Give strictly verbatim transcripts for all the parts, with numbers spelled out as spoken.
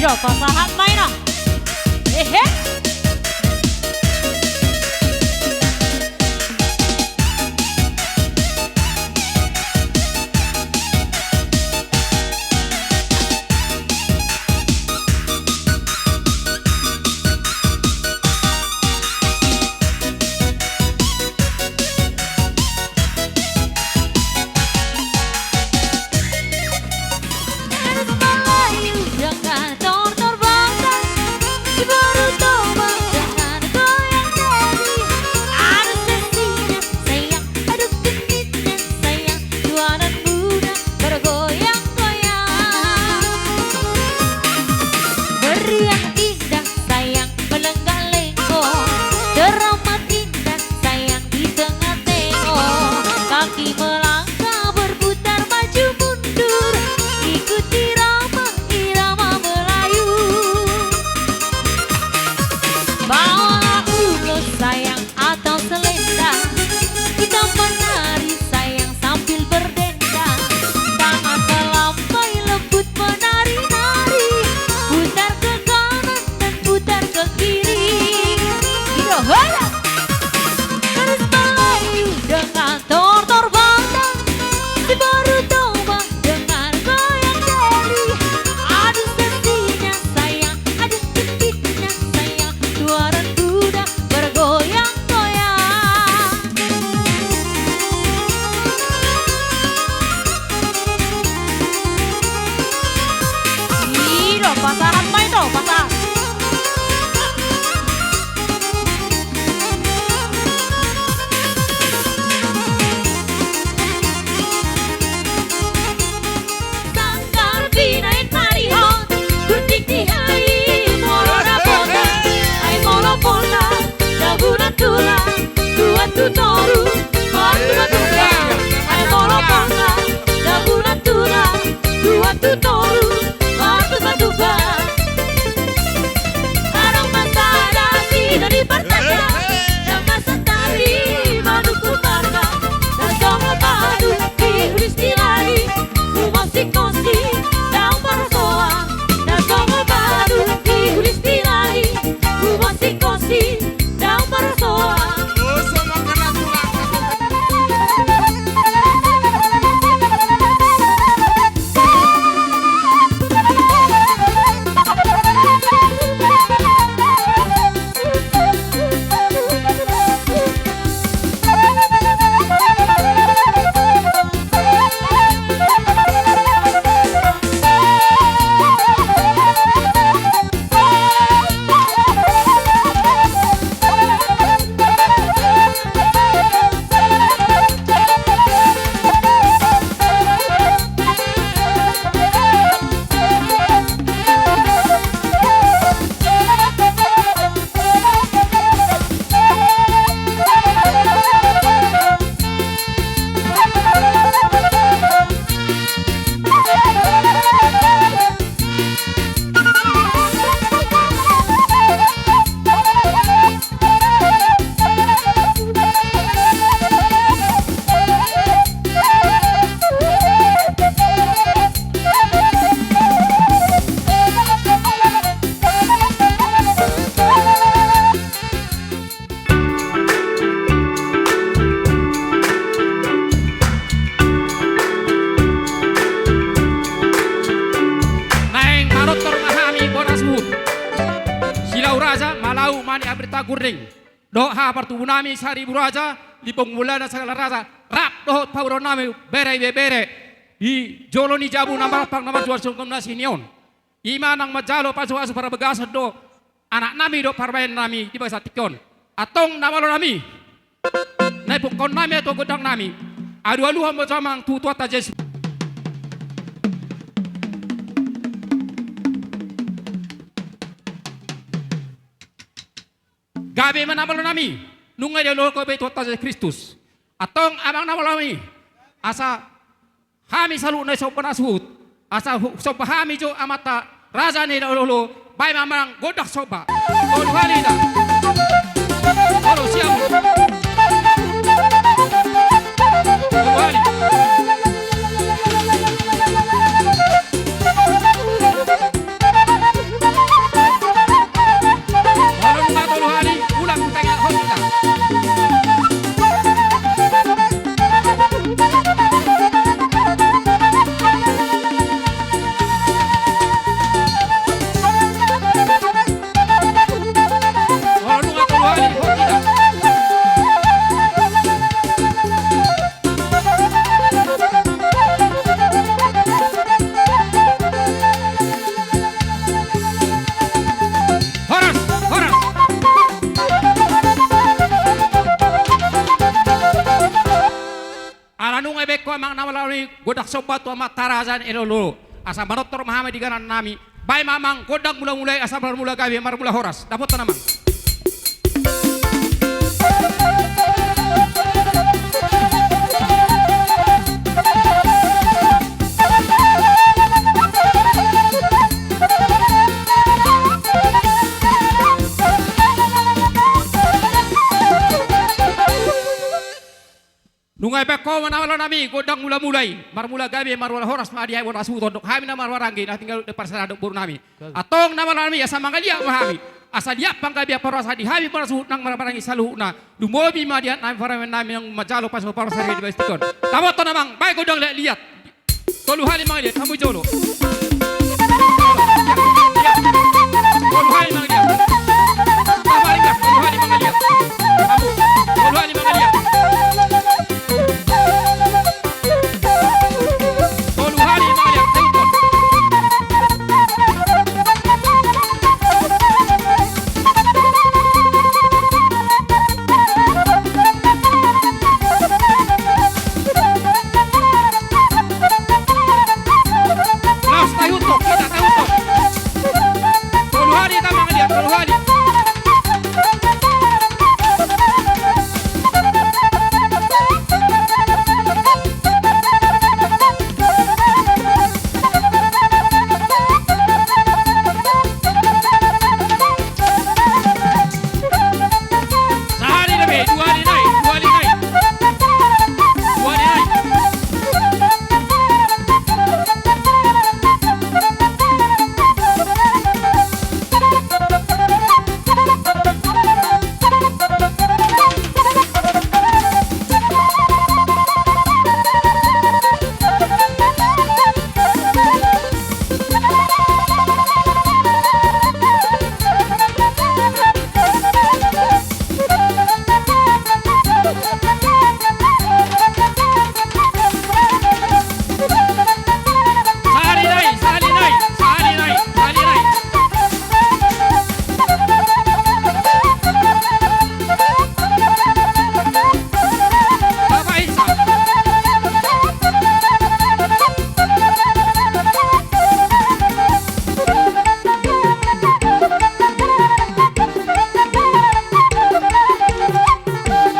Pasahat ma i, no. Ehe. Sayang, aduh genditna sayang, tuanan muda bergoyang-goyang. Meriang indah sayang, melenggak lenggok, teramat indah sayang di tengah tengok. Kaki melangkah berputar maju mundur, ikuti irama, irama Melayu. Bawalah ulos sayang atau selendang, kita menari sayang sambil berdendang. Tangan melambai lembut menari-nari, putar ke kanan dan putar ke kiri. Gitu, hola! Terus Melayu dengan tortor bandang, si baru domba dengan goyang jari. Aduh seksinya sayang, aduh genditnya sayang, tuanan muda bergoyang-goyang. Ih, do, pasahat ma i, do, pasahat. Sanggar binaen marihot, gunting di ai, molo dapotan, ai molo polna, dabulan tulang, tuat tu toru, martu matuka, ai molo polna, dabulan tulang, tuat tu toru, martu matuka. Adong ma sada sida di partanda, na masa tari manungkun marga, na songon badu di ulu Stilani, umon singkon si daong marsoa, na songon badu di ulu Stilani, umon singkon si daong marsoa. Naeng manortor ma hami bona suhut. Silau Raja, Malau, Mani, Amir, Tagurning. Dohot haha partubu nami Saribu Raja, Limbong Mulana, Sagala Raja, rap dohot paboa nami, bere ibebere, di jolo ni jabu na marpang na marjual songkom na sini on. I ma nang manjalo pasupasu parbagason do anak nami dohot parumaen nami di bagasan tingki on. Antong na malo nami, na ipungkaon nami tu gondang nami, alualuhon ma jo amang tu Tuhanta Jesus. Gabe ma na malo nami, nunga dialualuhon be Tuhanta Jesus Kristus. Antong amang na malo nami, asa hami saluhutna i somba na suhut, asa hu-, somba hami jo amanta raja ni na olo-olo, baen ma amang gondang somba. Tolu hali da. Tolu hali. godang somba tu amanta raja ni elolo. Asa manortor ma hami di inganan nami. Baen ma amang gondang mulamula i asa marmula gabe marmula horas. Dapothon amang. Nunga dibaen ho ma na malo nami gondang mulamula i, marmula gabe marmula horas ma di hamu na suhut on dohot hami na marhahamaranggi na tinggal di parserahan dohot boru nami. Antong na malo nami asa mangaliat ma hami, asa liat panggabean parhorasan di hami na suhut nang marhahamaranggi saluhutna. Lumobi ma di hami parumaen nami na manjalo pasu-pasu parhorasan di bagasan tingki on. Dapothon amang, baen gondang liat-liat. Tolu hali mangaliat, hamu jolo. Tolu hali mangaliat. Tolu hali mangaliat. Hamu. Tolu hali mangaliat. Tolu hali mangaliat. Tengkon. Laos taihut ho, hita taihut ho. Tolu hali hita mangaliat, tolu hali. Sahali dope, dua hali nai, dua hali nai. Dua hali nai. Sahali nai, sahali nai, sahali nai, sahali nai.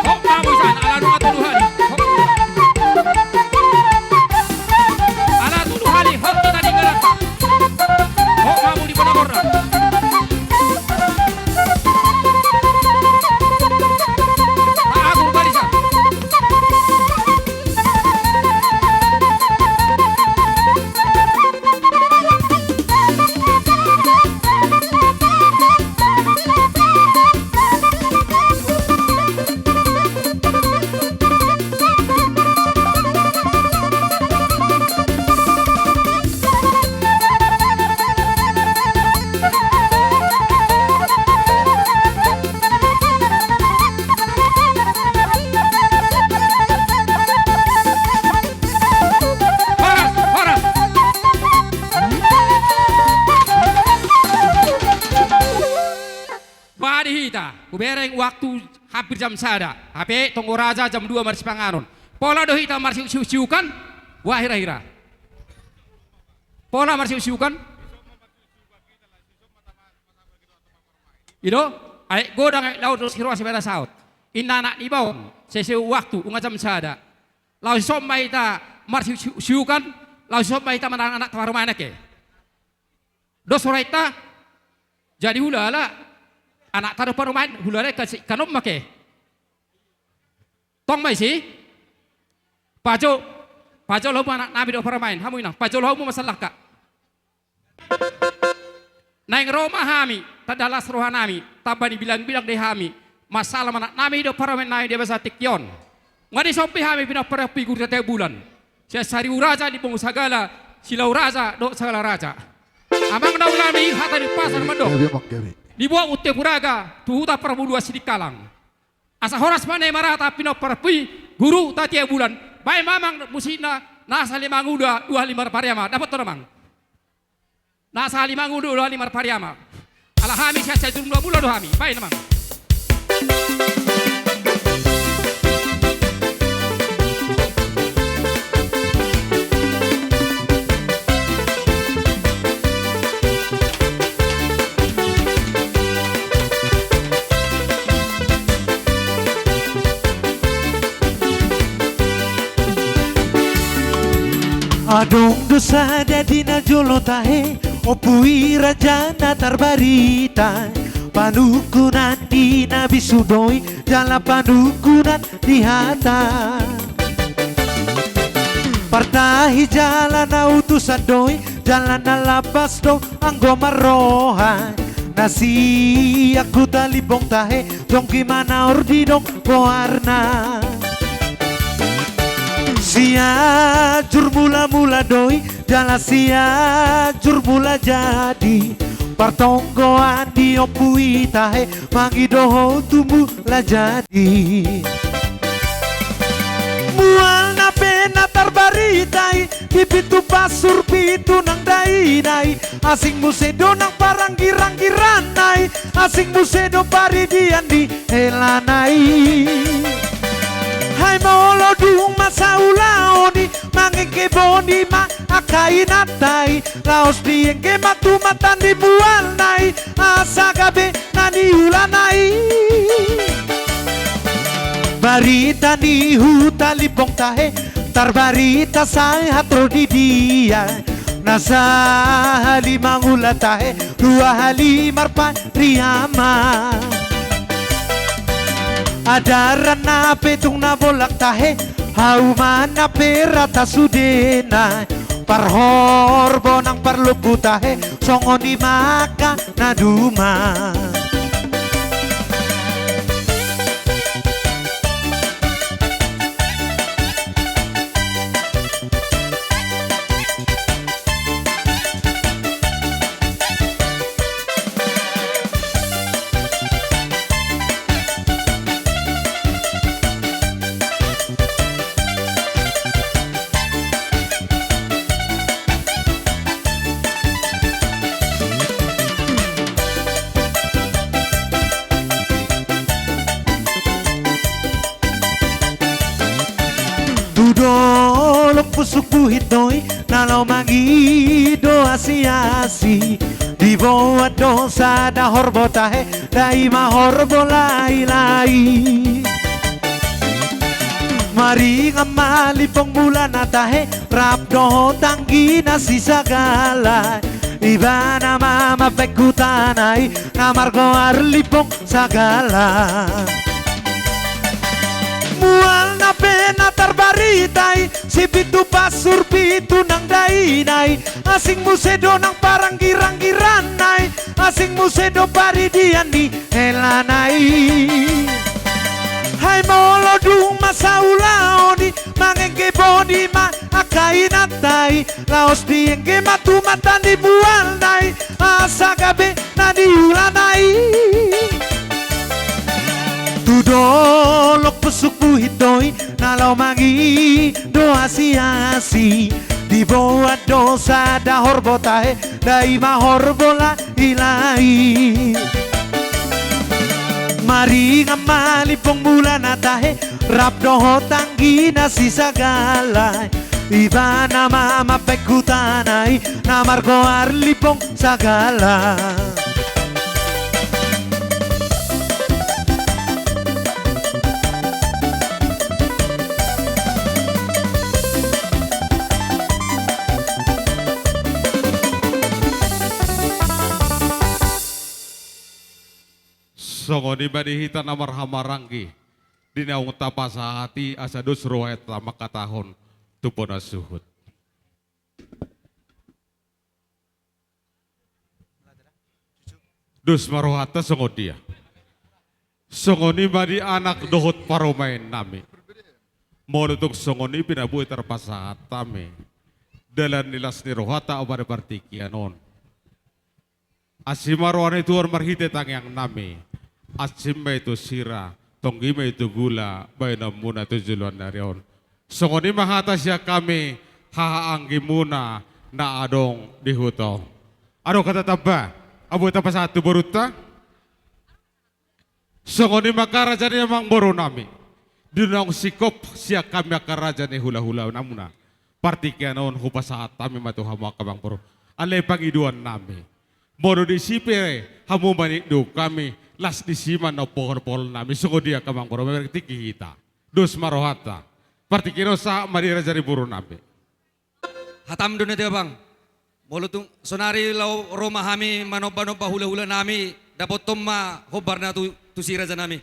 Hop, hamu sian, ala nunga tolu hali. Hop. Ala tolu hali, hop, hita di ingananta. Hop, hamu di bona gorna. Agur barisan. Horas, horas. Bah, di hita, hubereng waktu hampir jam sada. Hape tonggo raja jam dua marsipanganon. Pola do hita marsiuk-siukan. Bah, hira-hira. Pola marsiuk-siukan. I do, aek godang aek laut, ros ni roha sibada saut. Inna anak niba on, seseu waktu, nunga jam sada. Laos dison ma hita marsiuk-siukan, laos dison ma hita manang anak parumaen, ake. Dos rohanta, jadi hulala, anakta do parumaen, hulala, ika, ika on ma, ake. Tong ma disi. Pajo, pajolo hamu anak nami dohot parumaen, hamu inang, pajolo hamu ma sallangka. Naeng ro ma hami, tanda las roha nami, tamba ni bilang-bilang do i hami, mansalam anak nami dohot parumaen nami di bagasan tingki on. Nunga dison be hami pinompar ni ompu i Guru Tatea Bulan. Sian Saribu Raja, Limbong Sagala, Silau Raja dohot Sagala Raja. Amang na uli nami, hata ni umpasa na mandok: Gabe, amang, gabe. Diboan Unte Puraga tu Huta Parmuluan Sidikalang. Asa horas ma na i marhata pinompar ni ompu i Guru Tatea Bulan. Baen ma amang musikna, na sahali mangolu dua hali marpariama. Dapothon amang. Na sahali mangolu dua hali marpariama. Ala hami sian Sianjur Mulamula do hami. Baen amang. Adong do sada di na jolo tahe, Ompu i raja na tarbarita. Panungkunan ni na bisuk do i, jala panungkunan ni hata. Partahi jala na utusan do i, jala na lapas do anggo marroha. Na sian Huta Limbong tahe, tonggi manaor didok goarna. Sianjur Mulamula do i, jala Sianjur Mulajadi. Partonggoan ni Ompu i tahe, mangido ho tu Mulajadi. Mualna pe na tarbarita i, di Pitu Pasur pitu nang dainai. Asing muse do nang paranggiranggiranna i, asing muse do paridian ni helanai. Hai molo dung masa ulaon i, mangengge boni ma angka inanta i, laos diengge ma tumatan ni mualna i, asa gabe na niulana i. Barita ni Huta Limbong tahe, tarbarita sahat ro di dia. Na sahali mangula tahe, dua hali marpariama. Adaranna pe tung na bolak tahe, haumanna pe rata sudena. Parhorbo nang parlombu tahe, songon i ma angka na duma. Tu dolok Pusuk Buhit do i, na laho mangido asiasi. Diboan do sada horbo tahe, dai ma horbo lailai. Maringan ma Limbong Mulana tahe, rap dohot anggina si Sagala. Ibana ma mambaen hutana i, na margoar Limbong Sagala. Mualna pe na tarbarita i, si Pitu Pasur pitu nang dainai. Asing muse do nang paranggiranggiranna i, asing muse do paridian ni helanai. Hai molo dung masa ulaon i, mangengge boni ma angka inanta i, laos diengge ma tumatan ni mualna i, asa gabe na niulanai. Tu dolok Pusuk Buhit do i, na laho mangido asiasi. Diboan do sada horbo tahe, dai ma horbo lailai. Maringan ma Limbong Mulana tahe, rap dohot anggina si Sagala. Ibana ma mambaen hutana i, na margoar Limbong Sagala. Songon i ma di hita na marhahamaranggi, di naung tapasahat i, asa dos rohanta mangkatahon tu bona suhut. Dos ma rohanta songon dia. Songon i ma di anak dohot parumaennami. Molo tung songon i pe na boi tarpasahat hami dalan ni las ni rohanta ombar partingkian on. Asi ma roha ni Tuhan marhite tangiangnami. Asi ma i tu sira, tonggi ma i tu gula, baenonmuna tu joloan ni ari on. Songon i ma hata sian hami, hahaanggimuna na adong di huta on. Adong hata tamba, asa boi tapasahat tu borunta? Songon i ma angka raja ni amangborunami. Di naung singkop sian hami angka raja ni hulahulanamuna, partingkian on hupasahat hami ma tu hamu angka amangboru. Alai pangidoannami, molo disi pe hamu manindok hami, las disi ma na poholpoholnami. Songon dia angka amangboru, mamereng tingki hita. Dos ma rohanta. Partingkian on sahat ma di raja ni borunami. Hatam do na te, Abang. Molo tung sonari laho ro ma hami manomba-nomba hula-hula nami, dapothon ma hombar na tu, tu si raja nami.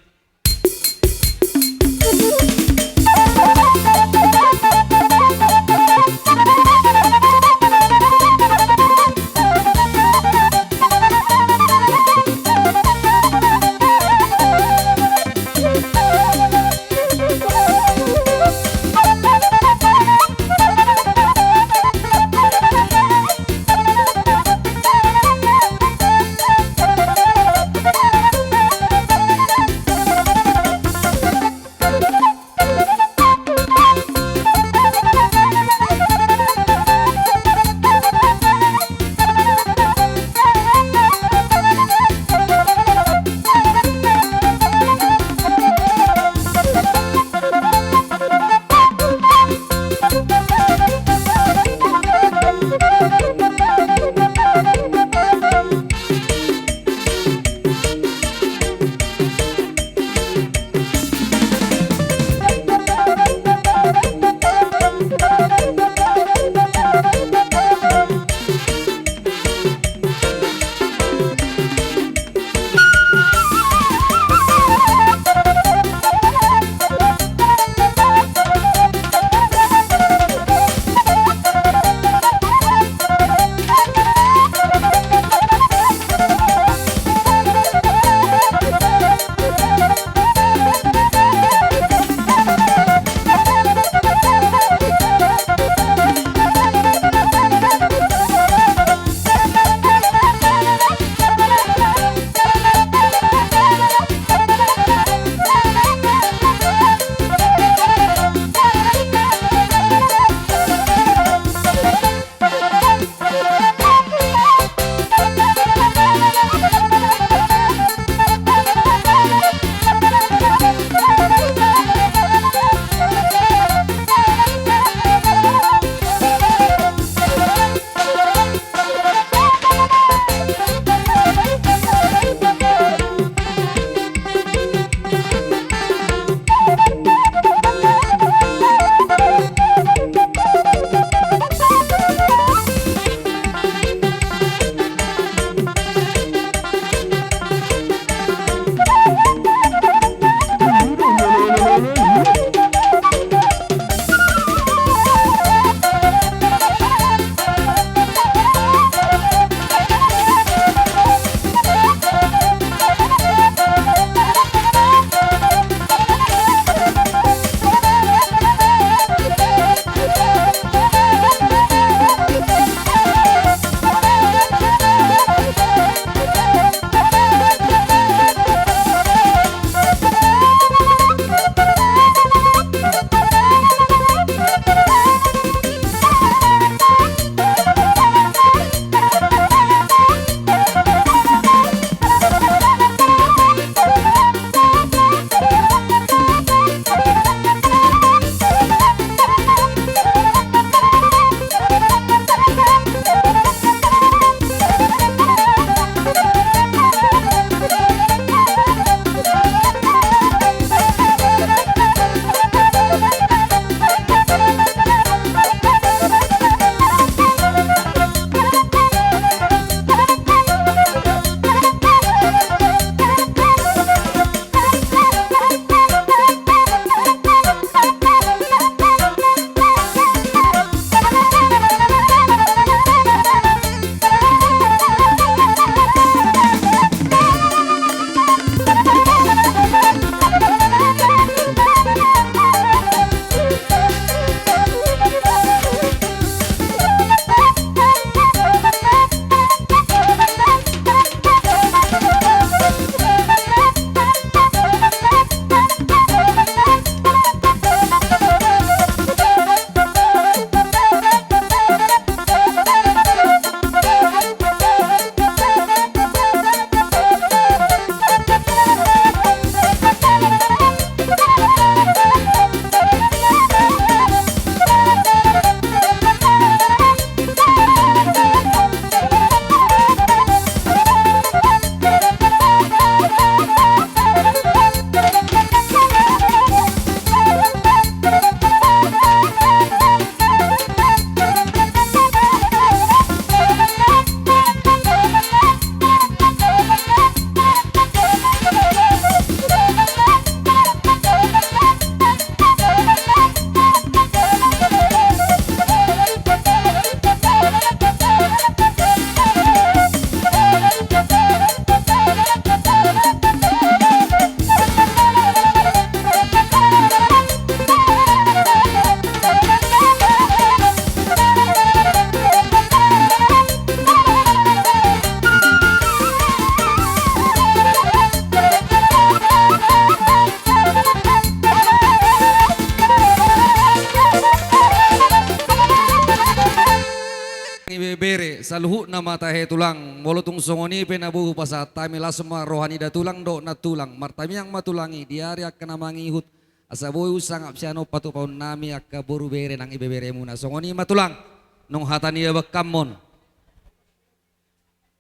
Ibebere, saluhutna ma tahe tulang, molo tung songon i pe na boi hupasahat hami, las ma roha ni da tulang dohot nantulang, martangiang ma tulang i di ari angka na mangihut, asa boi husangap sian on patupaonnami angka boru bere nang ibeberemuna. Songon i ma tulang, nunga hata ni abangkamon.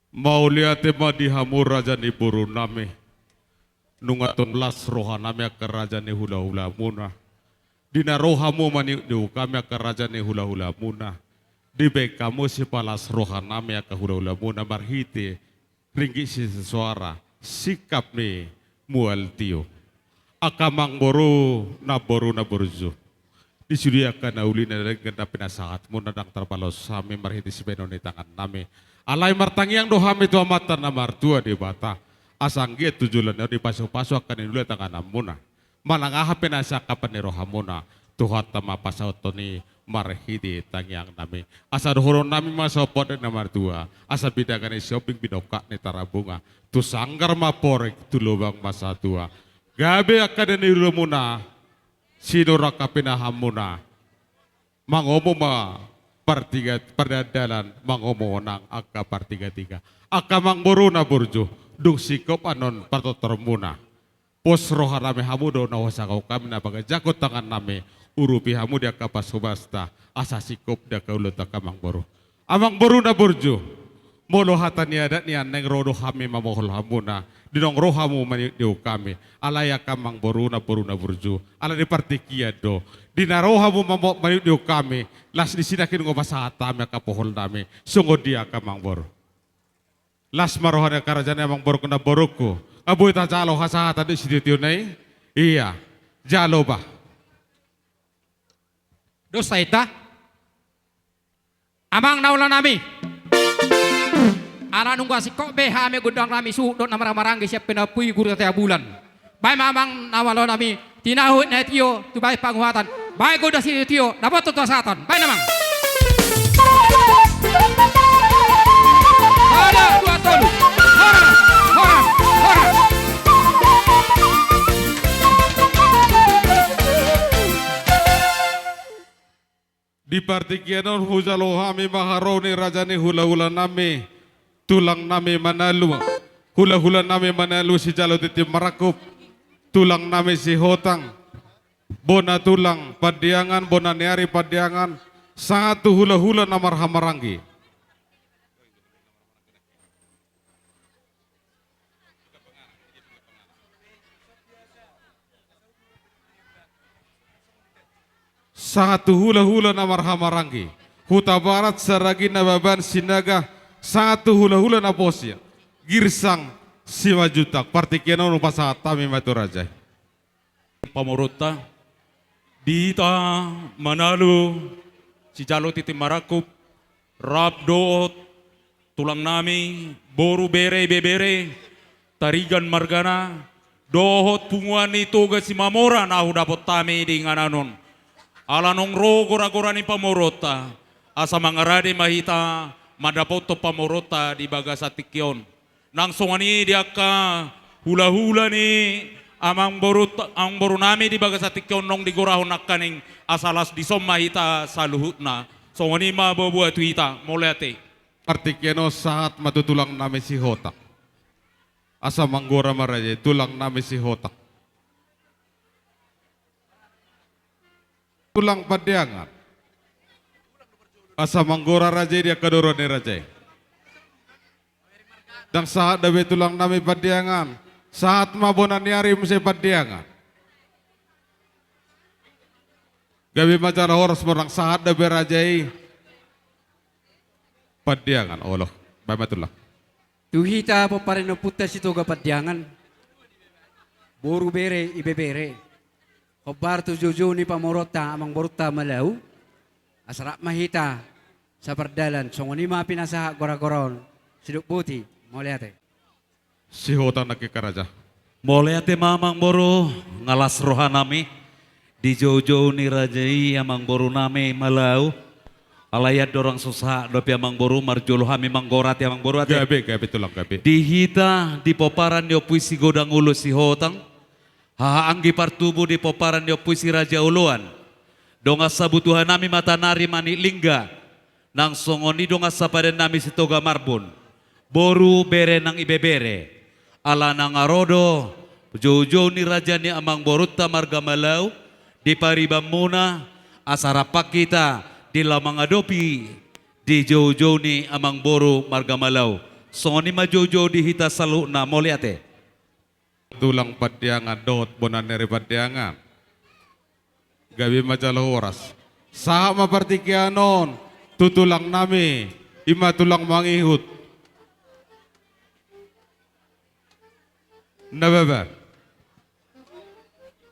Mauliate ma di hamu raja ni borunami. Nunga tong las rohanami angka raja ni hulahulamuna. Di na ro hamu maniukniuk hami angka raja ni hulahulamuna. Dibaen hamu sipalas rohanami angka hulahulamuna marhite ringgit sitio soara, singkap ni mual tio. Angka amangboru, namboru na burju. Di sude angka na uli na denggan na pinasahatmuna ndang tarbalos hami marhite sibahenon ni tangannami. Alai martangiang do hami tu Amanta na martua Debata. Asa anggiat tu joloan on dipasupasu angka na niula tanganmuna. Manang aha pe na siangkapan ni rohamuna. Tuhanta ma pasahathon i marhite tangiangnami. Asa dohononnami ma songon poda ni na martua. Asa binanga ni Sihombing binongkak ni Tarabunga. Tu sanggar ma porek tu lobang ma satua. Gabe angka na niulamuna. Sinur angka pinahanmuna. Mangomo ma partiga, pardalandalan, mangomo nang angka partigatiga. Angka amangboru na burju, dung singkop annon partortormuna. Pos rohanami hamu do na husangap hami na bagas jangkon tangannami, urupi hamu di angka pasubasta, asa singkop di angka ulaonta angka amangboru. Amangboru na burju, molo hata ni adat nian naeng ro do hami mamohol hamuna, di naung ro hamu maniukniuk hami, alai angka amangboru, namboru na burju, ala ni partingkian do, di na ro hamu mamo-, maniukniuk hami, las ni si nangkin nunga pasahat hami angka poholnami, songon dia angka amangboru. Las ma roha ni angka raja ni amangborungku namborungku, nga boi tajalo hasahatan di sitiotio na i, ia, jalo bah. Dos hita. Amang na ulaonnami. Ala nunga singkop be hami gondangnami suhut dohot na marhahamaranggi sian pinampui guru tatea bulan. Baen ma amang na ulaonnami, tinahuhut na tio, tu baen panguhatan. Baen gondang sitiotio, dapotan tu hasahatan. Baen amang. Sada, dua, tolu. Horas, horas, horas. Di partingkian on hujalo hami ma haroro ni raja ni hulahulanami, tulangnami Manalu, hulahulanami Manalu sijalo tintin marangkup, tulangnami Sihotang, bona tulang Pandiangan, bona ni ari Pandiangan, sahat tu hulahula na marhahamaranggi. Sahat tu hulahula na marhahamaranggi, Hutabarat, Saragih, Nababan, Sinaga, sahat tu hulahula na posi, Girsang, Simanjuntak, partingkian on hupasahat hami ma tu raja i. Pamoruonta, di hita Manalu, sijalo tintin marangkup, rap dohot tulangnami, boru, bere, ibebere, Tarigan margana, dohot punguan ni Toga Simamora na hudapot hami di inganan on. Ala naung ro goragora ni pamoruonta, asa mangarade ma hita mandapothon pamoruonta di bagasan tingki on. Nang songon i di angka hulahula ni amangboru, amangborunami di bagasan tingki on naung digorahon nangkaning, asa las dison ma hita saluhutna. Songon i ma boa-boa tu hita, mauliate. Partingkian on sahat ma tu tulangnami Sihotang. Asa manggora ma raja i, tulangnami Sihotang. Tulang Pandiangan. Asa manggora raja i di angka doro ni raja i. Ndang sahat dope tulangnami Pandiangan. Sahat ma bona ni ari muse Pandiangan. Gabe ma jala horas, molo ndang sahat dope raja i. Pandiangan, olo. Baen ma tulang. Tu hita pomparan ni ompunta Sitoga Pandiangan, boru, bere, ibebere, hombar tu joujou ni pamoruonta amangborunta Malau, asa rap ma hita sapardalan, songon i ma pinasahat goragora on, sidok boti, mauliate. Sihotang nangkin, raja. Mauliate ma amangboru, nga las rohanami di joujou ni raja i amangborunami Malau. Alai andorang so sahat dope amangboru, marjolo hami manggora, ate amangboru, ate. Gabe, gabe tulang, gabe. Di hita, di pomparan ni Ompu i Sigodang Olo Sihotang, haha anggi partubu di pomparan ni Ompu i Si Raja Oloan, dongan sabutuhanami Matanari Manik Lingga, Nang songon i dongan sapadan nami Sitoga Marbun, boru, bere nang ibebere. Ala nang ro do joujou ni raja ni amangborunta marga Malau di paribanmuna, asa rap hita di laho mangadopi di joujou ni amangboru marga Malau. Songon i ma joujou di hita saluhutna, mauliate. Tulang Pandiangan dohot bona ni ari Pandiangan. Gabe ma jala horas. Sahat ma partingkian on tu tulang nami, i ma tulang mangihut. Nababan.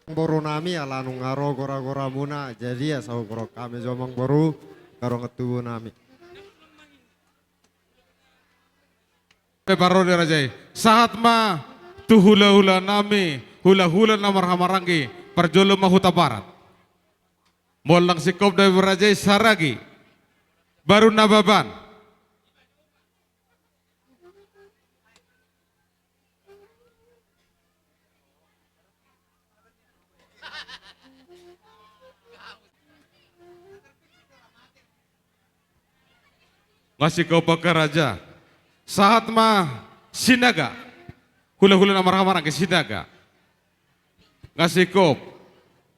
Boru nami, ala nunga ro gora-goramuna, jadi asa hugoarhon hami jo amangboru, garongan tubu nami. Pe parro ni raja i. Sahat ma tu hula-hula nami, hula-hula na marhahamaranggi, parjolo ma Hutabarat. Molo nang singkop dope raja i Saragi. Baru Nababan. Nga singkop angka raja. Sahat ma Sinaga. Hula-hula na marhahamaranggi Sinaga. Nga singkop.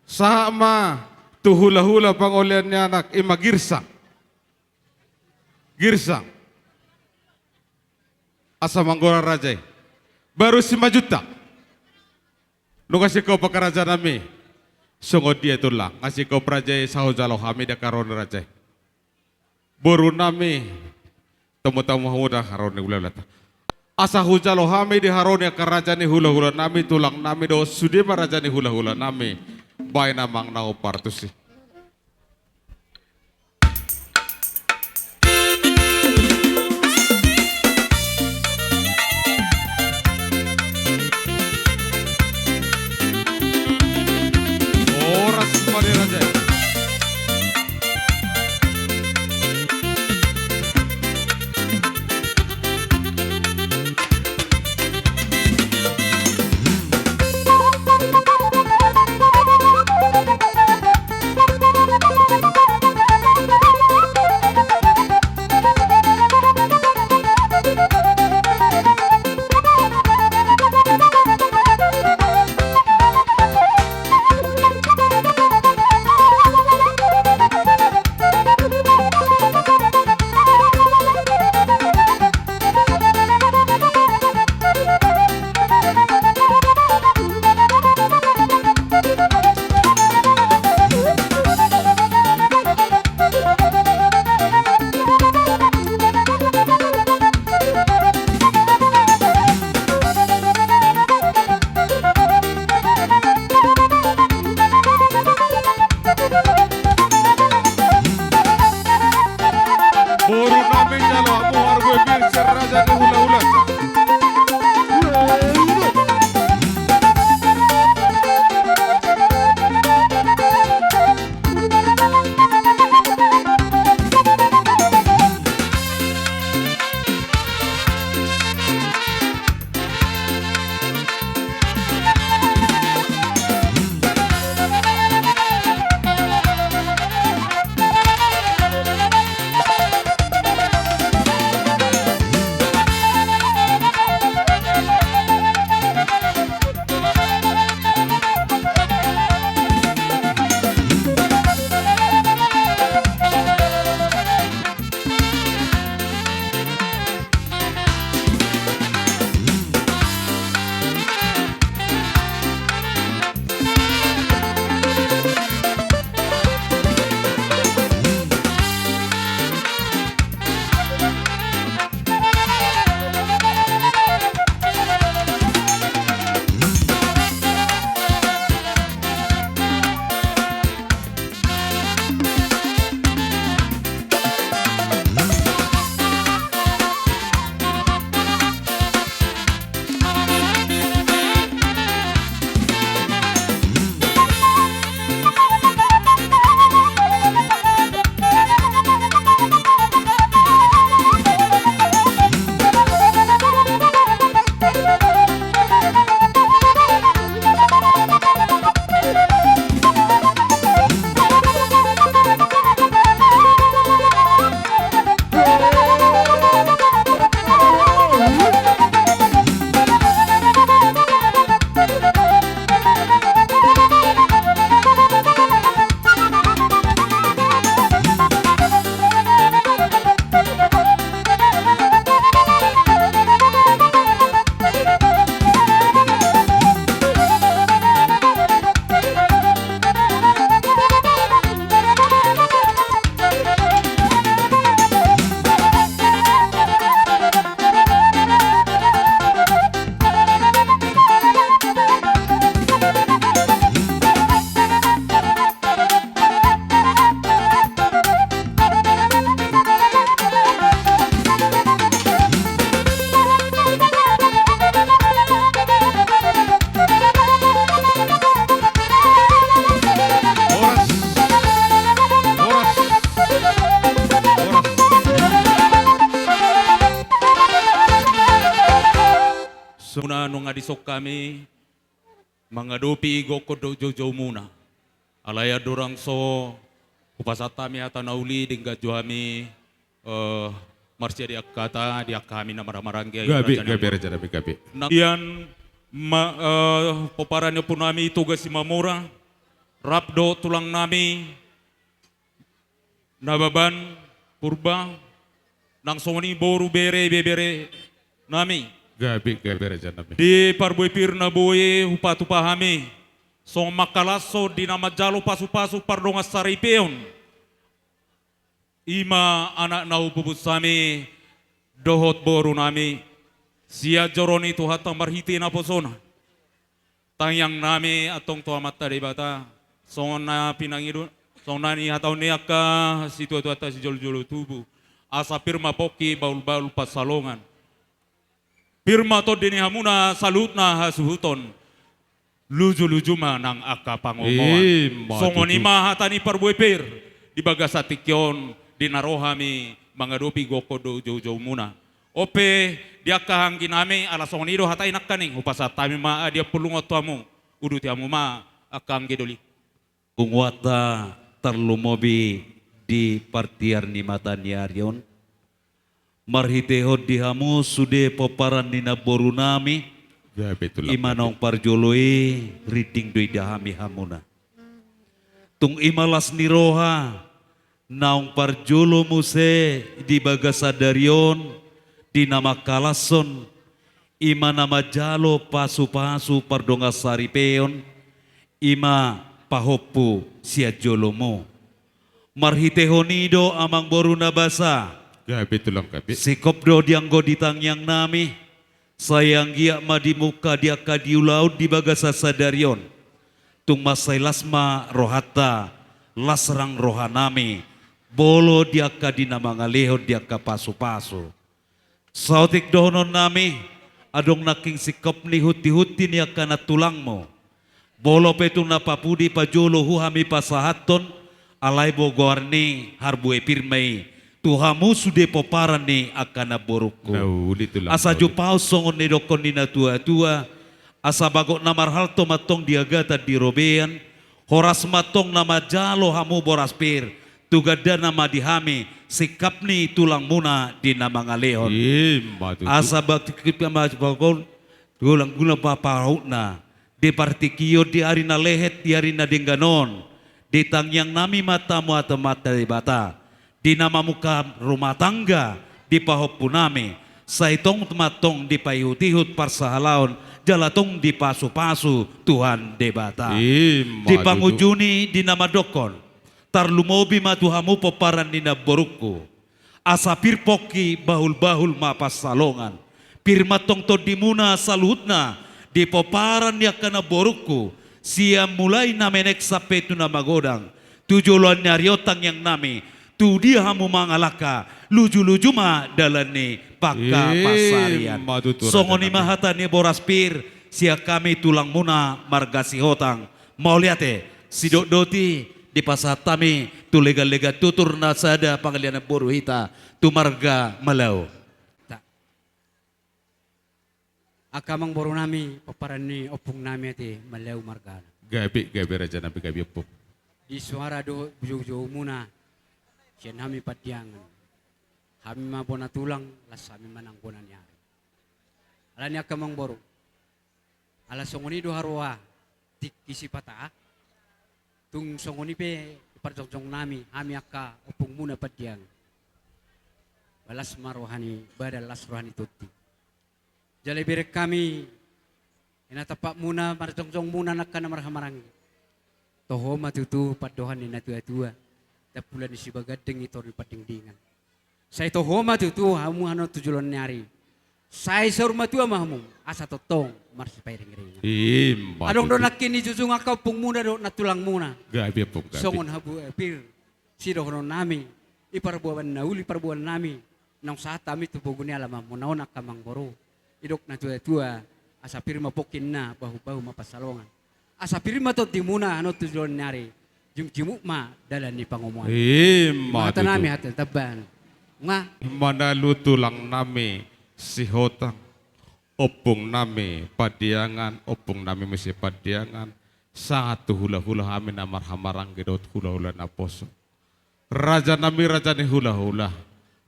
Sahat ma tu hula-hula pangolian ni anak, i ma Girsang. Girsang. Asa manggora raja i. Baru Simanjuntak. Nunga singkop angka raja nami. Songon dia tulang, nga singkop raja i, asa hujalo hami di angka ro ni raja i. Boru nami, tamu-tamu hamu da ro ni hulahulanta. Asa hujalo hami di ro ni angka raja ni hulahula nami, tulang nami dohot sude ma raja ni hulahula nami. Baen amang na hombar tusi. Horas ma di raja i. Songon na nunga dison hami mangadopi gokhon dohot joujoumuna. Alai andorang so hupasahat hami hata na uli, denggan jo hami, eh, marsiadean hata di angka hami na marhahamaranggi. Gabe, gabe, raja nami, raja nami, gabe. Nang ian ma, eh, pomparan ni ompunami Toga Simamora, rap dohot tulang nami Nababan Purba, nang songon i boru, bere, ibebere nami. Gabe, gabe, raja nami. Di parbue pir na boi hupatupa hami songon mangkalashon di na manjalo pasupasu pardongan saripeon, i ma anak na hupubushon hami dohot boru nami, sian joro ni Tuhanta marhite naposona. Tangiang nami antong tu Amanta Debata, songon na pinangido, songon na nihataon ni angka situatuanta sijolojolo tubu, asa pir ma pongki bahulbahul pansalongan. Pir ma tondi ni hamuna saluhutna hasuhuton, lujuluju ma nang angka pangomoan. Ima tutu. Songon i ma hata ni parbue pir di bagasan tingki on, di na ro hami mangadopi gokhon dohot joujoumuna. On pe di angka anggi nami, ala songon i do hata i nangkaning, hupasahat hami ma hadiah pulungon tu hamu, uduti hamu ma angka anggi doli. Punguanta tarlumobi di partiar ni mata ni ari on, marhitehon di hamu sude pomparan ni namboru nami, ya, betul, ima naung parjolo i, rinding do ida hami hamuna. Tung ima las ni roha, naung parjolo muse di bagasan sadari on, di na mangkalashon, ima na manjalo pasupasu pardongan saripeon, ima pahompu sian jolomu. Marhitehon i do amangboru na basa. Gabe tulang gabe. Singkop do dianggo di tangiang nami, sai anggiat ma dimungka di angka di ulaon di bagasan sadari on. Tung mansai las ma rohanta, las nang roha nami, molo di angka di na mangalehon di angka pasupasu. Saotik dohonon nami, adong nangkin singkop ni huntihunti ni angka nantulangmu. Molo pe tung na papudi pajolo hu hami pasahathon, alai bogoar ni harbue pir ma i tu hamu sude pomparan ni angka namborungku. Na uli tulang. Asa jumpahon songon nidokkon ni natuatua, asa bagot na marhalto ma antong di agatan di robean, horas ma antong na manjalo hamu boras pir, tu gandana ma di hami singkap ni tulangmuna di na mangalehon. Ima tutu. Asa bakti ma bagot, golang-golang ma pasahatna di partingkian di ari na lehet, di ari na denggan on, di tangiang nami ma tu Amanta Debata, di na mamungka rumah tangga di pahompu nami, sai tong ma antong dipaihutihut parsahalaon, jala tong dipasupasu Tuhan Debata. Ima tutu. Di pangujungna di na mandokkon, tarlumobi ma tu hamu pomparan ni namborungku. Asa pir pongki bahulbahul ma pansalongan. Pir ma antong tondimuna saluhutna di pomparan ni angka namborungku, sian mulai na menek sampe tu na magodang. Tu joloan ni ari on tangiang nami, tu dia hamu mangalangka, lujuluju ma dalan ni pangka pansarian. Ima tutu, raja nami. Songon i ma hata ni boras pir sian hami tulangmuna marga Sihotang. Mauliate, sidok doti dipasahat hami tu leganlegan tutur na sada pangalianan boru hita tu marga Malau. Angka amangboru nami, pomparan ni ompung nami ate, Malau margana. Gabe, gabe raja nami, gabe ompung. Di suara dohot joujoumuna sian hami Pandiangan. Hami ma bona tulang, las hami ma nang bona ni ari. Alani angka amangboru, ala songon i do haroa tingki sipata, tung songon i pe parjongjong nami, hami angka ompungmuna Pandiangan. Las ma roha ni badan, las roha ni tondi. Jala ibereng hami, ina tampakmuna, marjongjongmuna nangkin na marhahamaranggi. Toho ma tutu pandohan ni natuatua, tampulon ni sibaganding i toru ni pandingdingan. Sai toho ma tutu hamu hanon tu joloan ni ari. Sai saur matua ma hamu, asa tongtong marsipairingiringan. Ima tutu. Adong do nangkin ni jujung angka ompungmuna dohot nantulangmuna. Gabe ompung, gabe. Songon habu, eh, pir sidohonon nami, i parboaban na uli parboaban nami, naung sahat hami tu pogu ni alamanmuna on angka amangboru. Didok natuatua, asa pir ma pongki, bahulbahul ma pansalongan. Asa pir ma tondimuna hanon tu joloan ni ari, jumjumuk ma dalan ni pangomoan. Ima tutu. Hata nami hata taban. Nga. Manalu tulang nami Sihotang. Ompung nami Pandiangan, ompung nami muse Pandiangan, sahat tu hula-hula hami na marhahamaranggi dohot hula-hula naposo. Raja nami, raja ni hula-hula,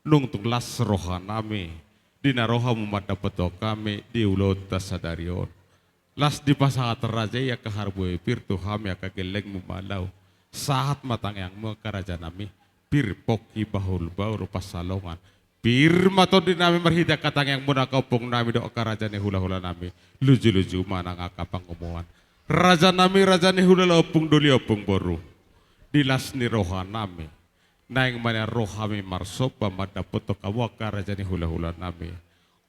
nuntung las roha nami di na ro hamu mandapothon hami di ulaonta sadari on. Las dipasahat raja i angka harbue pir tu hami angka gellengmu Malau. Sahat ma tangiangmu angka raja nami, pir pongki bahul-bahul pansalongan. Pir ma tondi nami marhite angka tangiangmuna angka ompung nami dohot angka raja ni hula-hula nami. Luju-luju ma nang angka pangomoan. Raja nami, raja ni hula-hula, ompung doli, ompung boru. Di las ni roha nami, naeng ma nian ro hami marsomba mandapothon hamu angka raja ni hula-hula nami.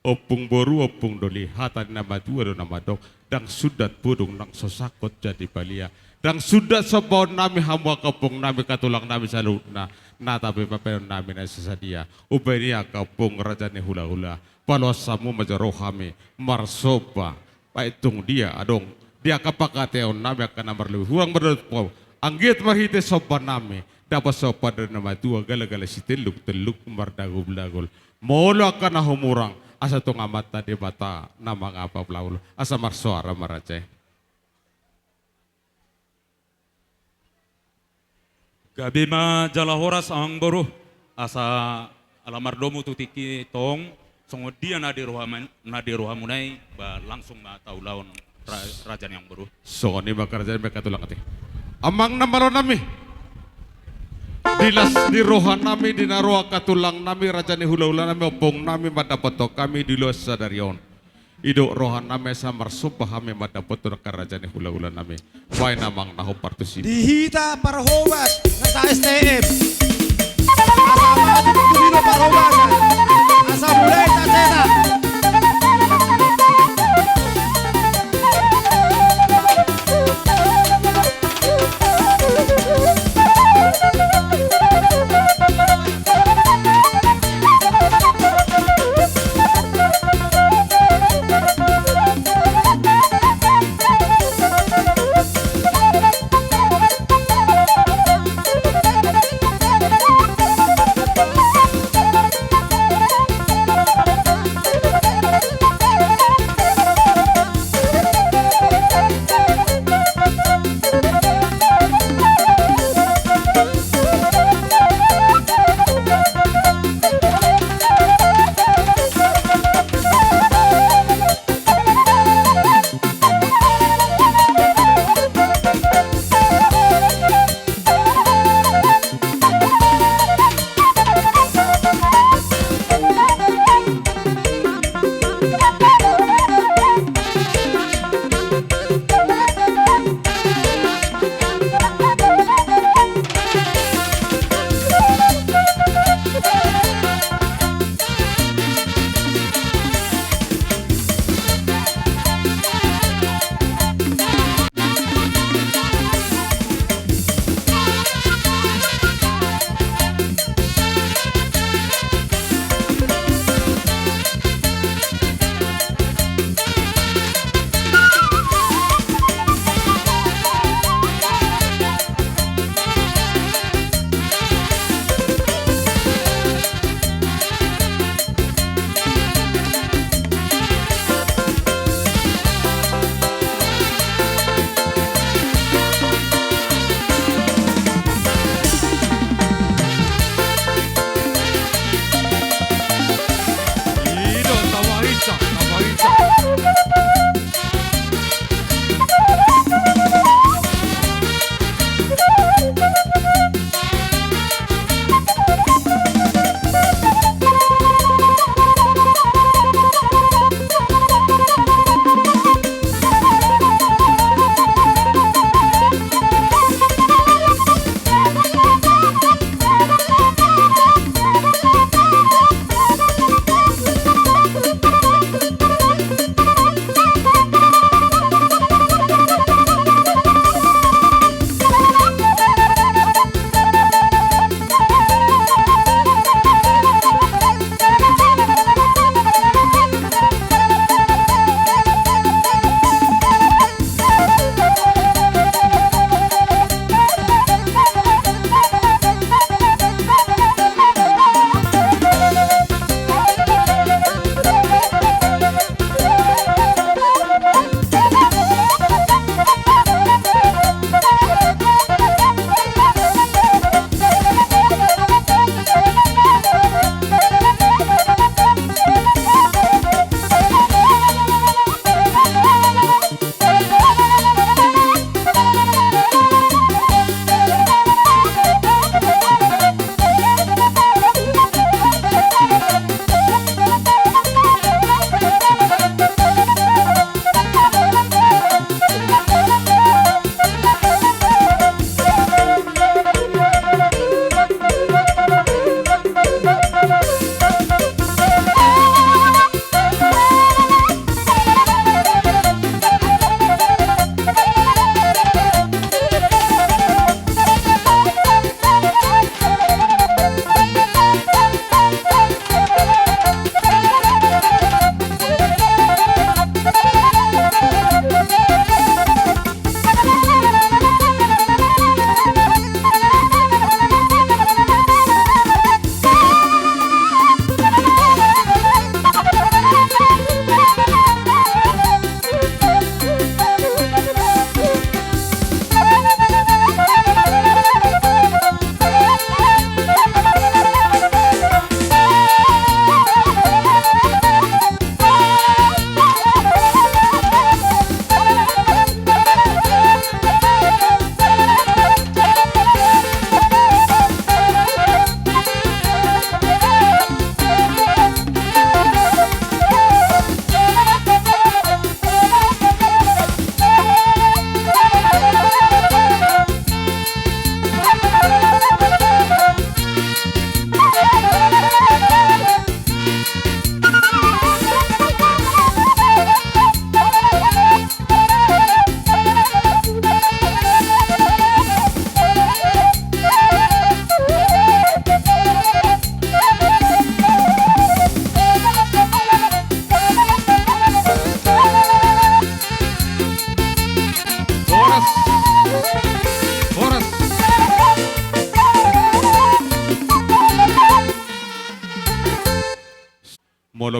Ompung boru, ompung doli, hata ni na matua do na mandok, ndang sundat bodung nang so sangkot jadi balia. Ndang sundat sombaon nami hamu angka ompung nami, angka tulang nami saluhutna, na tape papeon nami na so sadia. Umbahen i angka ompung raja ni hula-hula, paloas hamu ma jo ro hami marsomba. Baik tung dia adong di angka panghataion nami angka na marlobi, hurang mardalan tu pau. Anggiat marhite somba nami dapot somba ni na matua, gala-gala sitelluk-telluk mardagul-dagul. Molo angka na humurang, asa tung Amanta Debata na mangapap laul. Asa marsoara ma raja i. Gabe ma jala horas amang boru, asa ala mardomu tu tingki tong, songon dia na di roha, na di rohamuna i, ba langsung ma taulahon ra-, raja ni amang boru. Songon i ma angka raja nami, angka tulang nami. Amang na malo nami. Di las ni roha nami, di na ro angka tulang nami, raja ni hula-hula nami, ompung nami mandapothon hami di ulaon sadari on. I do roha nami asa marsomba hami mandapothon angka raja ni hula-hula nami. Baen amang na hombar tusi. Di hita parhobas na sa S T M. Asa maju tu hita parhobas. Asa mulai ta sena.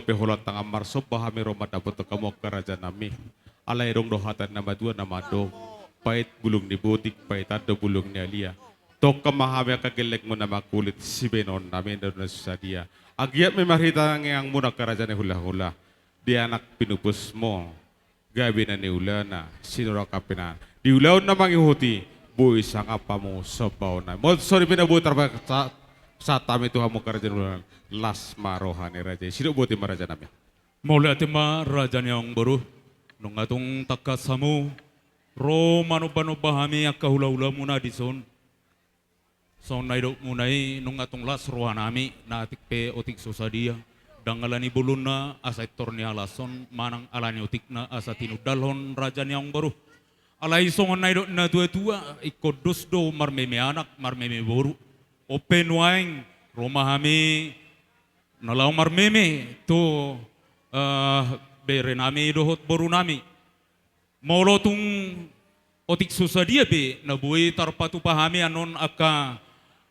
pe holan tangan marsomba hami ro mandapothon hamu angka rajanami. Alai adong do hata ni na matua na mandok, pait bulung ni botik, paitan do bulung ni alia. Tongka ma hami angka gellengmuna mangkulit, sibahenonnami na so sadia. Anggiat ma i marhite tangiangmuna angka raja ni hulahula. Di anak pinupusmu, gabe na niulana, sinorang pe na di ulaon na mangihut i, boi sangap hamu sombaonnami. Molo songon i pe na boi tarpasahat hami tu hamu angka raja ni hulahula, las ma roha ni raja i. Sidok boti ma rajanami. Mauliate ma raja ni amangboru. Nunga tung tangkas hamu ro manombanomba hami angka hulahulamuna dison. Songon na nidokmuna i, nunga tung las rohanami, na atik pe otik so sadia. Ndang ala ni bolonna asa pintor ni halashon, manang ala ni otikna asa tinundalhon, raja ni amangboru. Alai songon na nidok ni natuatua, ingkon dos do marmeme anak, marmeme boru. On pe nuaeng ro ma hami na laho marmeme tu, eh, berenami dohot borunami. Molo tung otik so sadia pe na boi tarpatupa hami annon angka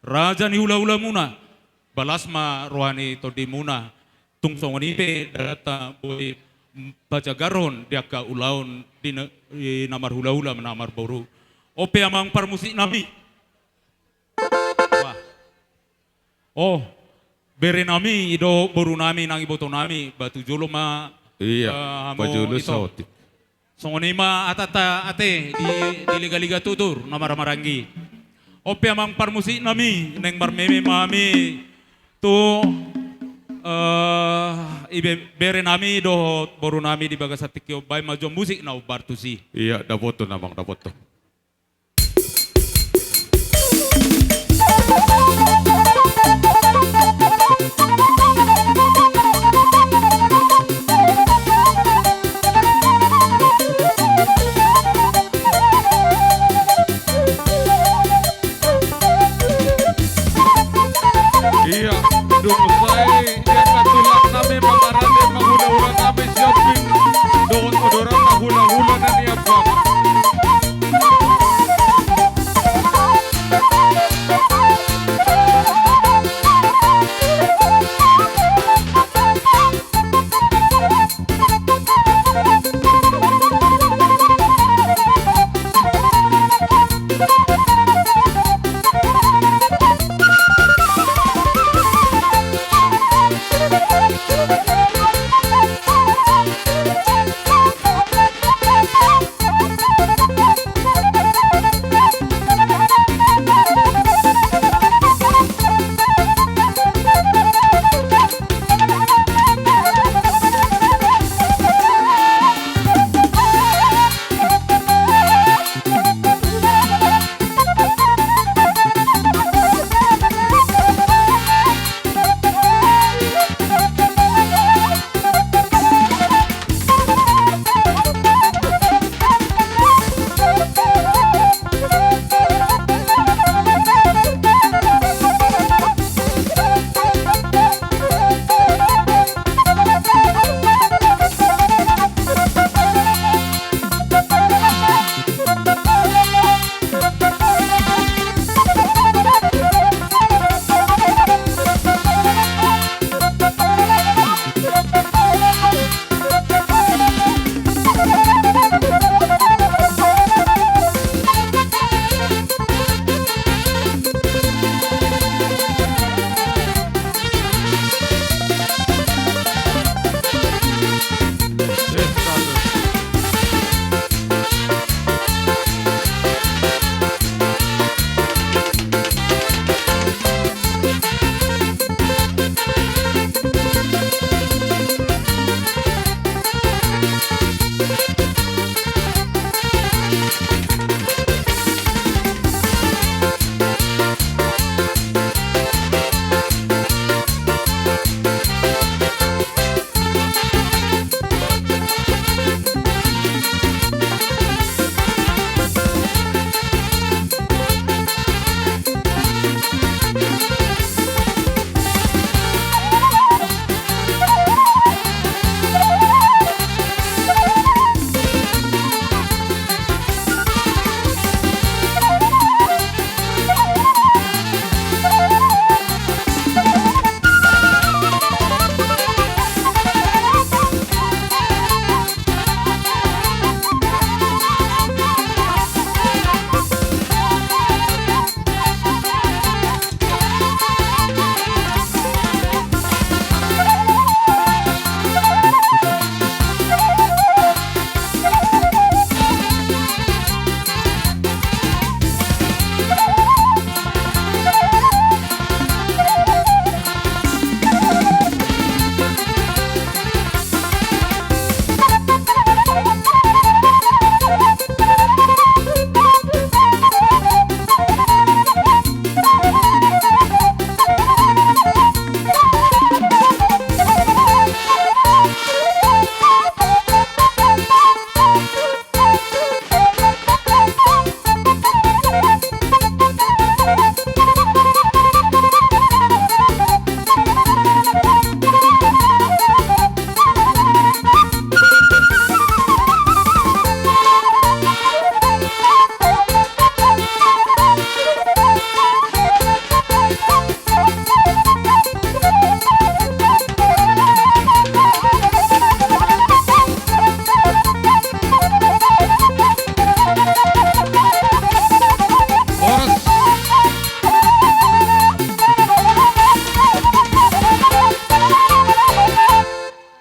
raja ni hulahulamuna, balas ma roha ni tondimuna. Tung songon i pe dalanta boi pajagarhon di angka ulaon di na, di na marhulahula na marboru. On pe amang parmusiknami. Wah. Oh, berenami dohot borunami nang ibotonami, batu jolo ma. Iya, eh, hamu batu jolo ito. Saotik. Songon i ma hatanta ate di, di ligaliga tutur na marhahamaranggi. On pe amang parmusiknami, naeng marmeme ma hami tu, eh, ibe-, berenami dohot borunami di bagasan tingki on, baen ma jo musik na hombar tusi. Iya, dapothon amang, dapothon. Iya, dung sae di angka tulangna memang arade ma hulahulanami siapin dohot odorana hulahula na niambang.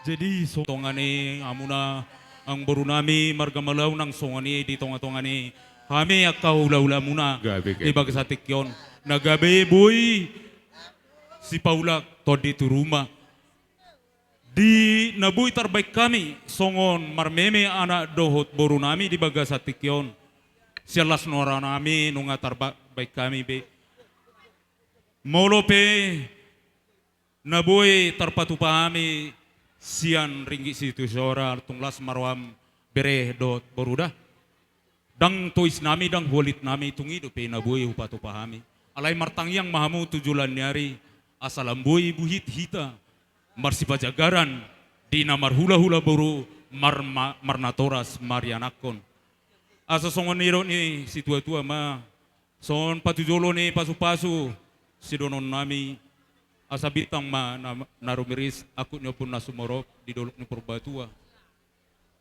Jadi, so-, tonga ni hamuna amangboru nami marga Malau nang songon i di tonga-tonga ni hami angka hula-hulamuna. Gabe, gabe. Di bagasan tingki on. Na gabe boi sipaulak tondi tu ruma. Di na boi tarbaen hami songon marmeme anak dohot boru nami di bagasan tingki on. Sian las ni roha nami nunga tarbaen hami be. Molo pe na boi tarpatupa hami sian ringgit sitio sora, tung las ma roham bere dohot boru da. Ndang tois nami, ndang hualit nami, tung i dope na boi hupatupa hami. Alai martangiang ma hamu tu joloan ni ari, asa lam boi buhit hita marsipajagaran di na marhula-hula boru, mar-, ma-, marnatoras marianakhon. Asa songon nidok ni situa-tua ma, songon patujolo ni pasu-pasu sidohonon nami, asa bintang ma na, na rumiris, angkup ni ombun na sumorop di dolok ni Purbatua.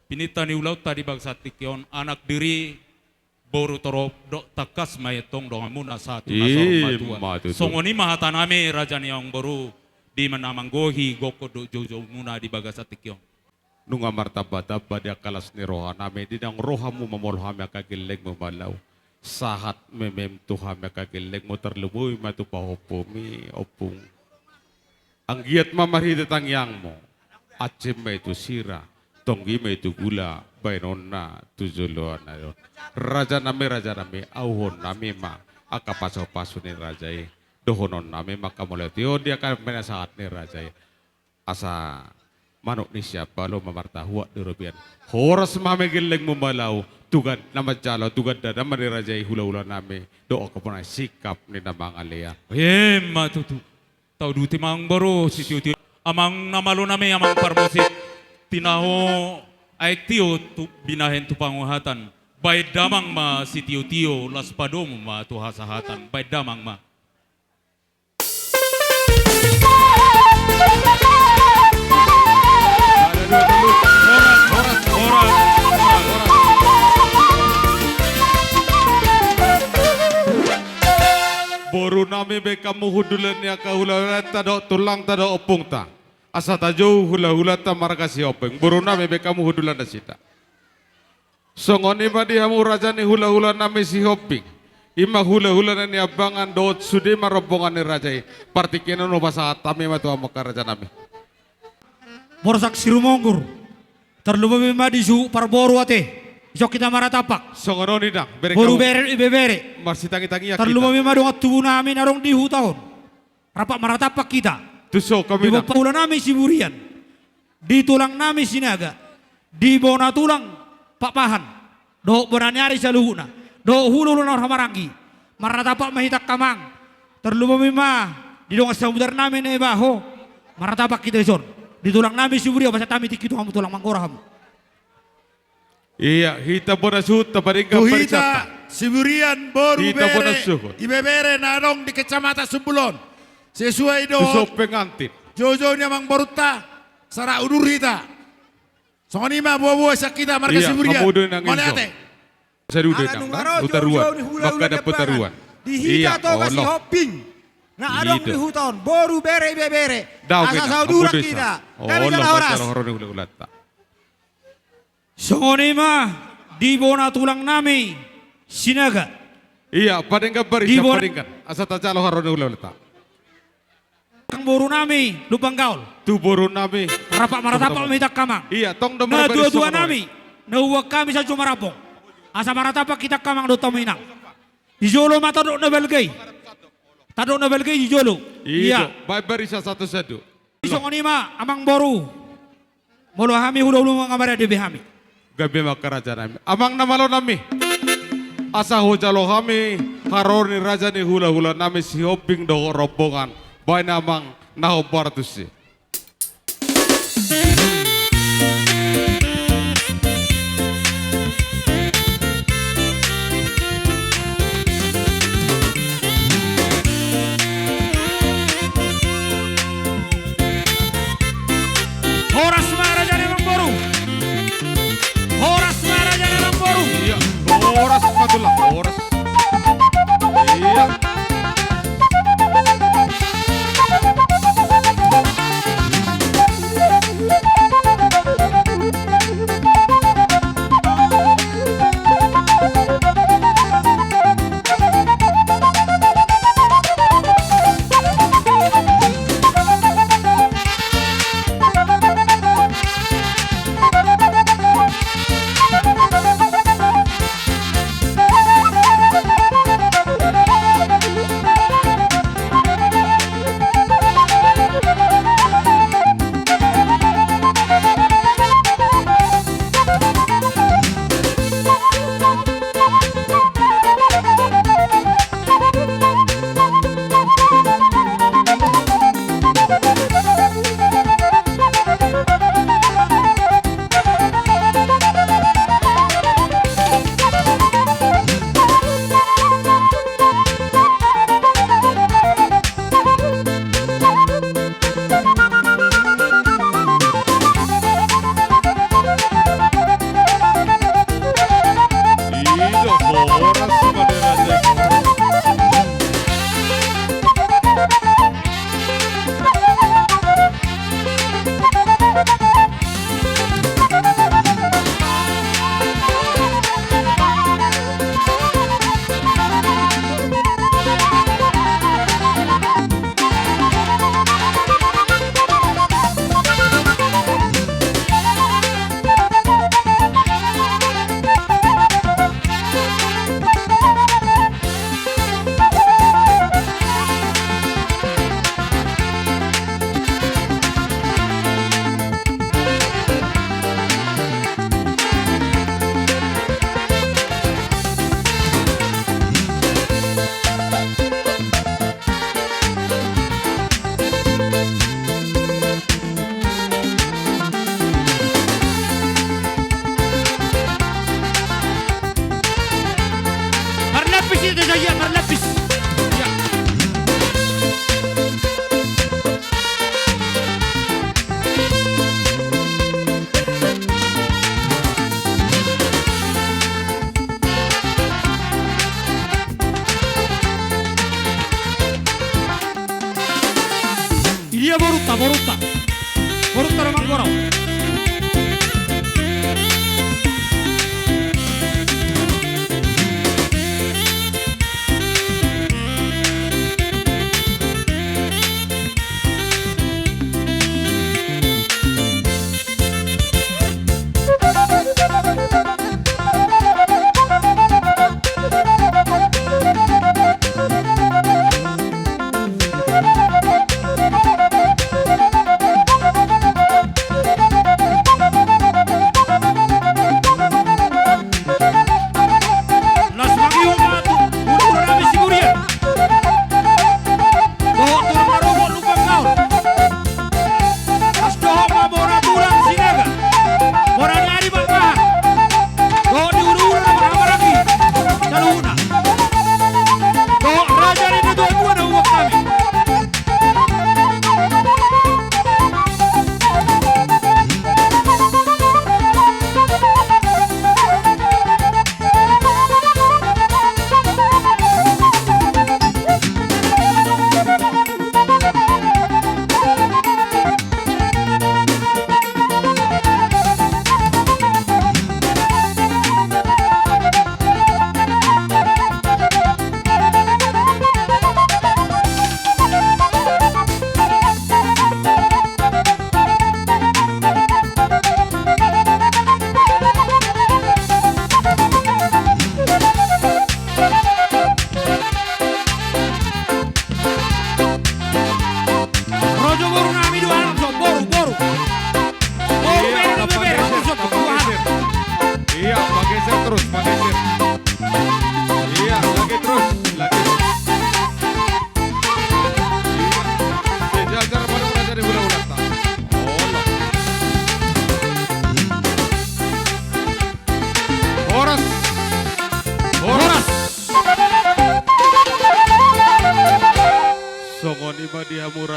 Pinta ni ulaonta di bagasan tingki on, anak diri, boru torop, dohot tangkas ma i antong donganmuna sahat tu na saur matua. I ma tutu. Songon i ma hata nami raja ni amangboru, di na manggohi gokhon dohot joujoumuna di bagasan tingki on. Nunga martamba-tamba di angka las ni roha nami, di naung ro hamu mamolo hami angka gellengmu Malau. Sahat memem tu hami angka gellengmu, tarlumobi ma tu pahompumi, Ompung. Anggiat ma marhite tangiangmu, ancem ma i tu sira, tonggi ma i tu gula, baenonna tu joloan on. Raja nami, raja nami, auhon nami ma angka pasu-pasu ni raja i, dohonon nami ma angka mauliate on di angka pinasahat ni raja i. Asa manuk ni siambalo ma martahuak di robean. Horas ma hami gellengmu Malau, tu gandana manjalo, tu gandana ma ni raja i hula-hula nami, dohot angka bona singkap ni na mangalean. I ma tutu. Tauduti ma amangboru sitio-tio. Amang na malo nami, amang parmusik. Tinaho aek tio tu binahen tu panguhatan. Baen damang ma sitio-tio, laos padomu ma tu hasahatan. Baen damang ma. Horas, horas, horas, horas. Boru nami, baen hamu hundulan ni angka hula-hulanta dohot tulangta dohot ompungta. Asa tajou hula-hulanta marga Sihombing. Boru nami, baen hamu hundulan nasida. Songon i ma di hamu raja ni hula-hula nami Sihombing. I ma hula-hula na niambangan dohot sude ma rombongan ni raja i. Partingkian on hupasahat hami ma tu hamu angka raja nami. Borsak Sirumonggur. Tarlumobi ma di suhut parboru ate. Dison hita marnatampak. Songon on i nang, bere boru, bere, ibebere. Marsitangi-tangian hita. Tarlumobi ma dongan tubu nami na adong di huta on. Rap marnatampak hita. Tuson hami nang. Di bona tulang nami Siburian. Di tulang nami Sinaga. Di bona tulang Pakpahan. Dohot bona ni ari saluhutna. Dohot hula-hula na marhahamaranggi. Marnatampak ma hita angka amang. Tarlumobi ma di dongan samudar nami Naibaho. Marnatampak hita dison. Di tulang nami Siburian, pasahat hami tingki tu hamu tulang, manggora hamu. Ia, hita bona suhut, tapadenggan tu hita barisanta. Siburian, boru, hita bona bere, suhut. Ibebere na adong di Kecamatan Sumbulan. Sesuai dohot. Tuson pengantin. Joujou ni amangborunta, sara udur hita. Songon i ma boa-boa sian hita marga Siburian. Ia, hamu do nang ijo. Mauliate. Sadude nang, ala nunga ro putaruan. Joujou ni hula-hula Niambangan. Maka ada putaruan. Di hita, ia, Toga, olo. Sihombing. Na adong di huta on, boru, bere, ibebere. Asa sauduran hita. Olo, horas. Horas. Songon i ma di bona tulang nami Sinaga. Ia, padenggan barisa, padenggan. Asa tajalo haroro ni hula-hulanta. Tang boru nami Lumban Gaol. Tu boru nami. Rap marnatampak ma hita angka amang. Ia, tong do marbarisa. Na tua-tua nami. Na huboan hami Sanjung Marambong. Asa marnatampak hita angka amang dohot hamu inang. Di jolo ma tandok na balga i. Tandok na balga i di jolo. Ia. Baen barisa satu-satu. Songon i ma amangboru. Molo hami hula-hula nunga marade be hami. Gabe ma angka raja nami. Amang na malo nami. Asa hujalo hami haroro ni raja ni hula-hula nami Sihombing dohot rombongan. Baen amang na hombar tusi. Horas ma raja ni amangboru. Horas ma raja ni amangboru. Ia, horas ma tulang, horas. Ia.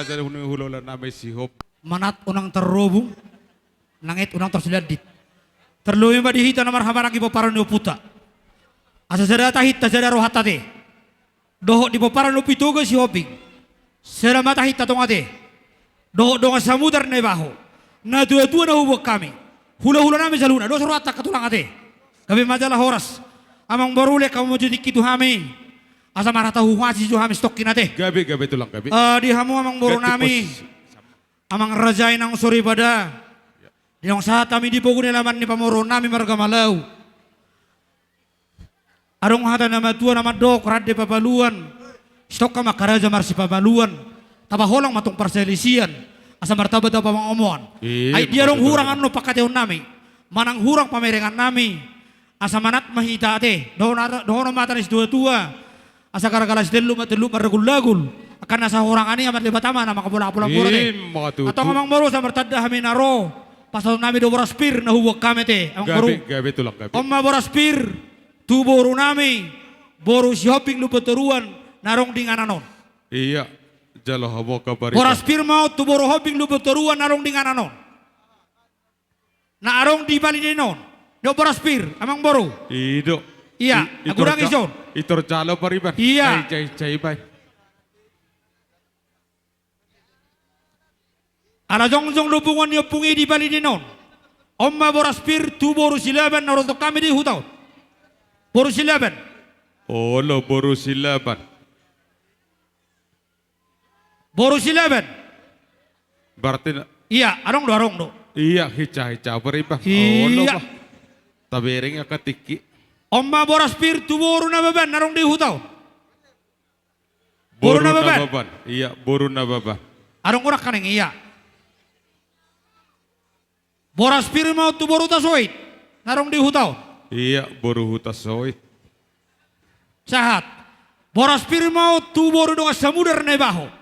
Jadi hunu hula-hula nami Sihombing. Manat unang tarrobung, nanget unang tarsilandit. Tarlobi ma di hita na marhamaranggi pomparan ni ompunta. Asa sada tahi hita, sada rohanta ate. Dohot di pomparan ni Ompu Itoga Sihombing. Sada ma tahi hita tong ate. Dohot dongan samudar Naibaho. Natua-tua na huboan hami. Hula-hula nami saluhutna. Dos rohanta angka tulang ate. Gabe ma jala horas. Amangboru, lehon hamu jo tingki tu hami. Asa marhata huhuasi jo hami satongkin ate. Gabe, gabe tulang, gabe. Eh, di hamu amangboru nami. Amang raja i naung soripada. Di naung sahat hami di pogu ni alaman ni pamoruon nami marga Malau. Adong hata na matua na mandok, rande pabaluan, sitongka ma angka raja marsipamaluan, taba holang ma tong parsalisian, asa martaba-taba pangomoan. Ai dia adong hurang annon pangkataion nami, manang hurang pamerengan nami, asa manat ma hita ate, dohonon ma hata ni situa-tua, asa gara-gara sitellup ma tellup marragul-ragul, angka na sahurangan i Amanta Debata ma na mangapulapul amangboru ate. Antong amangboru, asa martanda hami na ro, pasahaton nami do boras pir na huboan hami ate amangboru. Gabe, gabe tulang, gabe. On ma boras pir tu boru nami, boru Sihombing Lumban Toruan, na adong di inganan on. Ia, jalo hamu angka pariban. Boras pir ma on tu boru Hombing Lumban Toruan na adong di inganan on. Na adong di balian on. Dok boras pir, amangboru. I do. Ia, i, i tor jalo pariban. Ia. Jai, jai, jai, bai. Ala jongjong do punguan ni ompung i di balian on. On ma boras pir tu boru Silaban na hurotok hami di huta on. Boru Silaban. Olo, boru Silaban. Boru Silaban. Berarti na- Ia, adong do, adong do. Ia, hica, hica, pariban. Ia. Olo, bah. Tabereng angka tingki. On ma boras pir tu boru Nababan na adong di huta on. Boru Nababan. Ia, boru Nababan. Adong do nangkaning, ia. Boras pir ma on tu boru Hutasoit na adong di huta on. Ia, boru Hutasoit. Sahat. Boras pir ma on tu boru dongan samudar Naibaho.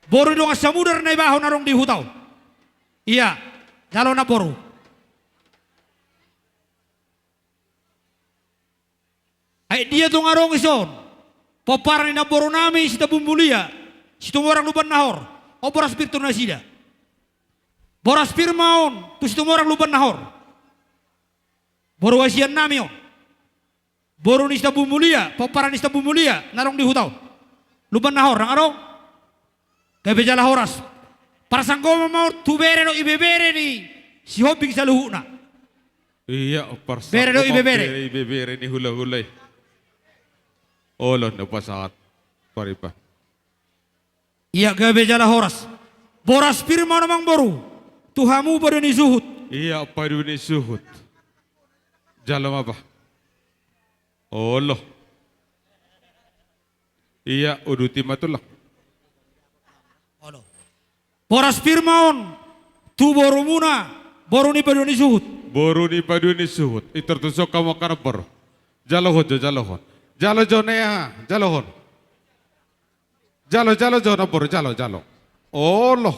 Boru dongan samudar Naibaho na adong di huta on. Ia, jalo amangboru. Ai dia tong adong dison pomparan ni namboru nami Sitambul Mulia, Situmorang Lumban Nahor. On boras pir tu nasida. Boras pir ma on tu Situmorang Lumban Nahor. Boru hasian nami on. Boru ni Sitambul Mulia, pomparan ni Sitambul Mulia na adong di huta on. Lumban Nahor, ndang adong? Gabe jala horas. Parsanggoman ma on tu bere dohot ibebere ni Sihombing saluhutna. Ia, parsanggoman bere dohot ibebere. Bere ibebere ni hulahula i. Olo, na pasahat pariban. Ia, gabe jala horas. Boras pir ma on amangboru tu hamu paduanisuhut. Ia, paduanisuhut. Jalo ma bah. Olo. Ia, uduti ma tulang. Olo. Boras pir ma on tu borumuna, boru ni paduanisuhut. Boru ni paduanisuhut. I tor tu son hamu angka namboru. Jalohon jo, jalohon. Jalo jo, nea, jalohon. Jalo, jalo jo namboru, jalo, jalo. Olo.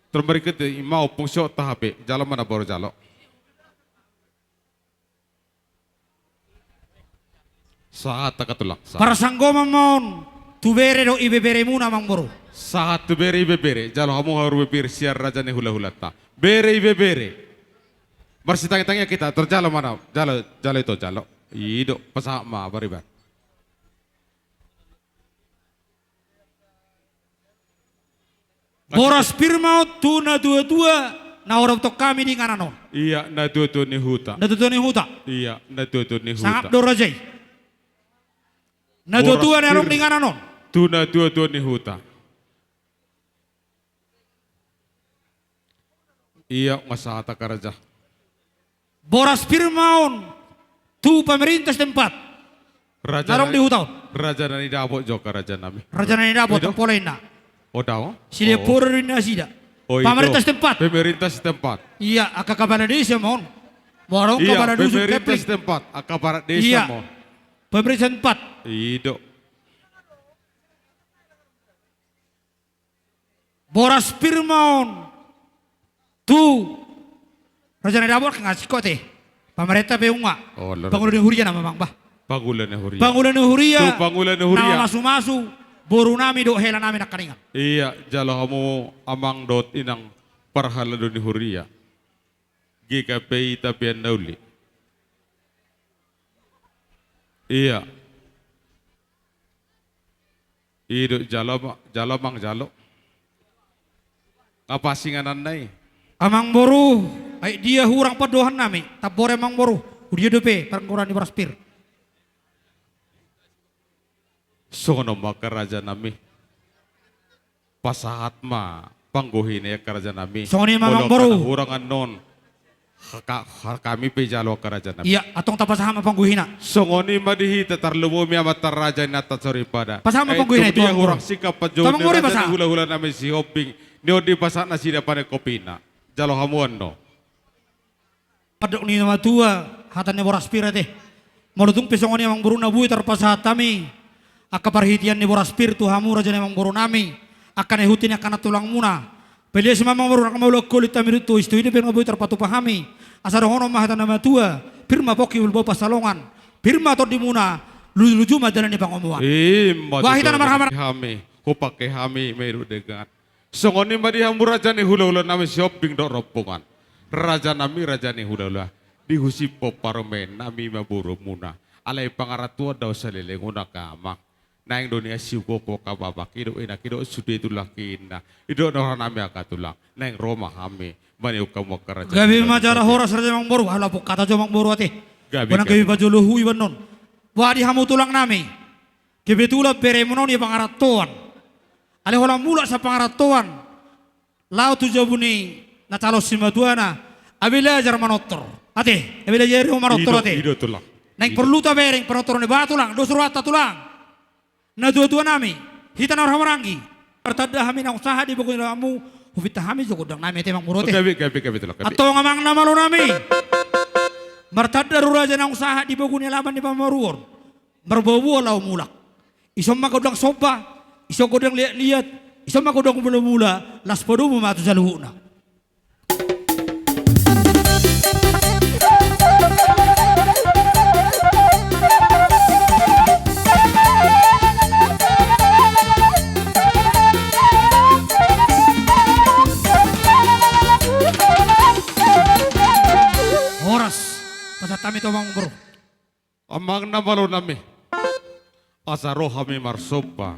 Tor marikit i ma ompung, so tahape. Jalo ma namboru, jalo. Sahat angka tulang, sahat. Parsanggoman ma on tu bere dohot ibeberemuna amangboru. Sahat tu bere ibebere, jalo hamu haru bebere sian raja ni hulahulanta. Bere ibebere. Marsitangitangian hita, tor jalo ma na, jalo, jalo ito, jalo. I do, pasahat ma pariban. Boras pir ma on tu natuatua na hurotok hami di inganan on. Ia, natuatua ni huta. Natuatua ni huta. Ia, natuatua ni huta. Sangap do raja i. Natuatua na adong di inganan on. Tu natuatua ni huta. Ia, nga sahat angka raja. Boras pir ma on tu pemerintah setempat. Raja na adong di huta on. Raja na nidapot jo angka raja nami. Raja na nidapot, pola inna. O, dao. Silepodo do inna nasida. O, i do. Pemerintah setempat. Pemerintah setempat. Ia, angka kepala desa ma on. Ia, pemerintah setempat, angka kepala desa ma on. Pemerintah setempat. I do. Boras pir ma on tu raja na dapot, nga singkot e. Pamarenta pe nunga. Pangula ni huria nama, Amang, bah. Pangula ni huria. Pangula ni huria. Tu pangula ni huria. Na mamasumasu Boru nami dohot hela nami nangkaningan. Ia, jalo hamu amang dohot inang parhalado ni huria. G K P I Tapian na uli. Ia. I do jalo, jalo amang jalo. Nga pas ingananna i. Amang boru, ai dia hurang pandohan nami, tambore amang boru, hudia dope parnggoran ni boras pir. Songon on ma angka raja nami. Pasahat ma panggohina i angka raja nami. Songon i ma amang boru. Molo hurang annon. Haka-, hami pe jalo angka raja nami. Ia, antong tapasahat ma panggohina. Songon i ma di hita tarlumobi amanta raja inanta soripada. Pasahat ma panggohina i tu amang boru. Hurang singkat panjouon ni raja ni hulahula nami Sihombing. Ni on dipasahat nasida panekopina. Jalo hamu annon. Pandok ni na matua, hata ni boras pir ate. Molo tung pe songon i amang boru na boi tarpasahat hami. Angka parhitean ni boras pir tu hamu raja ni amang boru nami. Angka na ihut ni angka na tulangmuna. Peleas ma amang boru na maulang holit hami tu istu i dope na boi tarpatupa hami. Asa dohonon ma hata na matua. Pir ma pongki bulbau pansalongan. Pir ma tondimuna. Lujuluju ma dalan ni pangomoan. Ima tutu. Hami. Hupake hami ma i do dengan. Songon i ma di hamu raja ni hulahula nami Sihombing dohot rombongan. Raja nami raja ni hulahula. Di husiphon parumaen nami ma borumuna. Alai pangarantoan do saleleng on angka amang. Naeng do nian siukokok angka bapak i dohot inak i dohot sude tulang inna. I dohot roha nami angka tulang. Naeng ro ma hami. Maniuk hamu angka raja. Gabe ma jala horas raja amang boru. Ala pungkata jo amang boru ate. Gabe, gabe. Gabe pajolo hu iba annon. Boha di hamu tulang nami. Kebetulan beremuna on ia pangarantoan. Alai holan mulak sian pangarantoan. Laho tu jabu ni na calon simatuana. Abe Lajar manortor. Ate, Abe Lajar i do manortor ate. I do tulang. Naeng porlu tabereng panortoron i ba tulang. Dos rohanta tulang. Natuatua nami. Hita na marhahamaranggi. Martanda hami naung sahat di bogu ni alamanmu. Hupinta hami jo gondang nami ate amang boru ate. Gabe, gabe, gabe tulang, gabe. Antong amang na malo nami. Martanda do raja naung sahat di bogu ni alaman ni pamoruon. Marboaboa laho mulak. Ison ma gondang somba, ison gondang liatliat, ison ma gondang mulamula, laos padomu ma tu saluhutna. Horas, pasahat hami tu amang boru. Amang na malo nami. Asa ro hami marsomba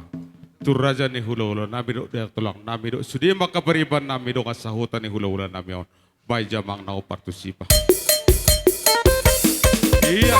tu raja ni hulahula nami dohot di tulang nami dohot sude ma angka pariban nami dongan sahuta ni hulahula nami on. Baen jo amang na ompar tusi ba. Ia.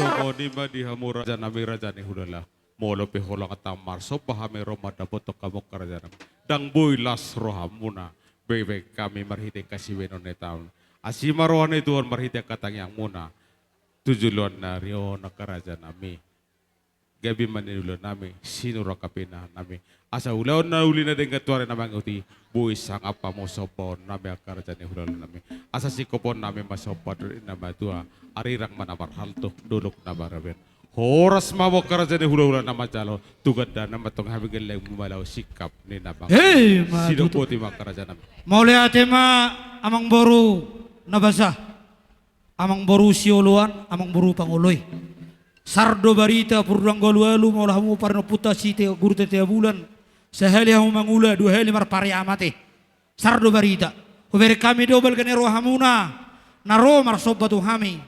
Songon i ma di hamu raja nami, raja ni hulala. Molo pe holan tang marsomba hami ro mandapothon hamu angka raja nami, ndang boi las rohamuna. Boi baen hami marhite angka sibahenon ni hataon. Asi ma roha ni Tuhan marhite angka tangiangmuna tu joloan ni ari on angka raja nami. Gabe ma niula nami, sinur angka pinahan nami. Asa ulaon na uli na denggan tu ari na mangihut i, boi sangap hamu sombaon nami angka raja ni hulala nami. Asa singkopon nami ma somba dohot na matua, arirang ma na marhalto, dolok na maraben. Horas ma hamu angka raja ni hulahula na manjalo, tu gandana ma tong hami gelleng mumalaho singkap ni na mangihut i. Hei, ma tutu. Sidok boti ma angka raja nami. Mauliate ma amangboru na basa. Amangboru sioloan, amangboru pangoloi. Sar do barita purdang galualu, molo hamu parinompunta si Te-, Guru Tetea Bulan, sahali hamu mangula, dua hali marpariama te. Sar do barita. Hubereng hami do balga ni rohamuna na ro marsomba tu hami.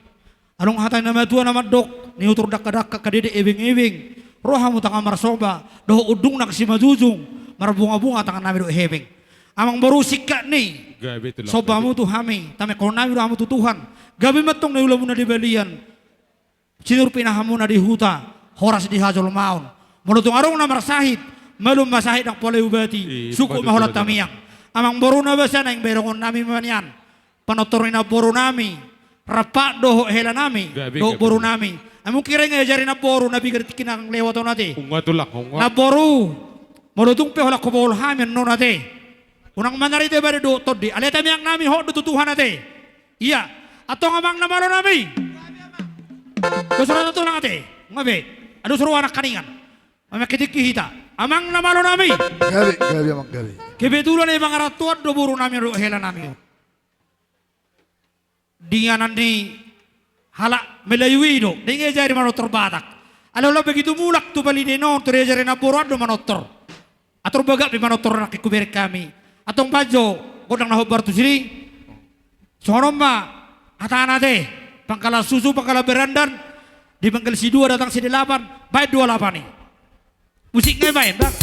Adong hata ni na matua na mandok, niutur dangka-dangka, kadede ebeng-ebeng, ro hamu tangan marsomba, dohot undung nang simanjujung, marbunga-bunga tangan nami dohot hepeng. Amangboru singkat ni. Gabe tulang. Somba hamu tu hami, tamekhon nami do hamu tu Tuhan. Gabe ma tong niulamuna di balian, sinur pinahanmuna di huta, horas di hajolmaon. Molo tung adong na marsahit, malum ma sahit ndang pola iubati. Ih, sungkun ma holan tamiang. Amangboru na basa, naeng bahenongon nami ma nian. Panortor ni namboru nami, rap dohot hela nami, gabe, dohot gabe, boru nami. Ai mungkin ro iajari namboru na piga tingki na lewat on ate. Nunga tulang, nunga. Namboru, molo tung pe holan hubohal hami annon ate, unang manarita bade dohot tondi, alai tamiang nami hot do tu Tuhan ate. Ia, antong amang na malo nami. Dos roha tulang ate, nunga be. Ados roha nangkiningan. Mamakitingki hita. Amang na malo nami. Gabe, gabe amang, gabe. Kebetulan i mangarantoan do boru nami dohot hela nami. Di inganan ni halak Melayu i do, naeng iajari manortor Batak. Alai holan begitu mulak tu Balideon on, tung diajari namboru an do manortor. Atur bagak pe manortor nangkin hubereng hami. Antong baen jo gondang na hombar tu sini. Songon on ma hatana ate, pangkalan susu, pangkalan berandan, di pangkal sidua datang sidelapan, baen dua lapan i. Musik nge baen, Bang.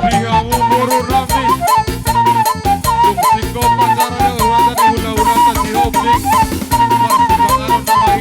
Di hamu boru nami, tung singkop acara ni hulahula, hulahula na si Hombing, marsipanganon nama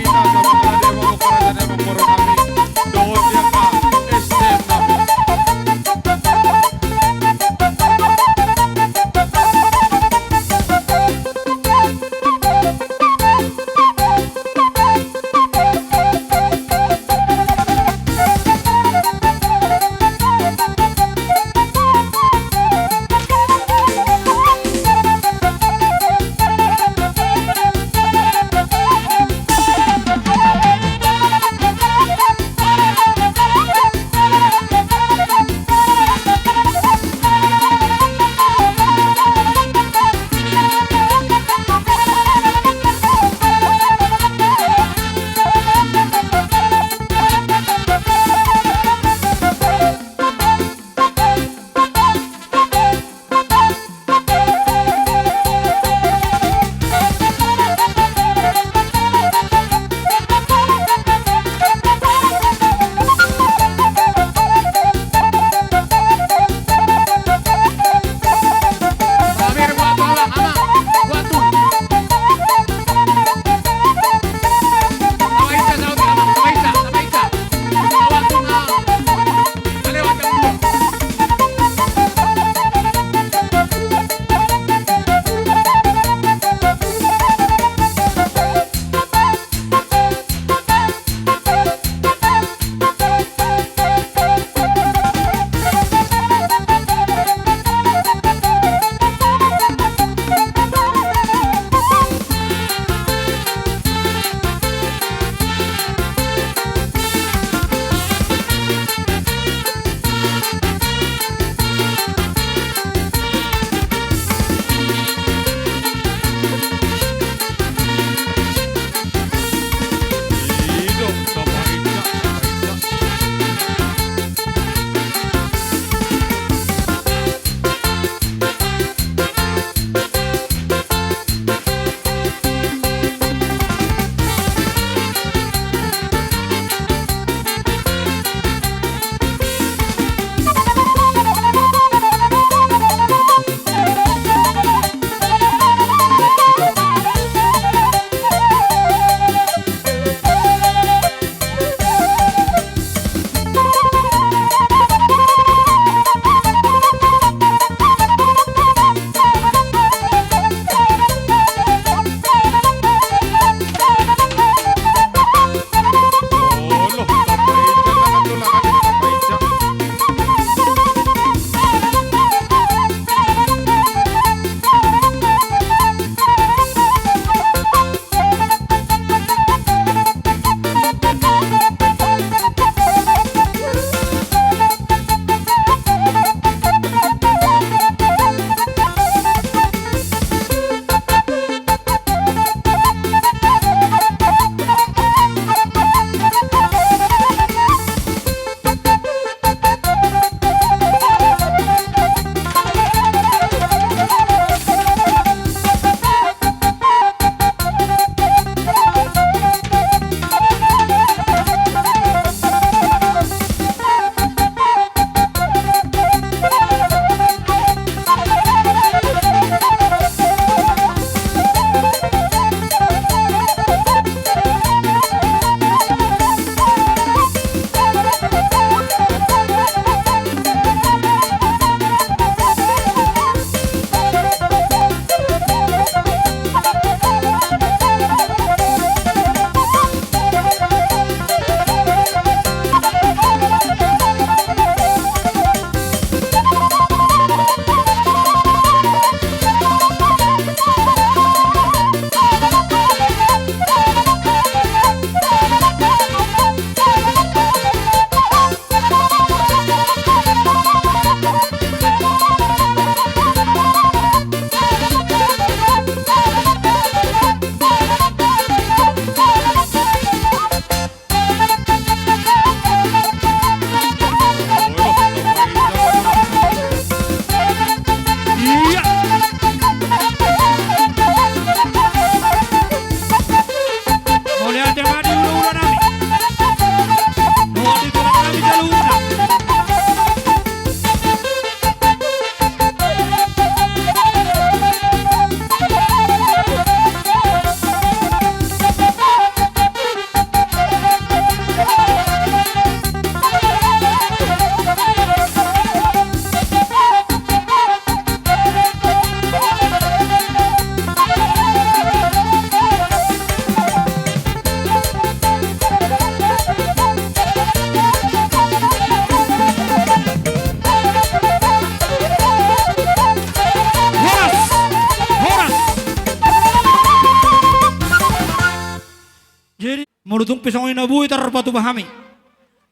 Molo tung pe songon i na boi tarpatupa hami,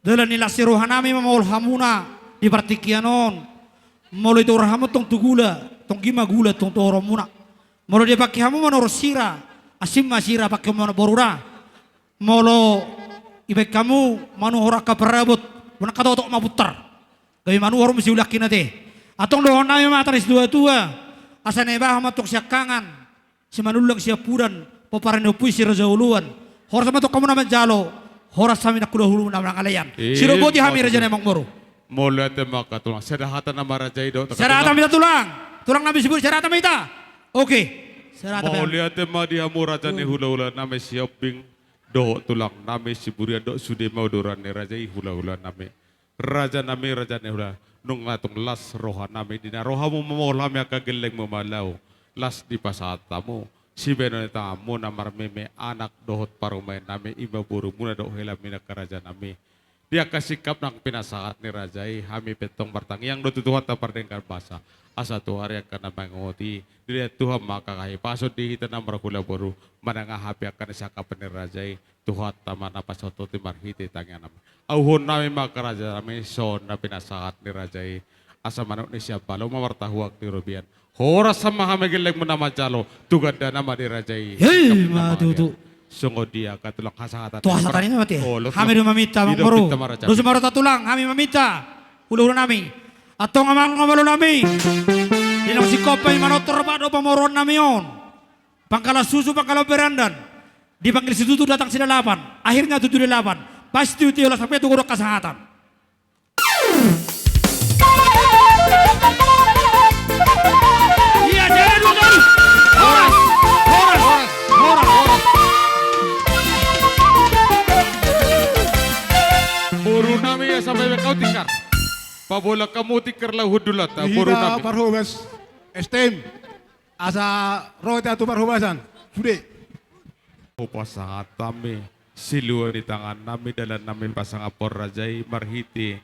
dalan ni las ni rohanami ma molo hamuna di partingkian on. Molo ditorop hamu tong tu gula, tonggi ma gula tong tu toropmuna. Molo dipangke hamu manorot sira, asing ma sira pangkeon ma boruna. Molo dibaen hamu manuhor angka parabot, bona angka totok ma puntar. Gabe manuhor muse ulakkina te. Antong dohononnami ma hata ni situatua, asa na dibahen ma tong siangkangan, simanullang siampudan, pomparan ni ompu i si raja oloan. Horas ma tong hamu na manjalo, horas hami nang hulahula na mangalean. Sidok boti hami raja ni amangboru. Mauliate ma angka tulang. Sada hata nama raja i do. Sada hata ma hita tulang. Tulang nami si Buri, sada hata ma hita. Oke. Sada hata ma hita. Mauliate ma di hamu raja ni hulahula nami Sihombing dohot tulang nami Siburian dohot sude ma uduran ni raja i hulahula nami. Raja nami, raja ni hula, nunga tung las roha nami di na ro hamu mamolhami angka gellengmu ma laho las dipasahat hamu sibahenon ni tanganmuna marmeme anak dohot parumaen nami, ima borumuna dohot helamuna angka raja nami. Di angka singkap nang pinasahat ni raja i, hami pe tong martangiang do tu Tuhanta pardenggan basa, asa tu ari angka na mangihuthon i dilehon Tuhan ma angka hahipason di hita na marhula boru, manang aha pe angka na siangkapan ni raja i, Tuhanta ma na pasahathon i marhite tangiang nami. Auhon nami ma angka raja nami, songon na pinasahat ni raja i, asa manuk ni siambalo ma martahuak di robean. Horas ma hami gellengmu na manjalo, tu gandana ma di raja i. Hei, singkap nama tutu. Songon dia angka tulang hasahatan. Tu hasahatan i ma te. Hami do maminta, amangboru. Dos ma roha tulang, hami maminta. Hulahula nami. Antong amang, amangboru nami. Di naung singkop i manortor do pamoruon nami on. Pangkalan susu, pangkalan berandan. Dipanggil situtu datang silalapan. Akhirnya tutu di lapan. Pasti tio las pe tu godang hasahatan. Iya, jalan dua kali. Horas, horas, horas, horas. Boru nami, asa baen hamu tikar. Pabolak hamu tikar laho hundul hata, boru nami. Parhobas, S T M. Asa ro hita tu parhobasan. Sude. Hupasahat hami silua ni tangan nami dalan nami pasangaphon raja i marhite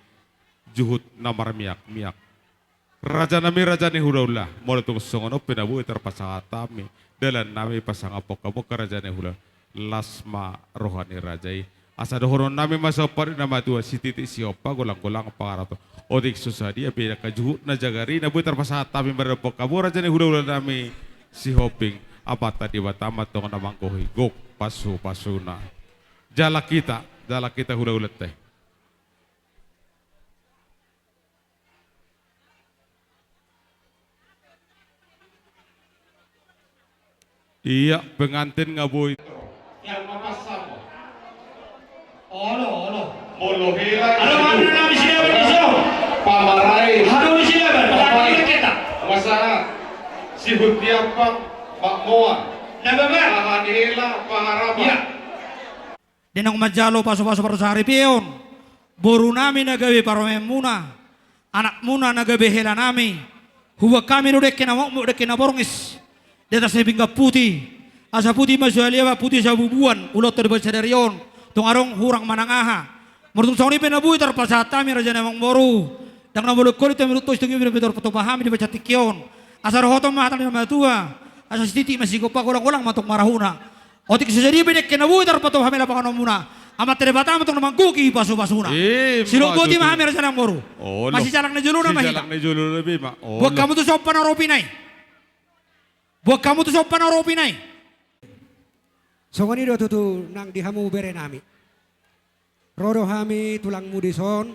juhut na marmiakmiak. Raja nami, raja ni hulahula, molo tung songon on pe na boi tarpasahat hami dalan nami pasangaphon hamu angka raja ni hulahula, las ma roha ni raja i. Asa dohonon nami ma siompat ni na matua, sititik sihompa, golanggolang pangaranto. Otik so sadia be angka juhut na jagar i na boi tarpasahat hami maradophon hamu raja ni hulahula nami Sihombing, Amanta Debata ma tong na manggohi gok pasupasuna. Jala hita, jala hita hulahulanta i. Iya, pengantin nga boi. Yang mapasamo. Olo, olo. Molo hela. Alo, mana nami siapa di so? Pamarai. Halo, siapa? Pamarai kita. Masalah. Sihut tiap pak, pak moa. Nama, Pak? Pahan hela, paharapa. Iya. Di naung manjalo pasupasu pardongansaripeon, boru nami na gabe parumaenmuna, anakmuna na gabe hela nami, huboan hami do dengke na mokmok, dengke na borngis, di atas ni pinggan puti, asa puti ma sualiaban, puti sabubuan, ulaonta di bagas sadari on, tung adong hurang manang aha. Molo tung songon i pe na boi tarpasahat hami raja ni amangboru, ndang na molo ingkon hami tarpatupa hami di bagas tingki on, asa dohonon ma hata ni na matua, asa sititik ma sihompa, golanggolang ma tong marahuna. Otik so sadia be dengke na boi tarpatupa hami laho panganonmuna, Amanta Debata ma tong na manggohi pasupasuna. Sidok boti ma hami raja ni amangboru. Olo. Masijalang na jolo nama hita. Sijalang na jolo nama be ma. Olo. Boan hamu tu sompa na ropi nai. Boan hamu tu sompa na ropi nai. Songon i do tutu nang di hamu bere nami. Ro do hami tulangmu dison,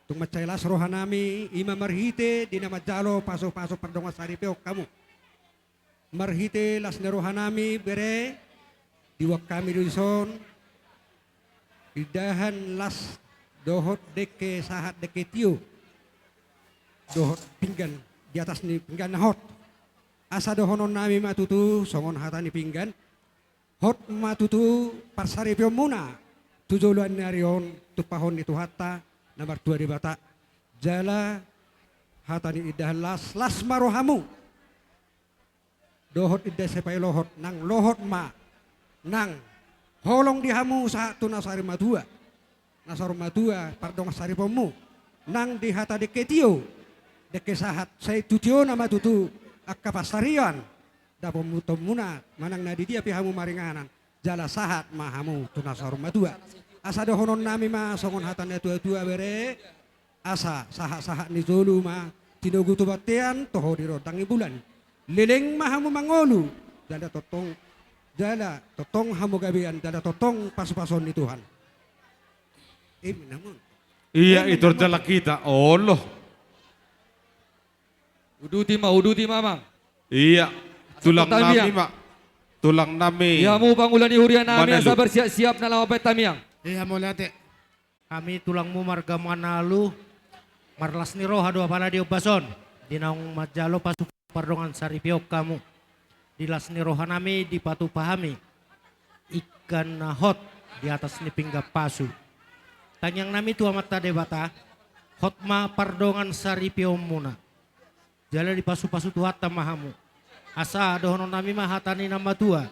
tung mansai las roha nami, ima marhite di na manjalo pasupasu pardongansaripeon hamu. Marhite las ni roha nami bere, diboan hami do dison indahan las dohot dengke sahat, dengke tio, dohot pinggan di atas ni pinggan na hot. Asa dohonon nami ma tutu songon hata ni pinggan. Hot ma tutu parsaripeonmuna tu joloan ni ari on, tumpahon ni Tuhanta na martua Debata. Jala hata ni indahan las, las ma rohamu. Dohot indahan sipalohot, nang lohot ma, nang holong di hamu sahat tu na saur matua. Na saur matua pardongansaripeonmu, nang di hata dengke tio, dengke sahat, sai tu tiona ma tutu angka pansarian dapotonmuna, manang na di dia pe hamu maringanan, jala sahat ma hamu tu na saur matua. Asa dohononnami ma songon hata ni natuatua bere, asa sahatsahat ni jolo ma tinogu tu bontean, toho di rondang ni bulan. Leleng ma hamu mangolu, jala tongtong, jala tongtong hamu gabean, jala tongtong pasupasuon ni Tuhan. Ima namun. Ia, ima i tor namun. Jala hita, olo. Uduti ma, uduti ma, Amang. Ia, tulang nami ma. Tulang nami. Ia, hamu pangula ni huria nami, asa bersiap-siap na laho baen tangiang. Ia, mauliate. Hami tulangmu marga Manalu, marlas ni roha do apala di ombas on, di naung manjalo pasu pardongan saripeon hamu. Di las ni roha nami dipatupa hami ingkon na hot di atas ni pinggan pasu. Tangiang nami tu Amanta Debata, hot ma pardongan saripeonmuna. Jala dipasupasu Tuhanta ma hamu. Asa dohonon nami ma hata ni na matua.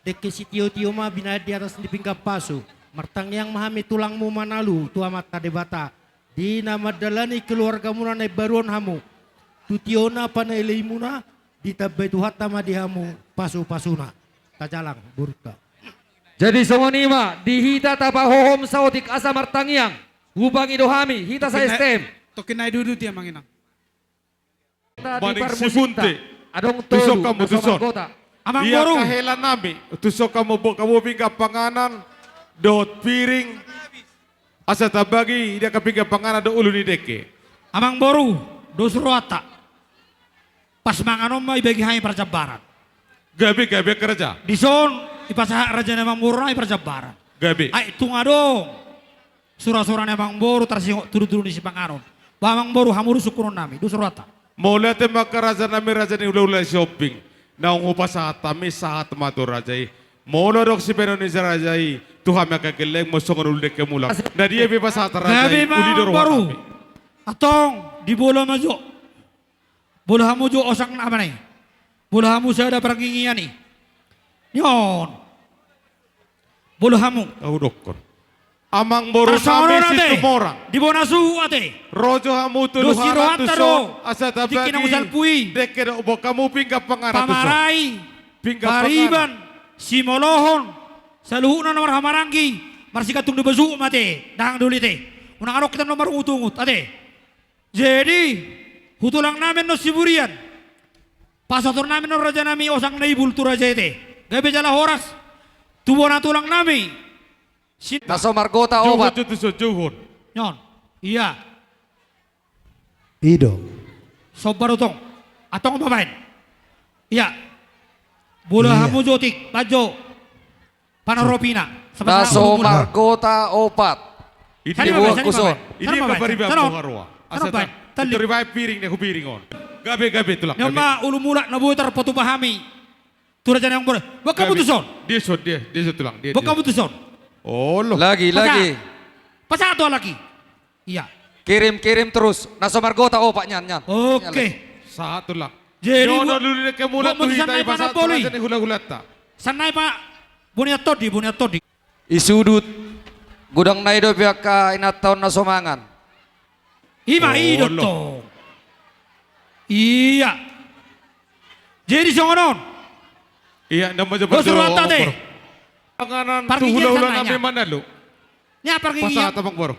Dengke sitiotio ma binahen di atas ni pinggan pasu. Martangiang ma hami tulangmu Manalu tu Amanta Debata, di na mandalani keluargamuna na imbaru on hamu. Tu tiona panaileimuna, ditambai Tuhanta ma di hamu pasupasuna. Tajalang borunta. Jadi songon i ma, di hita tapahohom saotik asa martangiang. Hupangido hami, hita sa S T M. Tokin na i dudu dia manginang. Maning Sibunte. Adong tolu, tuson hamu, na so tuson. Margota. Amang boru. Ia kahela nami, tuson hamu, bo-, hamu pinggan panganan, dohot piring, asa tabagi, di angka pinggan panganan dohot ulu ni dengke. Amang boru, dos rohanta. Pas mangan on ma ibagi hami parjambaran. Gabe, gabe angka raja. Dison, ipasahat raja ni amang boru nami parjambaran. Gabe. Ai tung adong sura-sura ni amang boru tarsingot tudu-tudu ni sipanganon. Ba amang boru, hamu do sungkunon nami, dos rohanta. Mauliate ma angka raja nami, raja ni hulahula Sihombing. Naung hupasahat hami, sahat ma tu raja i. Molo adong sibahenon ni raja i tu hami angka gellengmu songon ulu dengke mulak, na dia pe pasahat raja i, uli do roha nami. Gabe ma amang boru. Antong, dibola ma jo. Bola hamu jo osang na mana i. Bola hamu sada parnginggian i. Nion. Bola hamu. Au dokkon. Amang boru nami Situmorang. Di bona suhu ate. Ro jo hamu tolu halak tuson, asa tabagi dengke dohot hamu pinggan panganan tuson. Pamarai, pinggan panganan. Pariban, Simolohon, saluhutna na marhahamaranggi, marsigantung di bona suhu ma ate, dang doli ate. Unang adong hita na marungut-ungut ate. Jadi, tu tulang nami annon Siburian. Pasahaton nami annon raja nami osang na ibul tu raja i ate. Gabe jala horas. Tu bona tulang nami. Na so margota opat. Juhut, juhut, juhut. Nion. Ia. I do. Somba do tong. Antong baen. Ia. Bola hamu jo otik, baen jo. Panaropina. Na so margota opat. Di bona suhu on. Asa ta, tori baen piring ni hupiring on. Gabe, gabe tulang. Nion ma ulu mulak na boi tarpatupa hami. Tu raja ni amang boru. Boan hamu tuson. Dia son, dia, dia son tulang, dia. Boan hamu tuson. Olo. Lagi, lagi. Pasahat tu halak i. Ia. Kirim, kirim terus. Na so margota opat nian, nian. Oke. Sahat tulang. Jadi, boan hamu tuson nai, pasahat tu raja ni hulahulanta. San nai pa, bonian tondi, bonian tondi. I sudut. Godang nai dope angka inanta on na so mangan. Ima i do tong. Ia. Jadi songon on. Ia, ndang majo. Dos rohanta ate. Panganan tu hulahula nami Manalu. Nia parnginggian. Pasahat amang boru.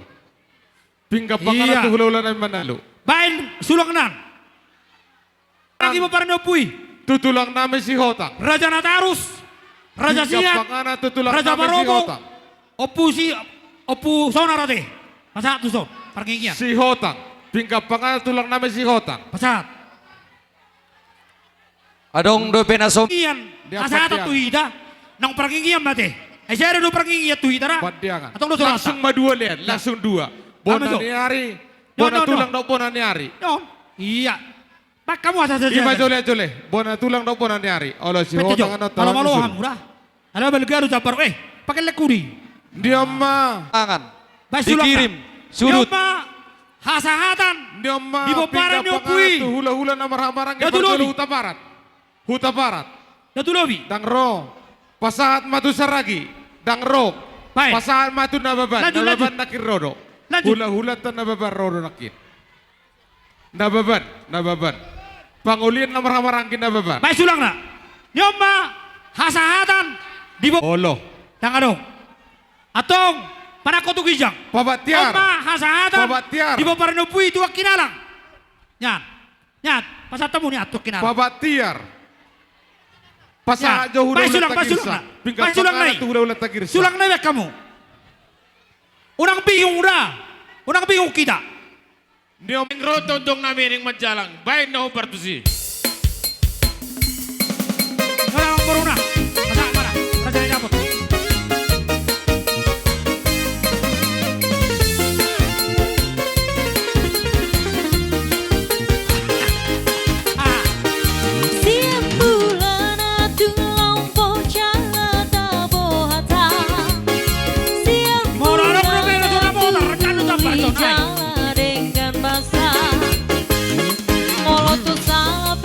Pinggan panganan tu hulahula nami Manalu. Baen sulang nan. Lagi pomparan ni ompu i. Tu tulang nami Sihotang. Raja Natarus. Raja Sian. Pinggan panganan tu tulang nami Sihotang. Raja Baroto. Ompu si, Ompu Sonar ate. Pasahat tuson. Parnginggian. Sihotang. Pinggan panganan tulang nami Sihotang. Pasahat. Adong dope na so. Ian. Pasahat tu hita. Nang parnginggian ma ate. Ai sada do parnginggian tu hita ra. Pandiangan. Antong dos rohanta. Langsung ma dua lean. Langsung dua. Bona ni ari. Bona tulang dohot bona ni ari. Ia. Baen hamu asa saja. Ima jole, jole. Bona tulang dohot bona ni ari. Olo Sihotang annon. Malo-malo hamu ra. Ala balga do jambar. Eh, pakai lekuri. Nion ma. Tangan. Baen sulang. Dikirim. Sudut. Nion ma hasahatan. Nion ma. Di pomparan ni ompu i. Pinggan panganan tu hulahula na marhahamaranggi. Datu lobi. Huta Barat. Huta Barat. Datu lobi. Ndang ro. Pasahat ma tu Saragi. Ndang ro. Baen. Pasahat ma tu Nababan. Lanjut, lanjut. Nababan nangkin ro do. Lanjut. Hulahulanta Nababan ro do nangkin. Nababan, Nababan. Pangolian na marhahamaranggi Nababan. Baen sulangna. Nion ma hasahatan Di bo-, olo. Tangan dong. Antong, panangko tu ginjang. Pabat tiar. On ma hasahatan. Pabat tiar. Di bo parnompu i tu angka na laho. Nian. Nian, pasahat hamu nian tu angka na laho. Pabat tiar. Pasahat jo hula-hula Tagirsa. Pinggan pangana tu hula-hula Tagirsa. Sulang nai baen hamu. Unang bingung da. Unang bingung hita. Naeng ro tondong nami naeng manjalang, baen na hombar tusi. Ora, boruna. Masa mana? Raja ni dapot. Ah. Sian bulan tung lompo jala tabohata. Sian bulan tung jala denggan basa. Molo tung sala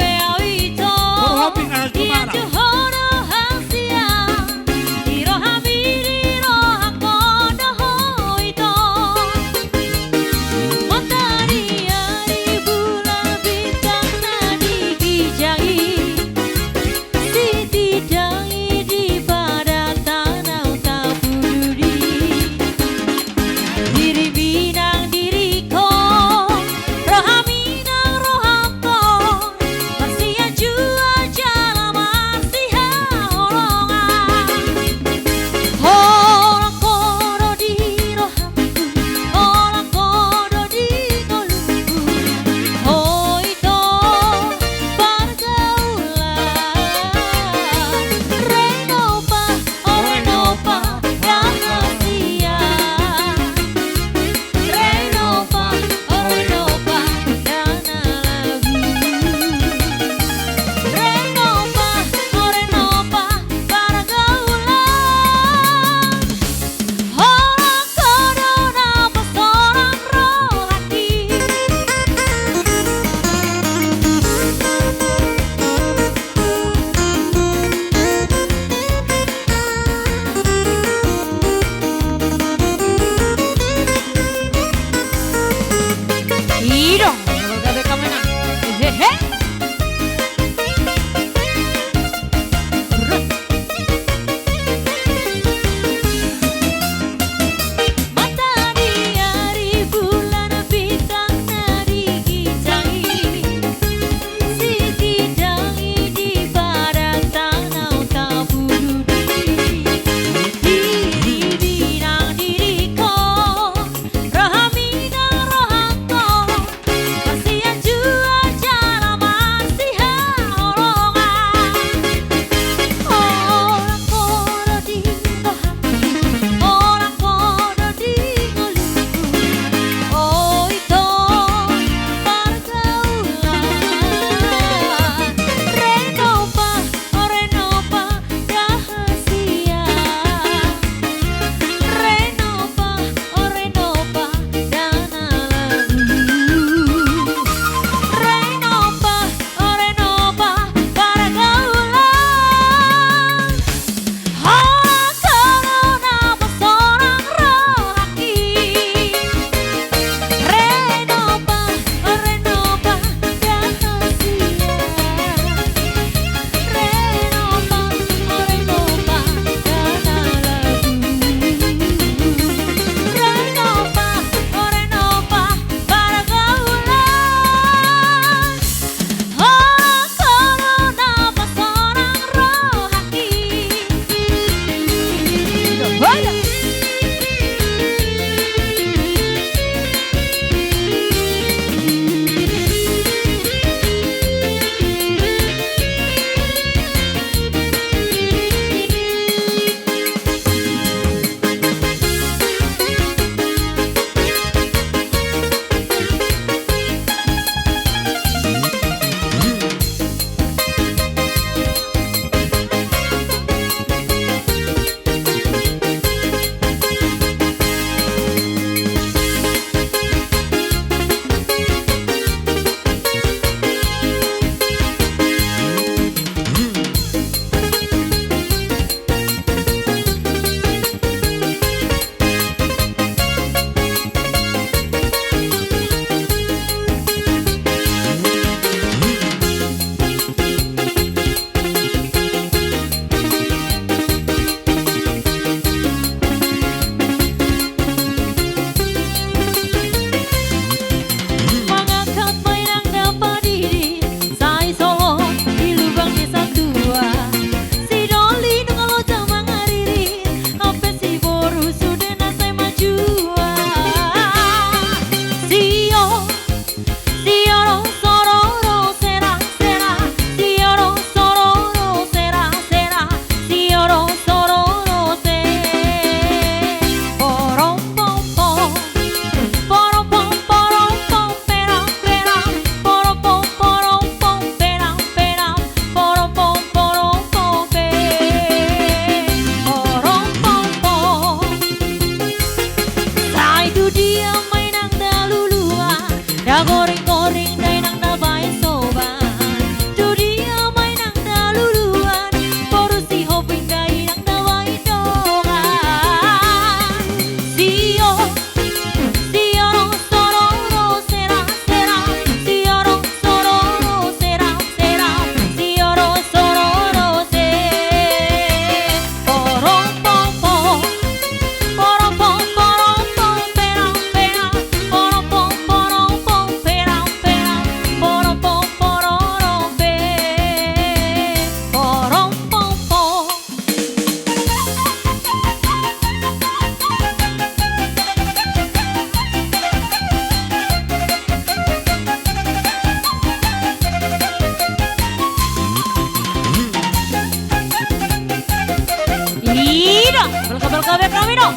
Kabel-kabel kami dong.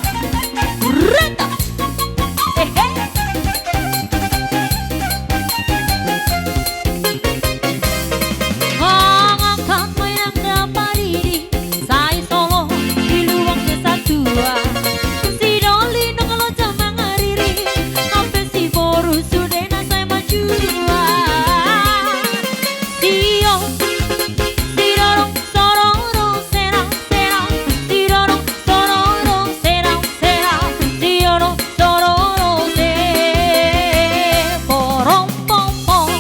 Reta. Hehe. Mangangkat ma inang daparidi, sai solo di lubang kesatua. Si Doli nunga loja mangariri, hape si boru sudena sai manjua. Sio, sidorong, sororo, sera, sera, sidorong, sororo, sera, sera, sidorong, sororo, se. Porong, pong, pong.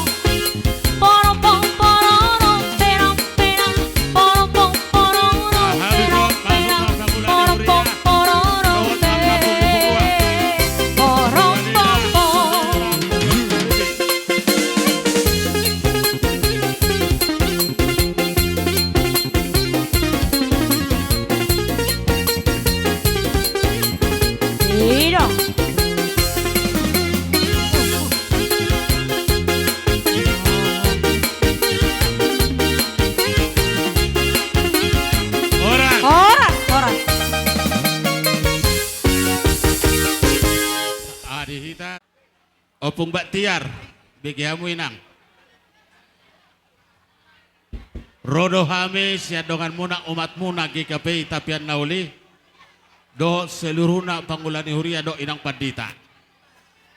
Porong, pong, pororo, sera, sera. Porong, pong, pororo, sera, sera. Porong, pong, pororo, se. Porong, pong, pong. Ida. Horas. Horas, horas. Adi hita. Ompung Baktiar, bege hamu inang. Ro do hami sian donganmuna, umatmuna G K P I Tapian na Uli, dohot seluruhna pangula ni huria dohot inang pandita.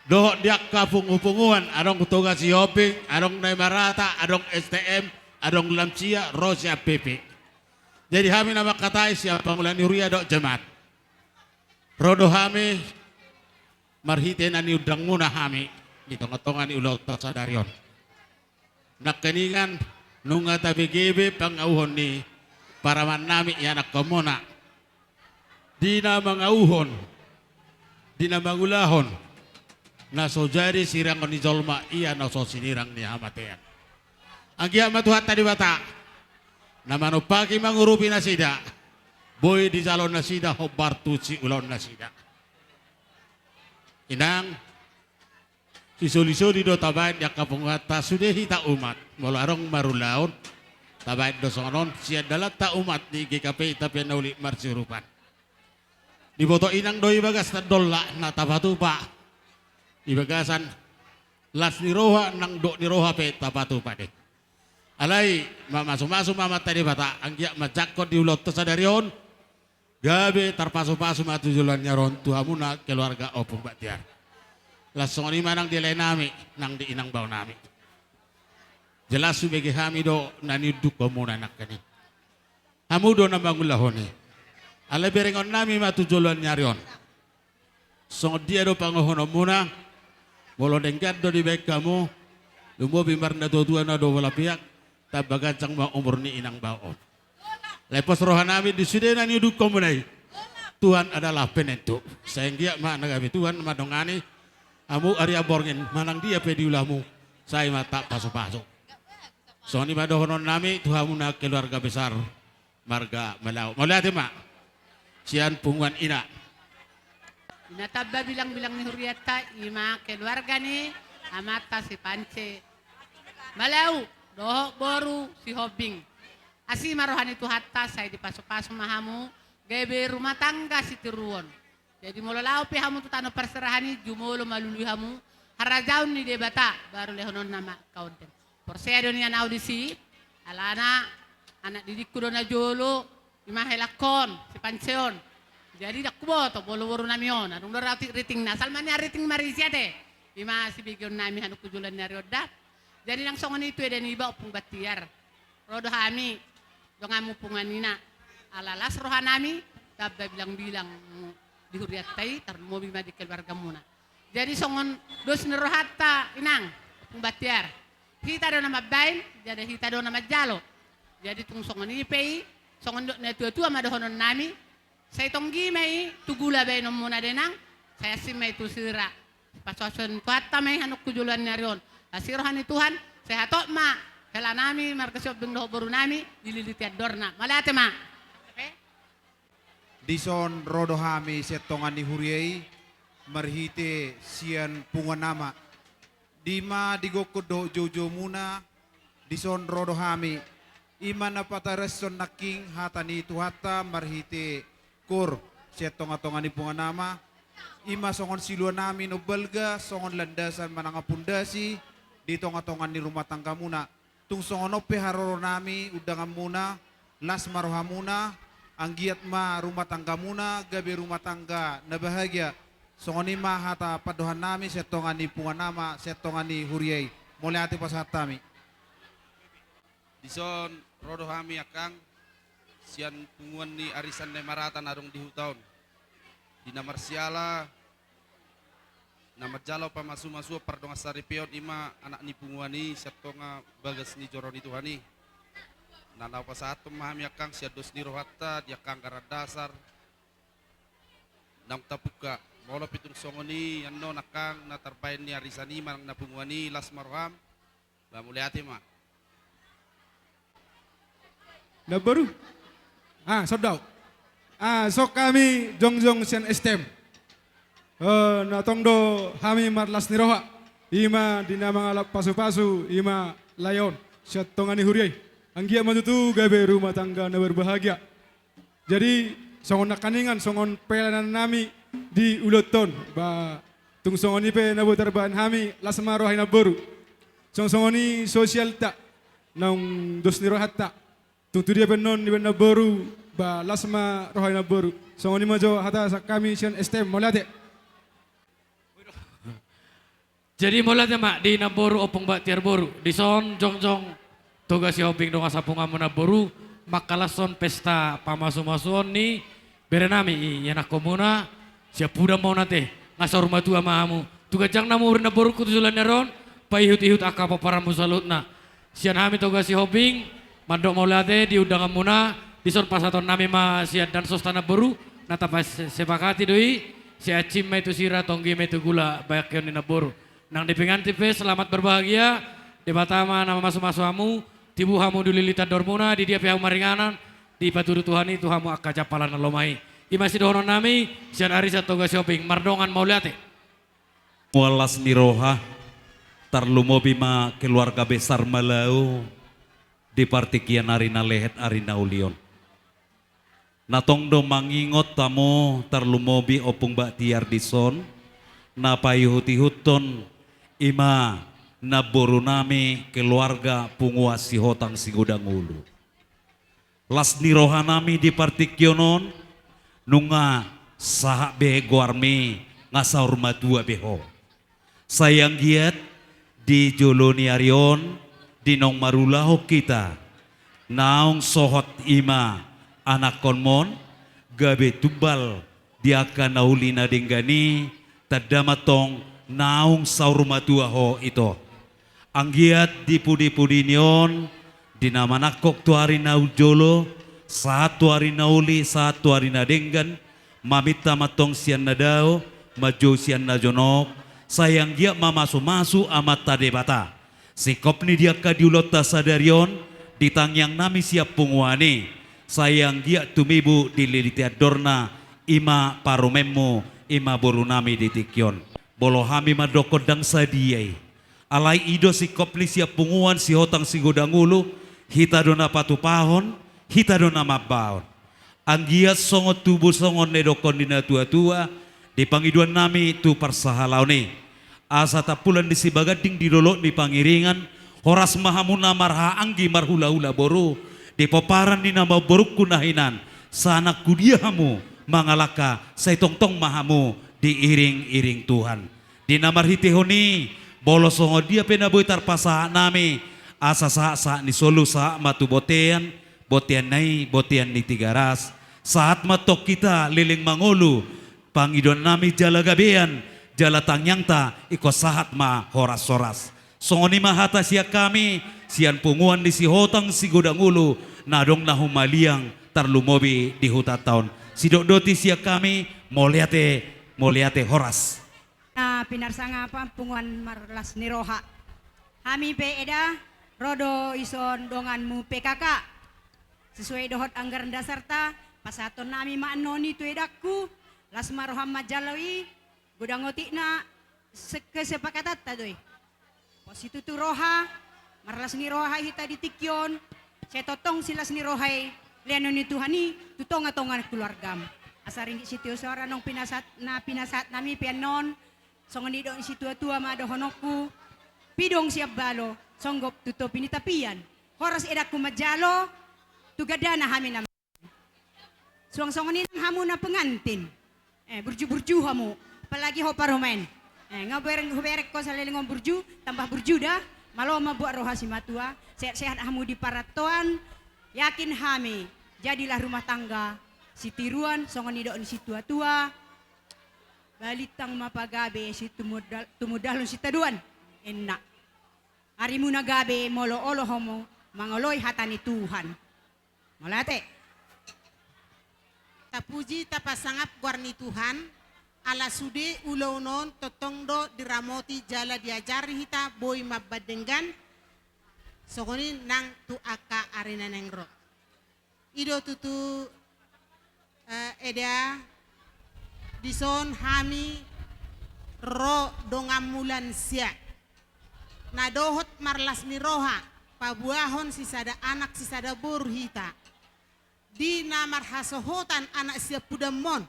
Dohot di angka pungupunguan, adong Toga Sihombing, adong Naimarata, adong S T M, adong Lansia, ro sian P P. Jadi hami na mangkatai sian pangula ni huria dohot jemaat. Ro do hami marhite na niundangmuna hami di tongatonga ni ulaonta sadari on. Nangkiningan nunga tabege be pangauhon ni paramannami ianakhonmuna. Di na mangauhon, di na mangulahon, na so jadi sirangon ni jolma ia na so sinirang ni hamatean. Anggiat ma Tuhanta Debata na manumpaki mangurupi nasida, boi dijalo nasida hombar tu siulaon nasida. Inang, sisolisoli do tabaen di angka punguanta sude hita umat, molo adong marulaon, tabaen do songon on sian dalanta umat ni G K P I Tapian na Uli marsiurupan. Diboto inang do i bagas tandolna na tapatupa, di bagasan las ni roha nang dok ni roha pe tapatupa do i. Alai mamasumasu ma Amanta Debata anggiat manjangkon di ulaonta sadari on, gabe tarpasupasu ma tu joloan ni ari on tu hamuna keluarga Ompung Baktiar. Laos songon i ma nang di laenami nang di inang baonami. Jelas hubege hami do na niundukkonmuna nangkin i. Hamu do na mangulahon i. Alai berengonnami ma tu joloan ni ari on. Songon dia do pangohononmuna, molo denggan do dibaen hamu, lumobi marnatuatua na do bola piak, tamba ganjang ma umur ni inang bao on. Lae pos rohanami di sude na niundukkonmuna i. Tuhan adalah penentu. Sai anggiat ma na gabe Tuhan mandongani hamu ari amborngin manang dia pe di ulamu, sai ma tapasupasu. Songon i ma dohononnami tu hamuna keluarga besar marga Malau. Mauliate ma sian punguan ina. Ina tamba bilangbilang ni hurianta, i ma keluarga ni amanta si Pance Malau dohot boru Sihombing. Asi ma roha ni Tuhanta, sai dipasupasu ma hamu gabe rumah tangga sitiruon. Jadi molo laho pe hamu tu tano parserahan i, jumolo malului hamu harajaon ni Debata, baru lehononna ma angka onden. Porsea do nian au disi, alana anak didikku do najolo, i ma helangkon si Pance on. Jadi ndang huboto molo borunami on, adong do rau ritingna, asal ma nian riting marisi ate. I ma sibegeonnami hanukkun joloan ni ari on da. Jadi nang songon i tu eda niba Ompung Baktiar. Ro do hami donganmu punguan ina, ala las rohanami, tamba bilangbilang di hurianta i, tarlumobi ma di keluargamuna. Jadi songon dos ni rohanta inang, Ompung Baktiar, hita do na mambaen, jala hita do na manjalo. Jadi tung songon i pe i, songon dok ni natuatua ma dohononnami, sai tonggi ma i tu gula baenonmuna da inang, sai asing ma i tu sira. Pasupasu ni Tuhanta ma i hanukkun joloan ni ari on. Asi roha ni Tuhan, sai hatop ma helanami marga Sihombing dohot borunami dililiti andorna. Mauliate ma. Dison ro do hami sian tonga ni huria i marhite sian punguan ama. Di ma di gokhon dohot joujoumuna, dison ro do hami. I ma na patarashon nangkin hata ni Tuhanta marhite Koor sian tonga-tonga ni punguan ama, i ma songon siluanami na umbalga, songon landasan manang pondasi di tonga-tonga ni rumah tanggamuna. Tung songon on pe haroronami undanganmuna, las ma rohamuna, anggiat ma rumah tanggamuna gabe rumah tangga na bahagia. Songon i ma hata pandohannami sian tonga ni punguan ama, sian tonga ni huria i. Mauliate pasahat hami. Dison ro do hami angkang, sian punguan ni arisan Nemarata na adong di huta on. Di na marsiala, na manjalo pamasu-masuon pardongan saripeon i ma anak ni punguan i sian tonga bagas ni joro ni Tuhan i. Na laho pasahathon ma hami angkang sian dos ni rohanta di angka anggaran dasar naung tapungka. Molo pe tung songon i annon angkang na tarbaen ni arisan i manang na punguan i, las ma roham. Ba mauliate ma. Namboru. Ah, sondau. Ah, songon hami jongjong sian S T M. Eh, na tong do hami marlas ni roha. I ma di na mangalap pasu-pasu, i ma lae on sian tonga ni huria i. Anggiat ma tutu gabe rumah tangga na berbahagia. Jadi, songon nangkiningan, songon pelanannami di ulaon on, ba, tung songon i pe na boi tarbaen hami, las ma roha i namboru. Songon-songon i sosialta, naung dos ni rohanta. Tung tu dia pe annon dibaen namboru, ba, las ma roha i namboru. Songon i ma jo hata sian hami sian S T M, mauliate. Jadi mauliate ma di namboru Ompung Baktiar boru, dison jongjong Toga Sihombing dongan sapunguanmu namboru, mangkalashon pesta pamasu-masuon ni berenami i, ianakkonmuna, sian Pudan ma on ate, nga saur matua ma hamu. Tu ganjang na umur ni namborungku tu joloan ni ari on, paihut-ihut angka pomparanmu saluhutna. Sian hami Toga Sihombing, mandok mauliate di undanganmuna, dison pasahatonnami ma sian dansosta namboru, na tapasepakati do i, sian ancim ma i tu sira, tonggi ma i tu gula, bahen ni namboru. Nang di pinggan pe selamat berbahagia, Debata ma na mamasu-masu hamu, tibu hamu di lili tandormuna, di dia pe hamu maringanan, dipatudu Tuhan i tu hamu angka jampalan na lomo i. I ma sidohononnami, sian arisan Toga Sihombing, mardongan mauliate. Las ni roha, tarlumobi ma keluarga besar Malau di partingkian ari na lehet, ari na uli on. Na tong do mangingot hamu, tarlumobi Ompung Baktiar dison, na paihut-ihuthon i ma namborunami keluarga punguan Sihotang Sigodang Ulu. Las ni rohanami di partingkian on, nunga sahat be goarmi, nga saur matua be ho. Sai anggiat di jolo ni ari on, di naung marulaon hita, naung sohot i ma anakkonmon, gabe tumbal di angka na uli na denggan i, tanda ma tong naung saur matua ho ito. Anggiat di pudi-pudi ni on, di na manangkok tu ari na jolo, sahat tu ari na uli, sahat tu ari na denggan, maminta ma tong sian na dao, manjou sian na jonok, sai anggiat mamasu-masu Amanta Debata. Singkop ni di angka di ulaonta sadari on, di tangiangnami sian punguan i, sai anggiat tumibu dililiti andorna, i ma parumaenmu, i ma borunami di tingki on. Molo hami mandokkon ndang sadia i. Alai i do singkop ni sian punguan Sihotang Sigodang Ulu, hita do na patupahon, hita do na mambahen. Anggiat songon tubu songon na nidokkon ni natua-tua, di pangidoannami tu parsahalaon i. Asa tampulan ni sibaganding di dolok ni pangiringan, horas ma hamu na marhaha anggi marhula-hula boru, di pomparan ni na mamborungku na hinan, sahat nang tu dia hamu mangalangka, sai tongtong ma hamu diiring-iring Tuhan. Di na marhitehon i, molo songon dia pe na boi tarpasahatnami, asa sahat-sahat ni solu sahat ma tu bontean, bontean na i, bontean ni Tigaras, sahat ma tong hita leleng mangolu, pangidoannami jala gabean, jala tangiangta, ingkon sahat ma horas-horas. Songon i ma hata sian hami, sian punguan ni Sihotang Sigodang Ulu, na adong na humaliang, tarlumobi di hutanta on. Sidok dohot i sian hami, mauliate, mauliate horas. Na pinarsangapan punguan marlas ni roha. Hami pe eda, ro do ison donganmu P K K. Sesuai dohot anggaran dasarta, pasahatonnami ma annon i tu edangku, las ma roham manjalo i, godang otik na se-, kesepakatanta do i. Pos situtu roha, marlas ni roha hita di tingki on, sai tongtong silas ni roha i, lehonon ni Tuhan i, tu tonga-tonga keluargam. Saringgit sitio soara nang pinasahat, na pinasahat nami pe annon, songon nidok ni situatua ma dohononku, pidong sian balo, songgop tu topi ni tapian. Horas edakku manjalo, tu gandana hami na. Suang songon i nang hamu na pengantin. Eh, burju-burju hamu. Apalagi ho parumaen. Eh, nga hubereng, hubereng ho saleleng on burju, tambah burju da. Malo ma buat roha simatua. Sehat-sehat hamu di parantoan. Yakin hami, jadilah rumah tangga sitiruan, songon nidok ni situatua. Balintang ma pagabe situmundal-, tumundalhon sitadoan. Enak. Arimuna gabe molo olo hamu mangoloi hata ni Tuhan. Mauliate. Tapuji, tapasangap goar ni Tuhan, ala sude ulaon on tongtong do diramoti jala diajari hita boi mambahen denggan, songon i nang tu angka ari na naeng ro. I do tutu, eh, eda, dison hami ro donganmu lansia. Na dohot marlas ni roha, paboahon sisada anak sisada boru hita. Di na marhasohotan anak siampudanmon,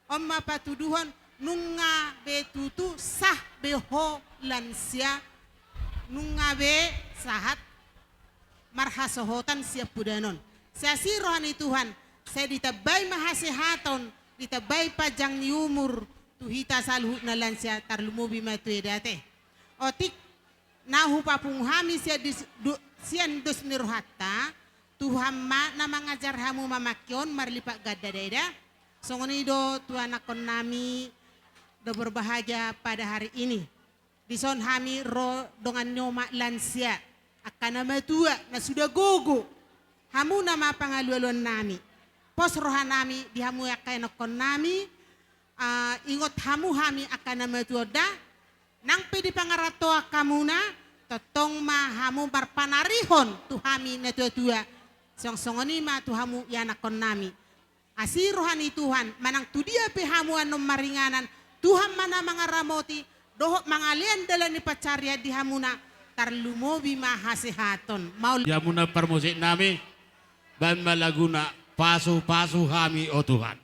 on ma patuduhon nunga be tutu sah be ho lansia, nunga be sahat marhasohotan siampudan on. Sai asi roha ni Tuhan, sai ditambai ma hasehaton, ditambai panjang ni umur, tu hita saluhutna lansia tarlumobi ma tu eda ate. Otik, na hupapungu hami sian dis-, do-, sian dos ni rohanta, Tuhan ma na mangajar hamu mamangke on marlipat ganda da eda. Songon i do tu anakkon nami do berbahagia pada hari ini. Dison hami ro dongan ni omak lansia, angka na matua, na suda gogo. Hamu nama pangalualuan nami. Pos roha nami di hamu angka anakkon nami, ah, ingot hamu hami angka na matua da, nang pe di pangarantoan hamuna, tongtong ma hamu marpanarihon tu hami na tuatua. Songon i ma tu hamu ianakkon nami. Asi roha ni Tuhan, manang tu dia pe hamu annon maringanan, Tuhan ma na mangaramoti, dohot mangalean dalan ni pansarian di hamuna, tarlumobi ma hasehaton. Maul- Di hamuna parmusik nami, baen ma laguna, pasu-pasu hami, o Tuhan.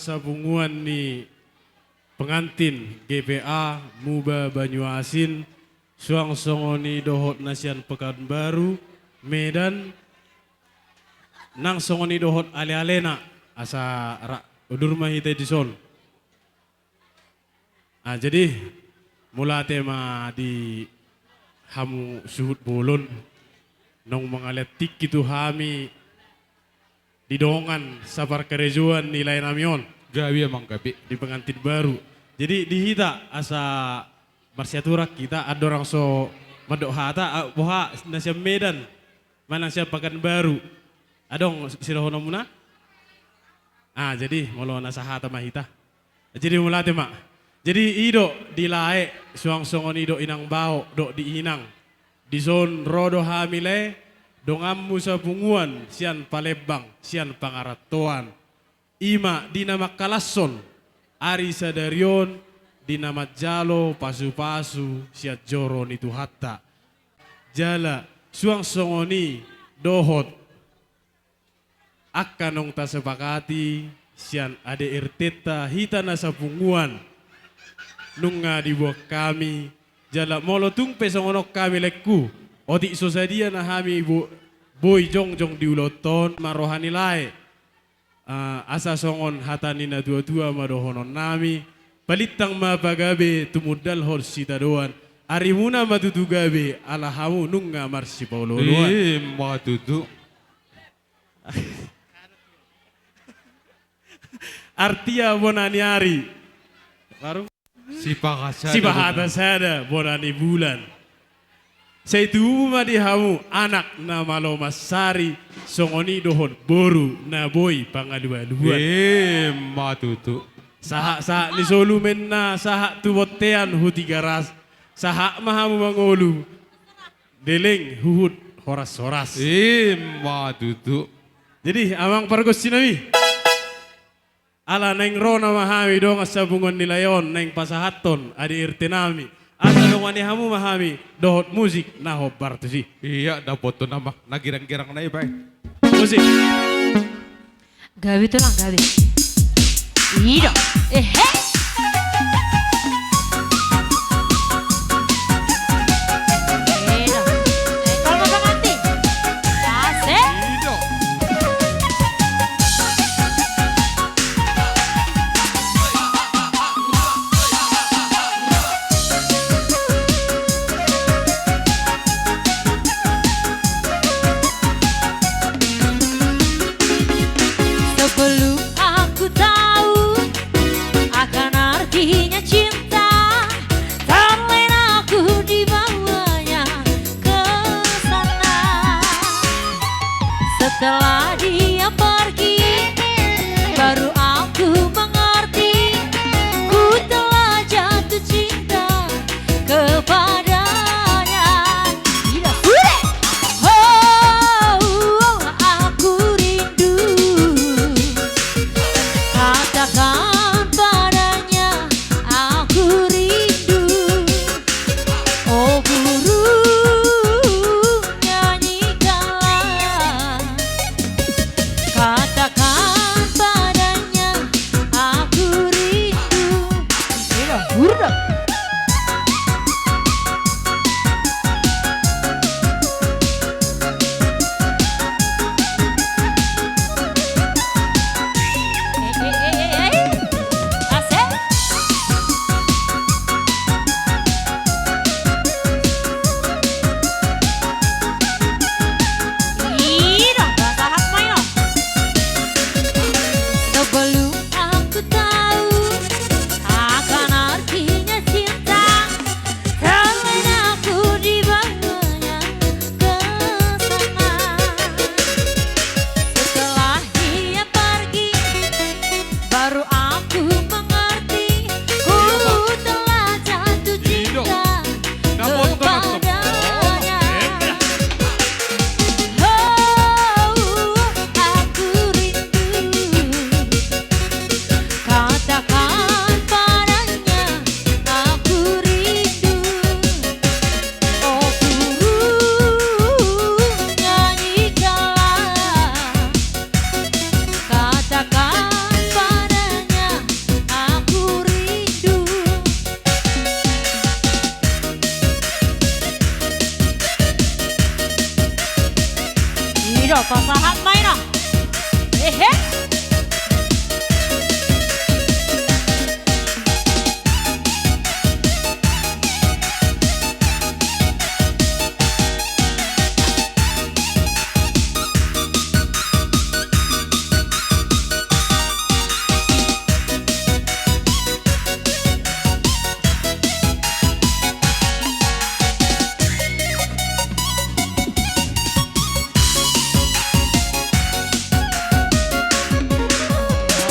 Sapunguan ni pengantin G P A Muba Banyuasin, suang songon i dohot na sian Pekanbaru, Medan, nang songon i dohot ale-alena, asa ra-, udur ma hita dison. Ah, jadi, mauliate ma di hamu suhut bolon, naung mangalean tingki tu hami di dongan saparkarejoan ni laenami on. Gabe, amang, gabe. Di pengantin baru. Jadi, di hita asa marsiaturan hita, andorang so mandok hata, ah, boha na sian Medan, manang sian Pekanbaru. Adong sidohononmuna? Ah, jadi, molo na sahata ma hita. Jadi, mauliate ma. Jadi, i do di lae, suang songon i do inang bao, dohot di inang. Dison ro do hami lae, donganmu sapunguan, sian Palembang, sian Pangarantoan. I ma di na mangkalashon ari sadari on, di na manjalo pasu-pasu sian joro ni Tuhanta. Jala, suang songon i dohot angka naung tasepakati sian A D R T-ta hita na sapunguan, nunga diboan hami, jala molo tung pe songon on hami laengku, otik so sadia na hami bo-, boi jongjong di ulaonta on, ma roha ni lae. Ah, asa songon hata ni natua-tua ma dohononnami, palintang ma pagabe tumundalhon sitadoan, arimuna ma tutu gabe ala hamu nunga marsipaolo-oloan. I ma tutu. Artia bona ni ari. Baru? Sipahata sada. Sipahata sada bona ni bulan. Sai tubu ma di hamu anak na malo mansari, songon i dohot boru na boi pangalu-aluan. I ma tutu. Sahat-sahat ni solu ma inna, sahat tu bontean hu Tigaras, sahat ma hamu mangolu, leleng huhut horas-horas. I ma tutu. Jadi, amang pargonsinami, ala naeng ro nama hami dongan sapunguan ni lae on, naeng pasahathon A D R T-nami, asa dongani hamu ma hami dohot musik na hombar tusi. Ia, dapothon nama na girang-girang na i, bae. Musik. Gabe, tulang, gabe. I do. Ehe. I do. Eh, tolong, Bang Andi. Asik. I do. Sebelum aku tahu akan artinya cinta, tak lena aku dibawanya ke sana. Setelah dia pergi, baru aku mengerti, ku telah jatuh cinta kepadanya. Gila, sudah. Oh, oh, aku rindu. Pasahat ma i na. Ehe.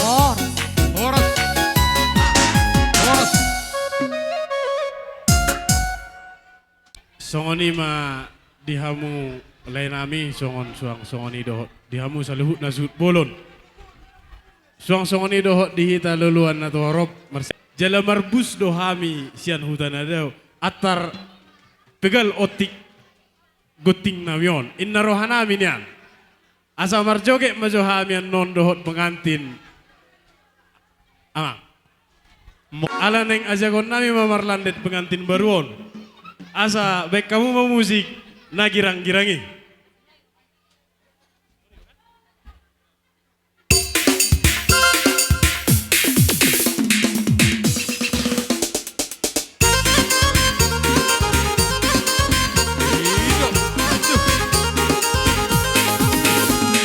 Horas. Horas. Horas. Songon i ma di hamu lae nami, songon suang songon i dohot di hamu saluhutna suhut bolon. Suang songon i dohot di hita loloan na torop, mars-, jala marbus do hami sian huta na dao, antar pegal otik gonting nami on, inna roha nami nian. Asa marjoget ma jo hami annon dohot pengantin. Amang. Mo-, ala naeng ajagon nami ma marlandet pengantin baru on. Asa baen hamu ma musik na girang-girang i.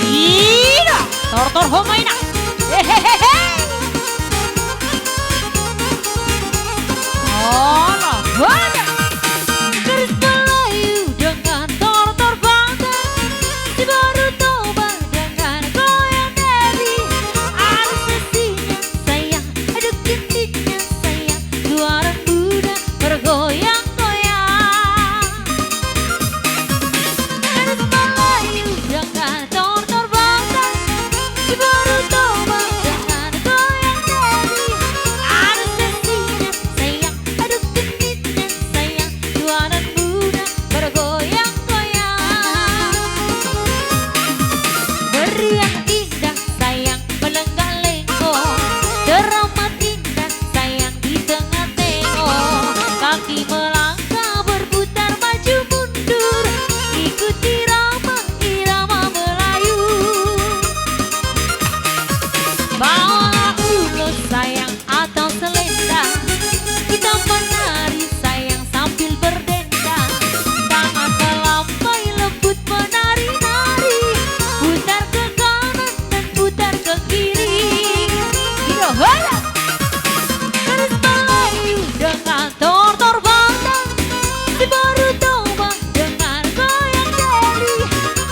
Ida, tortor ho ma i na. Hehehe. Alah, banyak. Terus Melayu dengan tortor Batak, si Boru Toba dengan goyang Derry. Ada sesinya sayang, ada gendingnya sayang, dua orang muda bergoyang-goyang. Ada Melayu dengan tortor Batak, si Boru Toba dengan goyang Derry. Ada sesinya sayang, ada gendingnya sayang, dua anak muda bergoyang-goyang. Meriang indah sayang, melenggak lenggok, teramat indah sayang di tengah tengok. Kaki melangkah berputar maju mundur, ikuti irama, irama Melayu. Bawalah ulos sayang atau selendang, kita menari sayang sambil berdendang. Tangan melambai lembut menari-nari, putar ke kanan dan putar ke kiri. Gitu, hola! Terus Melayu dengan tortor Batak, si Boru Toba dengan goyang Derry.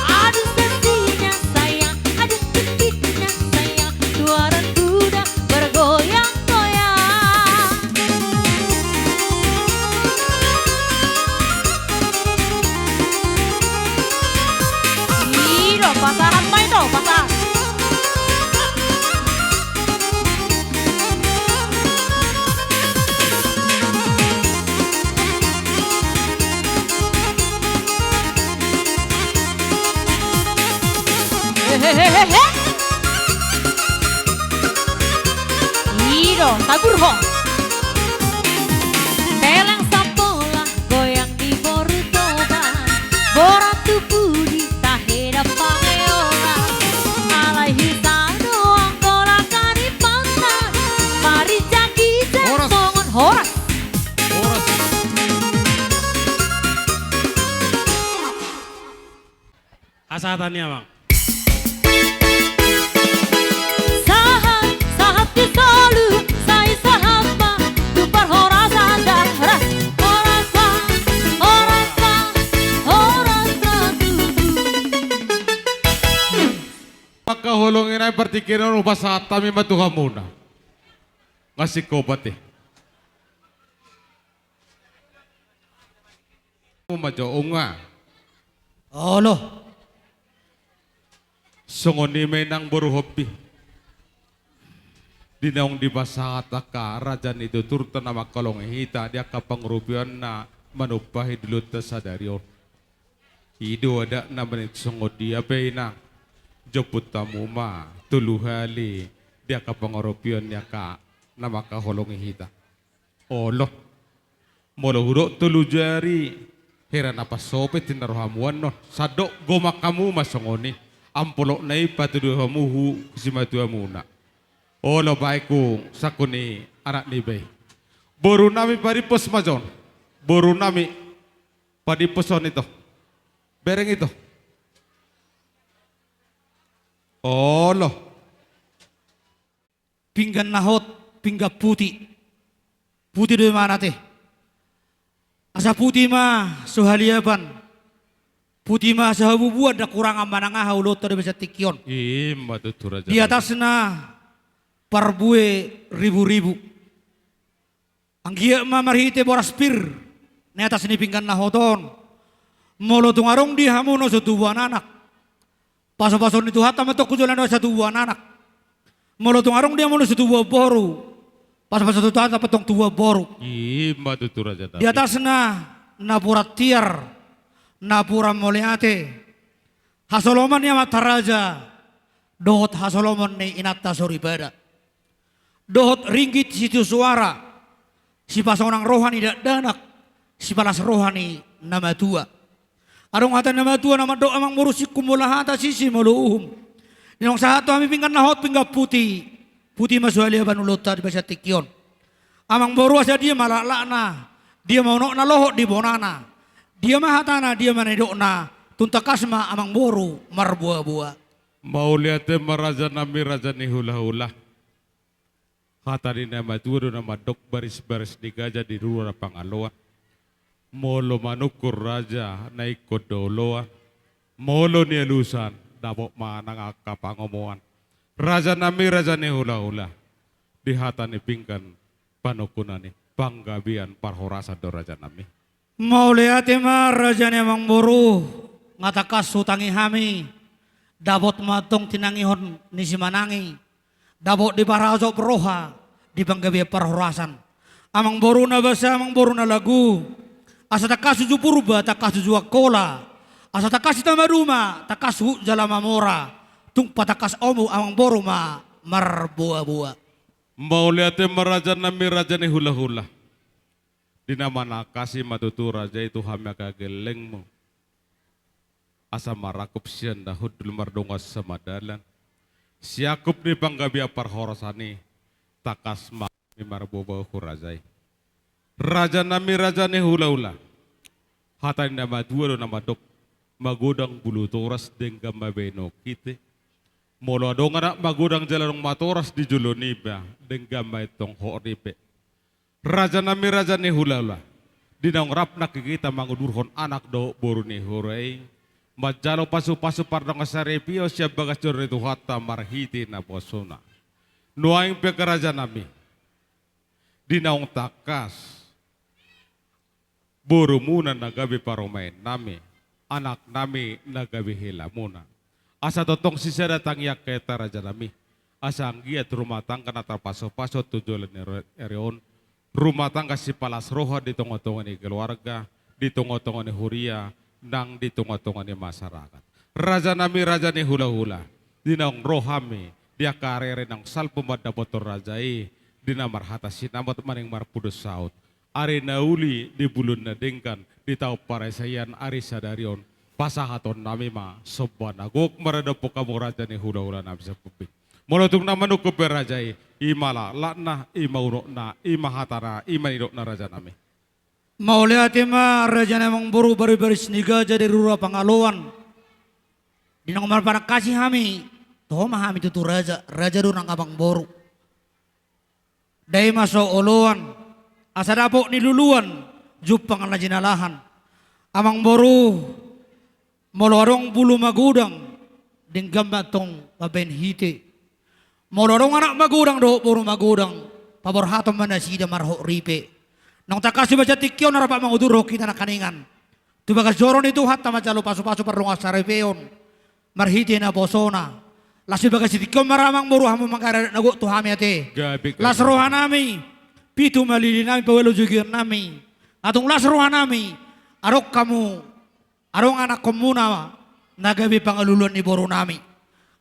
Ada sesinya sayang, ada gendingnya sayang, dua orang muda bergoyang-goyang. Ih, do, pasahat ma i do, pasahat. Hehehehe. I do, tagur ho. Peleng sampola goyang di Boru Toba. Borat tu pudi tahe dapang eola. Alai hita do anggo laka ni panna. Mari jagi jang songon horas. Horas. Asa tani amang. Sahat, sahat di solu, sai sahat ma tu parhorasan da. Horas, horas ma, horas ma, horas ma tutu. Mangkaholongi nai partingkian on hupasahat hami ma tu hamuna. Nga singkopat i. Mama jo unga. Olo. Songon i ma inang boru Hobi. Di naung dipasahat angka raja ni tuturta na mangkaholongi hita di angka pangurupionna manumpahi di ulaonta sadari on. I do adatna, maning songon dia pe inang, jomput hamu ma tolu hali di angka pangurupion ni angka na mangkaholongi hita. Olo. Molo hudok tolu jari, hera na pansopit inna rohamu annon. Sandok gomang hamu ma songon i. ampulokna i patudu hamu tu simatuamuna. Olo, baen tu sangku ni anak niba i. Boru nami, padimpos ma jo on. Boru nami, padimpos on, ito. Bereng, ito. Olo. Pinggan na hot, pinggan puti. Puti do imana, ate. Asa puti ma so haliapan. Puti ma so habubuan, ndang hurangan manang aha ulaonta di bagasan tingki on. I ma tutu, raja. Di atasna parbue ribu-ribu. Anggiat ma marhite boras pir na i atas ni pinggan na hot on, molo tung adong di hamu na so tubuan anak, pasu-pasu ni Tuhanta ma antong tu joloan on asa tubuan anak. Molo tung adong di hamu na so tubuan boru, pasu-pasu ni Tuhanta ma antong tubuan boru. I ma tutu, raja nami. Di atasna napuran tiar, napuran mauliate, hasoloman ni amanta raja dohot hasoloman ni inanta soripada, dohot ringgit sitio suara, sipasonang roha ni dakdanak, sipalas roha ni na matua. Adong hata ni na matua na mandok, amang boru, singkop molo hata, sisi molo uhum. Di naung sahat tu hami pinggan na hot, pinggan puti, puti ma so haliapan ulaonta di bagasan tingki on. Amang boru, asa dia ma laklakna, dia ma unokna lohot di bonana, dia ma hatana, dia ma nidokna, tung tangkas ma amang boru marboa-boa. Mauliate ma, raja nami, raja ni hula-hula. Hata ni na matua do na mandok, baris-baris ni gaja di rura pangaloan. Molo manungkun raja na ingkon do oloan, molo nialusan dapot ma nang angka pangomoan. Raja nami, raja ni hula-hula, di hata ni pinggan panungkunan i, panggabean parhorasan do, raja nami. Mauliate ma, raja ni amang boru, nga tangkas hutangi hami dapot ma antong tinangihon ni simanangi, dapot diparajop roha di panggabean parhorasan. Amang boru na basa, amang boru na lagu, asa tangkas uju Purba, tangkas uju Angkola, asa tangkas hita maduma, tangkas huhut jala mamora, tung patangkas omu amang boru ma marboa-boa. Mauliate ma, raja nami, raja ni hula-hula. Di na manangkasi ma tutu raja i tu hami angka gellengmu, asa marangkup sian na hundul mardongan samadalan, siangkup ni panggabean parhorasan i, tangkas ma hami marboa-boa tu raja i. Raja nami, raja ni hula-hula, hata ni na matua do na mandok, magodang bulu toras denggan ma bahenon hite. Molo adong anak magodang jala adong matoras di jolo niba, denggan ma antong hot ripe. Raja nami, raja ni hula-hula, di naung rap nangkin hita mangudurhon anak dohot boru ni hura i, manjalo pasu-pasu pardongan saripeon sian bagas joro ni Tuhanta marhite naposona. Nuaeng pe, raja nami, di naung tangkas borumuna na gabe parumaen nami, anak nami na gabe hela muna, asa tongtong sisada tangiangkanta, raja nami, asa anggiat rumah tangga na tarpasu-pasu tu joloan ni ari on, rumah tangga sipalas roha di tonga-tonga ni keluarga, di tonga-tonga ni huria, nang di tonga-tonga ni masyarakat. Raja nami, raja ni hula-hula, di naung ro hami di angka ari-ari naung salpu mandapothon raja i, di na marhata sinamot manang marpudun saut, ari na uli di bulan na denggan, di taon parasaian ari sadari on, pasahaton nami ma somba na gok maradophon hamu, raja ni hula-hula nami sapubbing. Molo tung na manungkun pe raja i, i ma laklakna, i ma unokna, i ma hatana, i ma nidokna, raja nami. Mauliate ma, raja ni amang boru, baris-baris ni gaja di rura pangaloan. Di naung marpanangkasi hami, toho ma hami tutu raja, raja do nang amang boru. Dai ma so oloan, asa dapot niluluan, jumpang na jinalahan. Amang boru, molo adong bulu magodang, denggan ma antong mambahen hite. Molo adong anak magodang dohot boru magodang, paborhaton ma nasida marhot ripe. Naung tangkas di bagasan tingki on rap mangudurhon hita nangkiningan tu bagas joro ni Tuhanta manjalo pasu-pasu pardongan saripeon marhite naposona. Laos di bagasan tingki on ma ra, amang boru, hamu mangkarejo na gok tu hami ate. Gabe, gabe. Las roha nami, pitu ma lili nami, paualu jugian nami. Nga tung las roha nami, adong hamu, adong anakhonmuna na gabe pangaluluan ni boru nami.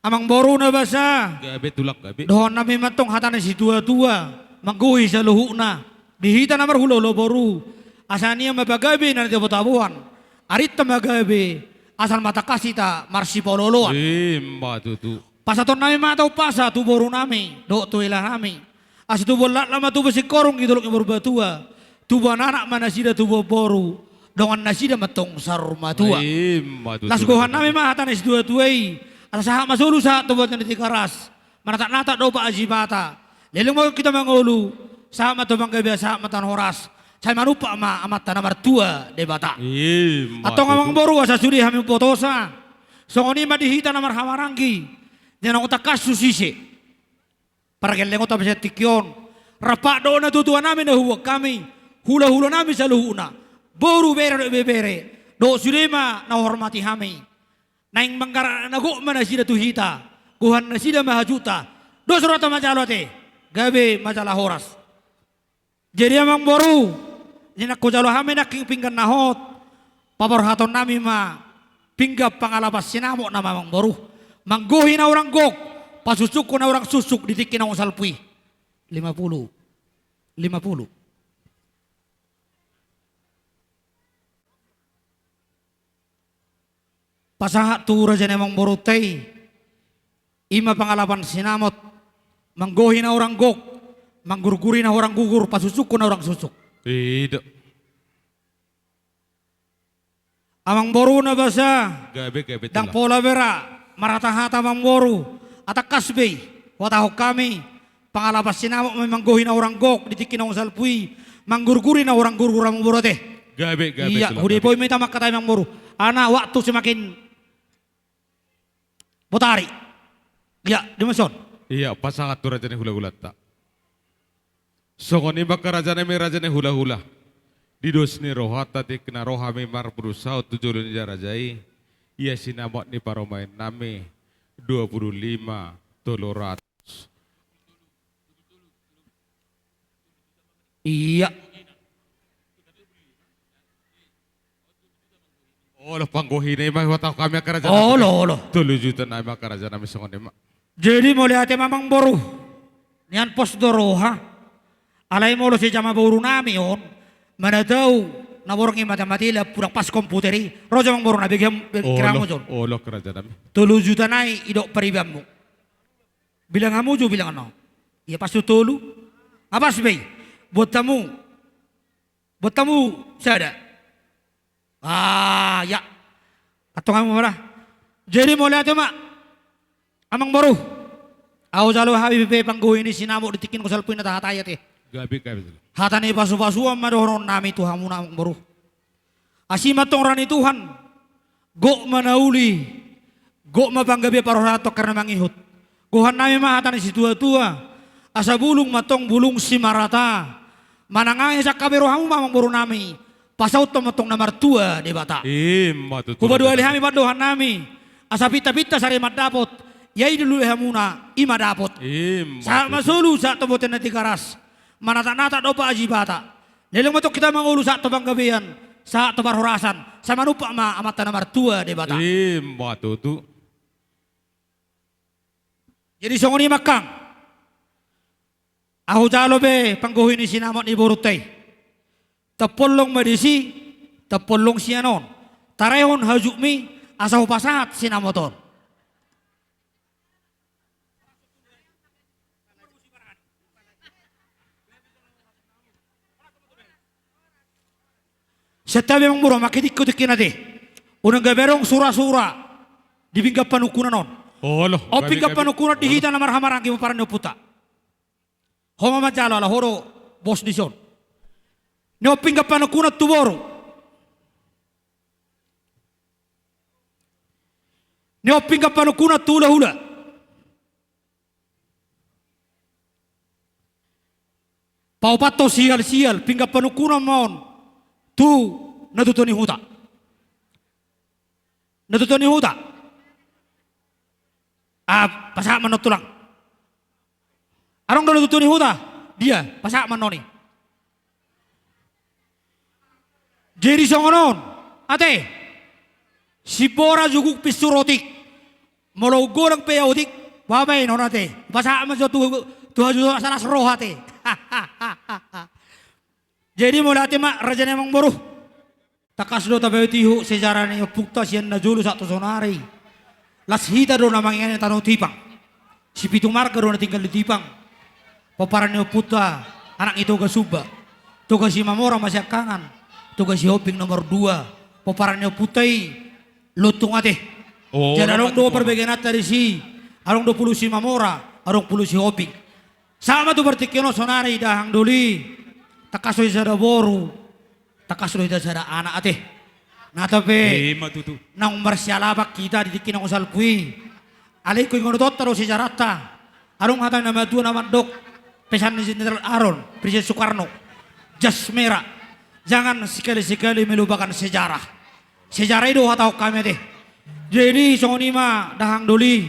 Amang boru na basa, gabe, tulang, gabe. Dohonon nami ma antong hata ni situa-tua, manggohi saluhutna di hita na marhula-hula boru, asa nian ma pagabe na nitabo-taboan, arinta ma gabe, Asal ma tangkas hita marsipaolooloan. Ima tutu. Pasahaton nami ma hata umpasa tu boru nami dohot tu hela nami, asa tubu alatna ma tubu singkoru di dolok ni Borbatua. Tubuan anak ma nasida, tubuan boru, dongan nasida ma antong saur matua. Ima tutu. Las gohan nami ma hata ni situatua i, asa sahat ma solu sahat tu bontean ni Tigaras. Manatap-natap dompak aek Sipata. Leleng ma hita mangolu, sahat ma tu panggabean, sahat ma tu na horas. Sai manumpak ma Amanta na martua Debata. Ima tutu. Antong amang boru, asa sude hami umbotosa. Songon i ma di hita na marhahamaranggi, na naung tangkas tu sise. Pargellengonta ma sian tingki on, rap dohot natuatua nami na huboan hami, hulahula nami saluhutna, boru, bere dohot ibebere, dohot sude ma na huhormati hami. Naeng manggarar na gok ma nasida tu hita, gohan nasida ma hajutna. Dos rohanta manjalo ate, gabe ma jala horas. Jadi amang boru, di na hujalo hami nangkin pinggan na hot, paborhaton nami ma pinggan pangalapan sinamot nama amang boru. Manggohi na hurang gok, pasuksuk na hurang suksuk di tingki naung salpu i. Lima puluh. Lima puluh. Pasahat tu raja ni amang borunta i, ima pangalapan sinamot, manggohi na hurang gok, manggurguri na hurang gugur, pasuksuk na hurang suksuk. I do. Amang boru na basa, gabe, gabe, ndang tulang. Pola bera marhatahata amang boru, asa tangkas be huhatahon hami, pangalapan sinamot ma i, manggohi na hurang gok di tingki naung salpu i, manggurguri na hurang gurgur amang boru ate. Gabe, gabe, ia, tulang, gabe. Hudipoi ma hita mangkatai amang boru. Ala waktu semakin botari. Ia, dimaksud. Ia, pasahat tu raja ni hulahulanta. Songon i ma angka raja nami, raja ni hulahula. Di dos ni rohanta tingki na ro hami marpudun saut tu jolo ni raja i. Ia sinamot ni parumaen nami, dua puluh lima, tolu ratus. Ia. Olo, panggohi na i ma huhatahon hami angka raja nami. Olo, olo. Tolu juta na i ma angka raja nami, songon i ma. Jadi mauliate ma amang boru. Nian pos do roha. Alai molo sijama boru nami on, mana tahu na borngin mata-mata i, lampuna pas komputer i. Ro jo amang boru na bege hamu, bege hamu jo. Olo, olo angka raja nami. Tolu juta na i didok paribanmu. Bilang hamu jo bilanganna. Ia pas do tolu. Ah, pas be i. Buat hamu. Buat hamu sada. Ah, ia. Antong hamu ma da. Jadi mauliate ma amang boru. Ahu jalo hami pe panggohi ni sinamot di tingki naung salpu i na tahatai ate. Gabe, gabe. Hata ni pasupasuan ma dohonon nami tu hamu na amang boru. Asi ma antong roha ni Tuhan. Gok ma na uli, gok ma panggabean parhorasan tu angka na mangihut. Gohan nami ma hata ni situatua, asa bulung ma antong bulung simarata. Manang aha sian gabe rohamu ma amang boru nami, pasauthon ma antong na martua Debata. Ima tutu. Hupaduahali hami pandohan nami, asa pinta-pinta sari mandapot, ia i dilului hamuna, i ma dapot. Ima tutu. Sahat ma solu, sahat tu bontean ni Tigaras. Manatap-natap dompak aek Sipata. Leleng ma antong hita mangolu sahat tu panggabean, sahat tu parhorasan, sai manumpak ma Amanta na martua Debata. Ima tutu. Jadi songon i ma angkang. Ahu jalo be panggohi ni sinamot ni borunta i. Tampol long ma disi, tampol long sian on. Tarehon hajutmi, asa hupasahat sinamot on. Santabi amang boru, mangkitingki tingki na te. Unang gabe adong sura-sura di pinggan panungkunan on. Olo, on pinggan panungkunan di hita na marhahamaranggi pomparan ni ompunta. Ho ma manjalo ala ho do bos dison. Ni on pinggan panungkunan tu boru. Ni on pinggan panungkunan tu hulahula. Paopathon sialsial, pinggan panungkunan ma on tu natuatua ni huta. Natuatua ni huta. Ah, pasahat ma annon tulang. Adong do natuatua ni huta? Dia, pasahat ma annon i. Jadi songon on, ate. Simbora juguk pinsu rotik. Molo godang pe ahu otik, baen on ate. Pasahat ma jo tu, tu hajut salas roha ate. Jadi mauliate ma raja ni amang boru. Tangkas do tapaihut-ihut sejarah ni ompunta sian na jolo sahat tu sonari. Las hita do na mangihut tano Tipang. Sipitu marga do na tinggal di Tipang. Pomparan ni ompunta anak ni Toga Sumba. Toga Simamora ma siangkangan. Toga Sihombing nomor dua. Pomparan ni ompunta i Lontung ate. Oh, jadi adong do parbagenanta disi. Adong do Pulo Simamora, adong Pulo Sihombing. Sahat ma tu partingkian on sonari dahahang doli. Tangkas do hita sada boru. Tangkas do hita sada anak ate. Nata pe. Ima tutu. Naung marsialapan hita di tingki naung salpu i. Alai ingkon ingotonta do sejarahta. Adong hata ni na matua na mandok. Pesan ni Jenderal Aaron, Presiden Soekarno. Jas merah. Jangan sekali-sekali melupakan sejarah. Sejarah i do huhatahon hami ate. Jadi songon i ma dahahang doli.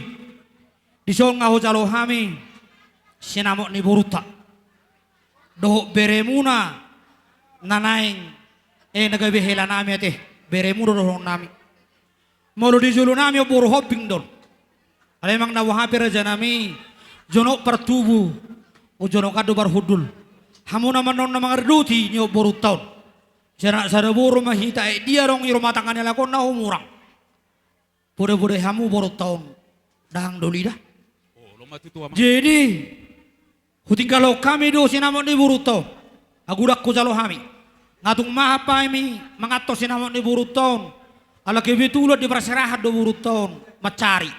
Dison nga hujalo hami sinamot ni borunta dohot beremuna na naeng, eh, na gabe helanami ate. Beremu do dohononnami. Molo di jolonami on boru Hombing do on. Alai manang na boha pe rajanami, jonok partubu, jonok do parhundul. Hamu na mandok na mangaridoti ni on borunta on. Sada, sada boru ma hita, eh, dia adong i rumah tangga ni halak on na humurang. Poda-poda hamu borunta on dahahang doli da. Oh, lo ma tutu amang. Jadi hutinggalhon hami do sinamot ni borunta on. Agudak hujalo hami. Nga tung mahap hami manganhon sinamot ni borunta on. Ala kebetulan diparserahan do borunta on mancari.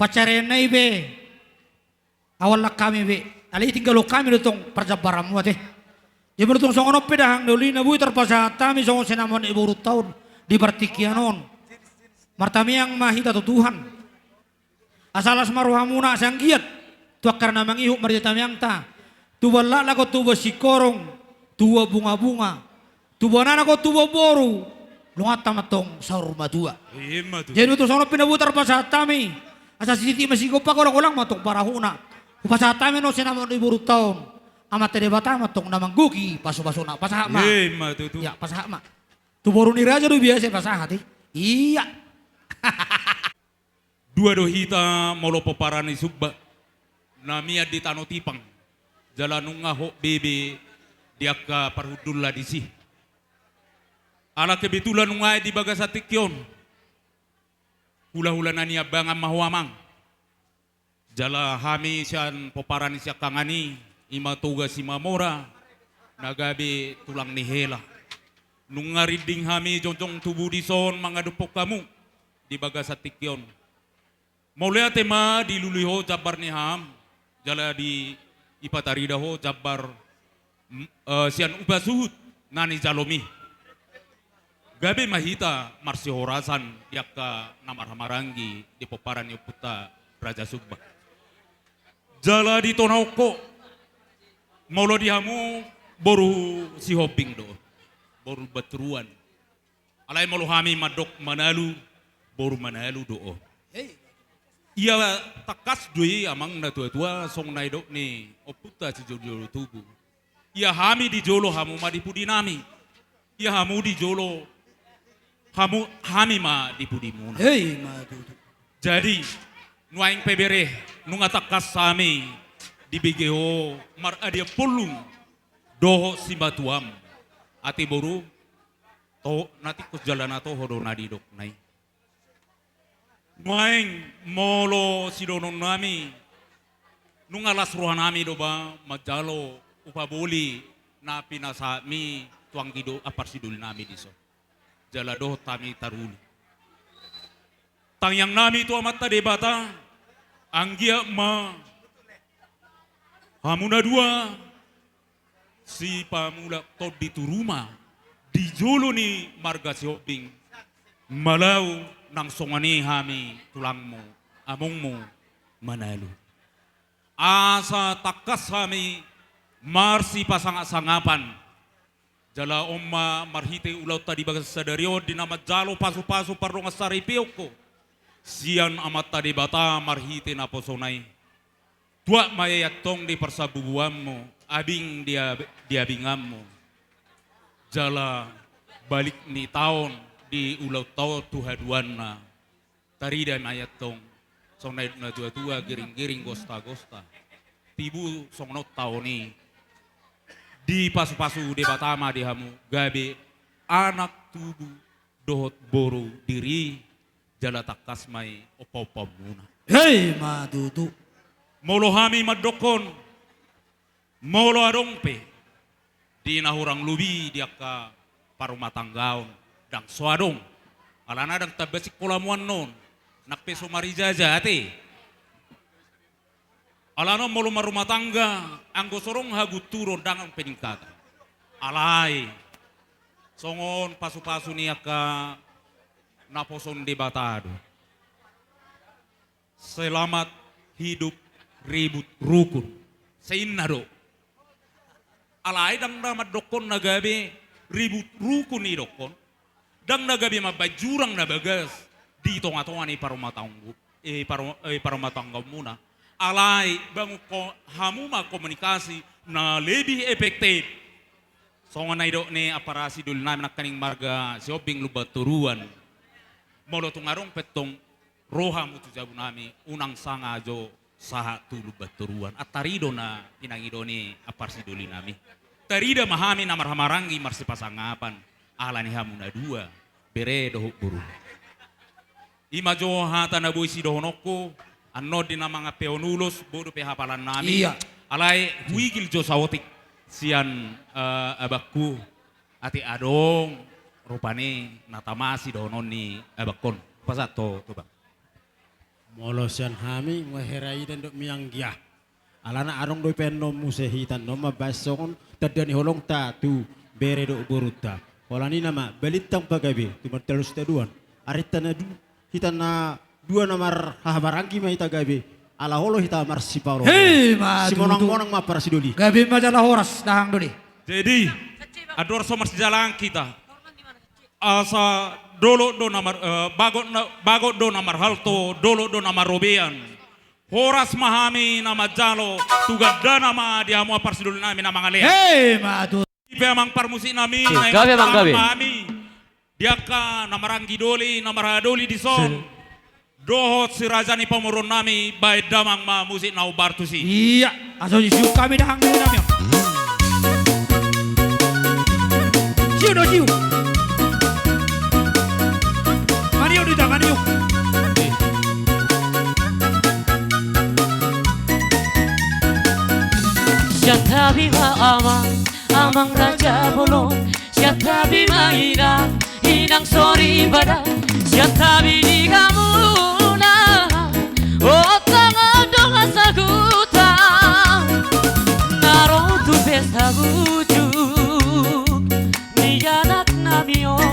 Pancarianna i pe. Awan lan hami be. Alai tinggalhon hami do tong parjambaranmu ate. Jadi molo tung songon on pe dahahang doli na boi tarpasahat hami songon sinamot ni borunta on di partingkian on. Martamiang ma hita tu Tuhan. Asa las ma rohamuna asa anggiat tu angka na mangihut marhite tamiangta. Tubuan laklak dohot tubuan singkoru, tubuan bunga-bunga. Tubuan anak dohot tubuan boru. Donganta ma tong saur matua. Ima tutu. Jadi tung songon on pe na boi tarpasahat hami. Asa sititi ma sigompa, golang-golang ma tong parahuna. Hupasahat hami annon sinamot ni borunta on. Amanta Debata ma tong na manggohi pasu-pasuna. Pasahat ma. Ima tutu. Ya, pasahat ma. Tu boru ni raja do biasa pasahat i. Iya. Dua do hita molo pomparan ni Sumba na mian di tano Tipang, jala nunga hot bebe di angka parhundulna disi. Ala kebetulan nunga i di bagasan tingki on. Hula-hula na niambangan ma ho amang. Jala hami sian pomparan ni siangkangan i, ima Toga Simamora, na gabe tulang ni hela. Nunga rinding hami jongjong tubu dison mangadophon hamu di bagasan tingki on. Mauliate ma dilului ho jambar ni ham, jala dipatarida ho jambar, mm, eh, sian upa suhut na nijalomi. Gabe ma hita marsihorasan di angka na marhahamaranggi di pomparan ni ompunta Raja Sumba. Jala di tona on ho, molo di hamu boru Sihombing do, boru Baturuan. Alai molo hami mandok Manalu, boru Manalu do ho. Hei. Ia tangkas do i amang na tua-tua songon na nidok ni ompunta sijolo-jolo tubu. Ia hami di jolo, hamu ma di pudinami. Ia hamu di jolo, hamu, hami ma di pudimuna. Hei, ima tutu. Jadi nuaeng pe bere, nunga tangkas hami dibege ho maradian pollung dohot simatuam. Ate boru, toho na tingkos jala na toho do na nidokna i. Nuaeng molo sidohononnami, nunga las rohanami do ba manjalo upa boli na pinasahatmi tu anggi dohot parsidolinami dison. Jala dohot hami taruli. Tangiangnami tu Amanta Debata, anggiat ma hamu na dua sipamulak tondi tu ruma di jolo ni marga Sihombing, Malau, nang songon i hami tulangmu, amongmu Manalu. Asa tangkas hami marsipasangap-sangapan. Jala on ma marhite ulaonta di bagasan sadari on di na manjalo pasu-pasu pardongansaripeon ho sian Amanta Debata marhite naposona i. Tuat ma i antong di parsambubuanmu, abing di ab-, di abinganmu. Jala balik ni taon di ulaonta on tu haduanna. Tarida ma i antong songon na nidok na tua-tua, giring-giring gosta-gosta. Tibu songon on taon i. Dipasu-pasu Debata ma di hamu gabe anak tubu dohot boru diri, jala tangkas ma i ompaumpaonmuna. Hei, ma tutu. Molo hami mandokkon, molo adong pe di na hurang lobi di angka parumatanggaon, ndang so adong. Alana ndang tamba singkola muan on, nang pe so marijaja ate. Alana molo marumah tangga, anggo so adong hagunturon ndang adong peningkatan. Alai songon pasupasu ni angka naposo ni Debata do. Selamat hidup ribut rukun. Sainna do. Alai ndang na mandokkon na gabe ribut rukun i dokkon. Ndang na gabe mambaen jurang na bagas di tongatonga ni parumatanggo-, eh, paru-, eh, parumatanggaonmuna. Alai bangun ko-, hamu ma komunikasi na lebih efektif. Songon na nidok ni ampara sidolinami nangkaning marga Sihombing Lumban Toruan. Molo tung adong pe tong rohamu tu jabunami, unang sanga jo sahat tu Lumban Toruan. Antari do na pinangido ni ampara sidolinami. Tarida ma hami na marhahamaranggi marsipasangapan, ala ni hamu na dua, bere dohot boru. I ma jo hata na boi sidohononku, annon di na mangampehon ulos, boi dope hapalannami. Iya. Alai huigil jo saotik sian, eh, abangku, atik adong rupani na tama sidohonon ni abangkon. Pasahat ho tu abang. Molo sian hami, nunga hera ida ndok mianggia. Alana adong do i pe annon muse hita annon mambaen songon tanda ni holongta tu bere dohot borunta. Holan i nama, balintang pagabe, tumandalhon sitadoan. Arinta na du-, hita na dua na marhahamaranggi ma hita gabe, ala olo hita marsipaoloan. Hei, ma tutu. Simonangmonang ma ampara sidoli. Gabe ma jala horas, dahahang doli. Jadi, andor so marsijalangan hita. Asa dolok do na mar-, eh, bagot na, bagot do na marhalto, dolok do na marrobean. Horas ma hami na manjalo, tu gandana ma di hamu ampara sidolinami na mangalean. Hei, ma tutu. Di pe amang parmusiknami, na gabe, amang, gabe. Hami di angka na maranggi doli, na marhaha doli dison. Dohot si raja ni pamoruonnami, baen damang ma musik na umbar tusi. Iya, asa disiuk hami dahahang dolinami. Siu do, siu. Maniuk do ita, maniuk. Santabi ma amang, amang raja bolon. Santabi ma inang, inang soripada. Santabi di hamuna, o tangandong sahuta, na ro tu pesta bujuk ni anaknami on.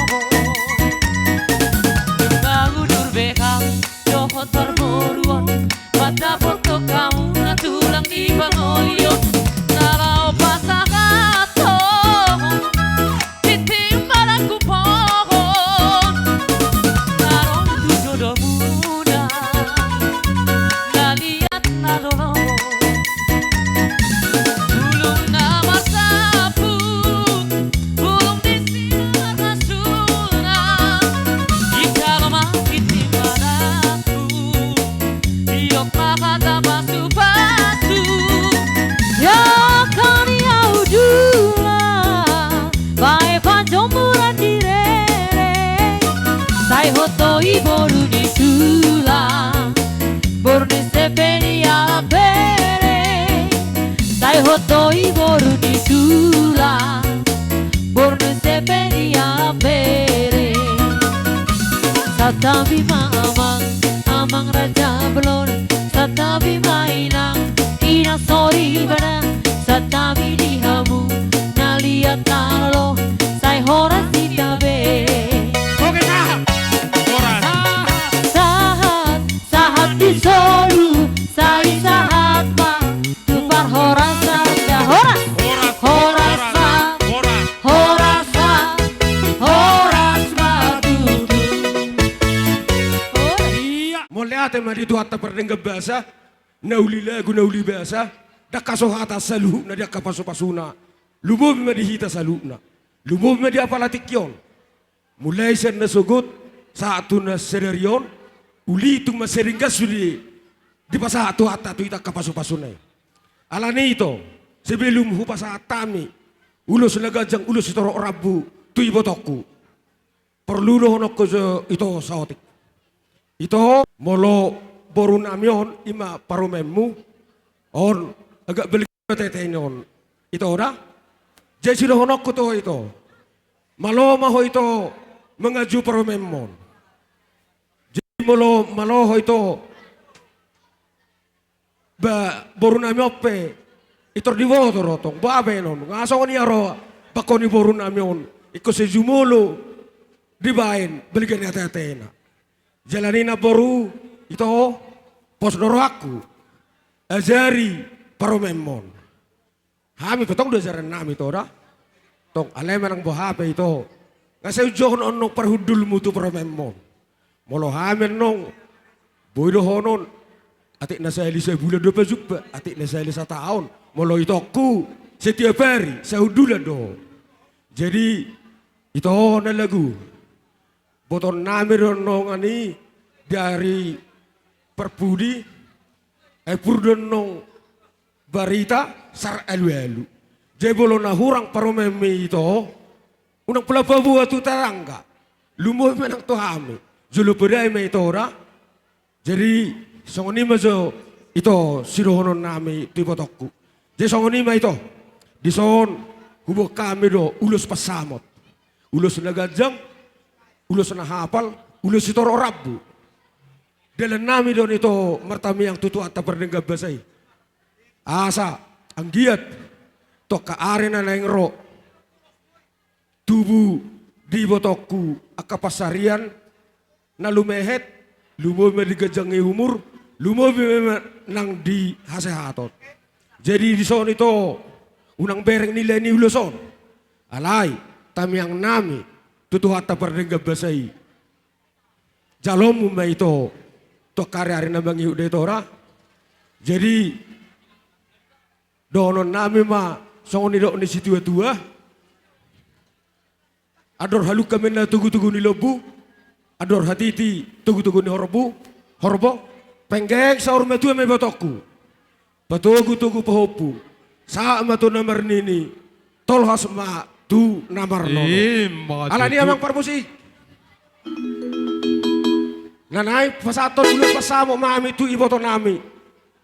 Baru durbe kami dohot parboruon, mandapothon hamuna tulang ni pangolion, na laho pasahathon tintin marangkup pohon, na ro tu jodomuna, na liat na lolo. Bulung na marsaput, bulung di simarasuna, di jalo ma tintin marangkup, diok ma hata pasupasu. Ia kani au dula, bae panjomuran di rere. Sai hot do i boru ni tulang, boru ni sepe ni alam bere. Sai hot do i boru ni tulang, boru ni sepe ni alam bere. Santabi ma amang, amang raja bolon. Santabi ma inang, inang soripada. Santabi di hamu na liat na lolo, sai horas hita be. Oke, sahat. Horas. Sahat, sahat di solu, sai sahat ma tu parhorasan. Horas. Horas. Horas, horas, horas. Horas, horas, horas ma tutu. Horas. Iya. Mauliate ma di Tuhanta pardenggan basa, na uli lagu, na uli basa, ndang hasohatan saluhutna di angka pasupasuna. Lumobi ma di hita saluhutna. Lumobi ma di apala tingki on. Mulai sian na sogot, sahat tu na sadari on, uli tung mansai ringgas sude dipasahat Tuhanta tu hita angka pasupasuna i. Alani i ito, sebelum hupasahat hami ulos na ganjang, ulos sitorop rambu, tu ibotongku. Porlu dohononku jo ito saotik. Ito, molo borunami on i ma parumaenmu, on agak balik tetein on. Ito da. Jadi sidohononku tu ho ito. Malo ma ho ito mangaju parumaenmu on. Jadi molo malo ho ito ba borunami on pe, i tor diboto do tong, boha baenon, nga songon i ro, bangko ni borunami on, ingkon sai jumolo dibaen, balga ni ateatena. Jala ninna boru, ito, pos do rohangku, ajari parumaenmu on. Hami pe tong do ajarannami ito da. Tong alai manang boha pe ito, nga sai unjohon annon parhundulmu tu parumaenmu on. Molo hami annon, boi dohonon, atik na sahali sabulan do pajumpa, atik na sahali sataon. Molo itongku, setiap hari sahundulan do. Jadi ito na lagu, botoonnami do annon i dari parpudi, ai pur do annon barita sar alualu. Jadi molo na hurang parumaenmi ito, unang pola paboa tu tetangga, lumobi ma nang tu hami, jolo podai ma ito da. Jadi songon i ma jo ito sidohononnami tu ibotongku. Jadi songon i ma ito, dison huboan hami do ulos pansamot, ulos na ganjang, ulos na hapal, ulos sitorop rambu. Dalannami do on ito martamiang tu Tuhanta pardenggan basa i, asa anggiat tu angka ari na naeng ro, tubu di ibotongku angka pansarian na lumehet, lumobi ma di ganjang ni umur, lumobi ma nang di hasehaton. Jadi dison ito, unang bereng nilai ni ulos on, alai tamiangnami tu Tuhanta pardenggan basa i. Jaloonmu ma ito tu angka ari-ari na mangihut da ito da. Jadi dohononnami ma songon nidok ni situa-tua: Andor halumpang ma inna togu-togu ni lombu, andor hatiti togu-togu ni horbo, horbo. Penggeng saur matua ma ibotongku, patogu-togu pahompu, sahat ma tu na marnini, tolhas ma tu na marnono. Ima tutu. Alani i amang parmusik, na naeng pasahathon ulos pansamot ma hami tu ibotonami,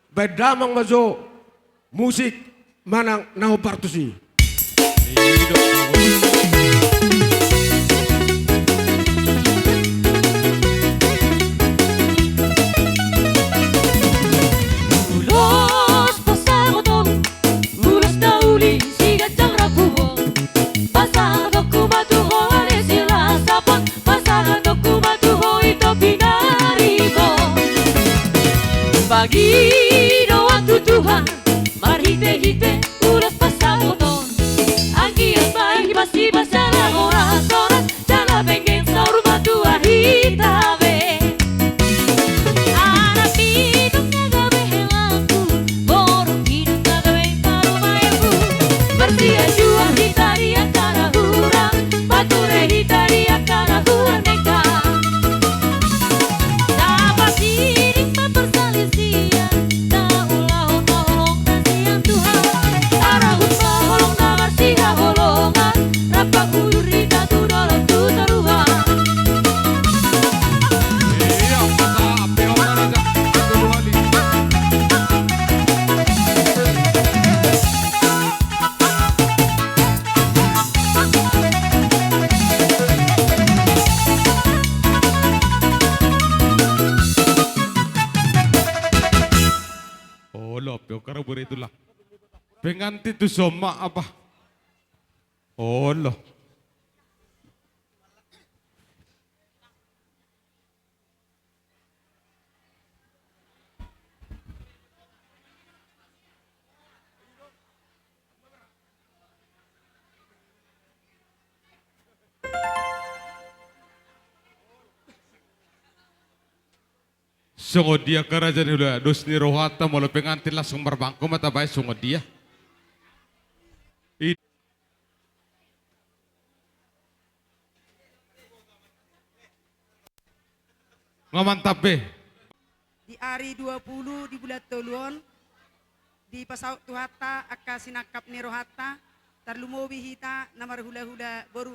baen damang ma jo musik manang na hombar tusi. Ulos pansamot on, ulos na uli siganjang rambu on. Pasahatonku ma tu ho ale silasapon, pasahatonku ma tu ho ito pinaribot. Pangidoan tu Tuhan marhite-hite ulos pansamot on, anggiat bahen hibasibas jala horas-horas, jala penggeng saur matua hita be. Anak inong na gabe helangku, boru inong na gabe parumaenku, marsiajuan hita di angka na hurang, pature hita di angka na hurang denggan. Tapasiring ma parsalisian, taulahon ma holong na sian Tuhan, tarahut ma holong na marsihaholongan, rap pangudur hita tu dolok tu toruan. Ia, mata api, apa raja? Satu dua, tiga. Olo, pe, ongkara bore tulang. Pengantin tu somma apa? Olo. Songon dia angka raja ni ulaon, dos ni rohanta, molo pengantin langsung marbangko ma tabaen songon dia. I- Nga mantap be. Di ari dua pulu di bulan tolu on, dipasaut Tuhanta angka sinangkap ni rohanta, tarlumobi hita na marhulahula boru.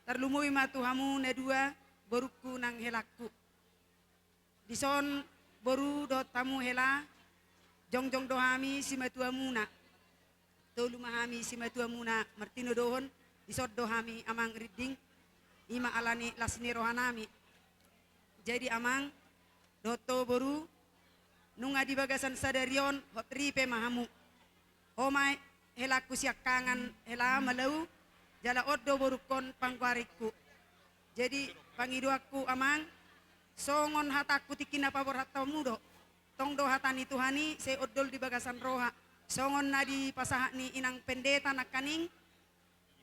Tarlumobi ma tu hamu na dua, borungku nang helangku. Dison boru dohot hamu hela, jongjong do hami simatuamuna. Tolu ma hami simatuamuna martinodohon, dison do hami amang rinding, i ma ala ni las ni rohanami. Jadi amang dohot ho boru, nunga di bagasan sadari on hot ripe ma hamu. Ho ma helangku siangkangan hela Malau, jala on do borungkon panggoaringku. Jadi pangidoanku amang, songon hatangku tingki na paborhat hamu do. Tong do hata ni Tuhan i sai ondol di bagasan roha. Songon na dipasahat ni inang pendeta nangkaning,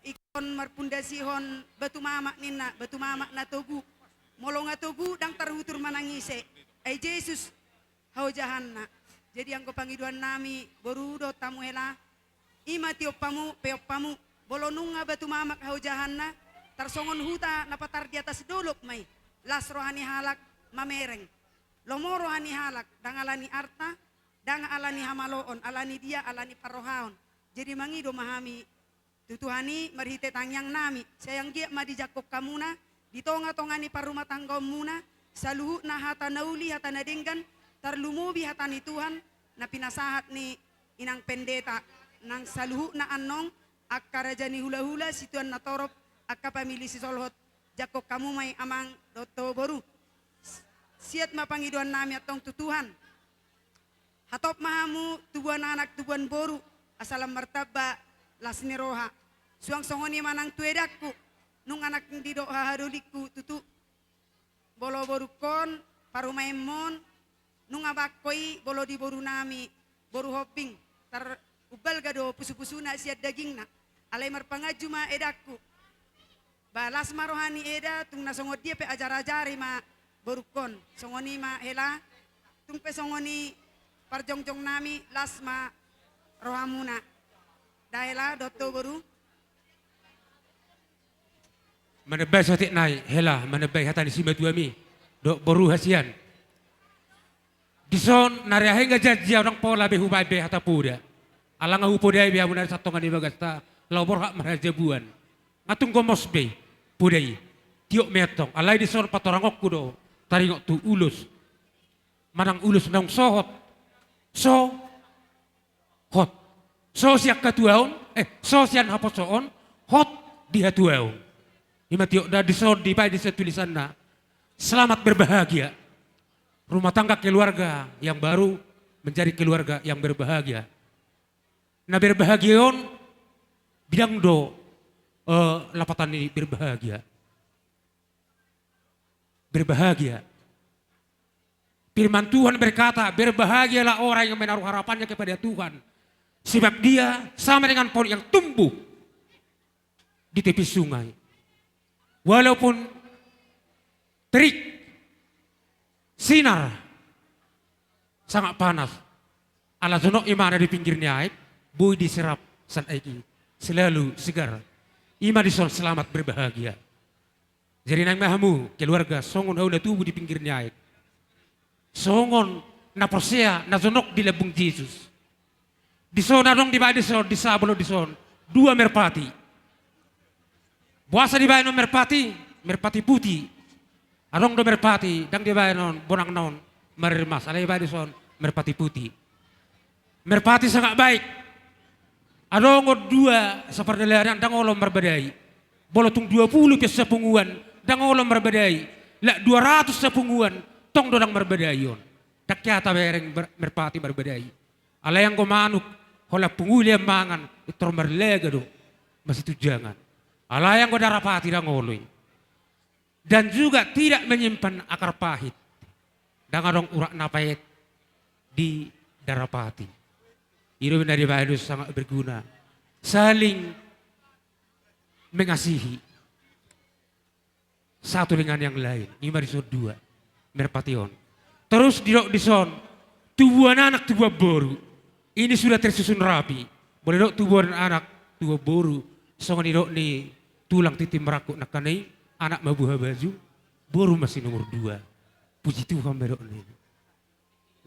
ingkon marpundasihon batu mamak ninna, batu mamak na togu. Molo nga togu ndang tarhutur manang ise. Ai Jesus haojahanna. Jadi anggo pangidoannami boru dohot hamu hela, i ma tiop hamu, peop hamu. Molo nunga batu mamak haojahanna, tarsongon huta na patar di atas dolok ma i. Las roha ni halak mamereng. Lomo roha ni halak, ndang ala ni arta, ndang ala ni hamaloon, ala ni dia, ala ni parrohaon. Jadi mangido ma hami tu Tuhan i marhite tangiangnami, sai anggiat ma dijangkon hamuna di tongatonga ni parrumatanggaonmuna, saluhutna hata na uli, hata na denggan, tarlumobi hata ni Tuhan na pinasahat ni inang pendeta, nang saluhutna annon angka raja ni hulahula, situan na torop, angka pamili sisolhot, jangkon hamu ma i amang dohot ho boru. Siat ma pangidoannami antong tu Tuhan. Hatop ma hamu tubuan anak tubuan boru, asa lam martamba las ni roha. Suang songon i ma nang tu edangku, nunga nangkin didok hahadolingku tutu. Molo borungkon, parumaenmon, nunga bangko i molo di borunami, boru Hombing, tar umbalga do pusupusuna sian dagingna. Alai marpanganju ma edangku. Ba las ma roha ni eda, tung na songon dia pe ajarajari ma borungkon. Songon i ma hela, tung pe songon i parjongjongnami, las ma rohamuna. Da hela dohot ho boru. Manambai saotik nai hela, manambai hata ni simatuami dohot boru hasian. Dison nari ahe nga janji au, ndang pola be hubaen be hata poda. Ala nga hupodai be hamu nari satonga ni bagasta laho borhat marhajabuan. Nga tung gomos be poda i. Tiop ma i antong. Alai dison patorangonku do taringot tu ulos. Manang ulos naung so hot. So hot. So sian hatuaon, eh, so sian haposoon, hot di hatuaon. I ma tiop da dison dibaen di sian tulisanna. Selamat berbahagia. Rumah tangga keluarga yang baru menjadi keluarga yang berbahagia. Na berbahagia on bidang do, eh, lapatan ni berbahagia. Berbahagia. Firman Tuhan berkata, "Berbahagialah orang yang menaruh harapannya kepada Tuhan, sebab dia sama dengan pohon yang tumbuh di tepi sungai. Walaupun terik, sinar sangat panas, ala jonok imana di pinggir ni aek, boi diserap sian aek i, selalu segar." I ma dison selamat berbahagia. Jadi naeng ma hamu keluarga songon hau na tubu di pinggir ni aek, songon na porsea na jonok di lambung Jesus. Dison adong dibaen dison, di Sabolon dison, dua merpati. Boasa dibaen on merpati? Merpati puti. Adong do merpati ndang dibaen on bonangna on marermas, alai dibaen dison merpati puti. Merpati sangat baik. Adong on dua sapardalanan ndang olo marbadai. Molo tung dua pulu pe sapunguan ndang olo marbadai. Lak dua ratus sapunguan tong do ndang marbadai on. Ndang hea tabereng ber-, merpati marbadai. Alai anggo manuk, holan pungu i lehon mangan, pintor marlaga do masitunjangan. Alai anggo darapati ndang olo i. Dan juga tidak menyimpan akar pahit. Ndang adong urat na paet di darapati. I do na dibaen dison sangat berguna. Saling mengasihi satu dengan yang lain. I ma dison dua merpati on. Terus didok dison, tubuan anak, tubuan boru. Ini sudah tersusun rapi. Molo didok tubuan anak, tubuan boru, songon nidok ni tulang tintin marangkup nangkaning, anak ma buha baju, boru ma si nomor dua. Puji Tuhan ma didok ni.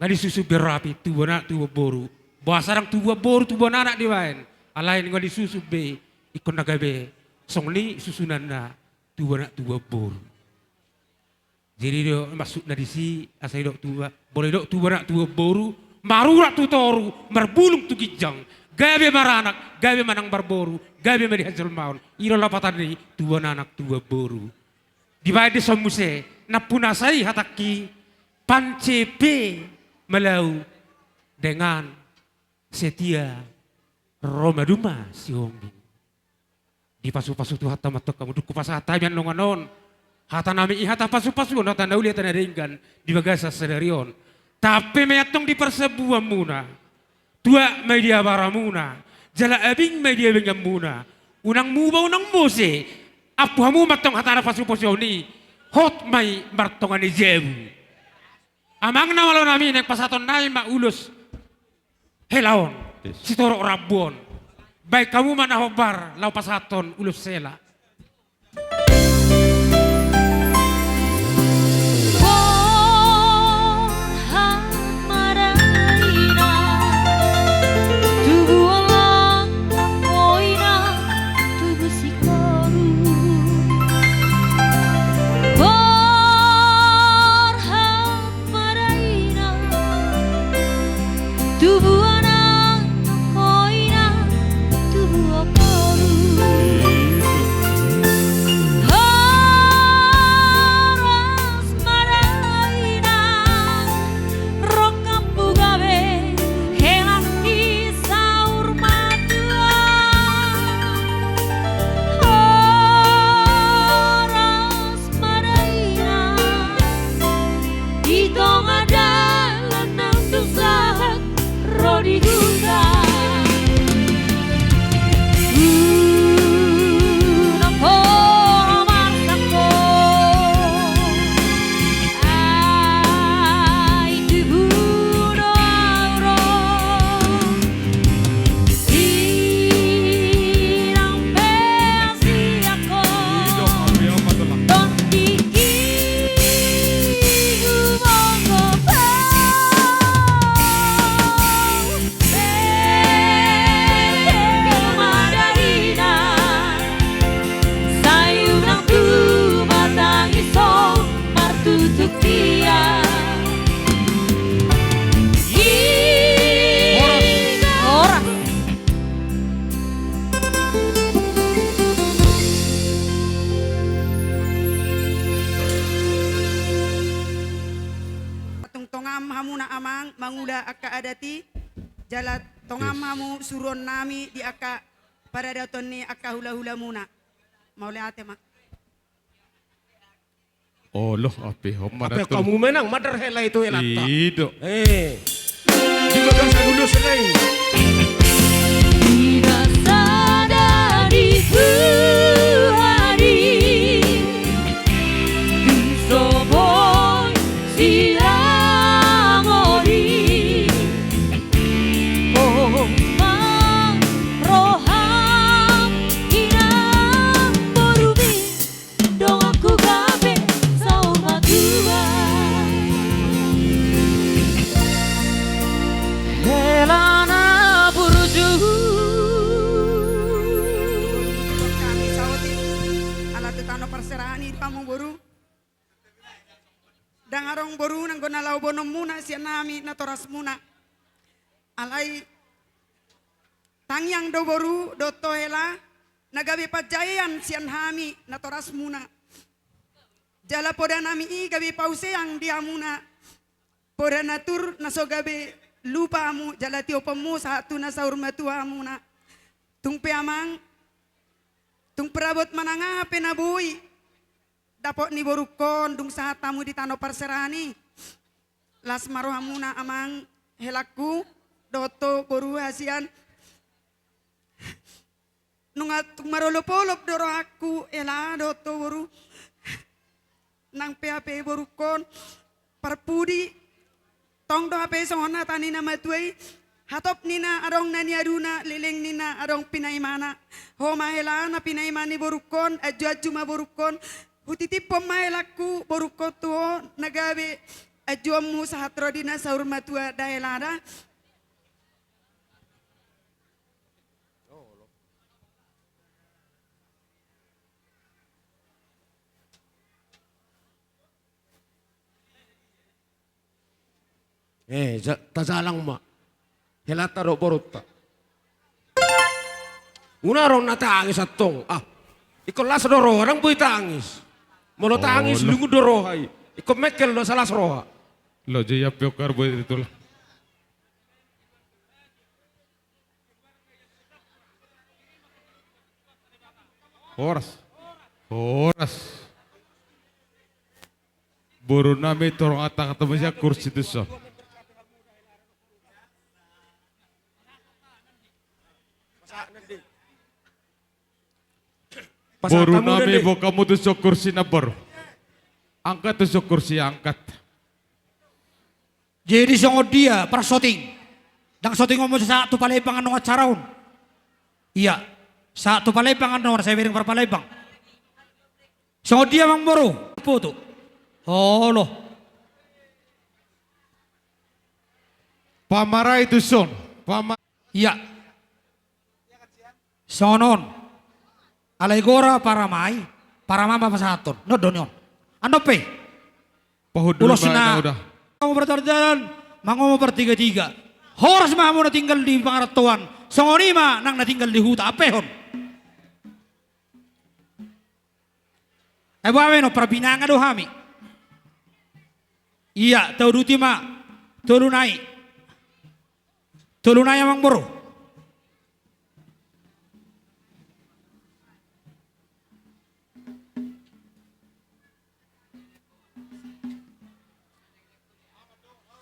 Nga disusun be rapi, tubuan anak, tubuan boru. Boasa ndang tubuan boru, tubuan anak dibaen? Alai nga disusun be, ingkon na gabe songon i susunanna, tubu anak tubu boru. Jadi do maksudna disi, asa didok tubu, molo didok tubu anak tubu boru, marurat tu toru, marbulung tu ginjang, gabe maranak, gabe manang marboru, gabe ma di hajelmaon. I do lapatan ni tubu anak tubu boru. Dibaen dison muse, nampuna sa i hatangki, pancepe malau dengan setia Roma Duma Sihombing. Dipasupasu Tuhanta ma antong hamu, dung hupasahat hami annon annon. Hata nami i hata pasupasu on, hata na uli hata na denggan di bagasan sadari on. Tampe ma i antong di parsambuanmuna. Tuat ma i di abaramuna. Jala abing ma i di abinganmuna. Unang muba unang mose. Ampu hamu ma antong hata na pasupasu on i. Hot ma i martonga ni jabu. Amang na malo nami, naeng pasahaton nami ma ulos hela on. Yes. Sitorop rambu on. Baen hamu ma na hombar laho pasahathon ulos hela. Borhat ma dainang, tubu anak nongkoinang, tubu sikoru. Borhat ma dainang, tubu anak nongkoinang, tubu boru. Horas ma dainang, rongkapmu gabe hela ni saur matua. Horas ma dainang, di tonga dalan nang dung sahat ro di huta. Unang pola marsangkot, ai tubu do au ro. Inang pe siangkot. Tondikihu monggo pau. Pete ma dainang, sai unang tubu tangiso martutu tiang. Horas. Horas. Tung tongam hamuna amang mangula angka adat i, jala tongam hamu suruon nami di angka paradaton ni angka hulahulamuna. Mauliate ma. Olo, ape, on ma. Ape, datul. Hamu menang, mandar hela i tu helanta. I do. Eh. Di bagasan ulos hela i. Di na sada di buhari, di so boi siramori. Hohom ma roham inang boru be. Donganku gabe saur matua. Hela na burju. Hami saotik ala tu tano parserahan i do hamu boru. Ndang adong boru nanggo na laho boanonmuna sian hami natorasmuna. Alai tangiang do boru dohot ho hela na gabe panjaean sian hami natorasmuna. Jala poda nami i gabe pauseang di hamuna. Poda na tur na so gabe lupa hamu jala tioponmu sahat tu na saur matua hamuna. Tung pe amang, tung perabot manang aha pe na boi dapot ni borungkon dung sahat hamu di tano parserahan i. Las ma rohamuna amang helangku dohot ho boru hasian. Nunga tung marolopolop do rohangku hela dohot ho boru. Nang pe hape borungkon parpudi. Tong do hape songon hata ni na matua i. Hatop ninna adong na niaduna, leleng ninna adong pinaimana. Ho ma hela na pinaima ni borungkon, anjuanju ma borungkon. Hutitiphon ma helangku borungkon tu ho na gabe anjuanmu sahat ro di na saur matua da hela da. Eh, ja-, tajalang ma. Helanta dohot borunta. Unang adong na tangis antong. Ah, ingkon las do roha, ndang boi tangis. Molo tangis, lungun do roha i. Ingkon mengkel do asa las roha. Lo, jadi apa yang kau buat itu lah? Horas. Horas. Boru nami, torang angkat ma sian kursi tuson. Boru nami, boan hamu tuson kursi na baru. Angkat tuson kursi, angkat. Jadi songon dia parsoting. Ndang soting on muse sahat tu Palembang annon acara on. Ia, sahat tu Palembang annon, sai bereng par Palembang. Songon dia amangboru? Foto. Olo. Pamarai tuson. Pama- Ia. Songon on. Alai gora paramai, paramai ma pasahathon. Nondon on. Annon pe. Ulos na. Mangomo parjalanan, mangomo partigatiga. Horas ma hamu na tinggal di pangarantoan. Songon i ma nang na tinggal di huta. Ampehon. Ai boha ma i, on parbinanga do hami. Ia, tauduti ma. Tolu nai. Tolu nai amangboru.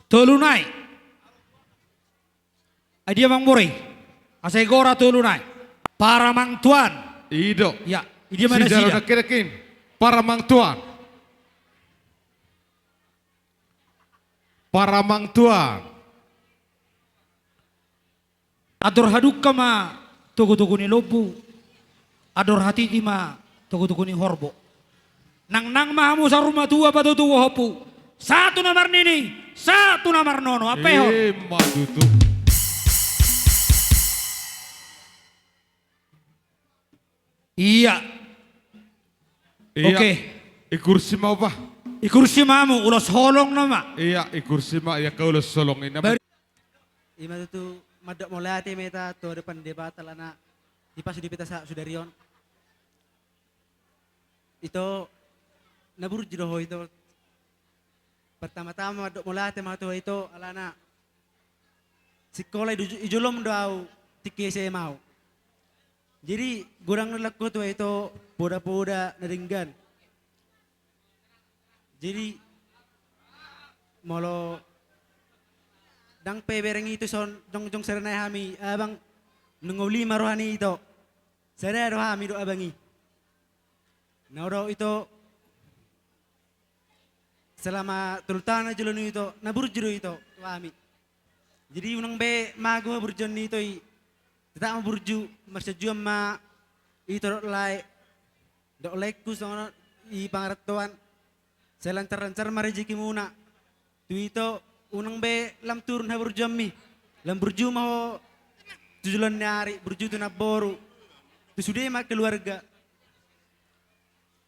Tolu nai. Ai dia amangboru i? Asa i gora tolu nai. Paramangtuan. I do. Ia, i dia ma nasida? Paramangtuan. Paramangtuan. Andor hadungka ma togu-togu ni lombu, andor hatiti ma togu-togu ni horbo. Nang, nang ma hamu saur matua patutu bohompu, sahat tu na marnini, sahat tu na marnono, ampehon. Ima tutu. Ia. Ia. Oke. I kursi ma, Pak. I kursi ma hamu, ulos holong nama. Ia, i kursi ma, ia ka ulos holong i nama. Ima tutu mandok mauliate ma hita tu adopan Debata alana dipasude hita sahat sadari on. Ito, na burju do ho ito. Pertama-tama mandok mauliate ma tu ho ito alana sikola i jolom do au tingki S M A au. Jadi godang do langku tu ho ito poda-poda na denggan. Jadi molo ndang pe bereng ito son jongjong sada nai hami abang, nunga uli ma roha ni ito. Sada do hami dohot abang i. Na olo ito selama tolu taon na jolo ni ito na burju do ito tu hami. Jadi unang be mago haburjuon ni ito i. Tetap ma burju, marsianjuan ma ito dohot lae. Dohot laengku songon i pangarantoan. Sai lancar-lancar ma rejekimuna. Tu ito unang be lam turun haburjuonmi. Lam burju ma ho tu joloan ni ari, burju tu namboru. Tu sude ma keluarga.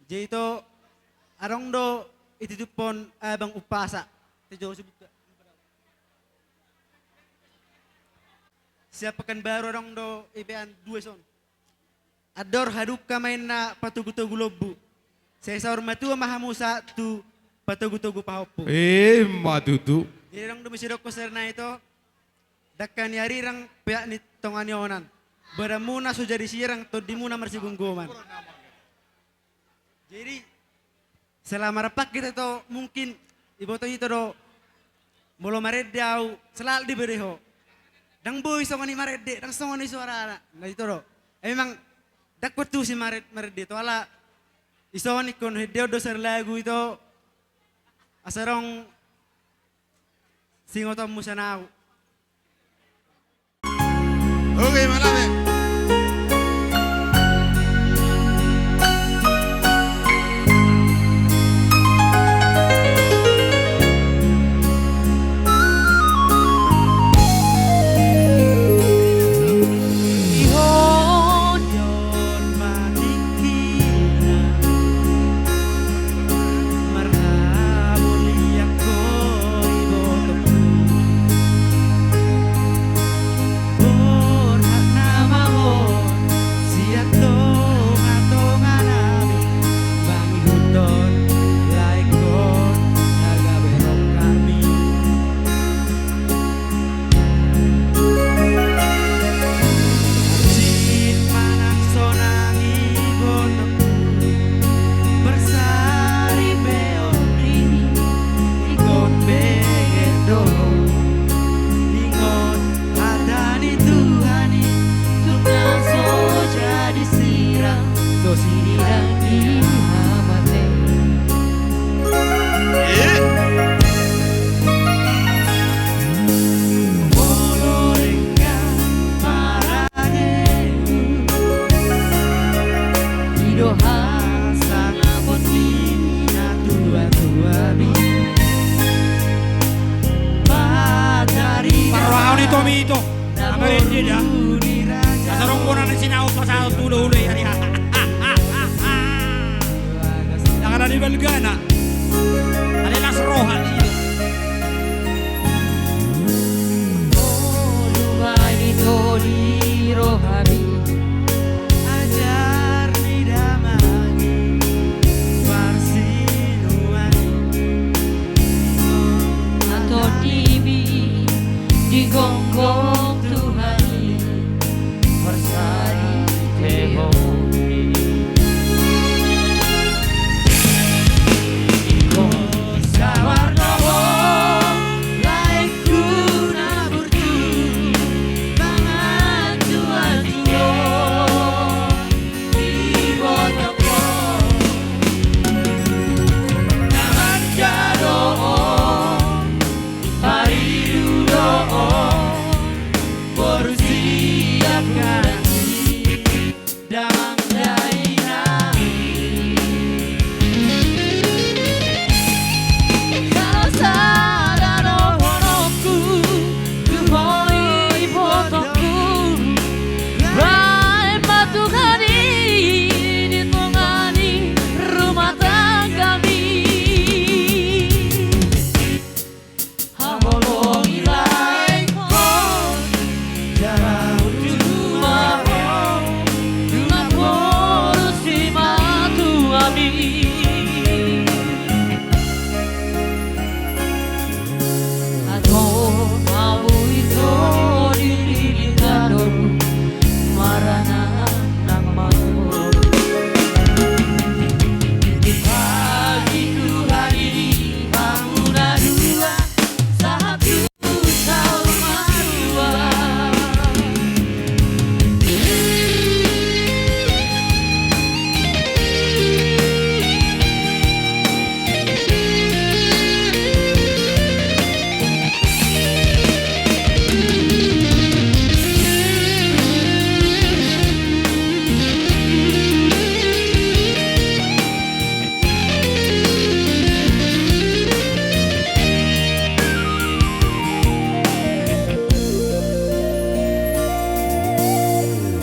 Jadi ito adong do i tituphon abang umpasa. Tejo sebut. Sian Pekanbaru adong do ipean dua son. Andor hadungka ma inna patogu-togu lombu. Sai saur matua ma hamu sahat tu patogu-togu pahompu. Ima tutu. Jadi adong do muse dokkon sada nai ito. Dangka ni arirang peak ni tonga ni onan. Badanmuna so jadi sirang, tondimuna marsigomgoman. Jadi selama rap hita ito mungkin iboto ito do molo marende au selalu dibereng ho. Ndang boi songon i marende, ndang songon i suarana. Na ito do. Emang ndang huantusi marende ito ala i songon ingkon hendeon do sada lagu ito asa adong singotonmu sian au. Oke, manabe. Ihon ma tingkina marhabolian ho ibotongku. Dia dah. Asa rong bona ni sinau pasal tu ulo-ulo ya dia. Jangan ada balgana. Ada las roha dia. Olo, bani toni rohami. Ajar ni damang i parsinuan i. Atau dimi di gonggong Tuhan i. Parsari pe ho. Ingkon sabar do ho, laengku na burju, manganju-anju ho, diboto ho, na manjalo ho, paridu do ho, boru siap ganti. Damang dainang i. Jala sada dohononku, tu ho ibotongku, baen ma Tuhan i di tonga ni rumah tanggami. Haholongi laengkon, jala unjung ma ho, nunga boru simatuami. Ato hamu ito dililitadon, maranak nang mago. Di pagi Tuhan i hamu na dua, sahat tu saur matua.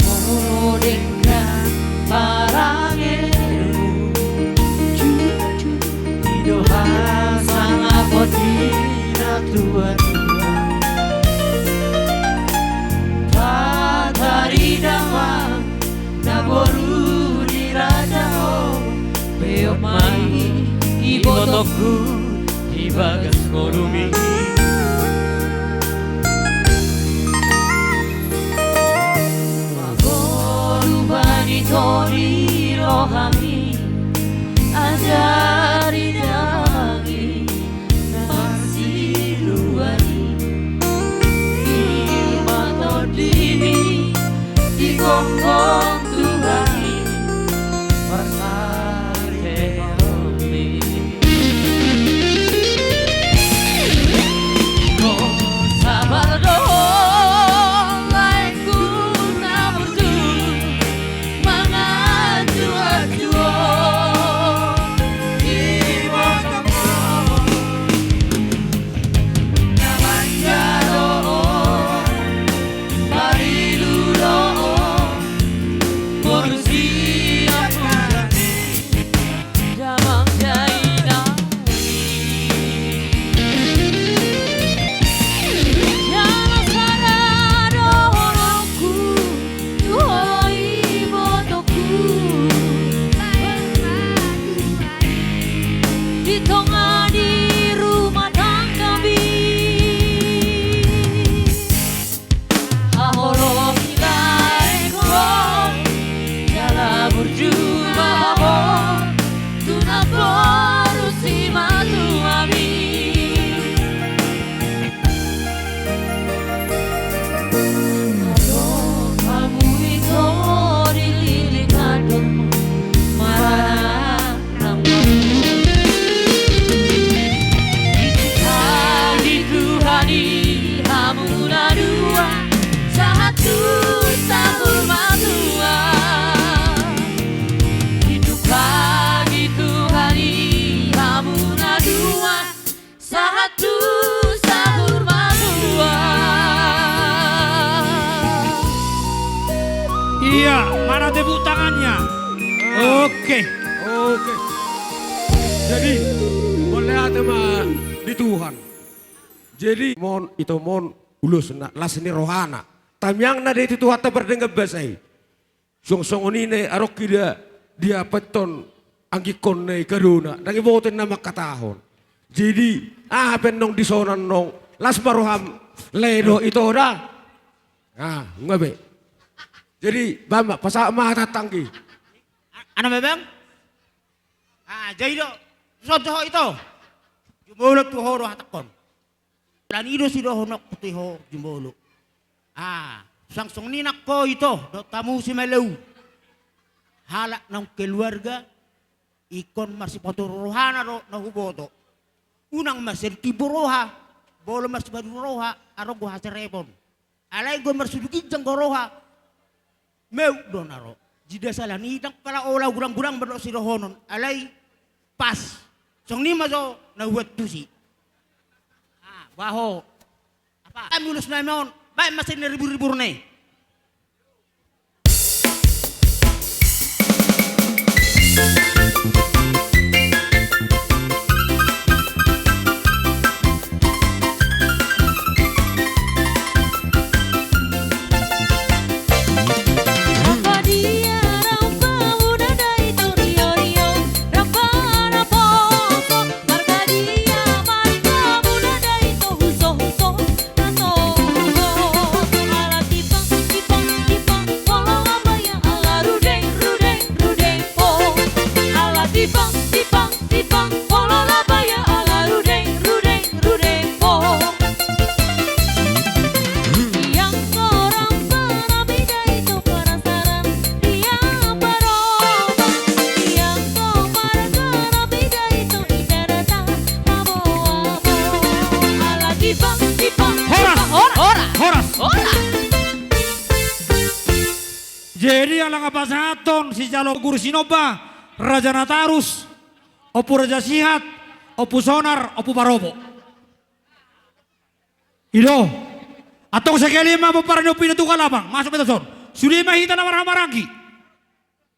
Molo denggan parangeanmu, jujur i do hasangapon ni natua-tua. Patar i damang na boru ni raja ho, peop ma i ibotongku di bagas ngolumi. Mangolu bani toni rohami, ajari damang i parsinuan i. Ima tondimi di gonggong Tuhan i, parsaripeonmi. Ingkon sabar do ho, laengku na burju, manganju-anju ho, diboto ho, na manjalo ho, paridu do ho, Iya, mana tepuk tangannya? Ah. Oke. Oke. Jadi, mauliate ma di Tuhan. Jadi, mon, ito mon, ulos na, las ni rohana. Tamiangna do i tu Tuhanta pardenggan basa i. Suang songon i na i, adong hita didapothon anggikkonna i, kadona, ndang diboto inna mangkatahon. Jadi, aha pe annon dison annon, las ma roham, lae dohot ito da. Ah, nunga be. Jadi, bahen ma, pasahat ma hata tanggi. A-, ana ma bang? Ah, jadi do, songon ito. Jumolo tu ho do hatangkon. Alani i do sidohononku tu ho jumolo. Ah, suang songon i nangkin ito, dohot hamu si Maleu. Halak naung keluarga, ingkon marsipatorop rohana do na huboto. Unang marsian timbo roha, molo marsipatorop roha, adong do haserepon. Alai anggo marsudu ginjang do roha, meuk do na ro. Jida sala ni ndang pala ola gurang-gurang mandok sidohonon. Alai pas. Songon i ma jo na hubuat tusi. Ah, bah ho. Apa? Kami ulos nami on. Baen ma sian na ribur-riburna i. Horas. Horas. Horas. Horas. Jadi ala nga pasahathon sijalo guru sinomba, Raja Natarus, Ompu Raja Sihat, Ompu Sonar, Ompu Paropo. I do. Antong sekali ma pomparan ni ompu i na tu Kalabang. Masuk ma hita dison. Sude ma hita na marhahamaranggi.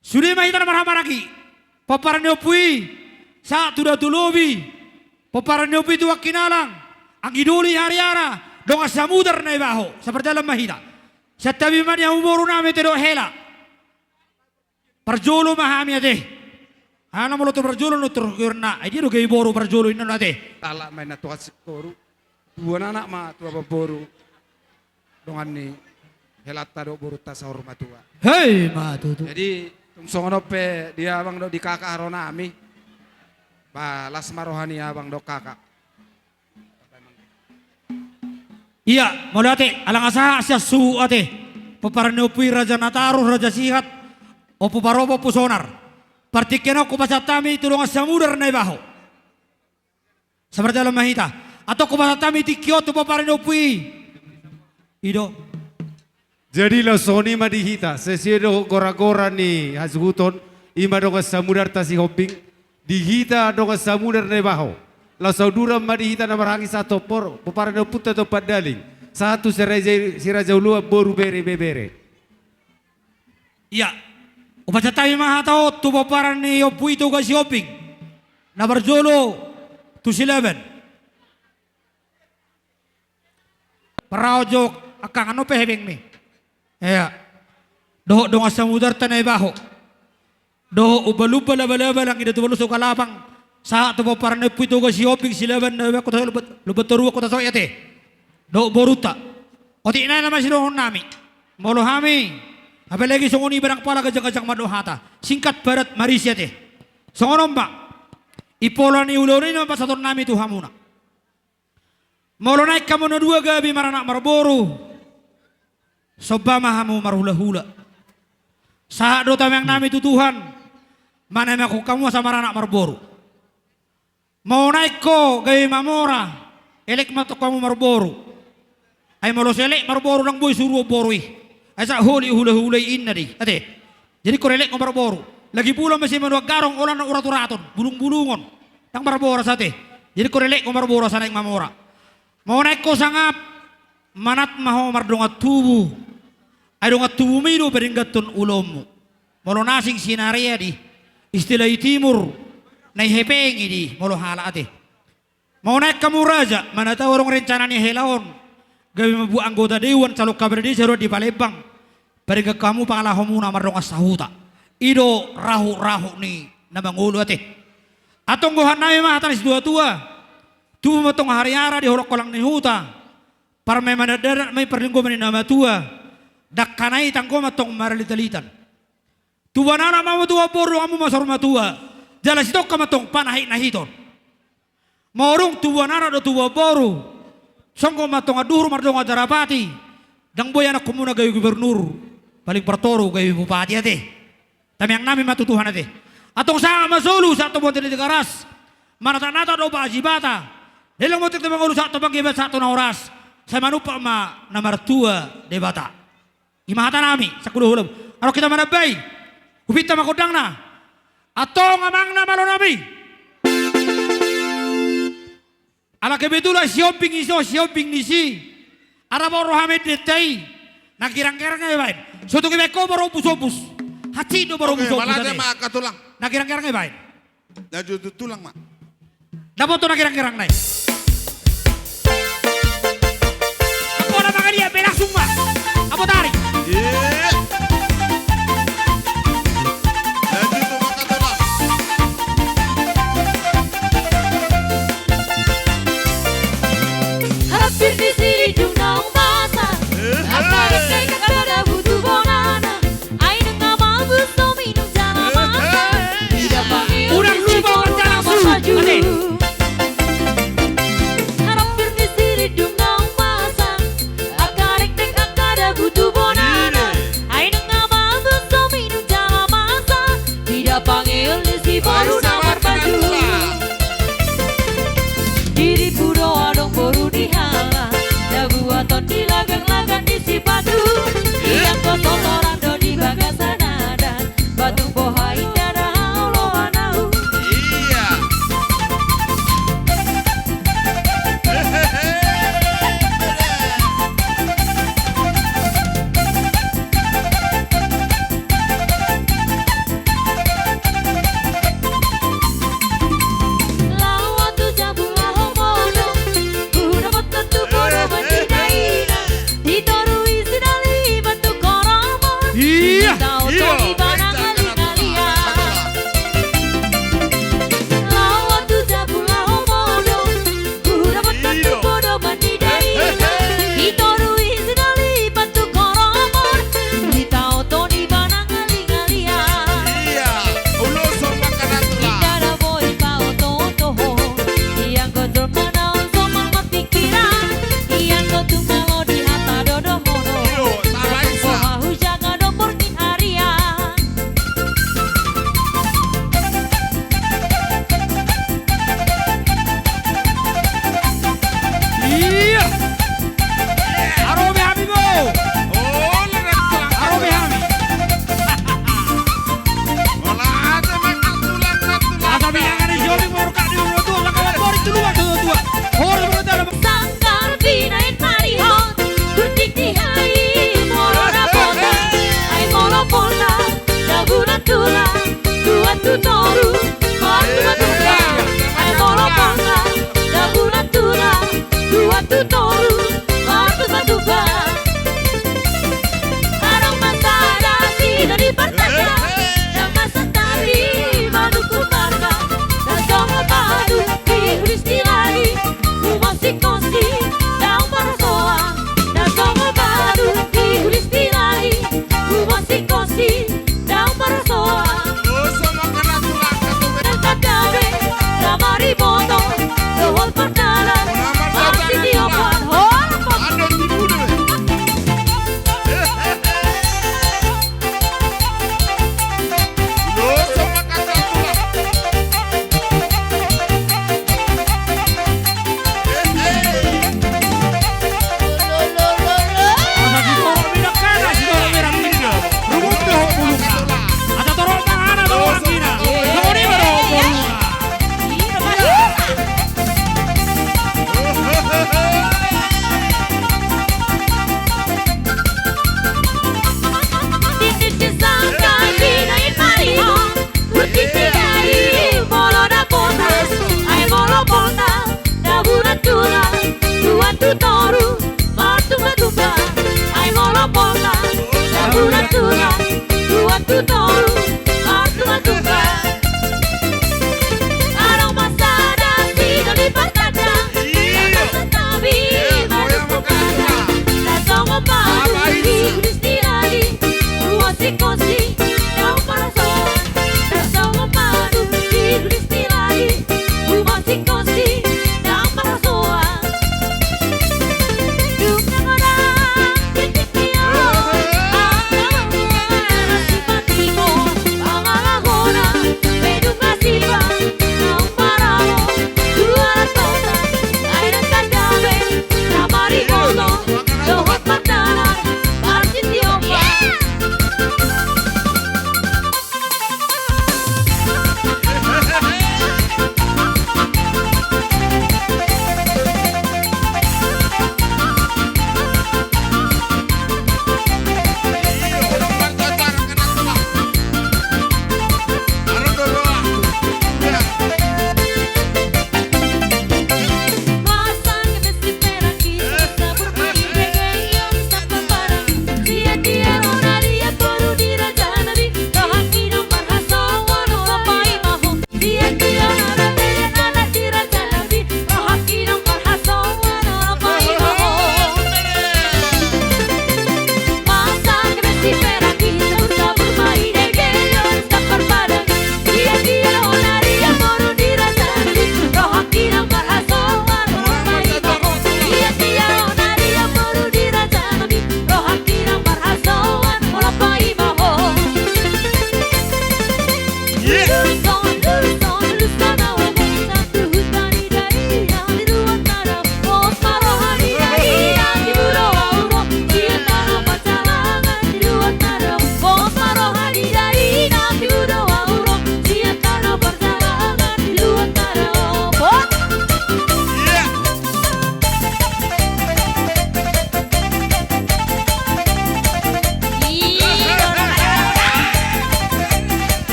Sude ma hita na marhahamaranggi. Pomparan ni ompu i sahat tu Datu Lobi. Pomparan ni ompu i tu Angkinalang. Anggi Doli Hariara. Dongan Samudar Naibaho. Saparjolo ma hita. Santabi ma di hamu boru nami ate dohot hela. Parjolo ma hami ate. Alana molo tor parjolo na tor goarna. Ai dia do gabe boru parjolo inna ate. Sahalak ma inna tu hasikoru. Tubuan anak ma tubuan boru. Dongan ni helanta dohot borunta saur matua. Hei ma tutu. Jadi tung songon on pe di abang dohot di kakak haroro nami. Ba las ma roha ni abang dohot kakak. Ia, mauliate, ala nga sahat sian suhut ate. Pomparan ni ompu i Raja Natarus, Raja Sihat, Ompu Paropo, Ompu Sonar. Partingkian on hupasahat hami tu dongan Samudar Naibaho. Saparjolo ma hita. Antong hupasahat hami tingki on tu pomparan ni ompu i. I do. Jadi laos songon i ma di hita, sesuai dohot gora-gora ni hasuhuton, i ma dongan samudarta Sihombing, di hita dongan samudar Naibaho. Laos sauduran ma di hita na marhahamaranggi sahat tu pomparan ni ompunta Tompang Dali, sahat tu si Raja, si Raja Uluan boru, bere, ibebere. Ia, hupasahat hami ma hata on tu pomparan ni ompu i Toga Sihombing, na parjolo tu Silaban. Parraot jo angka annon pe hepengmi. Ia. Dohot dongan samudarta Naibaho. Dohot umbalumbal, abal-abal, anggi Datu Balus, Toga Labang. Sahat tu pomparan ni ompu i Toga Sihombing, Silaban, Naibaho, Kota Sohot, Lumban, Lumban Toruan, Kota Sohot i ate. Dohot borunta. Otik nai nama sidohonon nami. Molo hami. Apalagi songon i ba ndang pola ganjang-ganjang mandok hata. Singkat, padat, marisi ate. Songon on ma. Impola ni ulaon i na pasahaton nami tu hamuna. Molo naeng hamu na dua gabe maranak marboru, somba ma hamu marhula-hula. Sahat do tamiang nami tu Tuhan, manang hamu asa maranak marboru. Molo naeng ho gabe mamora, elek ma tong hamu marboru. Ai molo so elek marboru ndang boi suruon boru i. Ai sahat holi hula-hula i inna do i. Ate. Jadi ingkon elek ho marboru. Lagi pula muse manuan garong, holan urat-uraton, bulung-bulungon. Ndang marboras ate. Jadi ingkon elek ho marboru asa naeng mamora. Molo naeng ho sangap, manat ma ho mardongan tubu. Ai dongan tubumi do padengganhon ulaonmu. Molo na asing sinarea di, istilah i timur, na i hepeng i di, molo halak ate. Maunaek hamu raja, mana tau adong rencana ni hela on, gabe mambuat anggota dewan calon kepala desa do di Palembang. Padenggan hamu pangalahomuna mardongan sahuta. I do rahut-rahut ni na mangolu ate. Antong gohan nami ma hata ni situa-tua. Tubu ma antong hariara di holong-holong ni huta. Parmaen adat-adat ma i, parlinggoman ni na matua. Dangkana i tanggo ma antong maralita-litan. Tubuan anak ma tubuan boru, hamu ma saur matua. Jala sitongka ma antong panahi-nahiton. Molo dung tubuan anak dohot tubuan boru, songgop ma antong anduhur mardongan jarapati. Ndang boi anakkonmuna gabe gubernur, paling partoru gabe bupati ate. Tamiang nami ma tu Tuhan ate. Antong sahat ma solu sahat tu bontean ni Tigaras. Manatap-natap do bagas ibata. Leleng bontean tu mangolu sahat tu panggibat sahat tu na horas. Sai manumpak ma na martua Debata. I ma hata nami, sangkulo hula. Adong hita manambai. Hupinta ma gondangna. Antong amang na malo nami. Ala kebetulan siombing ni so, siombing ni si. Ara baru hamen denta i. Na girang-girang i baen. So tung i baen ho baru ombus-ombus. Hansit do baru ombus-ombus. Oke, mauliate ma angka tulang. Na girang-girang i baen. Lanjut tu tulang ma. Dapoton na girang-girang na i. Anggo na mangaliat be langsung ma. Apo tarik. Iya. Lanjut tu angka tulang. Hampir di sini dung naung masa. Eh, angka eh. Dengke angka dabu tu bonana. Ai nunga mabuk so minum jala makan. Tidak panggil. Udah lupa baca langsung. Ade.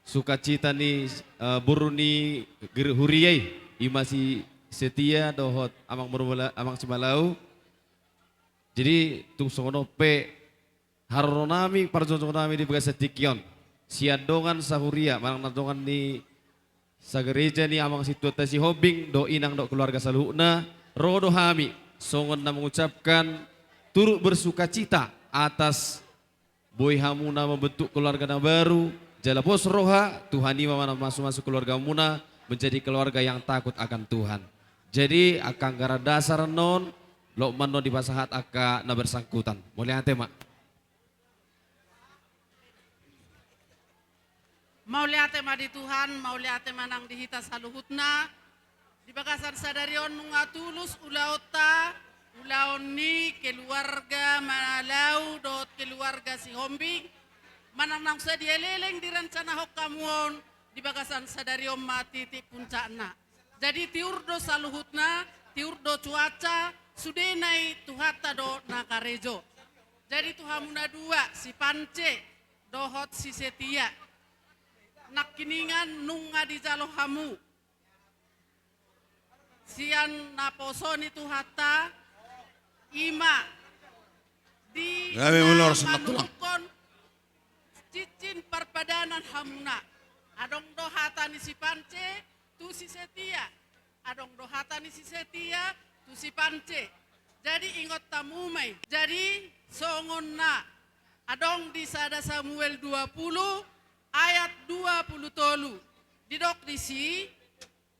sukacita ni, eh, boru ni ger-, huria i, i ma si Setia dohot amang Murmula-, amang Simalau. Jadi tung songon on pe haroro nami, parjongjongan nami di bagasan tingki on, sian dongan sahuria manang na dongan ni sagereja ni amang sintuanta Sihombing dohot inang dohot keluarga saluhutna, ro do hami songon na mengucapkan turut bersukacita atas boi hamuna membentuk keluarga na baru, jala pos roha, Tuhan i ma na mamasumasu keluargamuna menjadi keluarga yang takut akan Tuhan. Jadi angka anggaran dasar annon, loas ma annon dipasahat angka na bersangkutan. Mauliate ma. Mauliate ma di Tuhan, mauliate ma nang di hita saluhutna. Di bagasan sadari on nunga tulus ulaonta, ulaon ni keluarga Malau dohot keluarga Sihombing, manang naung sadia leleng direncanahon hamu on, di bagasan sadari on ma titik puncakna. Jadi tiur do saluhutna, tiur do cuaca, sudena i Tuhanta do na karejo. Jadi tu hamu na dua, si Pance dohot si Setia, nangkiningan nunga dijalo hamu sian naposo ni Tuhanta, i ma di na manungkuphon cincin parpadanan hamuna. Adong do hata ni si Pance tu si Setia, adong do hata ni si Setia tu si Pance. Jadi ingot hamu ma i. Jadi songon na adong di sada Samuel dua pulu ayat dua pulu tolu, didok disi,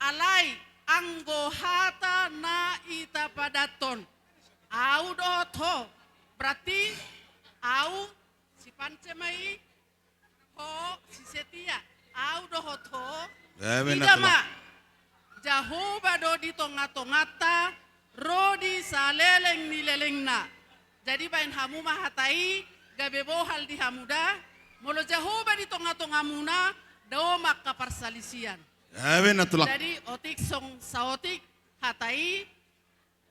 alai anggo hata na ita padathon, au dohot ho, berarti au si Pance ma i, ho si Setia, au dohot ho. Ida ma, Jahowa do di tongatonganta, ro di saleleng ni lelengna. Jadi baen hamu ma hata i, gabe bohal di hamu da. Molo Jahowa di tongatongamuna, dao ma angka parsalisian. Jadi otik song saotik hata i,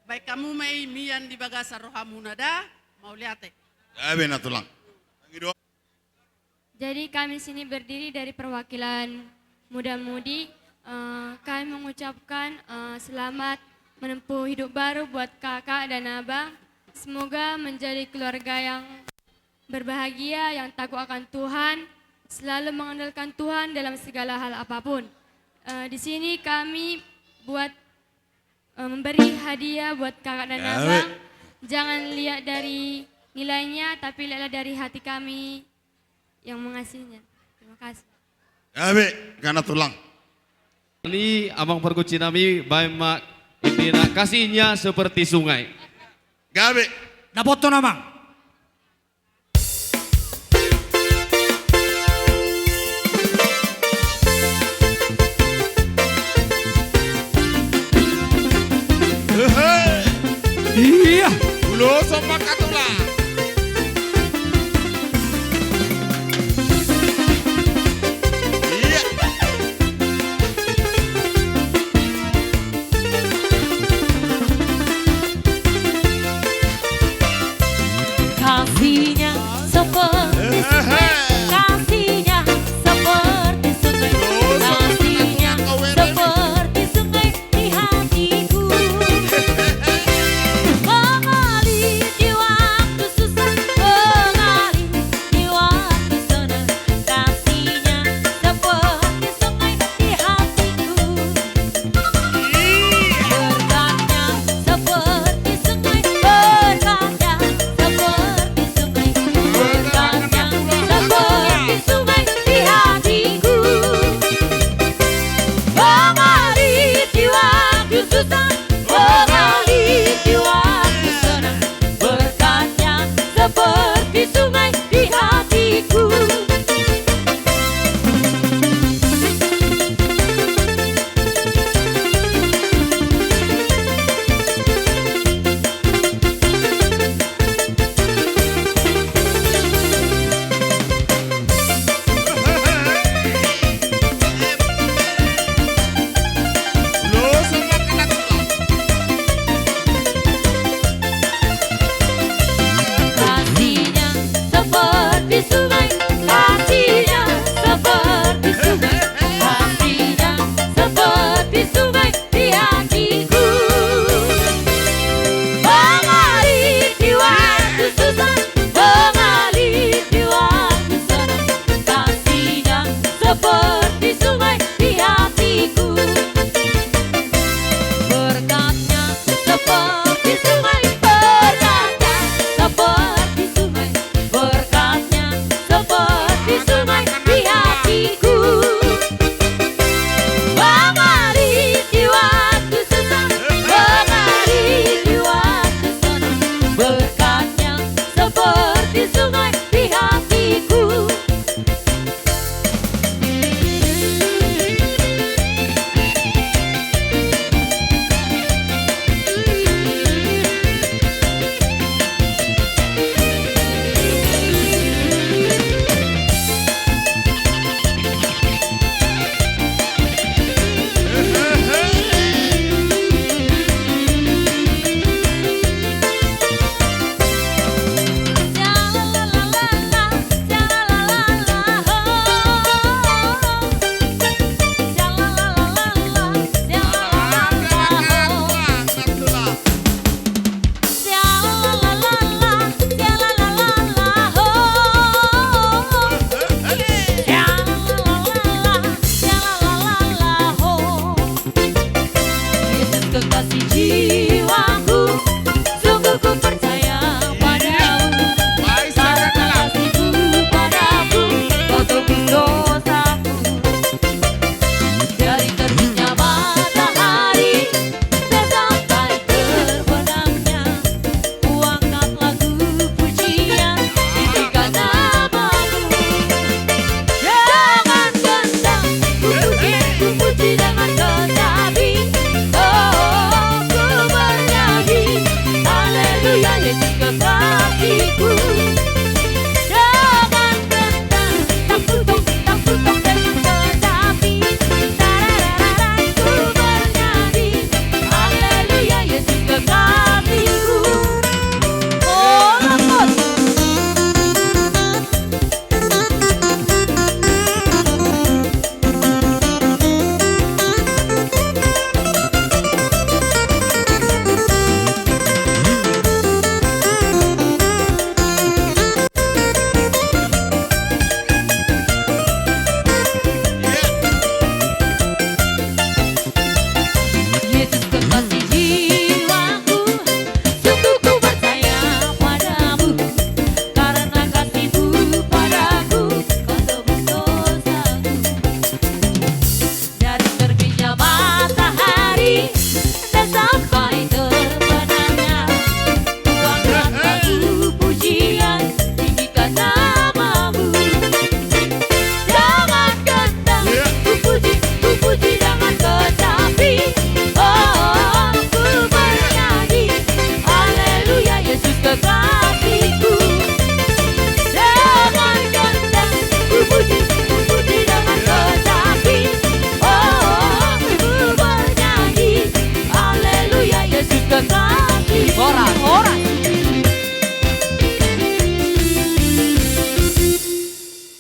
baen hamu ma i mian di bagasan rohamuna da. Mauliate. Jadi kami di sini berdiri dari perwakilan muda-mudi. Eh, kami mengucapkan, eh, selamat menempuh hidup baru buat kakak dan abang. Semoga menjadi keluarga yang berbahagia, yang takut akan Tuhan, selalu mengandalkan Tuhan dalam segala hal apapun. Eh, di sini kami buat eh, memberi hadiah buat kakak dan abang. Jangan lihat dari nilainya, tapi lihatlah dari hati kami yang mengasihinya. Terima kasih. Gabe, gana tulang. Ni amang pargonsi nami, baen ma intina, kasihnya seperti sungai. Gabe. Dapothon amang. Iya. Ulos on mangkatulang. Iya.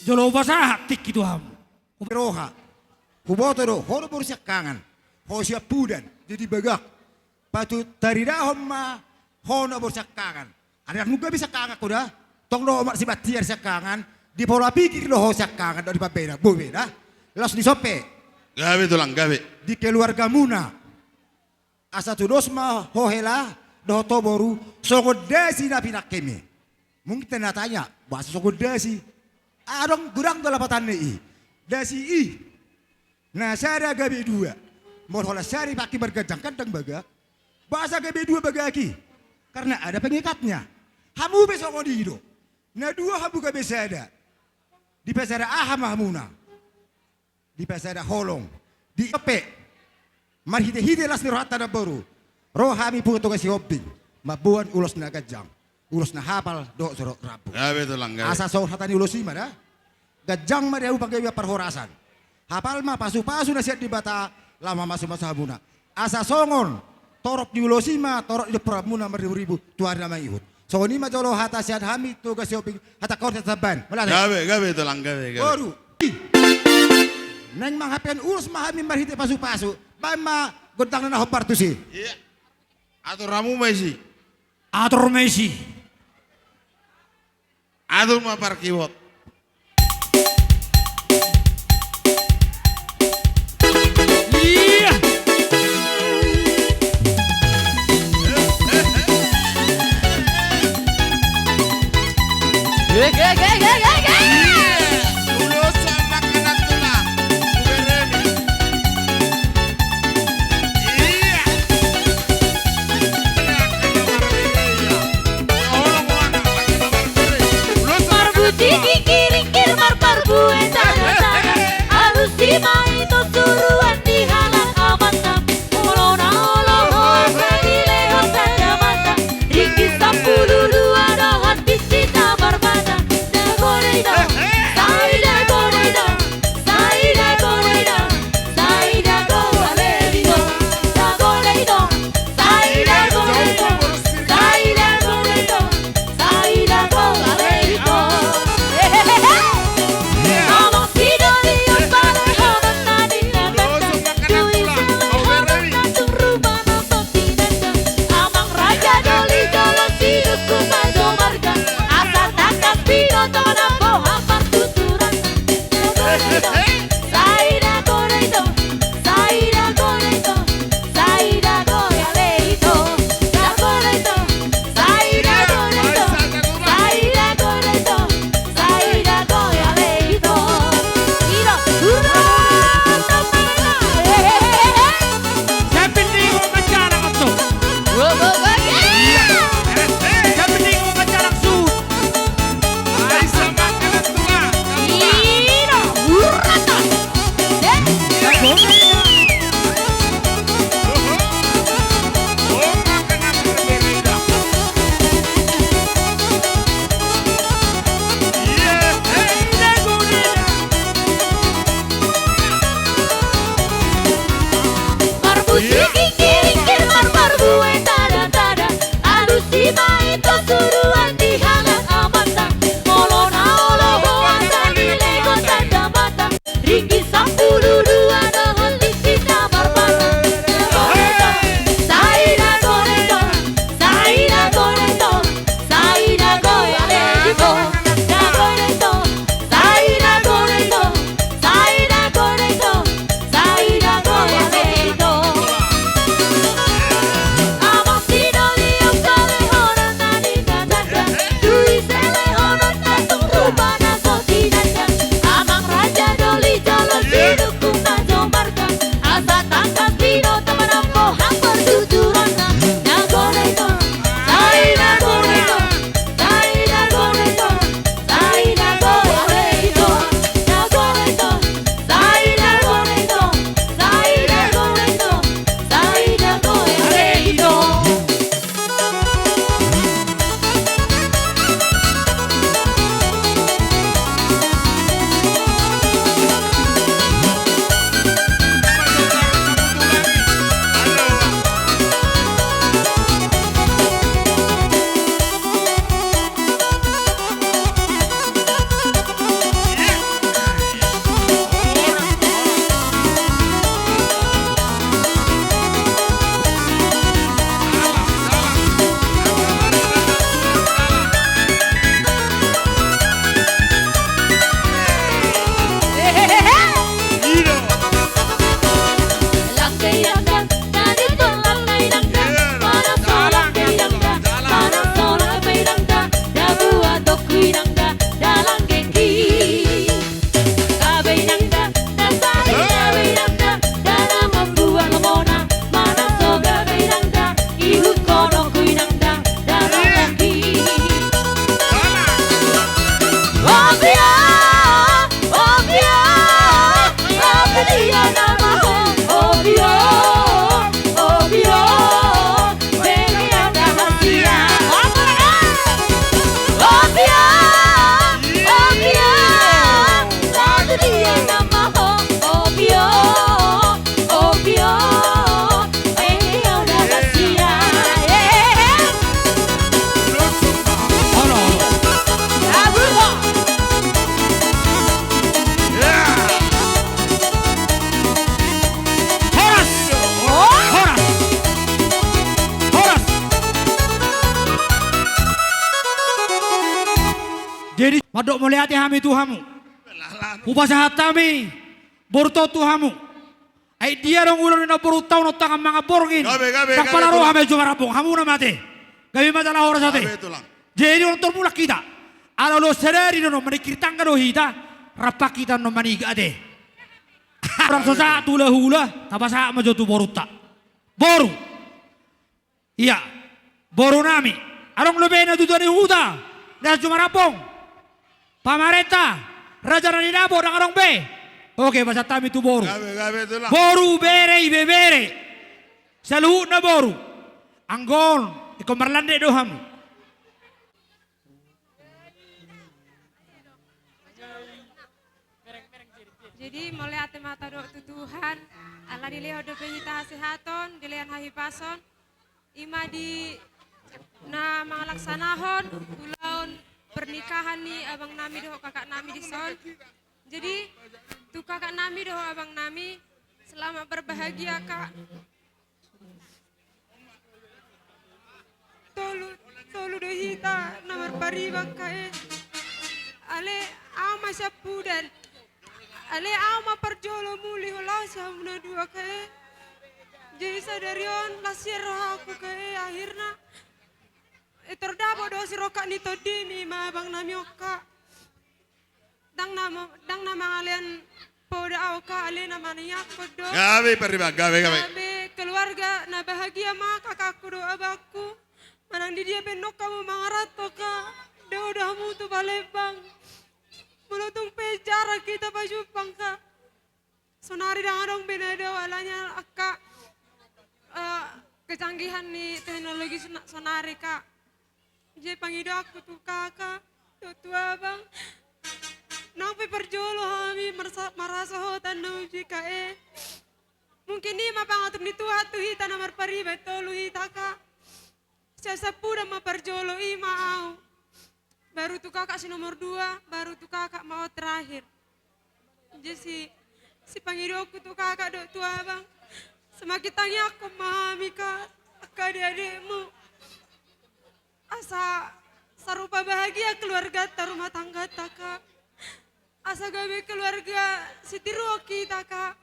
Jolo hupasahat tingki tu hamu. Roha. Huboto do, ho do boru siangkangan. Ho siampudan, jadi bagak. Patut taridahon ma ho na boru siangkangan. Alai ndang gabe siangkangan ho da. Tong do ho marsibattiar siangkangan. Di pola pikir do ho siangkangan, dohot di pambeda. Boi be da. Laos di son pe. Gabe tulang, gabe. Di keluargamuna. Asa tudos ma ho hela, dohot ho boru, songon dasi na pinangkemi. Mungkin na tanya, boasa songon dasi? Adong godang do lapatanna i. Dasi i. Na sada gabe dua. Molo holan sada i pangki marganjang kan ndang bagak. Boasa gabe dua bagak i? Karena ada pengikatnya. Hamu pe songon i do. Na dua hamu gabe sada. Dipasada aha ma hamuna? Dipasada holong. Di pe. Marhite-hite las ni rohanta na boru. Ro hami punguan Toga Sihombing. Mamboan ulos na ganjang. Ulos na hapal dohot joro rambu. Gabe tulang, gabe. Asa songon hata ni ulos i ma da. Ganjang ma di hamu panggabean parhorasan. Hapal ma pasu-pasu na sian Debata laho mamasu-masu hamuna. Asa songon torop ni ulos i ma torop ni domporamuna marribu-ribu tu ari na mangihut. Songon i ma jolo hata sian hami Toga Sihombing, hata kaor sian Samban. Mauliate. Gabe, gabe tulang, gabe, gabe. Boru. Naeng manghapean ulos ma hami marhite pasu-pasu. Baen ma gondangna na hombar tusi. Iya. Atur hamu ma isi. Atur ma isi. Atur ma parkibot. Iya. Ge, ge, ge, ge, ge, ge. Ulos anak-anak tulang. Uberemi. Iya. Marbudi gingkir-ingkir, marparbue sada-sada. Alusi ma ito suruan di halak amanta. Molo na olo ho asa dilehon sada mata. Ringkit sampulu dua dohot pinsir na marbata. Dago daidong, sai dago daidong. Dok mauliate hami tu hamu. Hupasahat hami boruta on tu hamu. Ai dia adong ulaon ni namborunta on, on tangan mangan borngin. Gabe, gabe, gabe, pala ro hami Jumarambong, hamu na mate. Gabe ma jala horas ate. Gabe, Tulang. Jadi on tor mulak hita. Ala ulaon sadari do on, maningkir tangga do hita. Rap hita on maniga ate. Orang so sahat tu hulahula, tapasahat ma jo tu borunta. Boru. Ia, boru nami. Adong dope na tutua ni huta, na Jumarambong. Pamarenta, raja na di dapot, ndang adong be. Oke, pasahat hami tu boru. Gabe, gabe, Tulang. Boru, bere, ibebere. Saluhutna boru. Anggo on, ingkon marlandet do hamu. Jadi, mauliate ma tadok tu Tuhan, ala dilehon dope hita hasehaton, dilehon hahipason, i ma di na mangalaksanahon ulaon pernikahan ni abang nami dohot kakak nami dison. Jadi, tu kakak nami dohot abang nami, selamat berbahagia, Kak. Tolu, tolu do hita na marpariban, Kak, e. Ale, au ma siampudan. Ale, au ma parjolo muli holan sian na dua, Kak, e. Jadi sadari on las rohangku, Kak, e, akhirna. E, tardapot do sirongkap ni tondimi ma abang nami on, Kak. Ndang na ma-, ndang na mangalean poda au, Kak, ale na manangiangkon do. Gabe pariban, gabe, gabe. Gabe keluarga na bahagia ma kakakku dohot abangku. Manang di dia pe annon hamu mangaranto, Kak, dao do hamu tu Palembang. Molo tung pe jarang hita pajumpang, Kak. Sonari ndang adong be na dao alani angka, eh, kecanggihan ni teknologi sona-, sonari, Kak. Jadi pangidoanku tu kakak, tu, tu abang, nang pe parjolo hami marasa-, marasa hot na uji, Kak, e. Mungkin i ma pangatur ni Tuhan tu hita na marpariban tolu hita, Kak. Sian siampudan ma parjolo, i ma au. Baru tu kakak si nomor dua, baru tu kakak ma au terakhir. Jadi si, sipangidoanku tu kakak dohot tu abang, semakin tangiangkon ma hami, Kak, angka adek-adekmu. Asa sarupa bahagia keluarganta, rumah tangganta, Kak. Asa gabe keluarga sitiruon hita, Kak.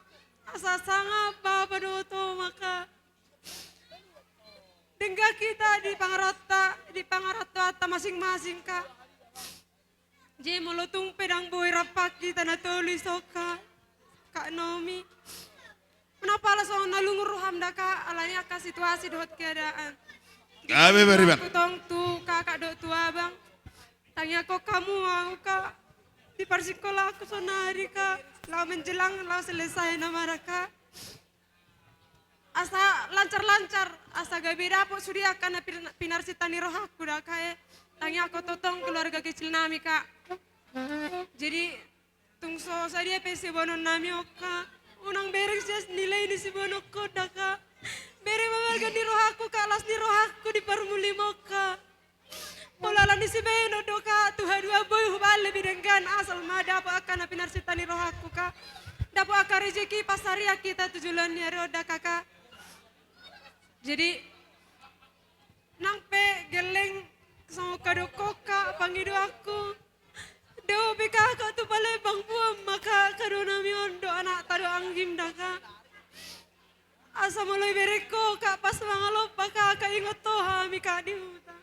Asa sangap bapa dohot oma, Kak. Denggan hita di pangaranto-, di pangarantoanta masing-masing, Kak. Jadi molo tung pe ndang boi rap hita na tolu i, Kak, Kak Nomi. Manang pala songon na lungun roham da, Kak, alani angka situasi dohot keadaan. Gabe pariban. Jadi, tong tu kakak dohot tu abang. Tangiangkon hamu au, Kak. Di parsingkolangku sonari, Kak. Laho menjelang, laho selesai nama da, Kak. Asa lancar-lancar, asa gabe dapot sude angka na pin-, pinarsinta ni rohangku da, Kak, e. Tangiangkon tongtong keluarga kecil nami, Kak. Jadi, tung so sadia pe siboanon nami on, Kak, unang bereng sian nilai ni siboanonku on da, Kak. Bereng ma marga ni rohangku, Kak, las ni rohangku di parmulim on, Kak. Molo ala ni sibahenon do, Kak, tu haduan boi hubahen lebih denggan, asal ma dapot angka na pinarsinta ni rohangku, Kak. Dapot angka rejeki pansarian hita tu joloan ni ari on da, Kak. Jadi, nang pe gelleng songon hadokhon, Kak, pangidoanku. Dao pe kakak tu Palembang, boan ma, Kak, haduan nami on dohot anakta dohot anggim da, Kak. Asa molo ibereng ho, Kak, pas mangalompa, Kak, ingot ho hami, Kak, di huta.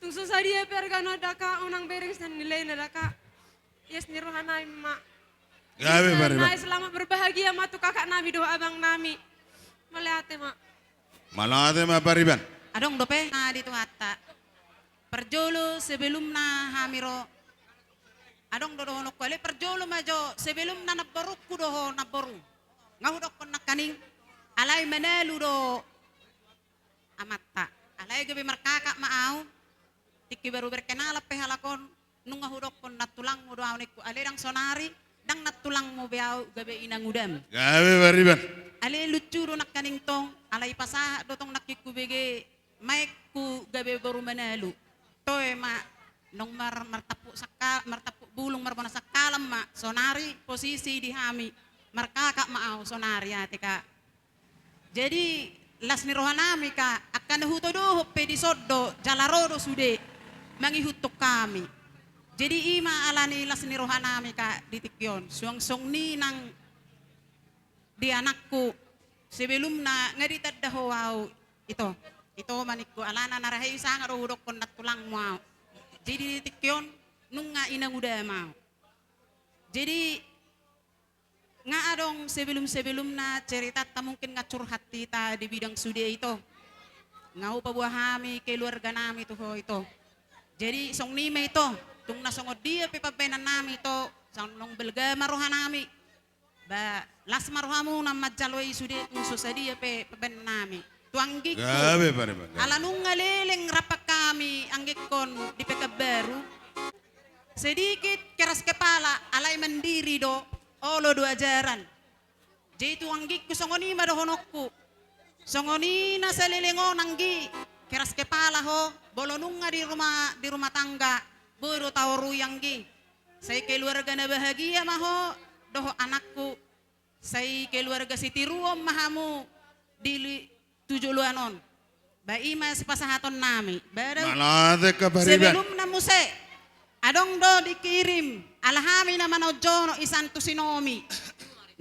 Tung so sadia pe argana da, Kak, unang bereng sian nilaina da, Kak. Ias ni roha nami ma. Gabe pariban. Selamat berbahagia ma tu kakak nami dohot abang nami. Mauliate ma. Mauliate ma pariban. Adong dope na di Tuhanta. Parjolo sebelumna hami ro. Adong do dohononku, ale parjolo ma jo sebelumna namborungku do ho namboru. Nga hudokkon nangkaning. Alai manalu do amanta. Alai gabe markakak ma au. Tingki baru berkenalan pe halak on, nunga hudokkon nantulangmu do au ningku. Ale ndang sonari, ndang nantulangmu be au, gabe inangudam. Gabe pariban. Ale lucu do nangkaning tong, alai pasahat do tong nangkin hubege, maekku gabe boru manalu. Toe ma, nung mar-, martampuk sangka-, martampuk bulung marbona sangkalan ma, sonari posisi di hami, markakak ma au, sonari ate, Kak. Jadi, las ni roha nami, Kak, angka na hutodohon pe dison do, jala ro do sude, mangihuthon hami. Jadi i ma ala ni las ni rohanami, Kak, di tingki on. Suang songon i nang di anakku, sebelumna nga ditanda ho au, ito. Ito ma ningku, alana na rahe i sanga do hudokkon nantulangmu au. Jadi di tingki on, nunga inanguda ma au. Jadi, nga adong sebelum-sebelumna ceritanta mungkin nga curhat hita di bidang sude, ito. Nga hupaboa hami keluarganami tu ho, ito. Jadi, songon i ma, ito. Tung na songon dia pe pambahenannami, ito. Songon balga ma rohanami. Ba, las ma rohamuna manjalo i sude tung so sadia pe pambahenannami. Tu anggingku. Gabe, pariban, gabe. Ala nunga leleng rap hami anggingkon di Pekanbaru. Sedikit keras kepala, alai mandiri do, olo do ajaran. Jadi tu anggingku songon i ma dohononku. Songon i na saleleng on, anggi, keras kepala ho, molo nunga di rumah, di rumah tangga, boi do taorui, anggi. Sai keluarga na bahagia ma ho dohot anakku. Sai keluarga sitiruon ma hamu di li-, tu joloan on. Ba i ma sipasahatonnami. Ba adong. Mauliate, Kak Pariban. Sebelumna muse, adong do dikirim, ala hami na manaon jonok, isan, tu si Nomi.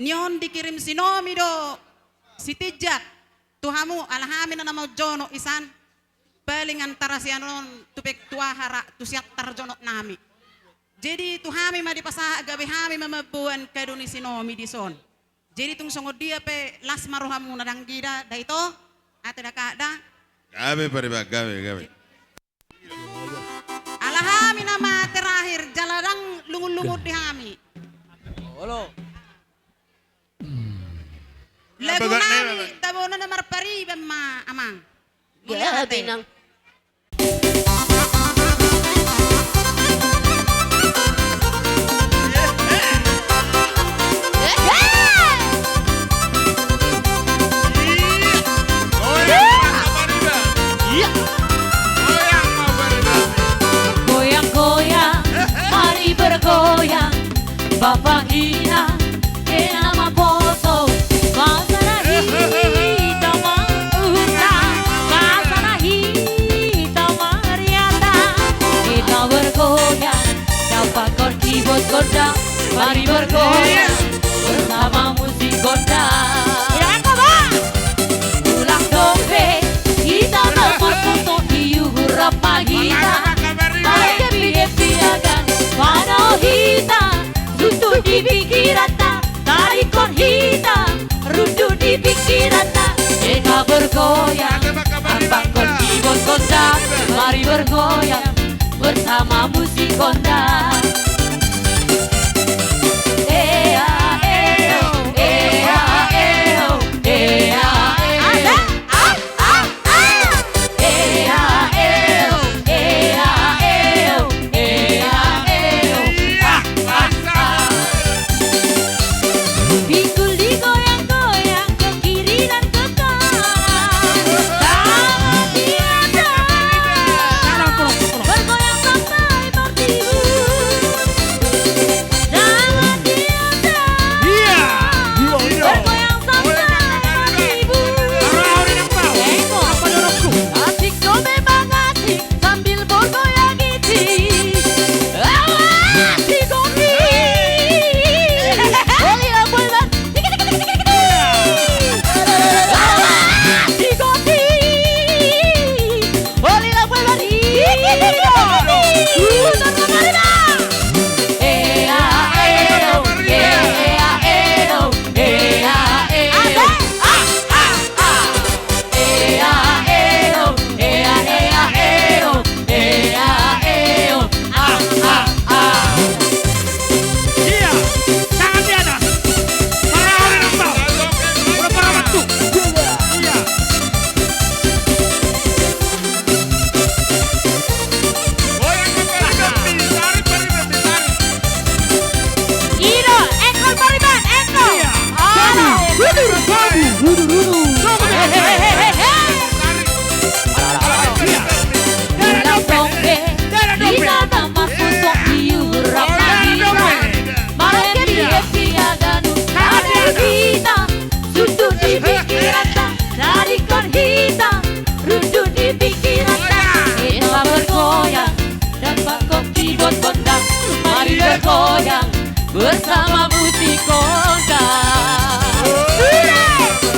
Ni on dikirim si Nomi do sitinjak tu hamu, ala hami na manaon jonok, isan. Paling antara sian on tu pe tu aha ra, tu Siantar jonoknami. Jadi tu hami ma dipasahat, gabe hami ma mamboan kado ni si Nomi dison. Jadi tung songon dia pe las ma rohamuna, dang, anggi, da, da, ito. Ate, da, Kak, da. Gabe, pariban, gabe, gabe. Ala hami nama terakhir, jala dang lungun-lungun di hami. Olo. Lagu nami, Tabonan na Marpariban ma, amang. Mauliate. Gabe, nang. Goyang, goyang, mari bergoyang. Bapa hina, kena ma poto, basa na hita ma uta, basa na hita ma riata. Kita bergoyang, dapatkon kibot gondang, mari bergoyang bersama musik gondang. Ulang dombe, hita ma marpoto, di uhur rap ma hita, manghappy-happy agan, manaon hita, rundu di pingkiranta, tadingkon hita, rundu di pingkiranta. Kita bergoyang, ambakkon kibot gondang, mari bergoyang bersama musik gondang. Ea, eo, ea, eo, ea, eo. Ada? Ah, ah, ah. Ea, eo, ea, eo, ea, eo. Ah, ah, ah. Pinggul digoyang-goyang ke kiri dan ke kanan. Tangan di atas. Bergoyang sampai bertiup. bersama musik kontra.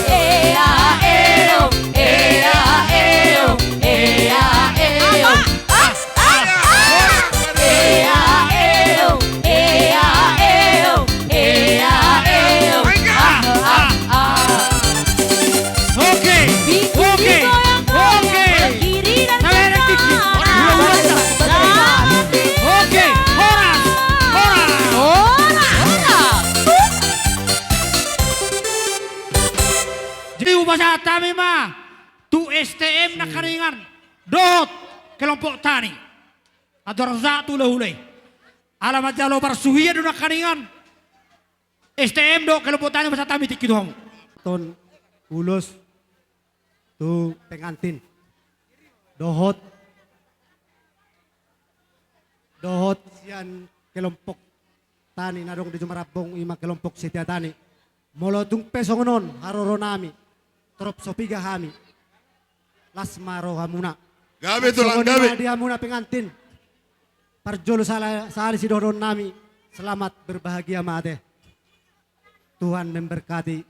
Ea, eo, ea, eo, ea, eo. Ah, ah, ah. Ea, eo, ea, eo, ea, eo. Ah, ah, ah. Oke, oke, oke. Sabar, Tiki. Ulang, ulang. Oke, horas, horas. Horas. Jadi hupasahat hami ma tu S T M Nangkaningan dohot kelompok tani. Andorang sahat tu hulahula i. Ala manjalo parsuhian do Nangkaningan. S T M dohot kelompok tani, pasahat hami tingki tu hamu. Ton ulos tu pengantin. Dohot, dohot sian kelompok tani na adong di Jumarambong, ima kelompok Setia Tani. Molo tung pe songon on haroro nami, torop so piga hami, las ma rohamuna. Gabe, Tulang, gabe. Songon i ma di hamuna pengantin. Parjolo sala-, sahali sidohonon nami, selamat berbahagia ma ate. Tuhan memberkati.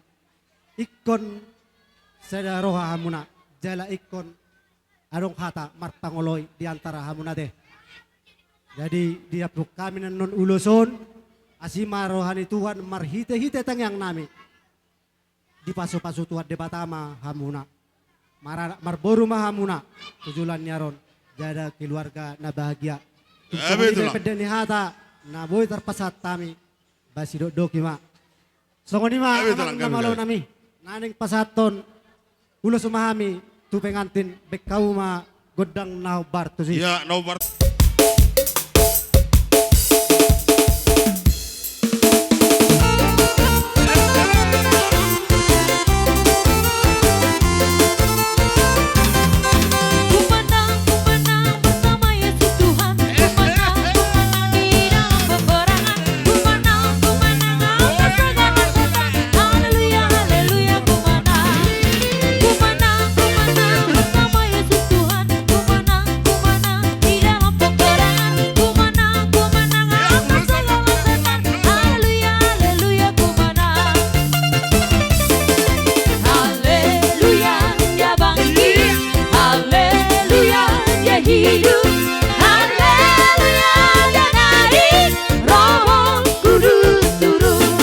Ingkon sada roha hamuna, jala ingkon adong hata marpangoloi di antara hamuna ate. Jadi diampehon hami annon ulos on, asi ma roha ni Tuhan marhitehite tangiang nami. Dipasupasu Tuhan Debata ma hamuna. Maranak marboru ma hamuna tu joloan ni ari on, jala keluarga na bahagia. Tung songon i ma, Tulang, pande ni hata na boi tarpasahat hami, ba sidokdok i ma. Songon i ma, gabe, Tulang, amang, gabe, na malo nami. Na naeng pasahathon ulos ma hami tu pengantin, baen hamu ma gondang na hombar tusi. Ia, na hombar. Haleluya, haleluya, ku manang, ku manang, ku manang, bersama Yesus Tuhan, ku manang, ku manang, di dalam peperangan, ku manang, ku manang, atas segala setan. Haleluya, haleluya, ku manang. Haleluya, dia bangkit. Haleluya, dia hidup. Haleluya, dia naik. Roh Kudus turun.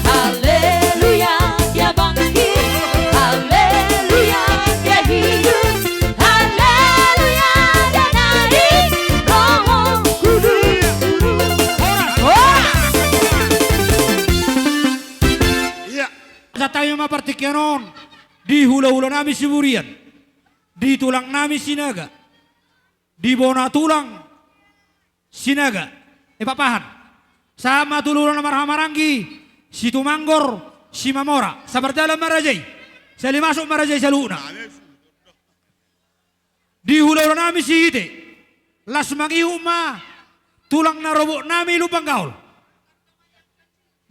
Haleluya, dia bangkit. Haleluya, dia hidup. Haleluya, dia naik. Roh Kudus turun. Horas. Ia. Sahat hami ma partingkian on di hulahula nami Siburian, di tulang nami Sinaga, di bona tulang Sinaga, e, Pakpahan. Sahat ma tu hulahula na marhahamaranggi, Situmanggor, Simamora. Sabar jalan ma raja i. Sahali masuk ma raja i saluhutna. Di hulahula nami Sihite, las mangihut ma tulang na robot nami Lumban Gaol.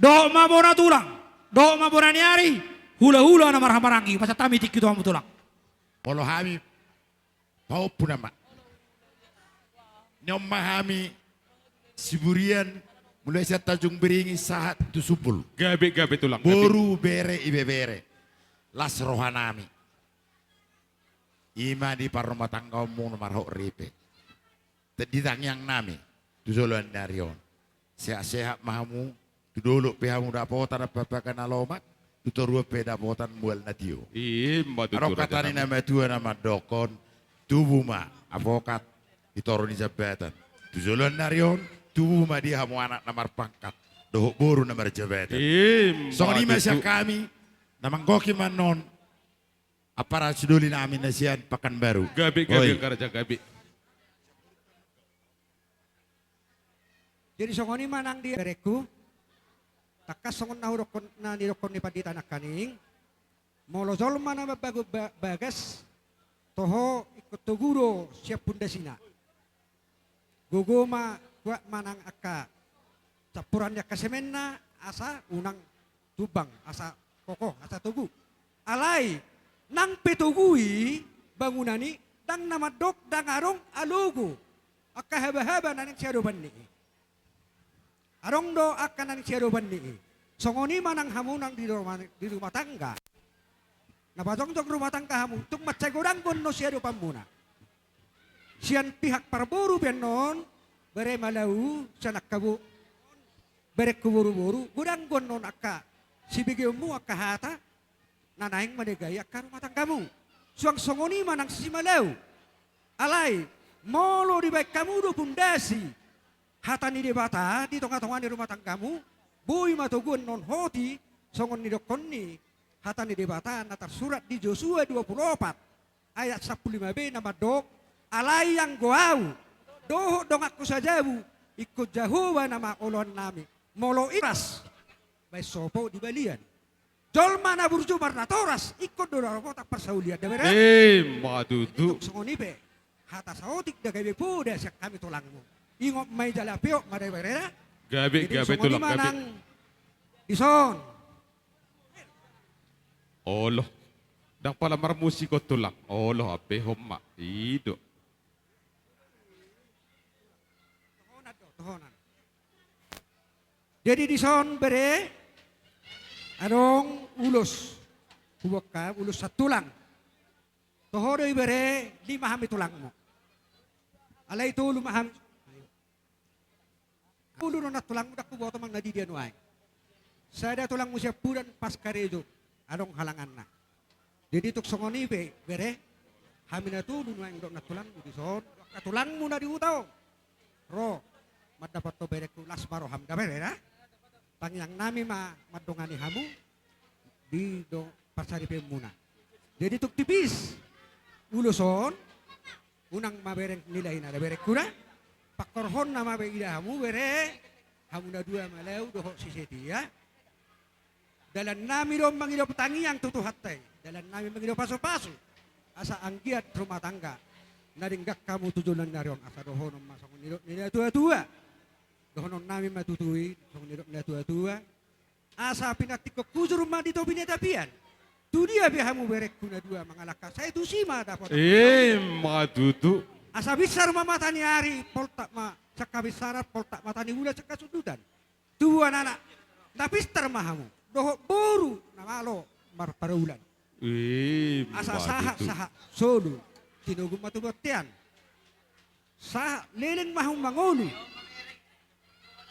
Dohot ma bona tulang, dohot ma bona ni ari, hulahula na marhahamaranggi, pasahat hami tingki tu hamu, Tulang. Molo hami, pahompu nama. Nion ma hami Siburian, mulai sian Tanjung Beringin sahat tu Sumbul. Gabe, gabe, Tulang, gabe. Boru, bere, ibebere. Las roha nami. Ima di parrumatanggaonmu na marhot ripe. Di tangiang nami tu joloan ni ari on. Sehat-sehat ma hamu, tu dolok pe hamu dapotan ampapaga na lomak, tu toruan pe dapotan mual na tio. Ima tutu, adong hata ni na matua na mandokkon, tubu ma apokat di toru ni jambatan. Tu joloan ni ari on, tubu ma di hamu anak na marpangkat dohot boru na marjabatan. Ima tutu. Songon i ma sian hami, na manggohi ma annon, ampara sidoli nami na sian Pakanbaru. Gabe, gabe, oi. Angka raja, gabe. Jadi songon i ma nang di berengku, tangkas songon na hudokkon, na nidokkon ni pandita nangkaning, molo jolma na mambagot ba-, bagas, toho ingkon togu do sian pundasina. Gogo ma, kuat ma nang angka campuran ni angka semenna, asa unang tumbang, asa kokoh, asa togu. Alai, nang pe togu i bangunan i, ndang na mandok, ndang adong alogo angka habahaba na naeng siadopan ni i. Adong do angka na niadopan ni i. Songon i ma nang hamu nang di rumah, di rumah tangga. Na pajongjong rumah tangga hamu, tung mansai godang do annon siadopanmuna. Sian pihak parboru pe annon, bere Malau, sian angka bo-, berengku boruboru, godang do annon angka sibegeonmu, angka hata na naeng manegai angka rumah tanggamu. Suang songon i ma nang si Malau. Alai, molo dibaen hamu do pundasi hata ni Debata di tongatonga ni rumah tanggamu, boi ma togu annon hoti, songon nidokkon ni hata ni Debata na tarsurat di Josua dua pulu opat ayat sampulu lima b na mandok: Alai anggo ahu dohot donganku sajabu, ingkon Jahowa nama oloannami. Molo i, horas baen sopo di balian. Jolma na burju marnatoras, ingkon do dapotan parsaulian, da bere? Ima tutu. Jadi tung songon i pe, hata saotik da gabe poda sian hami tulangmu. Ingot ma i jala peop ma da bere da. Gabe, gabe tulang, gabe. Jadi songon i ma nang dison. Olo. Ndang pala marmusik on tulang. Olo, hape homa. I do. Tohonan do, tohonan. Jadi dison bere, adong ulos. Huboan hami ulos satulang. Toho do i bere, lima hami tulangmu. Alai tolu ma hami. Tolu do nang tulangmu, ndang huboto manang na di dia nuaeng. Sada tulangmu siampudan pas karejo, adong halanganna. Jadi tung songon i pe bere, hami na tolu nuaeng dohot nang tulangmu dison, angka tulangmu na di huta on. Ro mandapothon berengku, las ma roham da bere da. Tangiangnami ma mandongani hamu di do parsaripeonmuna. Jadi tung tipis ulos on, unang ma bereng nilai na da berengku da. Pangkorhonna ma be ida hamu bere, hamu na dua Malau dohot si Setia. Dalannami do mangido tangiang tu Tuhanta i, dalannami mangido pasupasu. Asa anggiat rumah tangga na denggan hamu tu joloan ni ari on, asa dohonon ma songon nidok ni natuatua. Dohononnami ma tutu i, songon nidok ni natuatua. Asa pinantikhon hujur ma di topi ni tapian. Tu dia pe hamu berengku na dua mangalangka, sai tusi ma dapotan. Ima tutu. Asa binsar ma mata ni ari, poltak ma sian habinsaran, poltak mata ni bulan sian hasundutan. Tubuan anak na pintar ma hamu, dohot boru na malo marparaulan. Ima tutu. Asa sahat, sahat solu, tinogu ma tu bontean. Sahat leleng ma hamu mangolu.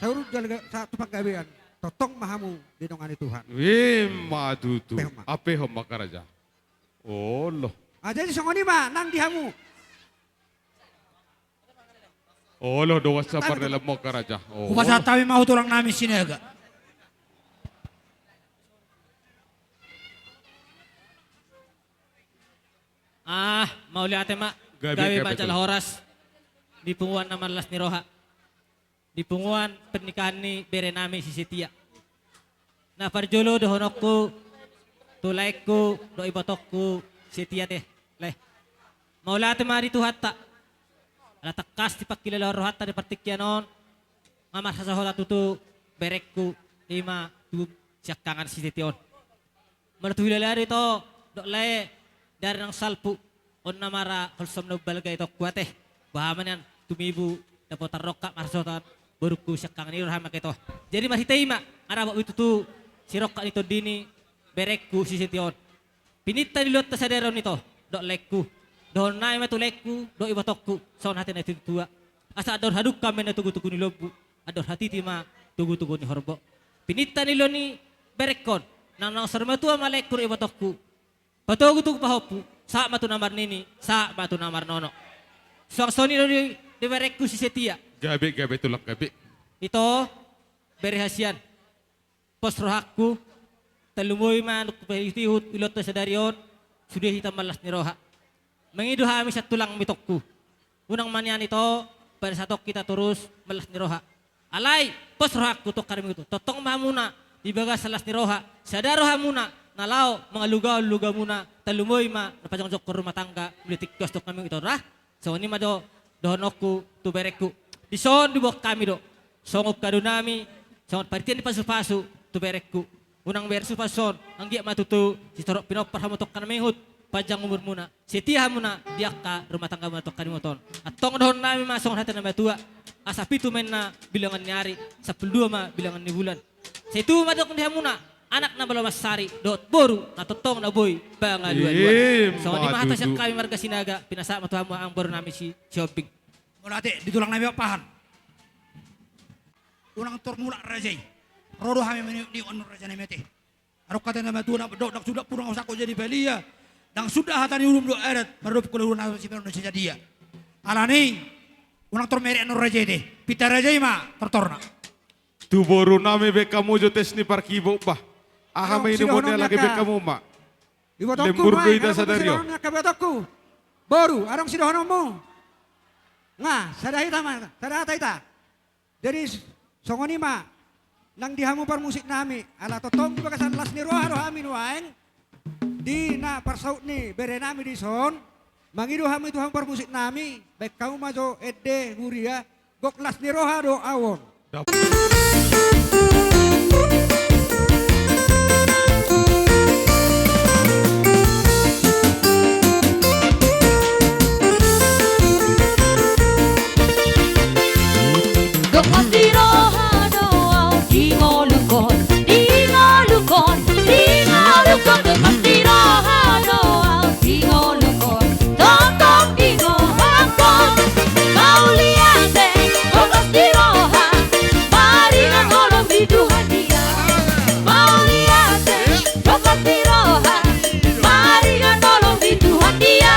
Saur jala sahat tu panggabean, tongtong ma hamu didongani Tuhan. Ima tutu. Hape homa. Hape homa karaja. Olo. Ah, jadi songon i ma nang di hamu. Olo, dongan sapardalanmu karaja. Olo. Hupasahat hami ma tu tulangnami Sinaga. Ah, mauliate ma. Gabe, gabe, gabe tulang. Jala horas di punguan na marlas ni roha, di punguan pernikahan ni berenami si Setia. Na parjolo dohononku tu laengku dohot ibotongku Setia te, lae. Mauliate ma di Tuhanta. Ala tangkas dipangkilala rohanta di partingkian on, nga marhasohotan tutu berengku, ima tu siangkangan si Setia on. Molo tu hilala do ito, dok lae, dari nang salpu, on na mara holsom na umbalga ito, kuat e. Boha ma nian, tumibu dapotan rongkap marhasohotan borungku siangkangan i, roha ma ito. Jadi marhite i ma nga dapot be tutu sirongkap ni tondi ni berengku si Setia on. Pininta ni ulaonta sadari on ito, dok laengku. Dohononnami ma tu laengku dohot ibotongku songon hata ni natuatua: Asa andor hadungka ma inna togutogu ni lombu, andor hatiti ma togutogu ni horbo. Pininta ni ulaon ni berengkon, nang naung saur matua ma laengku dohot ibotongku, patogutogu pahompu, sahat ma tu na marnini, sahat ma tu na marnono. Suang songon i do di, di berengku si Setia. Gabe, gabe tulang, gabe. Ito, bere hasian. Pos rohangku, tarlumobi ma nunga hupaihutihut ulaonta sadari on, sude hita marlas ni roha. Mangido hami sian tulangmu itongku. Unang ma nian ito, pada saat on hita torus marlas ni roha. Alai, pos rohangku tu angka na mangihut on, tongtong ma hamuna di bagasan las ni roha, sada rohamuna na laho mangalugahon lugamuna, tarlumobi ma na pajongjongkon rumah tangga, muli tingki on tongtong ma hamuna ito, ra. Songon i ma do dohononku tu berengku. Dison diboan hami do songon kadonami, songon panitia ni pasupasu tu berengku. Unang bereng pasupasu on, anggiat ma tutu sitorop pinompar hamu tu angka na mangihut, panjang umurmuna, setia hamuna di angka rumah tanggamuna tu angka na mangihut on. Antong dohononnami ma songon hata ni natuatua: Asa pitu ma inna bilangan ni ari, sampulu dua ma bilangan ni bulan. Sai tubu ma didok di hamuna anak na malo mansari dohot boru na tongtong na boi pangalualuan. Ima tutu. Songon i ma hata sian hami marga Sinaga, pinasahat ma tu hamu amangboru nami si, Sihombing. Mauliate di tulang nami Pakpahan. Unang tor mulak raja i. Ro do hami maniop-niop annon raja nami ate. Adong hata ni natuatua na mandok, ndang suda purang usakkon jadi balia, ndang suda hata ni ulum dohot adat, mardongan tu hula-hula na sipanon na sadia. Alani i, unang tor merek annon raja i ate. Pinta raja i ma tortorna. Tu boru nami, baen hamu jo tes ni parhibot bah. Aha ma inumon ni halak i, baen hamu ma. Ibotongku, lembur do hita sadari on. Ibotongku. Boru, adong sidohononmu. Nga, sada hata ma, sada hata hita. Jadi, songon i ma nang di hamu parmusik nami, ala tongtong di bagasan las ni roha do hami nuaeng, di na parsaut ni bere nami dison, mangido hami tu hamu parmusik nami, baen hamu ma jo ende, huria, gok las ni roha do ahu on. Dap- Gok las ni roha do ahu di ngolungkon, di ngolungkon, di ngolungkon. Gok las ni roha do ahu di ngolungkon, tongtong di rohangkon. Mauliate, gok las ni roha, maringan holong di Tuhan dia. Mauliate, gok las ni roha, maringan holong di Tuhan dia.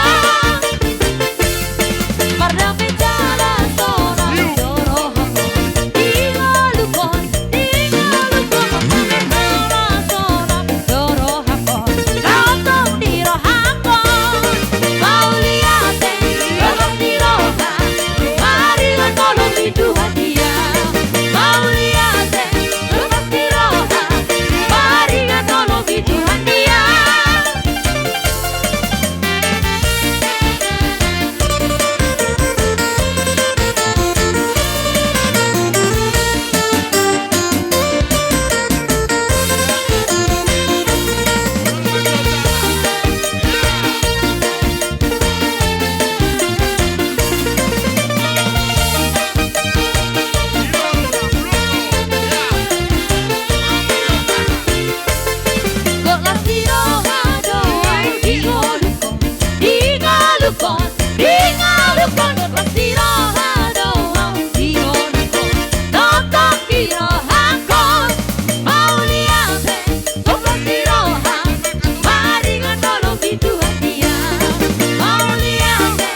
Mardame jala sonang do rohangkon, di ngolungkon, di ngolungkon. Mardame jala sonang do rohangkon, tongtong di rohangkon. Mauliate, gok las ni roha, maringan holong di Tuhan dia. Mauliate, gok las ni roha, maringan holong di Tuhan dia. Gok las ni roha do ahu di ngolungkon, di ngolungkon, di ngolungkon. Gok las ni roha do ahu di ngolungkon, tongtong di rohangkon. Mauliate, gok las ni roha, maringan holong di Tuhan dia. Mauliate,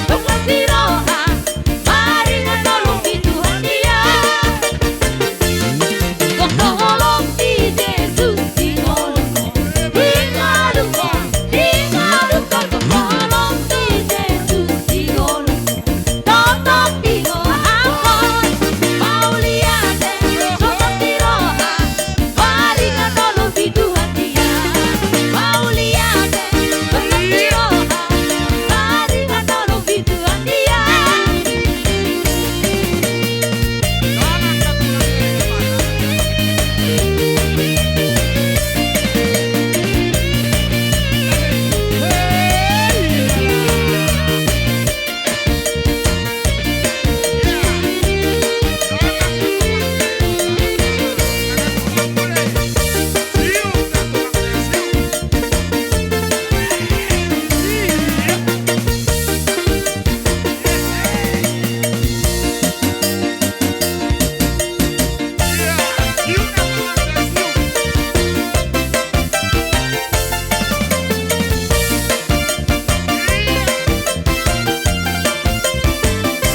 gok las ni roha, maringan holong di Tuhan dia. Gok do holong ni Jesus di ngolungkon, di ngolungkon, di ngolungkon. Gok do holong ni Jesus di ngolungkon, tongtong di rohangkon. Mauliate, gok las ni roha, maringan holong di Tuhan dia. Mauliate, gok las ni roha, maringan holong di Tuhan dia.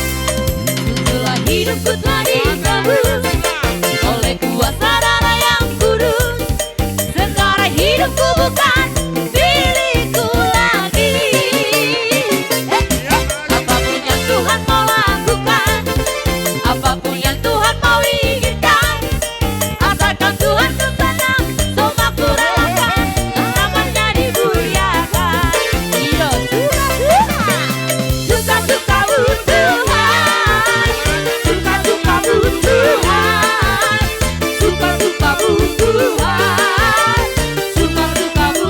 Setelah hidupku telah ditebus oleh kuasa darah yang kudus, sekarang hidupku bukan milikku lagi. Eh, apapun yang Tuhan mau lakukan, apapun yang Tuhan mau inginkan, asalkan Tuhan ku senang, semua ku relakan, namanya dimuliakan. Iyo, suka, suka. Suka-sukamu Tuhan, suka-sukamu Tuhan, suka-sukamu Tuhan, suka-sukamu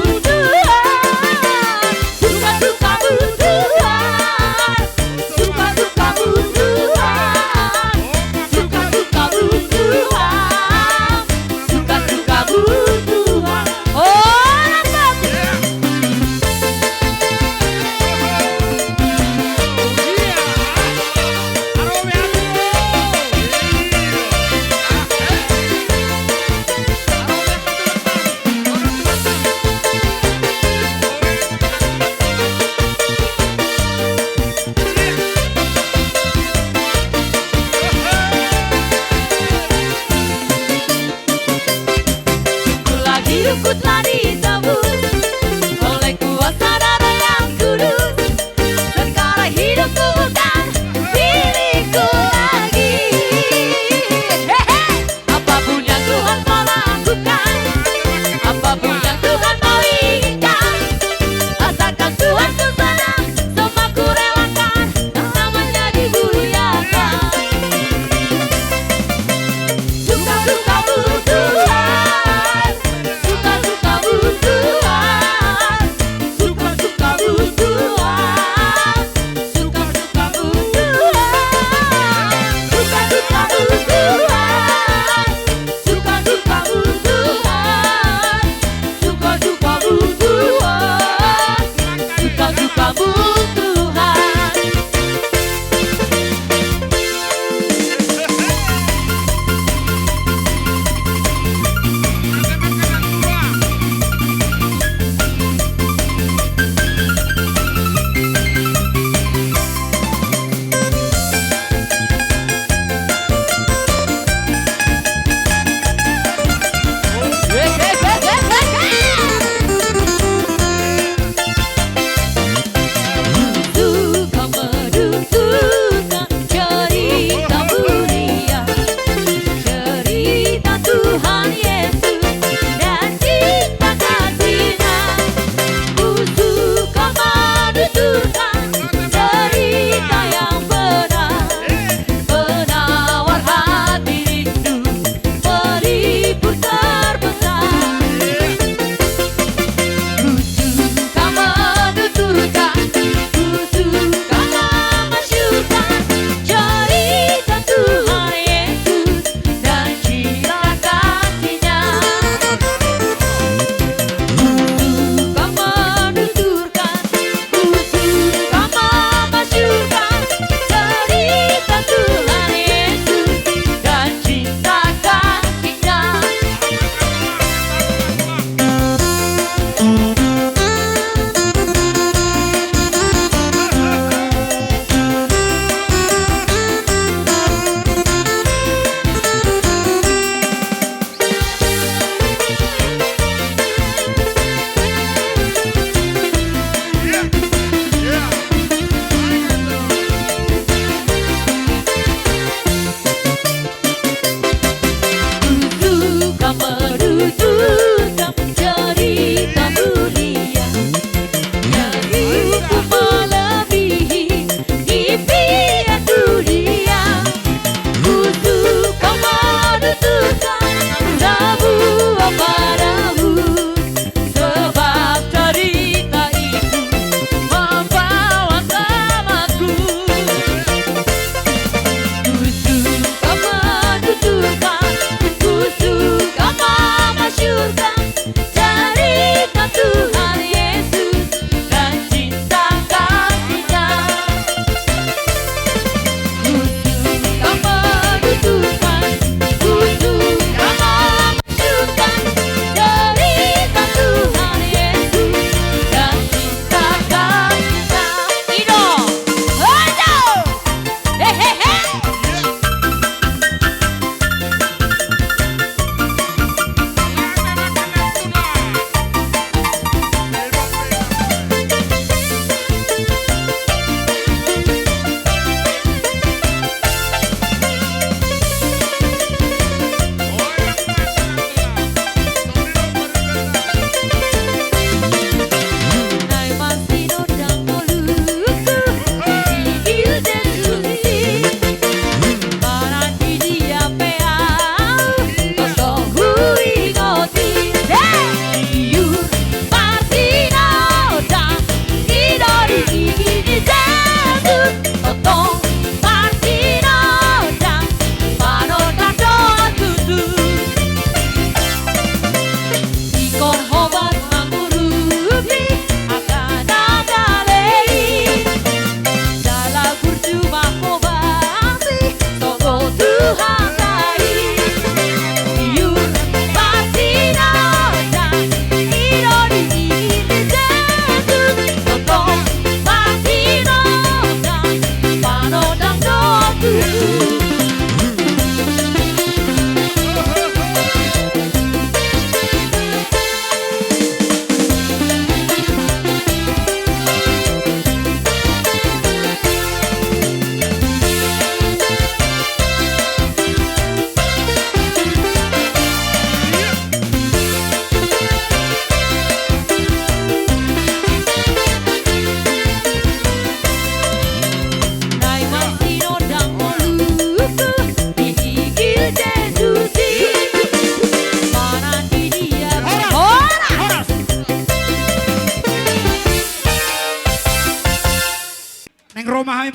Ku telah ditebus oleh kuasa darah yang kudus. Sekarang hidupku bukan milikku lagi. Hehe. Apapun yang Tuhan mau lakukan, apapun yang Tuhan mau inginkan, asalkan Tuhan ku senang, semua ku relakan, namanya dimuliakan. Suka-sukamu Tuhan, suka-sukamu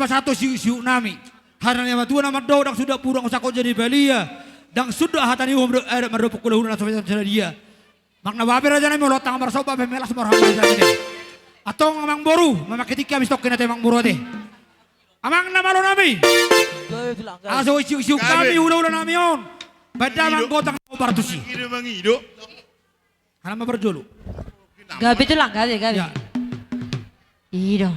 Sahat tu siuk-siuk nami. Hata ni natuatua na mandok, ndang suda burang usakkon jadi balia. Ndang suda hata ni uhum do, eh, mardopot hulahula na so pasadia. Amang na bape, raja nami, molo tangan marsomba pe melas marhamba raja nami. Antong amang boru, mamangke tingki ami sitongkin ate amang boru ate. Amang na malo nami. Gabe tulang, gabe. Asa siuk-siuk nami, hulahula nami on. Baen damang gotang na hombar tusi. Mangido, mangido. Hana ma parjolo. Gabe tulang, gabe, gabe. Ya. Ido.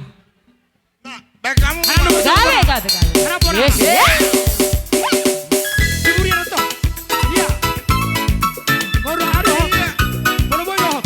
Nah, baik kamu. Hana do. Gabe, gabe, gabe. Hana do. Yes. Ya. Di Burian to. Iya. Baru ada. Iya. Baru boy dohot.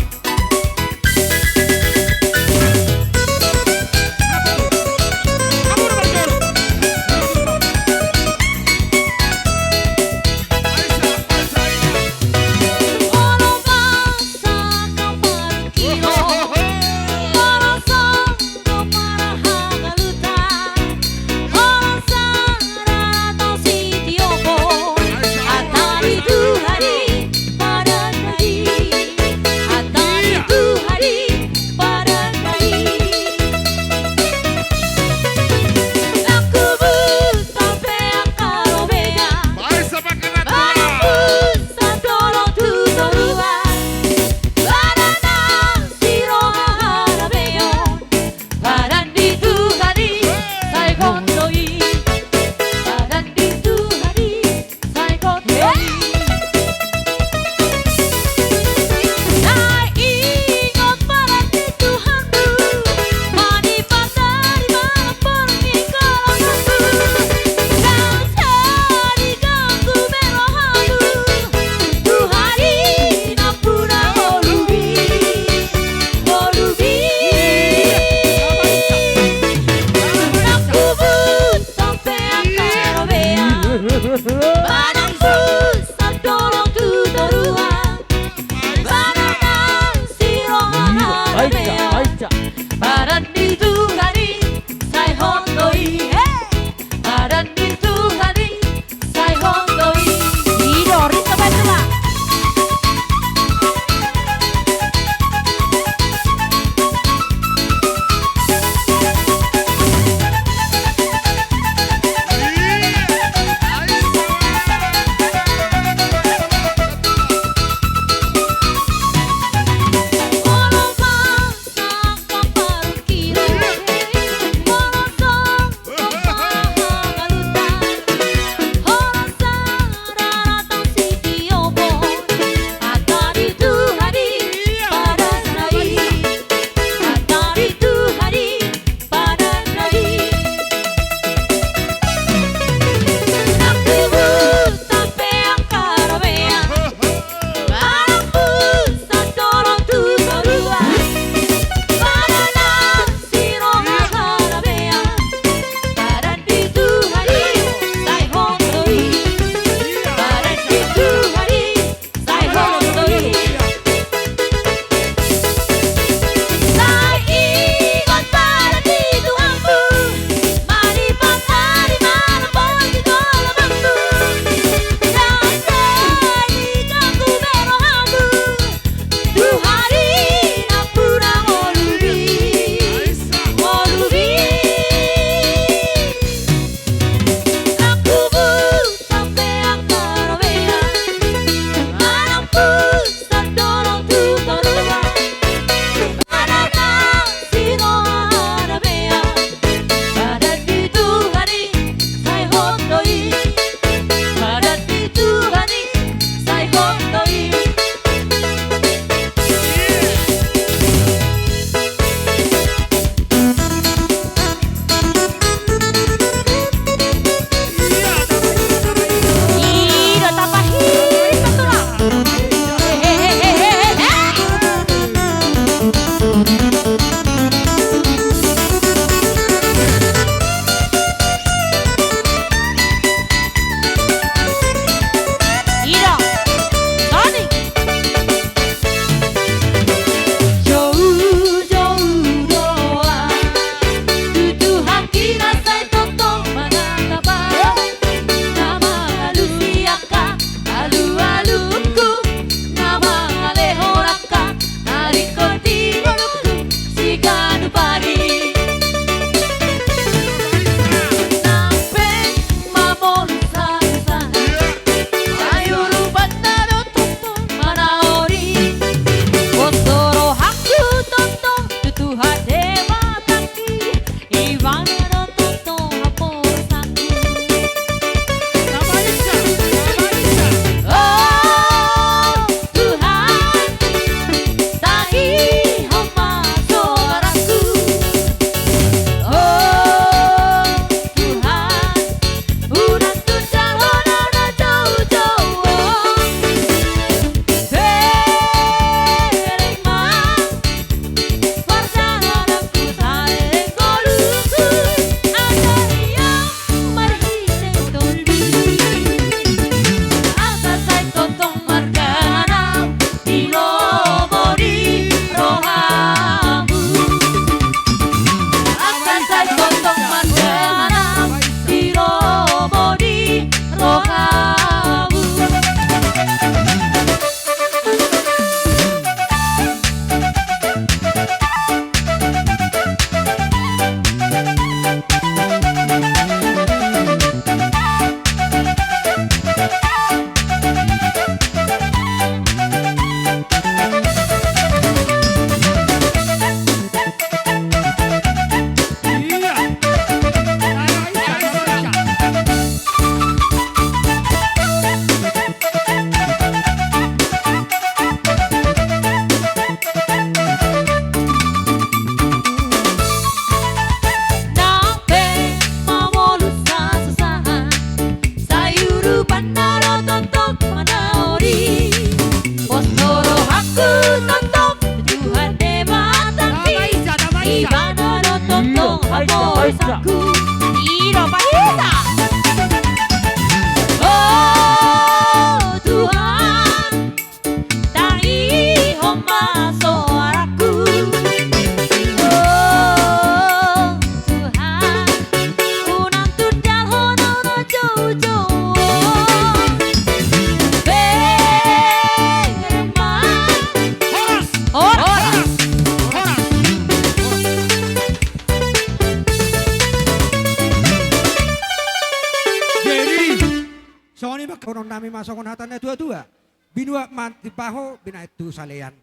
songon hata ni na tua-tua. Binuat ma timbaho binahen tu salean.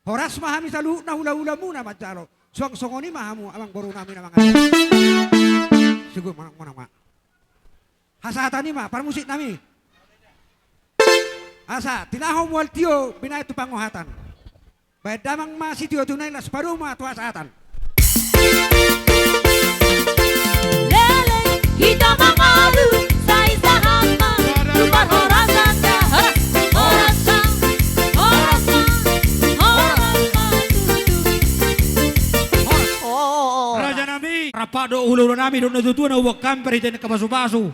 Horas ma hami saluhutna hula-hulamuna manjalo. Suang songon i ma hamu amang boru nami na mangajar. Sigo manang manang ma. Hasahatan i ma parmusik nami. Asa tinahu mual tio binahen tu pangohatan. Baen damang ma sitio tu na i laos padomu ma tu hasahatan. Lele, hita mangolu, sai sahat ma tu parhorasan da. Horas, horas, horas, horas, horas, horas. Raja nami, rap do hula-hula nami dohot na tua-tua na huboan hami parhitean angka pasu-pasu.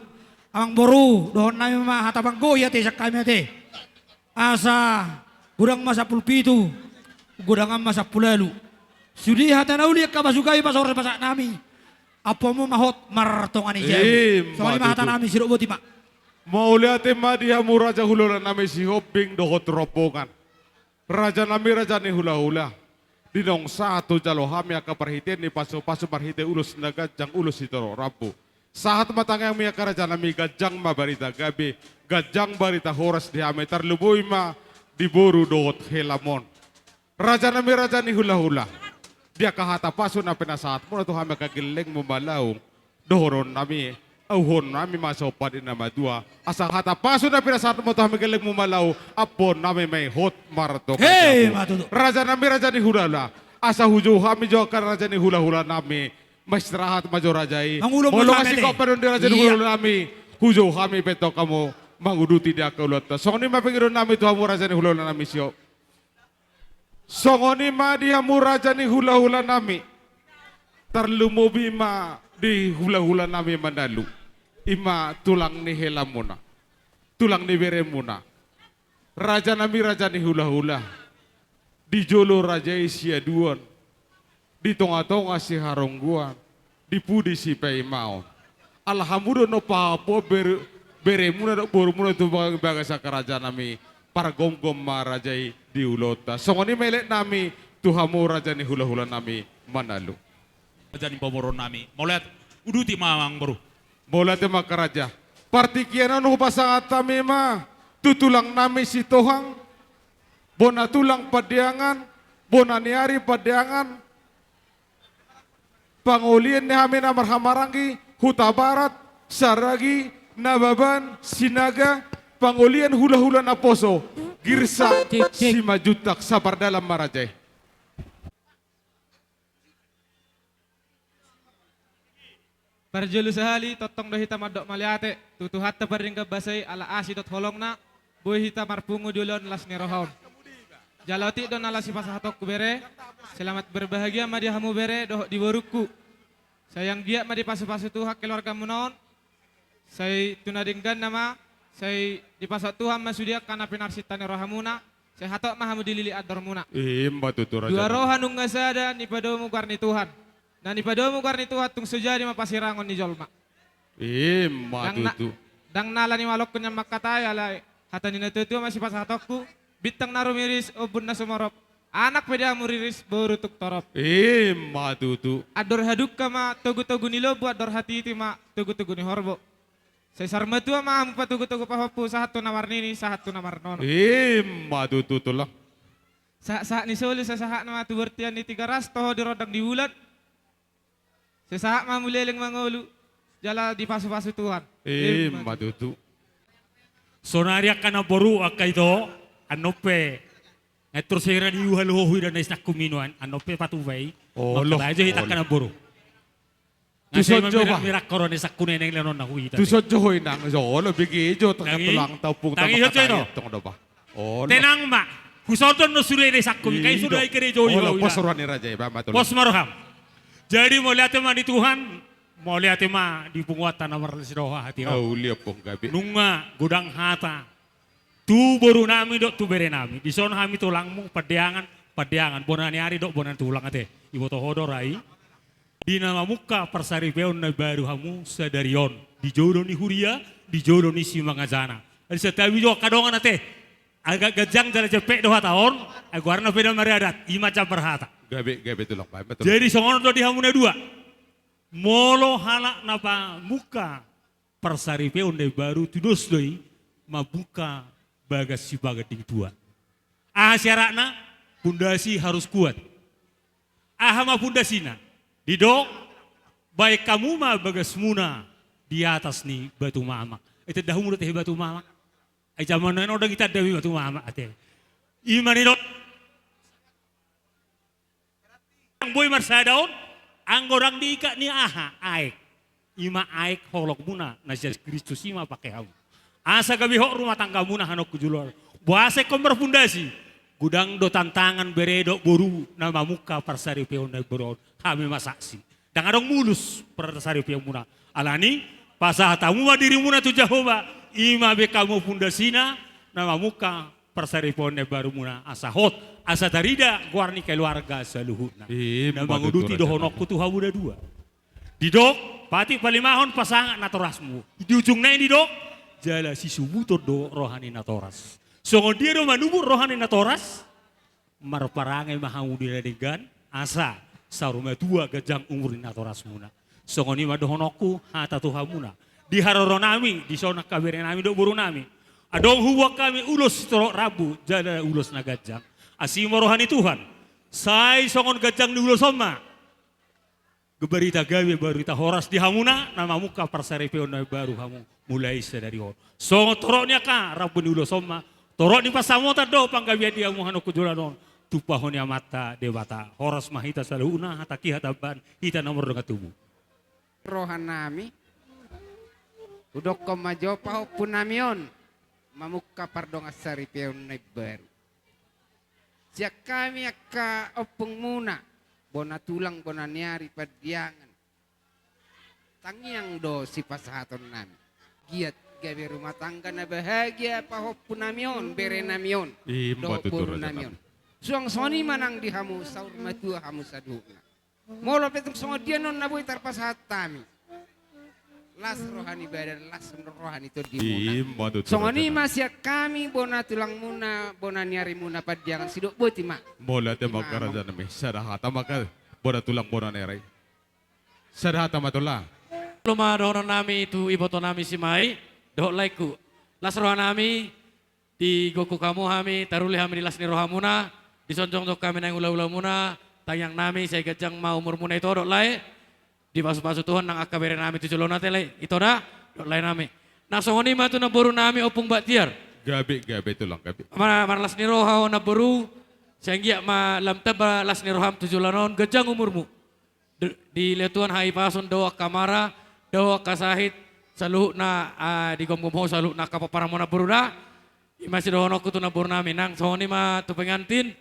Amang boru, dohonon nami ma hata panggohi ate sian hami ate. Asa godang ma sampulu pitu, godangan ma sampulu ualu. Sude hata na uli angka pasu-pasu gabe pasahat-pasahat nami. Ampuanmu ma hot martonga ni jabu. Ima tutu. Songon i ma hata nami, sidok boti ma. Mauliate ma di hamu raja hula-hula nami Sihombing dohot rombongan. Raja nami raja ni hula-hula. Di naung sahat tu jolo hami angka parhitean ni pasu-pasu marhite ulos na ganjang ulos sitorop rambu. Sahat ma tangiang ni angka raja nami, ganjang ma barita gabe, ganjang barita horas di hami, tarlumobi ma di boru dohot helamon. Raja nami raja ni hula-hula. Di angka hata pasu na pinasahatmuna tu hami angka gellengmu malaung. Dohonon nami, auhon nami ma somba di na matua. Asa hata pasu na pinasahatmuna tu hami gellengmu malaung. Ampuon nami ma i hot martonga jabu. Ima tutu. Raja nami raja ni hula-hula. Asa hujou hami jo angka raja ni hula-hula nami. Maistirahat ma jo raja i. Molo nunga singkop pe adong di raja ni hula-hula nami, hujou hami pe tong hamu manguduti di angka ulaonta. Songon i ma pangidoan nami tu hamu raja ni hula-hula nami Sihombing. Songon i ma di hamu raja ni hula-hula nami. Tarlumobi ma di hula-hula nami Manalu. Ima tulang ni helamuna. Tulang ni beremuna. Raja nami raja ni hula-hula. Di jolo raja i siaduon. Di tonga-tonga siharungguon. Di pudi sipaimaon. Ala hamu do na pahapoon bere-, beremuna dohot borumuna tu bagas angka raja nami. Pargomgom ma raja i di ulaonta. Songon i ma elek nami tu hamu raja ni hula-hula nami Manalu. Raja ni pamoruon nami. Mauliate, uduti ma amang boru. Mauliate ma angka raja. Partingkian on hupasahat hami ma tu tulang nami Sitohang, bona tulang Pandeangan, bona ni ari Pandeangan, pangolian ni hami na marhahamaranggi, Hutabarat, Saragi, Nababan, Sinaga, pangolian hula-hula naposo, Girsa, Simanjuntak, sapardalan ma raja i. Parjolo sahali, tongtong do hita mandok mauliate tu Tuhanta pardenggan basa i ala asi dohot holongna, boi hita marpungu di ulaon las ni roha on. Jala otik do na laos sipasahatonku bere, selamat berbahagia ma di hamu bere dohot di borungku. Sai anggiat ma dipasu-pasu Tuhan keluargamuna on, sai tu na dengganna ma, sai dipasahat Tuhan ma sude angka na pinarsinta ni rohamuna, sai hatop ma hamu dilili andormuna. Ima tutu raja. Dua roha nunga sada nipadomu goar ni Tuhan. Na nipadomu goar ni Tuhan tung so jadi ma pasirangon ni jolma. Ima tutu. Ndang na-, ndang na ala ni malongkon nian mangkatai, alai hata ni na tua-tua ma sipasahatonku. Bintang na rumiris, ombun na sumorop. Anak pe damu riris, boru tung torop. Ima tutu. Andor hadungka ma togu-togu ni lombu, andor hatiti ma togu-togu ni horbo. Sai saur matua ma hamu patogu-togu pahompu, sahat tu na marnini, sahat tu na marnono. Ima tutu tulang. Sahat-sahat ni solu, sasahat ma tu bontean ni Tigaras, toho di rondang ni bulan. Sai sahat ma hamu leleng mangolu, jala dipasu-pasu Tuhan. Ima tutu. Sonari angka namboru, angka ito, annon pe. Nga torus hira ni uhal hohu ida na isakku minuan, annon pe patupa i. Olo. Mangkatai jo hita angka namboru. Nga sai mamirak-mirak korone sakku neneng lenon na huita. Tuson jo ho inang, jo olo bege jo tengah tulang taupung. Tangi jo tong dopa. Olo. Tenang ma. Husondon no sude ne sakku mi kai sude ai kere jo. Olo, pos roha ni raja i ba ma tulang. Pos ma roham. Jadi mauliate ma di Tuhan, mauliate ma di punguanta na marlas ni roha hatiha. Nunga godang hata tu boru nami dohot tu bere nami. Dison hami tulangmu Pandeangan, Pandeangan bona ni ari dohot bona ni tulang ate. Iboto ho do ra i. Di na mamungka parsaripeon na baru hamu sadari on di jolo ni huria, di jolo ni simangajana. Adi santabi jo angka dongan ate. Agak ganjang jala jempek do hata on. Ai goarna pe da maradat, ima jambar hata. Gabe, gabe tulang. Jadi songon on do di hamu na dua. Molo halak na pamungka parsaripeon na baru, tudos do i. mambuka bagas sipaganding tua. Aha syaratna? Pundasi harus kuat. Aha ma pundasina? Didok, baen hamu ma bagasmuna di atas ni batu mamak. Ete, dahu muda tehe batu mamak. Ai zaman na on dang itanda be batu mamak ate. Ima nidok. Dang boi marsada on, anggo dang diikat ni aha, aek. Ima aek holongmuna na sian Kristus i ma pake hamu. Asa gabe hot rumah tanggamuna hamu tu joloan on. Boasa ingkon marpundasi? Godang do tantangan bere dohot boru na mamungka parsaripeon na imbaru on. Hami ma saksi. Dang adong mulus parsaripeonmuna. Alani, pasahat hamu ma dirimuna tu Jahowa, ima be hamu pundasina na mamungka parsaripeon na imbarumuna asa hot, asa tarida goar ni keluarga saluhutna. Ima tutu, raja nami. Na manguduti dohononku tu hamu na dua. Didok, patik palimahon pasangap natorasmu. Di ujungna i didok, jala sisubuton do roha ni natoras. Songon dia do manubut roha ni natoras? Marparange ma hamu di na denggan, asa saur matua ganjang umur ni natorasmuna. Songon i ma dohononku hata tu hamuna. Di haroro nami, dison angka bere nami dohot boru nami. Adong huboan hami ulos sitorop rambu, jala ulos na ganjang. Asi ma roha ni Tuhan. Sai songon ganjang ni ulos on ma. Barita gabe, barita horas di hamuna, na mamungka parsaripeon na imbaru hamu, mulai sadari on. Songon torop ni angka rambu ni ulos on ma, torop ni pansamotan do panggabean di hamu hamu tu joloan on, tumpahon ni Amanta Debata. Horas ma hita saluhutna, hatangki hatambahan, hita na mardongan tubu. Roha nami, hudokkon ma jo pahompu nami on, mamungka pardongan saripeon na imbaru. Sian hami angka ompungmuna, bona tulang, bona ni ari, Pandiangan. Tangiang do sipasahaton nami. Giat gabe rumah tangga na bahagia pahompu nami on, bere nami on. Ima tutu, raja nami. Dohot boru nami on. Suang songon i ma nang di hamu saur matua hamu saluhutna. Molo pe tung songon dia non na boi tarpasahat hami. Las roha ni badan, las roha ni tondimuna. Ima tutu, raja nami. Songon i ma sian hami, bona tulangmuna, bona ni arimuna Pandiangan, sidok boti ma. Mauliate ma, raja nami. Sada hata ma, bona tulang, bona ni ari. Sada hata ma, tulang. Olo ma dohonon nami tu iboto nami Simai, dohot laengku. Las roha nami, digokgok hamu hami, taruli hami di las ni rohamuna, dison jongjong hami naeng hulahulamuna, tangiang nami, sai ganjang ma umurmuna ito dohot lae, dipasupasu Tuhan nang angka bere nami tu joloan on ate lae, ito da, dohot lae nami. Nang songon i ma tu namboru nami Ompung Baktiar. Gabe, gabe, tulang, gabe. Ma-, marlas ni roha ho namboru, sai anggiat ma lam tamba las ni roham tu joloan on, ganjang umurmu. D-, dilehon Tuhan hahipason, dao angka mara, dao angka sahit, saluhutna, ah, digomgom ho saluhutna angka pomparanmuna namboru da. Ima sidohononku tu namboru nami, nang songon i ma tu pengantin.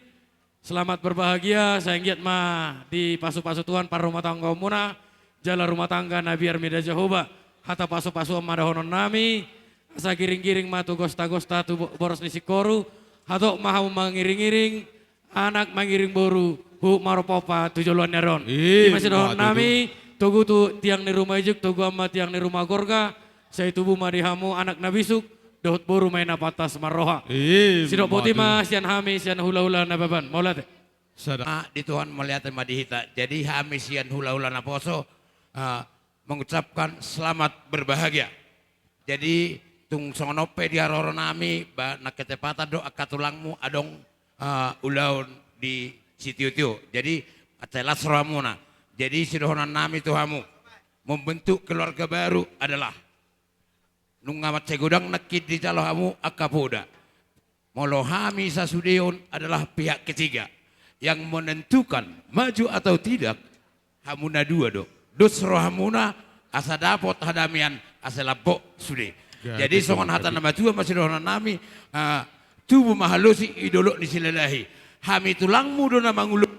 Selamat berbahagia, sai anggiat ma dipasupasu Tuhan parrumatanggaonmuna, jala rumah tangga na biar mida Jahowa. Hata pasupasuon ma dohonon nami, asa giringgiring ma tu gostagosta tu bo-, boras ni singkoru, hatop ma hamu mangiringiring, anak mangiring boru, huhut ma ro pompa tu joloan ni ari on. Ima tutu. Ima sidohonon nami, togu tu tiang ni ruma ijuk, toguan ma tiang ni ruma gorga, sai tubu ma di hamu anak na bisuk, dohot boru ma i na pantas marroha. Ima tutu. Sidok boti ma sian hami, sian hulahula Nababan. Mauliate. Sada. Ah, di Tuhan, mauliate ma di hita. Jadi hami sian hulahula naposo, ah, mengucapkan selamat berbahagia. Jadi, tung songon on pe di haroro nami, ba, nang ketepatan do angka tulangmu adong, ah, ulaon di sitiotio. Jadi, ate las rohamuna. Jadi, sidohonon nami tu hamu, membentuk keluarga baru adalah nunga mansai godang nangkin dijalo hamu angka poda. Molo hami sasude on adalah pihak ketiga. Yang menentukan maju atau tidak, hamu na dua do. Dos rohamuna, asa dapot hadamian, asa lambok sude. Jadi, songon hata na matua ma sidohonon nami, ah, tubu ma halosi di dolok ni Silalahi. Hami tulangmu do na mangulahon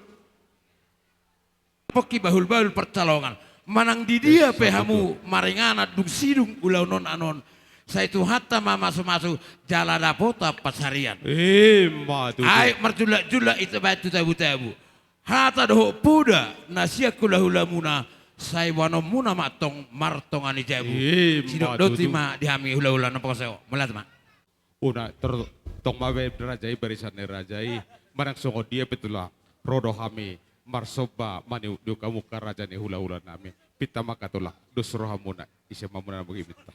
pongki bahulbahul parcalongan. Manang di dia pe hamu maringanan dung sidung ulaon on anon, sai Tuhanta ma mamasumasu jala dapotan pansarian. Ima tutu. Aek marjulakjulak i tabaen tu tabutabu. Hata dohot poda na sian hulahulamuna, sai boanonmuna ma antong martonga ni jabu. Ima tutu. Sidok boti ma di hami hulahula naposo. Mauliate ma. Unang, tor-, tong ma be raja i, barisan ni raja i, manang songon dia pe tulang, ro do hami marsomba maniukniuk hamu angka raja ni hulahula nami. Pinta ma angka tulang, dos rohamuna, ise ma muna na boi pinta.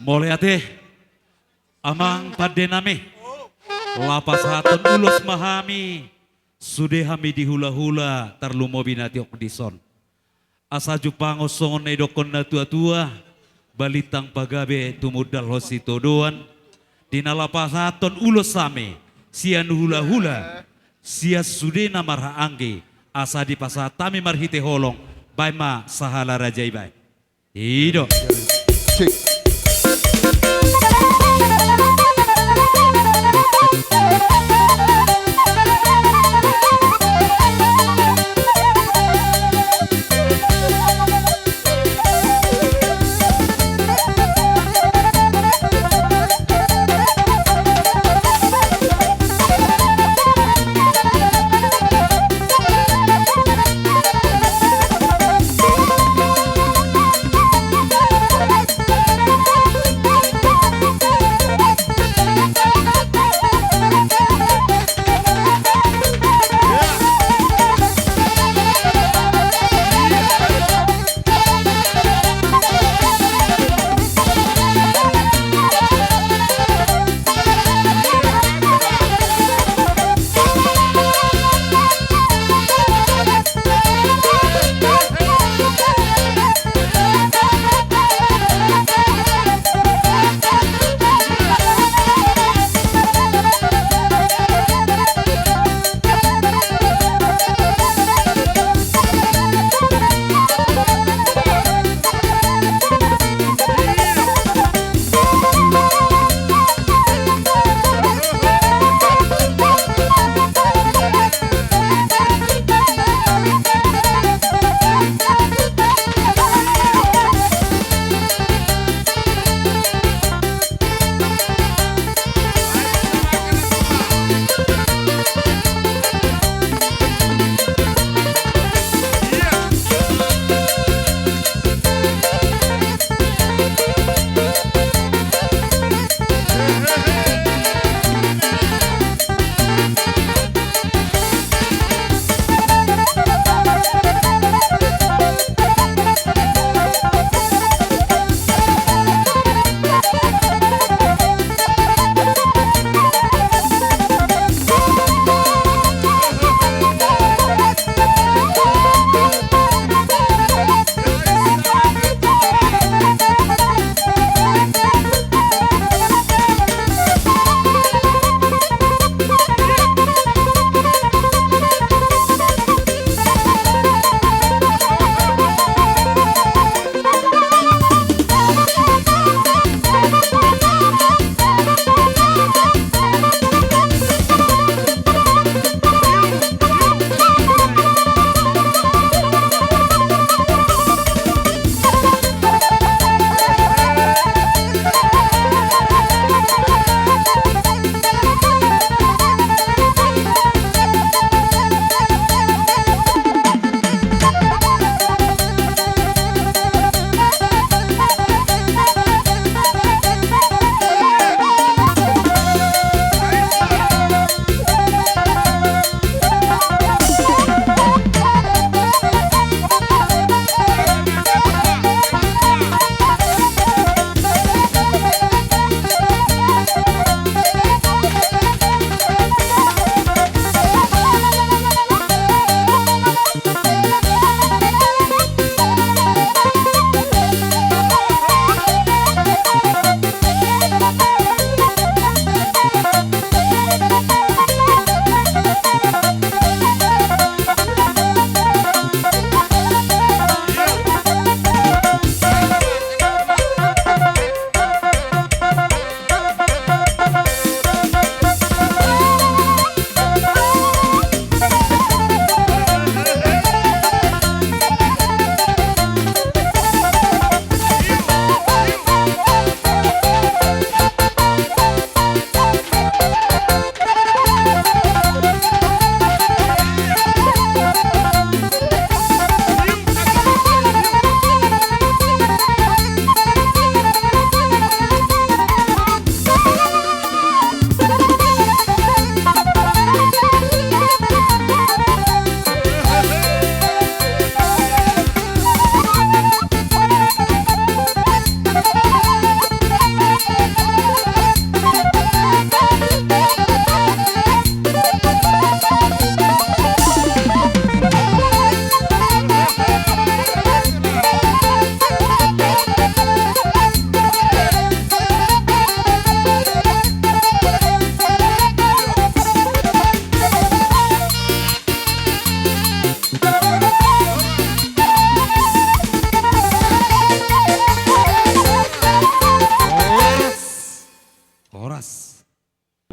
Mauliate, amang pande nami. Lapasahathon ulos ma hami, sude hami di hulahula tarlumobi na tiok dison. Asa jumpang on songon na idokkon na tuatua, balintang pagabe tumundalhon sitadoan, di na lapasahathon ulos hami, sian hulahula, sian sude na marhaanggi, asa dipasahat hami marhite holong, baen ma sahala raja i baen. I do. Cek.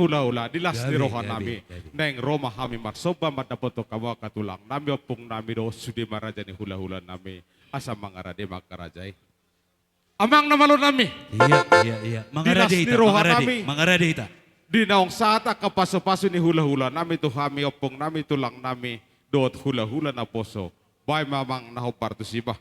hulahula, di las ni rohanami. Naeng ro ma hami marsomba mandapothon hamu angka tulangnami, ompungnami dohot sude ma raja ni hulahulanami. Asa mangarade ma angka raja i. Amang na malonami. Iya, iya, iya. Mangarade hita, mangarade hita. Di naung sahat angka pasupasu ni hulahulanami tu hami, ompungnami, tulangnami dohot hulahula naposo, baen ma amang na hombar tusi bah.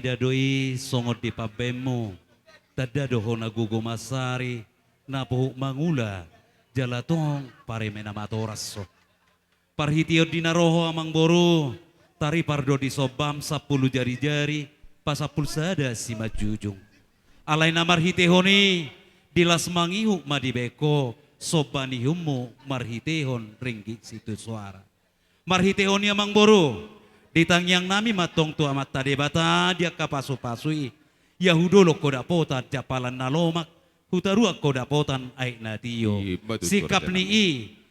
Tanda do i songon di pambahenmu, tanda do hona gogo mansari, na pohuk mangula, jala tong pareme na matoras ho. Parhiteon di na ro ho amang boru, taripar do di sombam sampulu jarijari, pasampul sada simanjujung. Alai na marhitehon i, di las mangihut ma dibahen ho, somba ni ihutmu marhitehon ringgit sitio soara. Marhitehon i amang boru, di tangiang nami ma tong tu Amanta Debata di angka pasupasu i, ia hudolok ho dapotan jampalan na lomak, hutaruan ho dapotan aek na tio. I, ma tutu. Singkap ni i,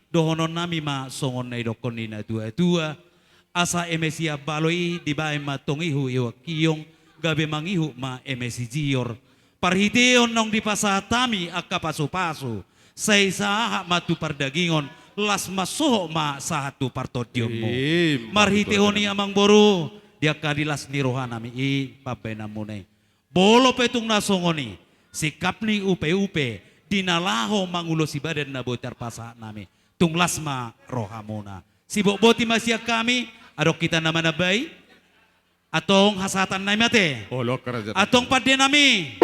dohonon nami ma songon na idokkon ni na tuatua, asa eme sian balo i dibahen ma tong ihu ihu angkiong, gabe mangihut ma eme sijior. Parhiteon naung dipasahat hami angka pasupasu, sai sahat ma tu pardagingon, las ma sohot ma sahat tu partondionmu. I, ma tutu. Marhitehon i amang boru, di angka di las ni roha nami i pambahenanmuna i. Molo pe tung na songon i, singkap ni upeupe, di na laho mangulosi badan na boi tarpasahat nami, tung las ma rohamuna. Sibotboti ma sian hami, adong hita na manambai. Antong hasahatan nami ate. Olo, kerajaan. Antong pande nami.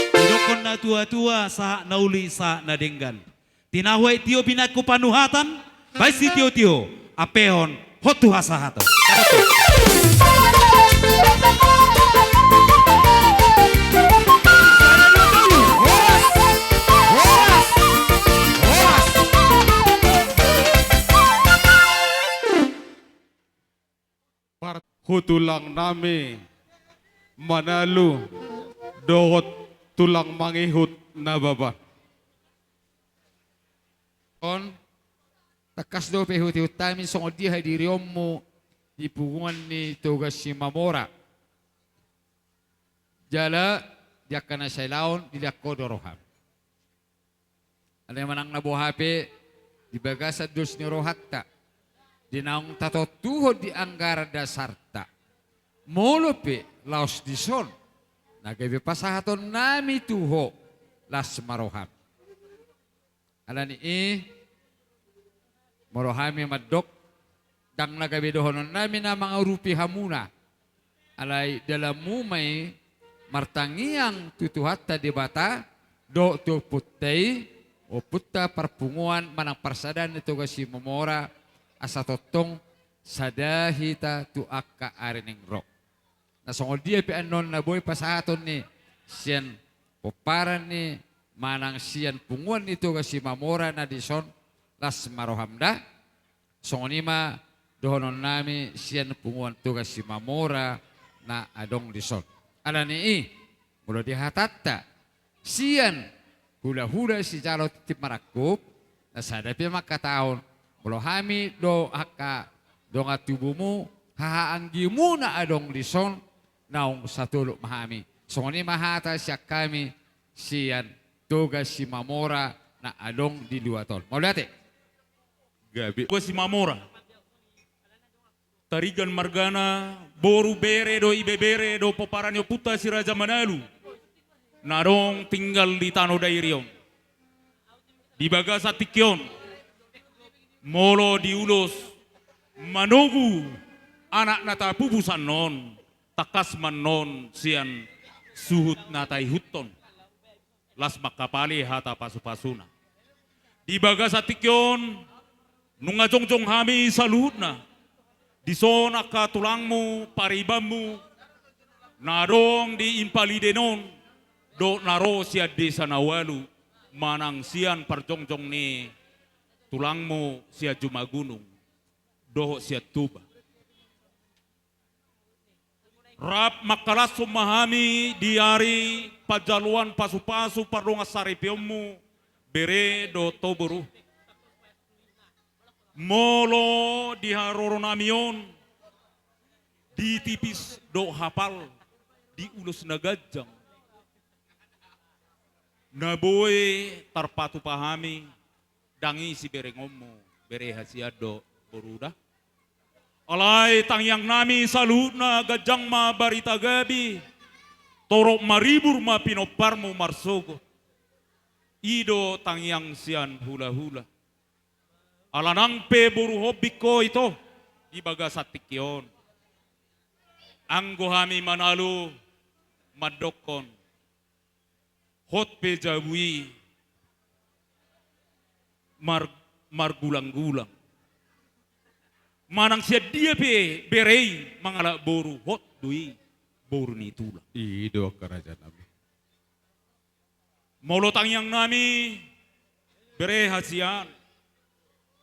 Didokkon na tuatua, sahat na uli, sahat na denggan. Tinahu aek tio binahen tu panuhatan, baen sitiotio, ampehon, hot tu hasahaton. Par-, tu tulang nami Manalu dohot tulang mangihut Nababan. On, tangkas do pe huti hutami songon dia hadirionmu di punguan ni Toga Simamora. Jala di angka na sailaon dilehon ho do roham. Alai manang na boha pe di bagasan dos ni rohanta, di naung tatontuhon di anggaran dasarta, molo pe laos dison na gabe pasahaton nami tu ho, las ma roham. Alani i, molo hami mandok, ndang na gabe dohonon nami na mangurupi hamuna. Alai dalanmu ma i martangiang tu Tuhanta Debata, dohot tu ompunta i, ompunta parpunguan manang parsadaan ni Toga Simamora, asa tongtong sada hita tu angka ari naeng ro. Na songon dia pe annon na boi pasahaton ni sian pomparan ni manang sian punguan ni Toga Simamora na dison, las ma roham da. Songon i ma dohonon nami sian punguan Toga Simamora na adong dison. Alani i, molo di hatanta sian hulahula sijalo tintin marangkup, na sada pe mangkatahon, molo hami do angka dongan tubumu, haha anggimu na adong dison, naung satolop ma hami. Songon i ma hata sian hami sian Toga Simamora na adong di luat on. Mauliate. Gabe. Toga Simamora. Tarigan margana, boru, bere dohot ibebere dohot pomparan ni ompunta Si Raja Manalu na adong tinggal di tano Dairi on. Di bagasan tingki on, molo diulos manogu anak na tapupu sian on, tangkas ma annon sian suhut na taihuthon. Las mangkapali hata pasupasuna. Di bagasan tingki on, nunga jongjong hami saluhutna. Dison angka tulangmu, paribanmu, na adong di Impaliden on, dohot na ro sian desa na ualu, manang sian parjongjong ni tulangmu sian Jumagunung, dohot sian Tuba. Rap mangkalashon ma hami di ari panjaloan pasupasu pardongan saripionmu, bere dohot ho boru. Molo di haroro nami on, di tipis dohot hapal, di ulos na ganjang, na boi tarpatupa hami, ndang i siberengonmu, bere hasian do boru da. Alai tangiang nami saluhutna, ganjang ma barita gabe, torop maribur ma pinomparmu marsogot. I do tangiang sian hulahula. Ala nang pe boru hombing ho ito di bagasan tingki on. Anggo hami Manalu, mandokkon, hot pe jabu i mar-, margulang-gulang. Manang sian dia pe bere i mangalap boru, hot do i boru ni tulang. I do angka rajanami. Molo tangiangnami, bere hasian,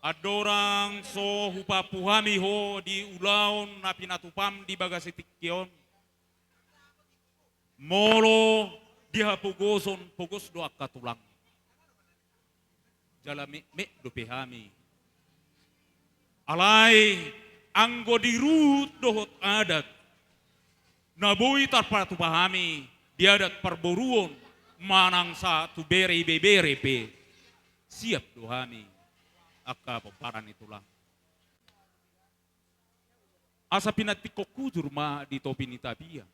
andorang so hupampu hami ho di ulaon na pinatupam di bagasan tingki on, molo di hapogoson, pogos do angka tulang. Jala metmet dope hami. Alai anggo di ruhut dohot adat na boi tarpatupa hami di adat parboruon manang sahat tu bere ibebere pe, siap do hami angka pomparan ni tulang. Asa pinantikhon hujur ma di topi ni tapian.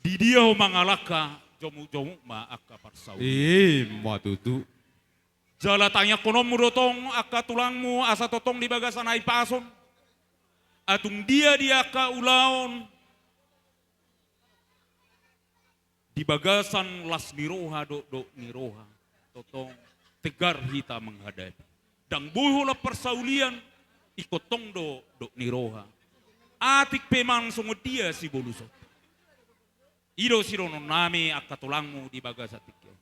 Di dia ho mangalangka, jomuk-jomuk ma angka parsaulian. I ma tutu. Jala tangiangkononmu do tong angka tulangmu asa tongtong di bagasan hahipason. Atung dia di angka ulaon, di bagasan las ni roha, dokdok ni roha, tongtong tegar hita menghadapi. Ndang boi holan parsaulian, ingkon tong do dokdok ni roha. Atik pe manang songon dia sibolusonta. I do sidohononnami angka tulangmu di bagasan tingki on.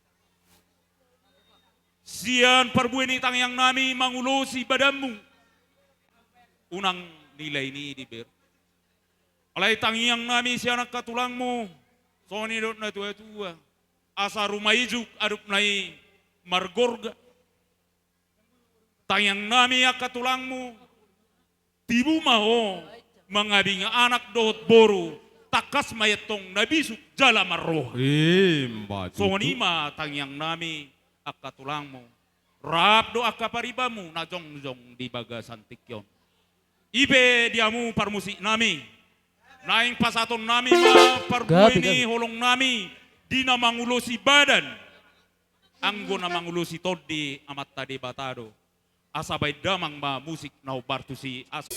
Sian parbue ni tangiangnami mangulosi badanmu, unang nilai ni diber. Alai tangiangnami sian angka tulangmu, songon nidok na tua-tua, asa ruma ijuk adopna i margorga. Tangiangnami angka tulangmu, tibu ma ho mangabingi anak dohot boru, tangkas ma i antong na bisuk jala marroha. I ma tutu. Songon i ma tangiangnami angka tulangmu, rap dohot angka paribanmu na jongjong di bagasan tingki on. I pe di hamu parmusiknami, naeng pasahatonnami ma parbue ni holongnami di na mangulosi badan, anggo na mangulosi tondi Amanta Debata do. Asa baen damang ma musik na hombar tusi, asa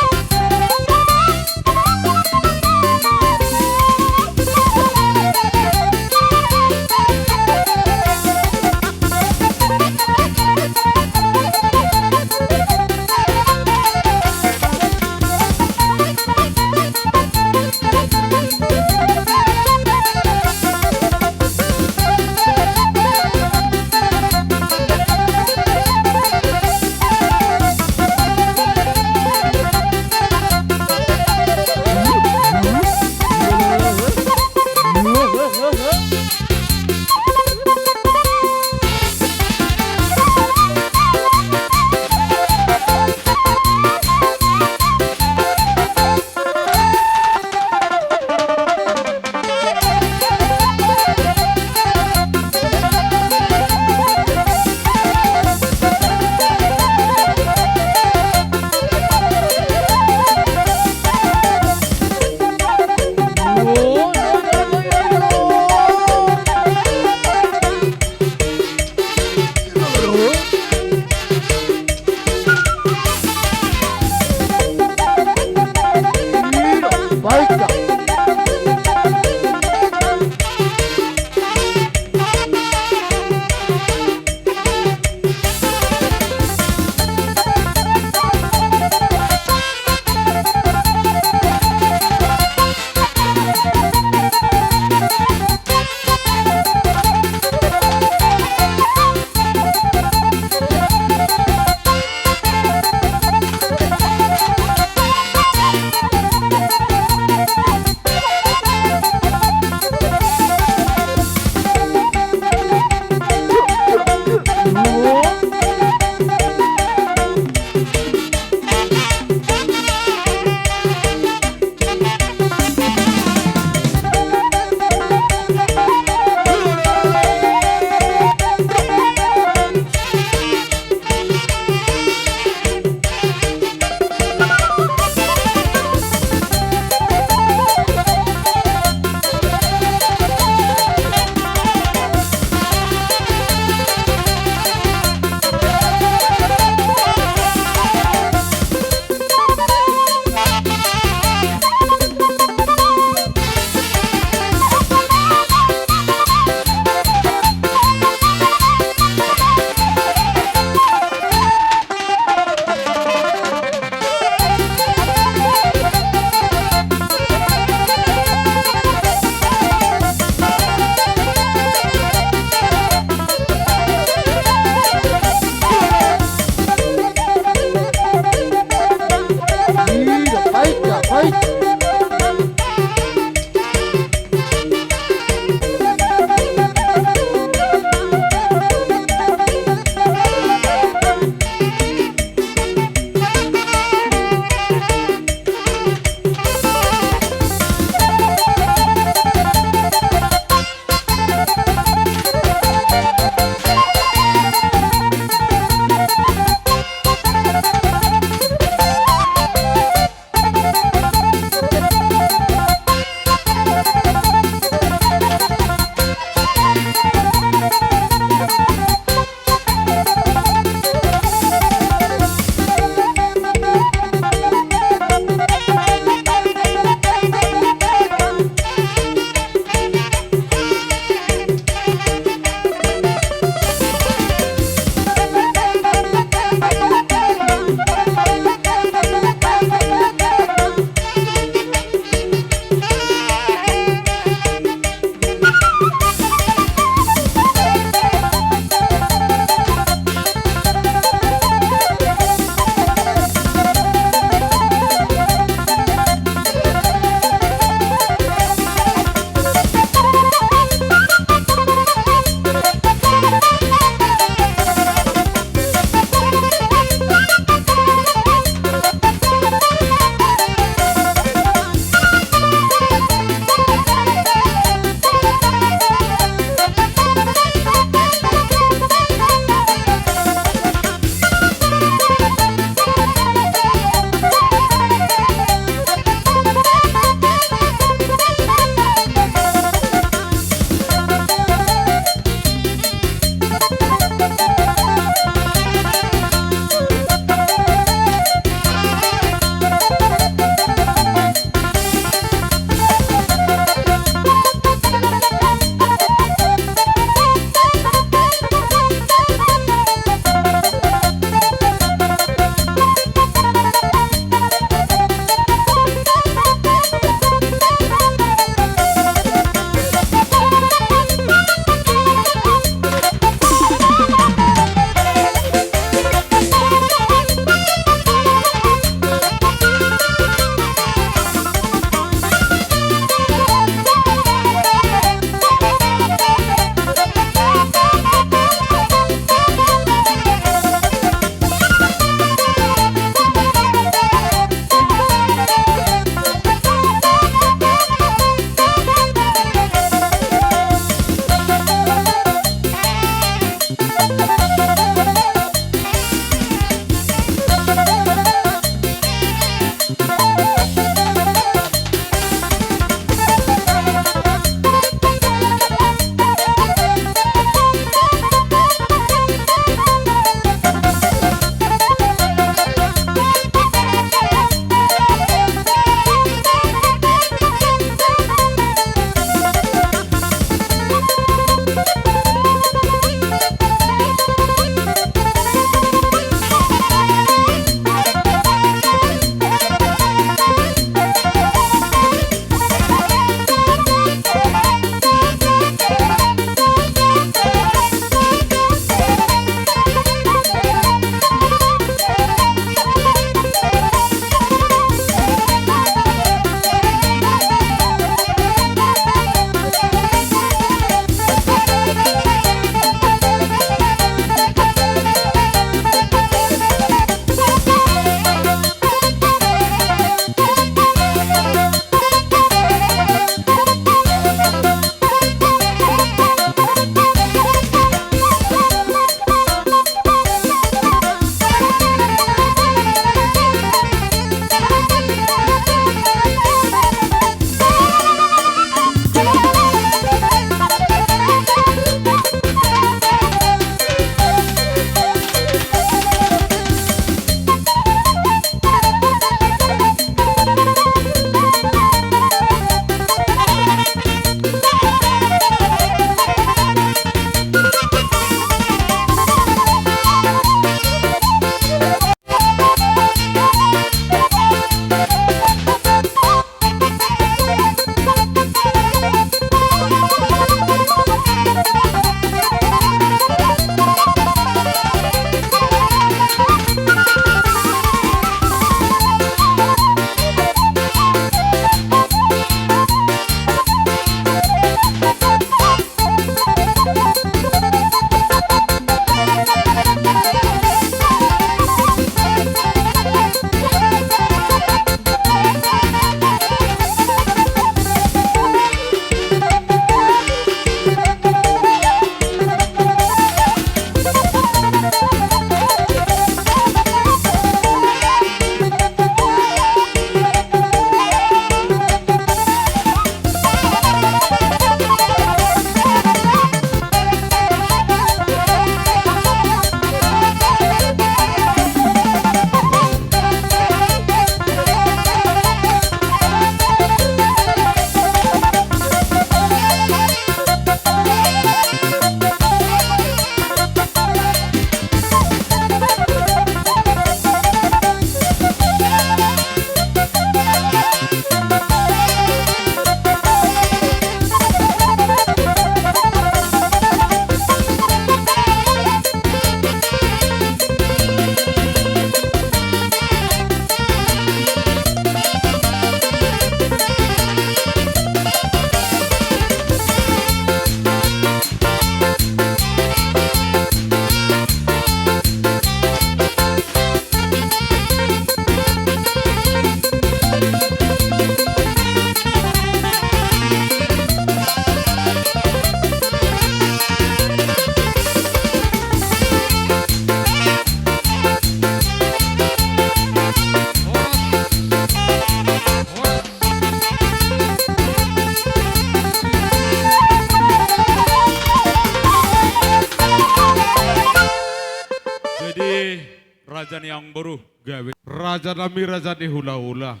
Raja ni amangboru. Gabe. Raja nami, raja ni hulahula.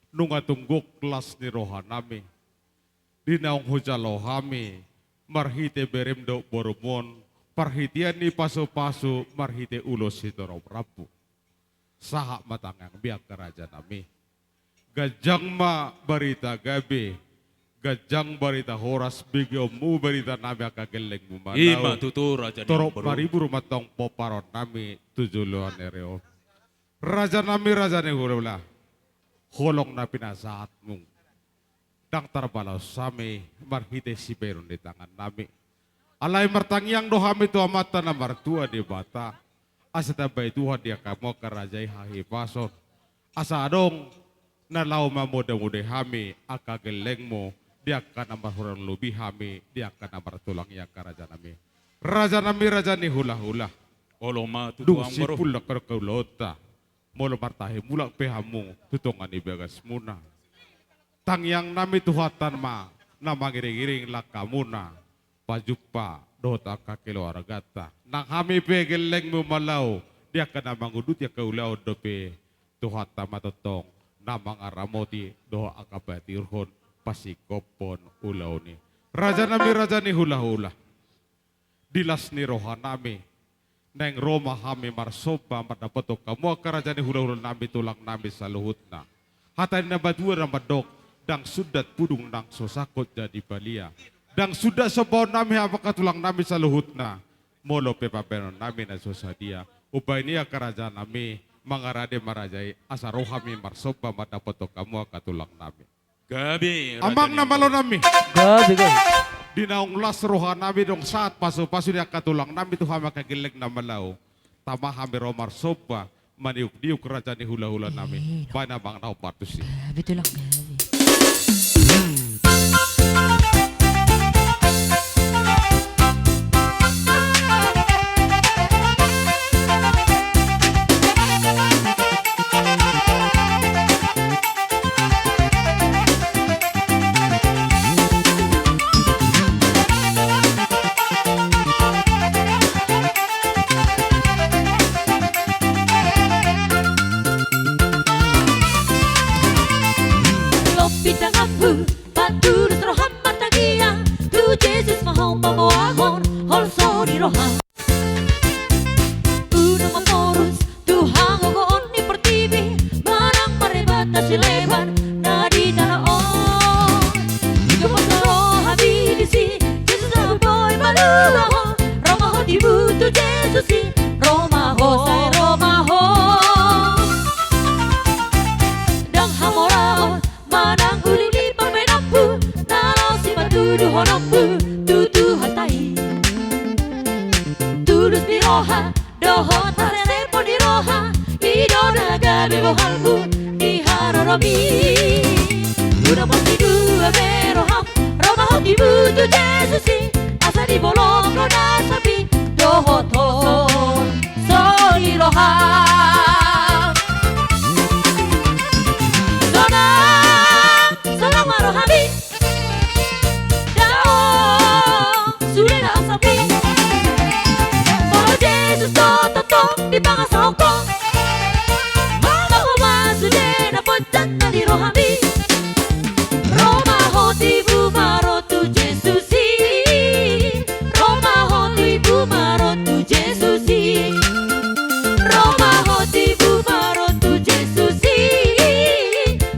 Nunga tung gok las ni roha nami. Di naung hujalo hami marhite berem dohot borum on, parhitean ni pasupasu marhite ulos sitorop rambu. Sahat ma tangiangmi angka raja nami. Ganjang ma barita gabe, ganjang barita horas, begeonmu barita nami angka gellengmu Malau. Ima tutu, raja ni amangboru. Torop maribur ma tong pomparan nami tu joloan ni ari on. Raja nami, raja ni hulahula. Holong na pinasahatmu. Ndang tarbalos hami marhite sibahenon ni tangan nami. Alai martangiang do hami tu Amanta na martua Debata, asa tambai Tuhan di angka hamu angka raja i hahipason. Asa adong na laho mamudamuda hami angka gellengmu di angka na marhurang lobi hami di angka na martulang i angka raja nami. Raja nami, raja ni hulahula. Olo ma tutu, amangboru. Dung simpul do angka ulaonta. Molo martahi mulak pe hamu tu tonga ni bagasmuna, tangiang nami Tuhanta ma na mangiringiring langkamuna, pajumpa dohot angka keluarganta. Nang hami pe gellengmu Malau di angka na manguduti angka ulaon dope, Tuhanta ma tongtong na mangaramoti dohot angka patiurhon pasingkophon ulaon i. Raja nami, raja ni hulahula. Di las ni roha nami, naeng ro ma hami marsomba mandapothon hamu angka raja ni hulahula nami, tulang nami saluhutna. Hata ni na matua na mandok, ndang sundat pudung nang so sangkot jadi balian. Ndang sundat sombaon nami hamu angka tulang nami saluhutna. Molo pe pambahenon nami na so sadia, umbahen i angka raja nami, mangarade ma raja i asa ro hami marsomba mandapothon hamu angka tulang nami. Gabe, raja ni amangboru. Amang na malo nami. Gabe, gabe. Di naung las roha nami dung sahat pasupasu ni angka tulang nami tu hami angka gelleng na malo, tama hami ro marsomba maniukniuk raja ni hulahula nami. Eh, baen amang na hombar tusi. Gabe tulang, gabe. Lobi tanganmu, patulus roham martangiang, tu Jesus ma ho paboahon holso ni roham. Unang maporus tu hagogoon ni portibi, manang mardebat na sileban na di tano on. Jumolo ro hami disi, Jesus na boi paluahon, ro ma ho tibu tu Jesus i, ro ma ho, sai ro ma ho. Ndang hamoraon manang uli ni pambahenanmu, na laos sipatuduhononmu tu Tuhanta i. Tulus ni roha dohot hasesepon ni roha, i do na gabe bohalmu di haroromi. Unang porsingkop be roham, ro ma ho tibu tu Jesus i, asa dibolongkon na sapi dohot holso ni roha. Sonang, sonang ma rohami. Dao, sude na sapi. Molo Jesus do tongtong dipangasahon ho, molo ho ma sude na ponjat na di rohami. Ro ma ho tibu ma ro tu Jesus i. Ro ma ho tibu ma ro tu Jesus i. Ro ma ho tibu ma ro tu Jesus i.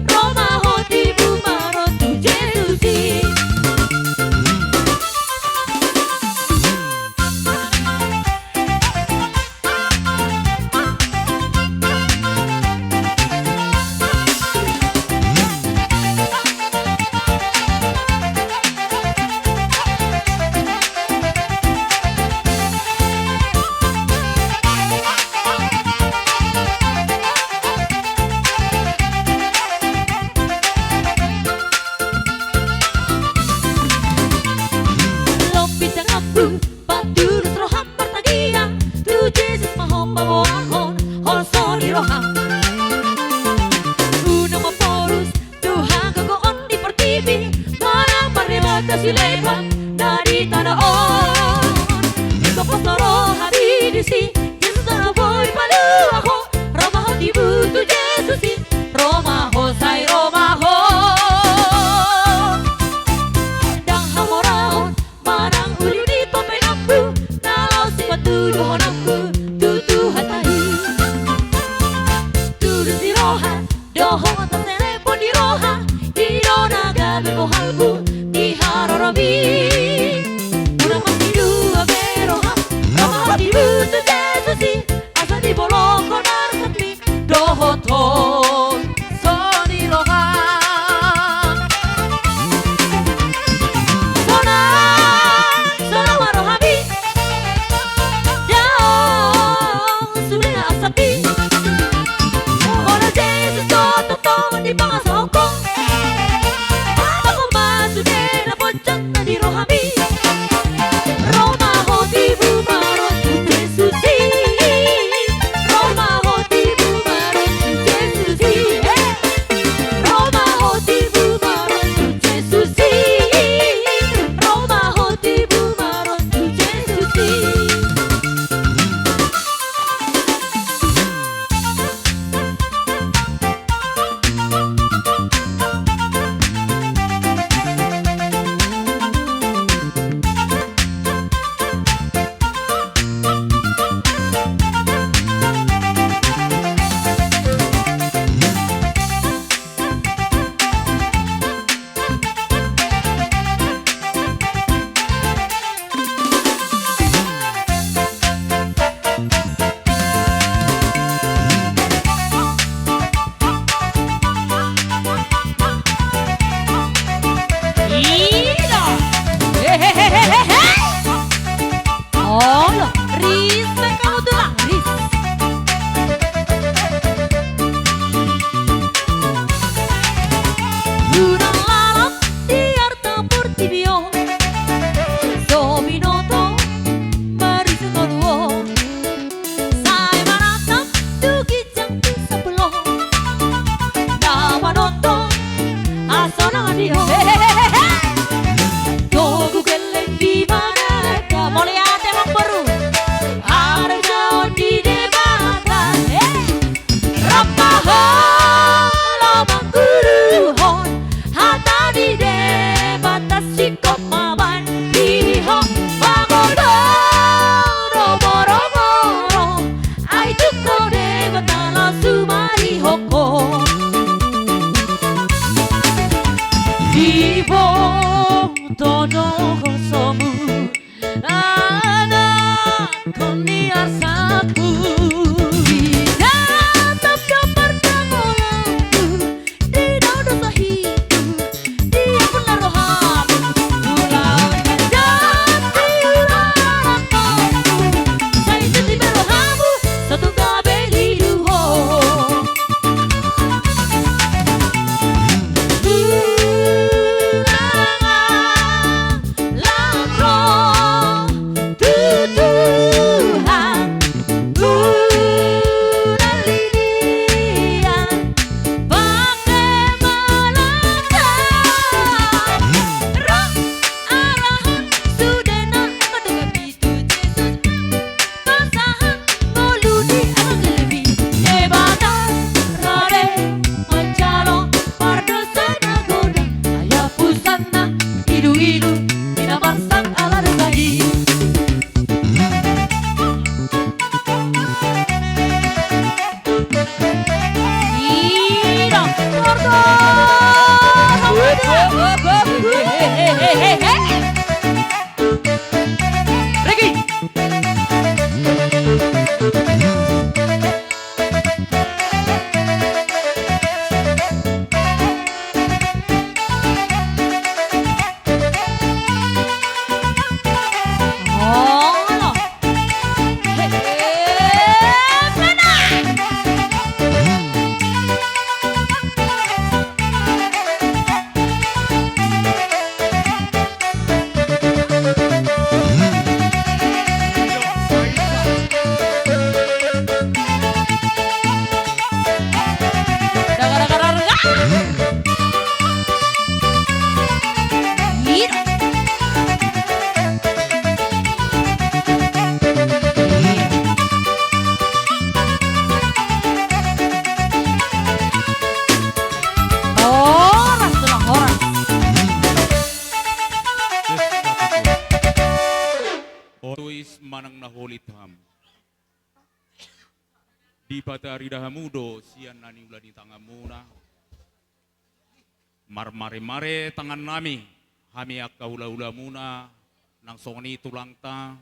Ro ma ho tibu ma ro tu Jesus i. Lobi tanganmu, patulus roham martangiang, tu Jesus ma ho paboahon holso ni roham. Unang maporus tu hagogoon ni portibi, manang mardebat na sileban na di tano on. Ingkon pos do rohami disi, Jesus na boi paluahon. Ho, taselebon di roha, i do na gabe bohalhu di haroromi. Unang masidua be roham, ro ma ho tibu tu Jesus i, asa dibolongkon na rap ni dohot ho. Songon i roha. Sonang, sonang ma rohami. Daong sude na asap i. Olo Jesus do tongtong dipangasahon ho. Tangkasahon ma sude na ponjot na di rohami. Ro ma ho tibu ma ro tu Jesus i. Ro ma ho tibu ma ro tu Jesus i. He! Ro ma ho tibu ma ro tu Jesus i. Ro ma ho tibu ma ro tu Jesus i. Ida. Hehehehe. Olo, respect hamu tulang, ris. Unang lalap di arta portibi on, so binoto marisi ngolu on. Sai manatap tu ginjang tu sapulu. Na manongtong hasonangan di ho. Hehehehe. Togu gelleng di mana ka mauliate amangboru. Harojaon di Debata. He. Rap ma ho laho mangguruhon hata ni Debata singkop ma baen di ho. Mangolu do moro-moro, ai tung do Debata laho sumarihon ho. Diboto do ho somu. Anakkon ni arsakku. Ditatap do pardonganku, didao do sahitku, diampun ma roham. Ulaon na jat di ulaon na tongtong, sai jat be rohamu, so tung gabe lilu ho. Unang lam ro tu Tuhan, unang lilian pake malangka. Ro arahan sudena, madungka i tu Jesus. Pasahat ngolu di arga lebi. Debata rade manjalo pardosa na godang. Ai hapusanna ilu-ilu di na marsang ala dosa i. Ida, keluarga. Regi. Olo. He, he, mena. Dipatarida hamu do sian na niula ni tanganmuna. Marmare-mare tangannami, hami angka hula-hulamuna, nang songon i tulangta,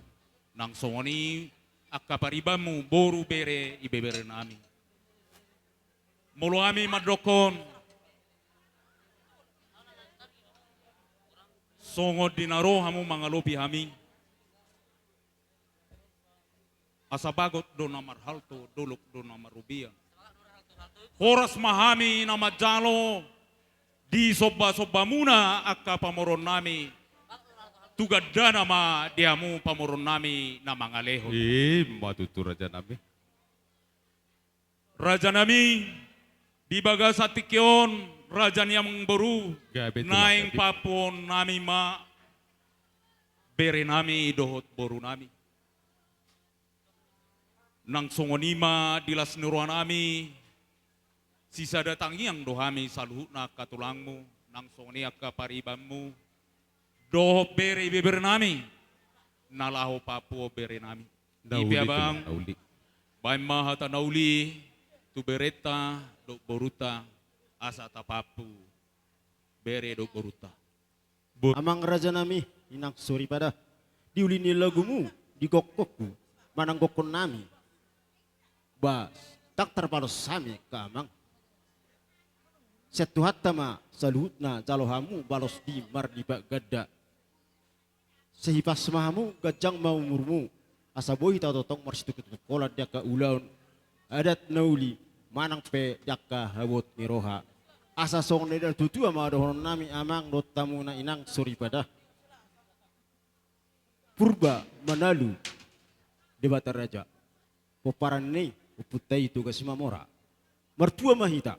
nang songon i angka paribanmu, boru, bere, ibeberenami. Molo hami mandokkon, songon di na ro hamu mangalopi hami. Asa bagot do na marhalto, dolok do na marrobean. Horas ma hami na manjalo di somba-sombamuna angka pamoruonnami. Tu gandana ma di hamu pamoruonnami na mangalehon. I ma tutu, rajanami. Rajanami, di bagasan tingki on, raja ni amangboru, gabe tulang, naeng gabe. Papuonnami ma berenami dohot borunami. Nang songon i ma di las ni rohanami, sisada tangiang do hami saluhutna angka tulangmu, nang songon i angka paribanmu, dohot bere ibeberenami, na laho papuo berenami. Nauli. I pe, abang, tulang, nauli. Baen ma hata nauli tu berenta dohot borunta, asa tapampu bere dohot borunta. Bo- Amang rajanami, inang soripada, di uli ni lagumu, di gokhonhu, manang gokhonnami. Ba, ndang tarbalos hami angka amang. Sian Tuhanta ma saluhutna jalo hamu balos di marlipat ganda. Sai hipas ma hamu, ganjang ma umurmu. Asa boi hita tongtong marsitungkol-tungkolan di angka ulaon adat na uli, manang pe di angka habot ni roha. Asa songon na nidok ni natua-tua ma dohononnami amang dohot hamuna inang soripada. Purba Manalu Debata Raja, pomparan ni ompunta i Toga Simamora. Martua ma hita.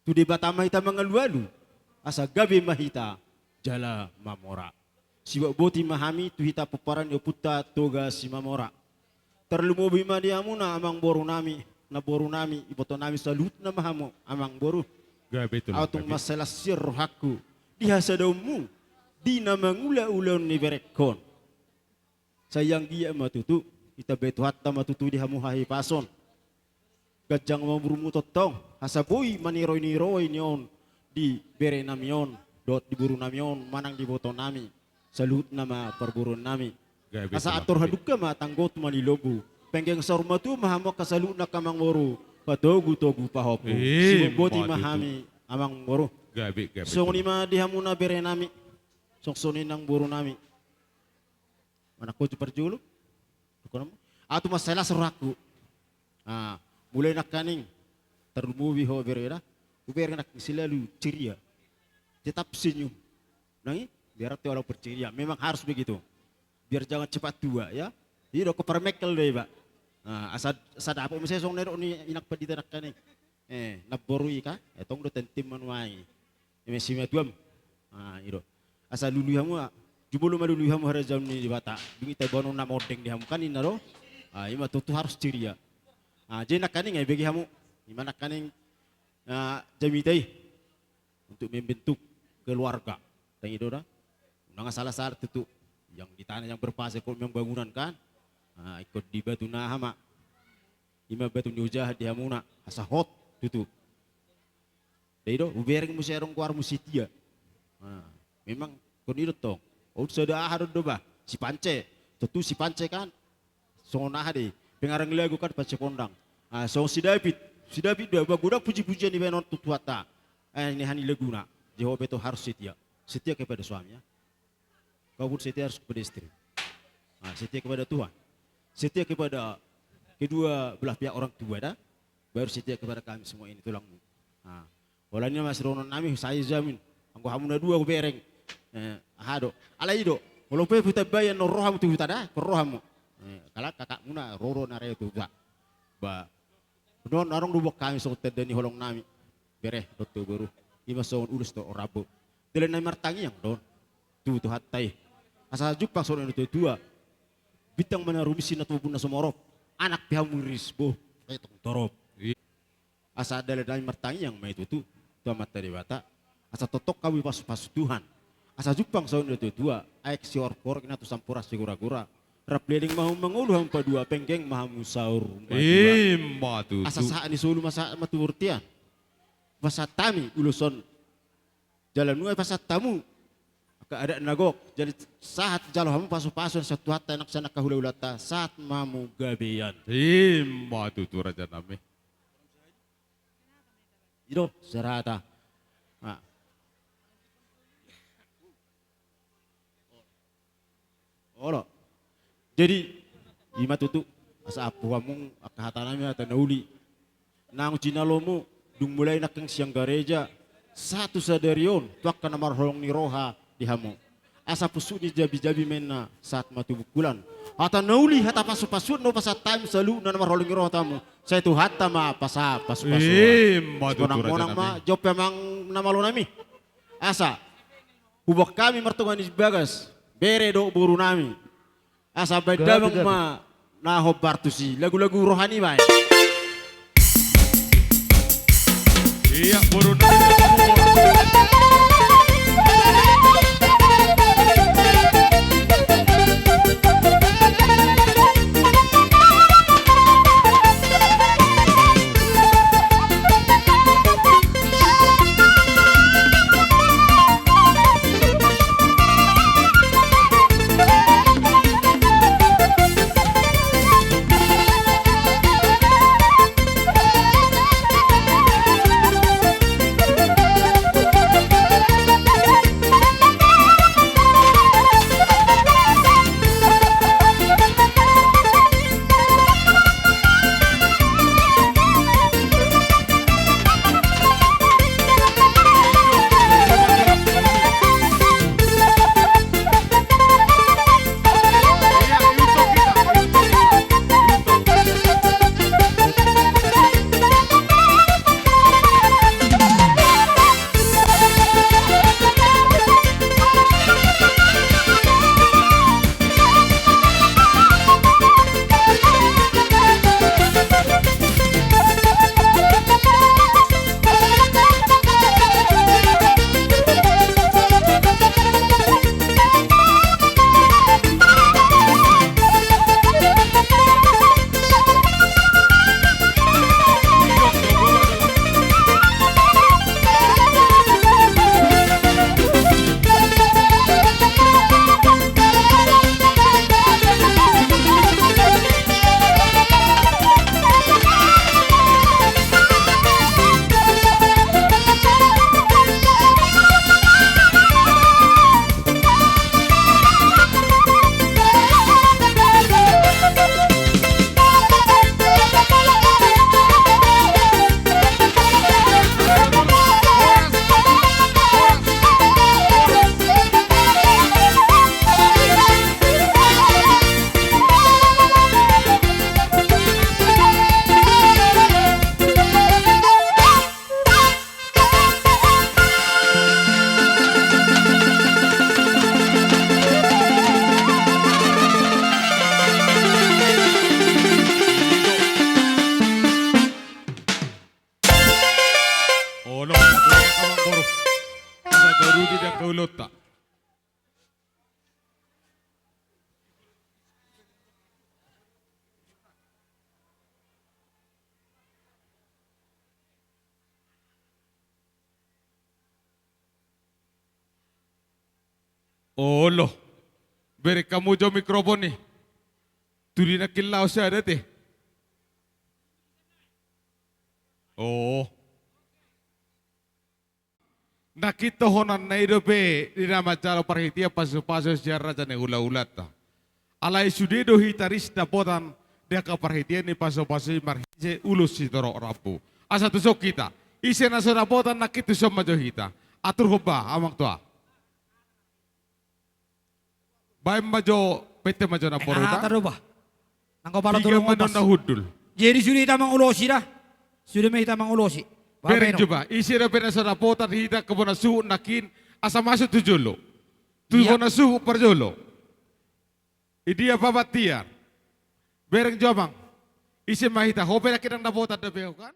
Tu Debata ma hita mangalualu, asa gabe ma hita jala mamora. Sibuat boti ma hami tu hita pomparan ni ompunta Toga Simamora. Tarlumobi ma di hamuna amangborunami, namborunami, ibotonami saluhutna ma hamu amangboru. Gabe tulang, gabe. Ahu tung mansai las sian rohangku di hasadaonmu di na mangula ulaon ni berengkon. Sai anggiat ma tutu, ditambai Tuhanta ma tutu di hamu hahipason. Ganjang ma umurmu tongtong, asa boi maniroi-niroi ni on di berenami on, dohot di borunami on, manang di ibotonami, saluhutna ma parboruonnami. Gabe tulang, gabe. Asa antor hadungka ma tanggot ma di lombu, penggeng saur matua ma hamu angka saluhutna angka amangboru, patogu-togu pahompu. Eh, sibuat boti ma tutu. Ma hami amangboru. Gabe, gabe tulang. Songon i ma di hamuna berenami, songon i nang borunami. Manang ho tu parjolo. Ahu tung mansai las rohangku. Ah, mulai nangkaning tarlumobi ho bere da. Hubereng nangkin selalu ceria. Tetap senyum. Nang i, biar hati walau berceria. Memang harus begitu. Biar jangan cepat tua, ya. I do, ho parmengkel do iba. Ah, asa, asa dapot muse songon na nidok ni inang pandita nangkaning. Eh, namboru i ka, eh, tong do tentim manuai. Eme simatuam. Ah, i do. Asa lului hamu, ah, jumolo ma lului hamu harajaon ni Debata. Dung i taboanon na mondeng di hamu kan inna do. Ah, i ma tutu harus ceria. Ah, jadi nangkaning, eh, bege hamu. I ma nangkaning, ah, jamita i. Untuk membentuk keluarga. Nang i do da. Unang asal-asal tutu. Yang di tanah yang berpasir kok memang bangunan kan. Ah, ingkon di batu na aha ma. I ma batu ni ujahan di hamuna, asa hot tutu. Dai do, hubereng muse adong goarmu Setia. Nah, memang kon i do tong. On sada aha do ba, si Pance. Tontu si Pance kan. Songon aha do i, pengarang lagu kan Pance Kondang. Ah, songon si David. Si David do, ba godang puji-pujian dibaen on tu Tuhanta. Eh, ini hani laguna. Jehovah itu harus setia. Setia kepada suami, ya. Kau pun setia harus kepada istri. Nah, setia kepada Tuhan. Setia kepada kedua belah pihak orang tua, dah. Baru setia kepada kami semua ini, tulangmu. Nah, holan i ma sidohononnami, sai jamin. Anggo hamu na dua hubereng. Eh, aha do. Alai i do. Molo pe huta bayan, ro hamu tu huta da, ro hamu. Eh, kalak kakakmuna, ro do na re tu huta. Ba, on adong do buat hami songon tanda ni holongnami. Bere, dohot tu boru. I ma songon ulos dohot rambu. Dalan nami martangiang do on. Tu Tuhanta i. Asa jumpang songon na nidok ni natua-tua. Bintang ma na rumiris, na tubu na sumorop. Anak pe hamu riris, boh, petong torop. Asa dalan nami martangiang ma i tutu. Tu Amanta Debata. Asa tongtong hamu dipasu-pasu Tuhan. Asa jumpang songon na nidok ni natua-tua. Aek siorop-orop, ina tu sampuran sigora-gora. Rap leleng ma hamu mangolu, hamu paduahon, penggeng ma hamu saur matua. Ima tutu. Asa sahat ni solu ma sahat ma tu bortian. Pasahat hami ulos on. Jala nunga pasahat hamu angka adat na gok, jadi sahat jalo hamu pasupasu sian Tuhanta, nang sian angka hulahulanta, sahat ma hamu gabe ian. Ima tutu, raja nami. I do, serahon. Ah. Olo. Jadi, ima tutu, asa ampu hamu angka hata nami, hata na uli. Naung jinalomu, dung mulai nangkin sian gareja, sahat tu sadari on, tu angka na marholong ni roha di hamu. Asa pusuk ni jabijabi ma inna sahat ma tu bungkulan. Hata na uli, hata pasupasuon na hupasahat hami saluhutna na marholong ni roha tu hamu. Sai Tuhanta ma pasahat pasupasu. Ima tutu, raja nami. Simonangmonang ma, jompe amang na malo nami. Asa, huboan hami martonga ni bagas, bere dohot boru nami. Asa baen damang ma na hombar tusi, lagu-lagu rohani baen. Ia, boru nami. Olo, aturan amang boru. Asa garu di dangka ulonta. Olo. Bere hamu jo mikrofon i. Tu di nangkin laos sada te. Oh. Nangkin tohonanna i dope di na manjalo parhitean pasupasu sian raja ni hulahulanta. Alai sude do hita ris dapotan di angka parhitean ni pasupasu i marhite ulos sitorop rambu. Asa tuson hita. Ise na so dapotan nangkin tuson ma jo hita. Aturhon ba amang tua. Baen ma jo, pete ma jo na poru ita. Ena hata do ba. Nanggo pala tiga tolu ma ombas na hundul. Jadi sude hita mangulosi da. Sude ma hita mangulosi. Bereng jo ba. Ise dope na so dapotan hita angka bona suhut nangkin asa masuk tu jolo. Tu bona suhut parjolo. Idia pabat tiar. Bereng jo amang. Ise ma hita. Ho pe nangkin ndang dapotan dope ho kan.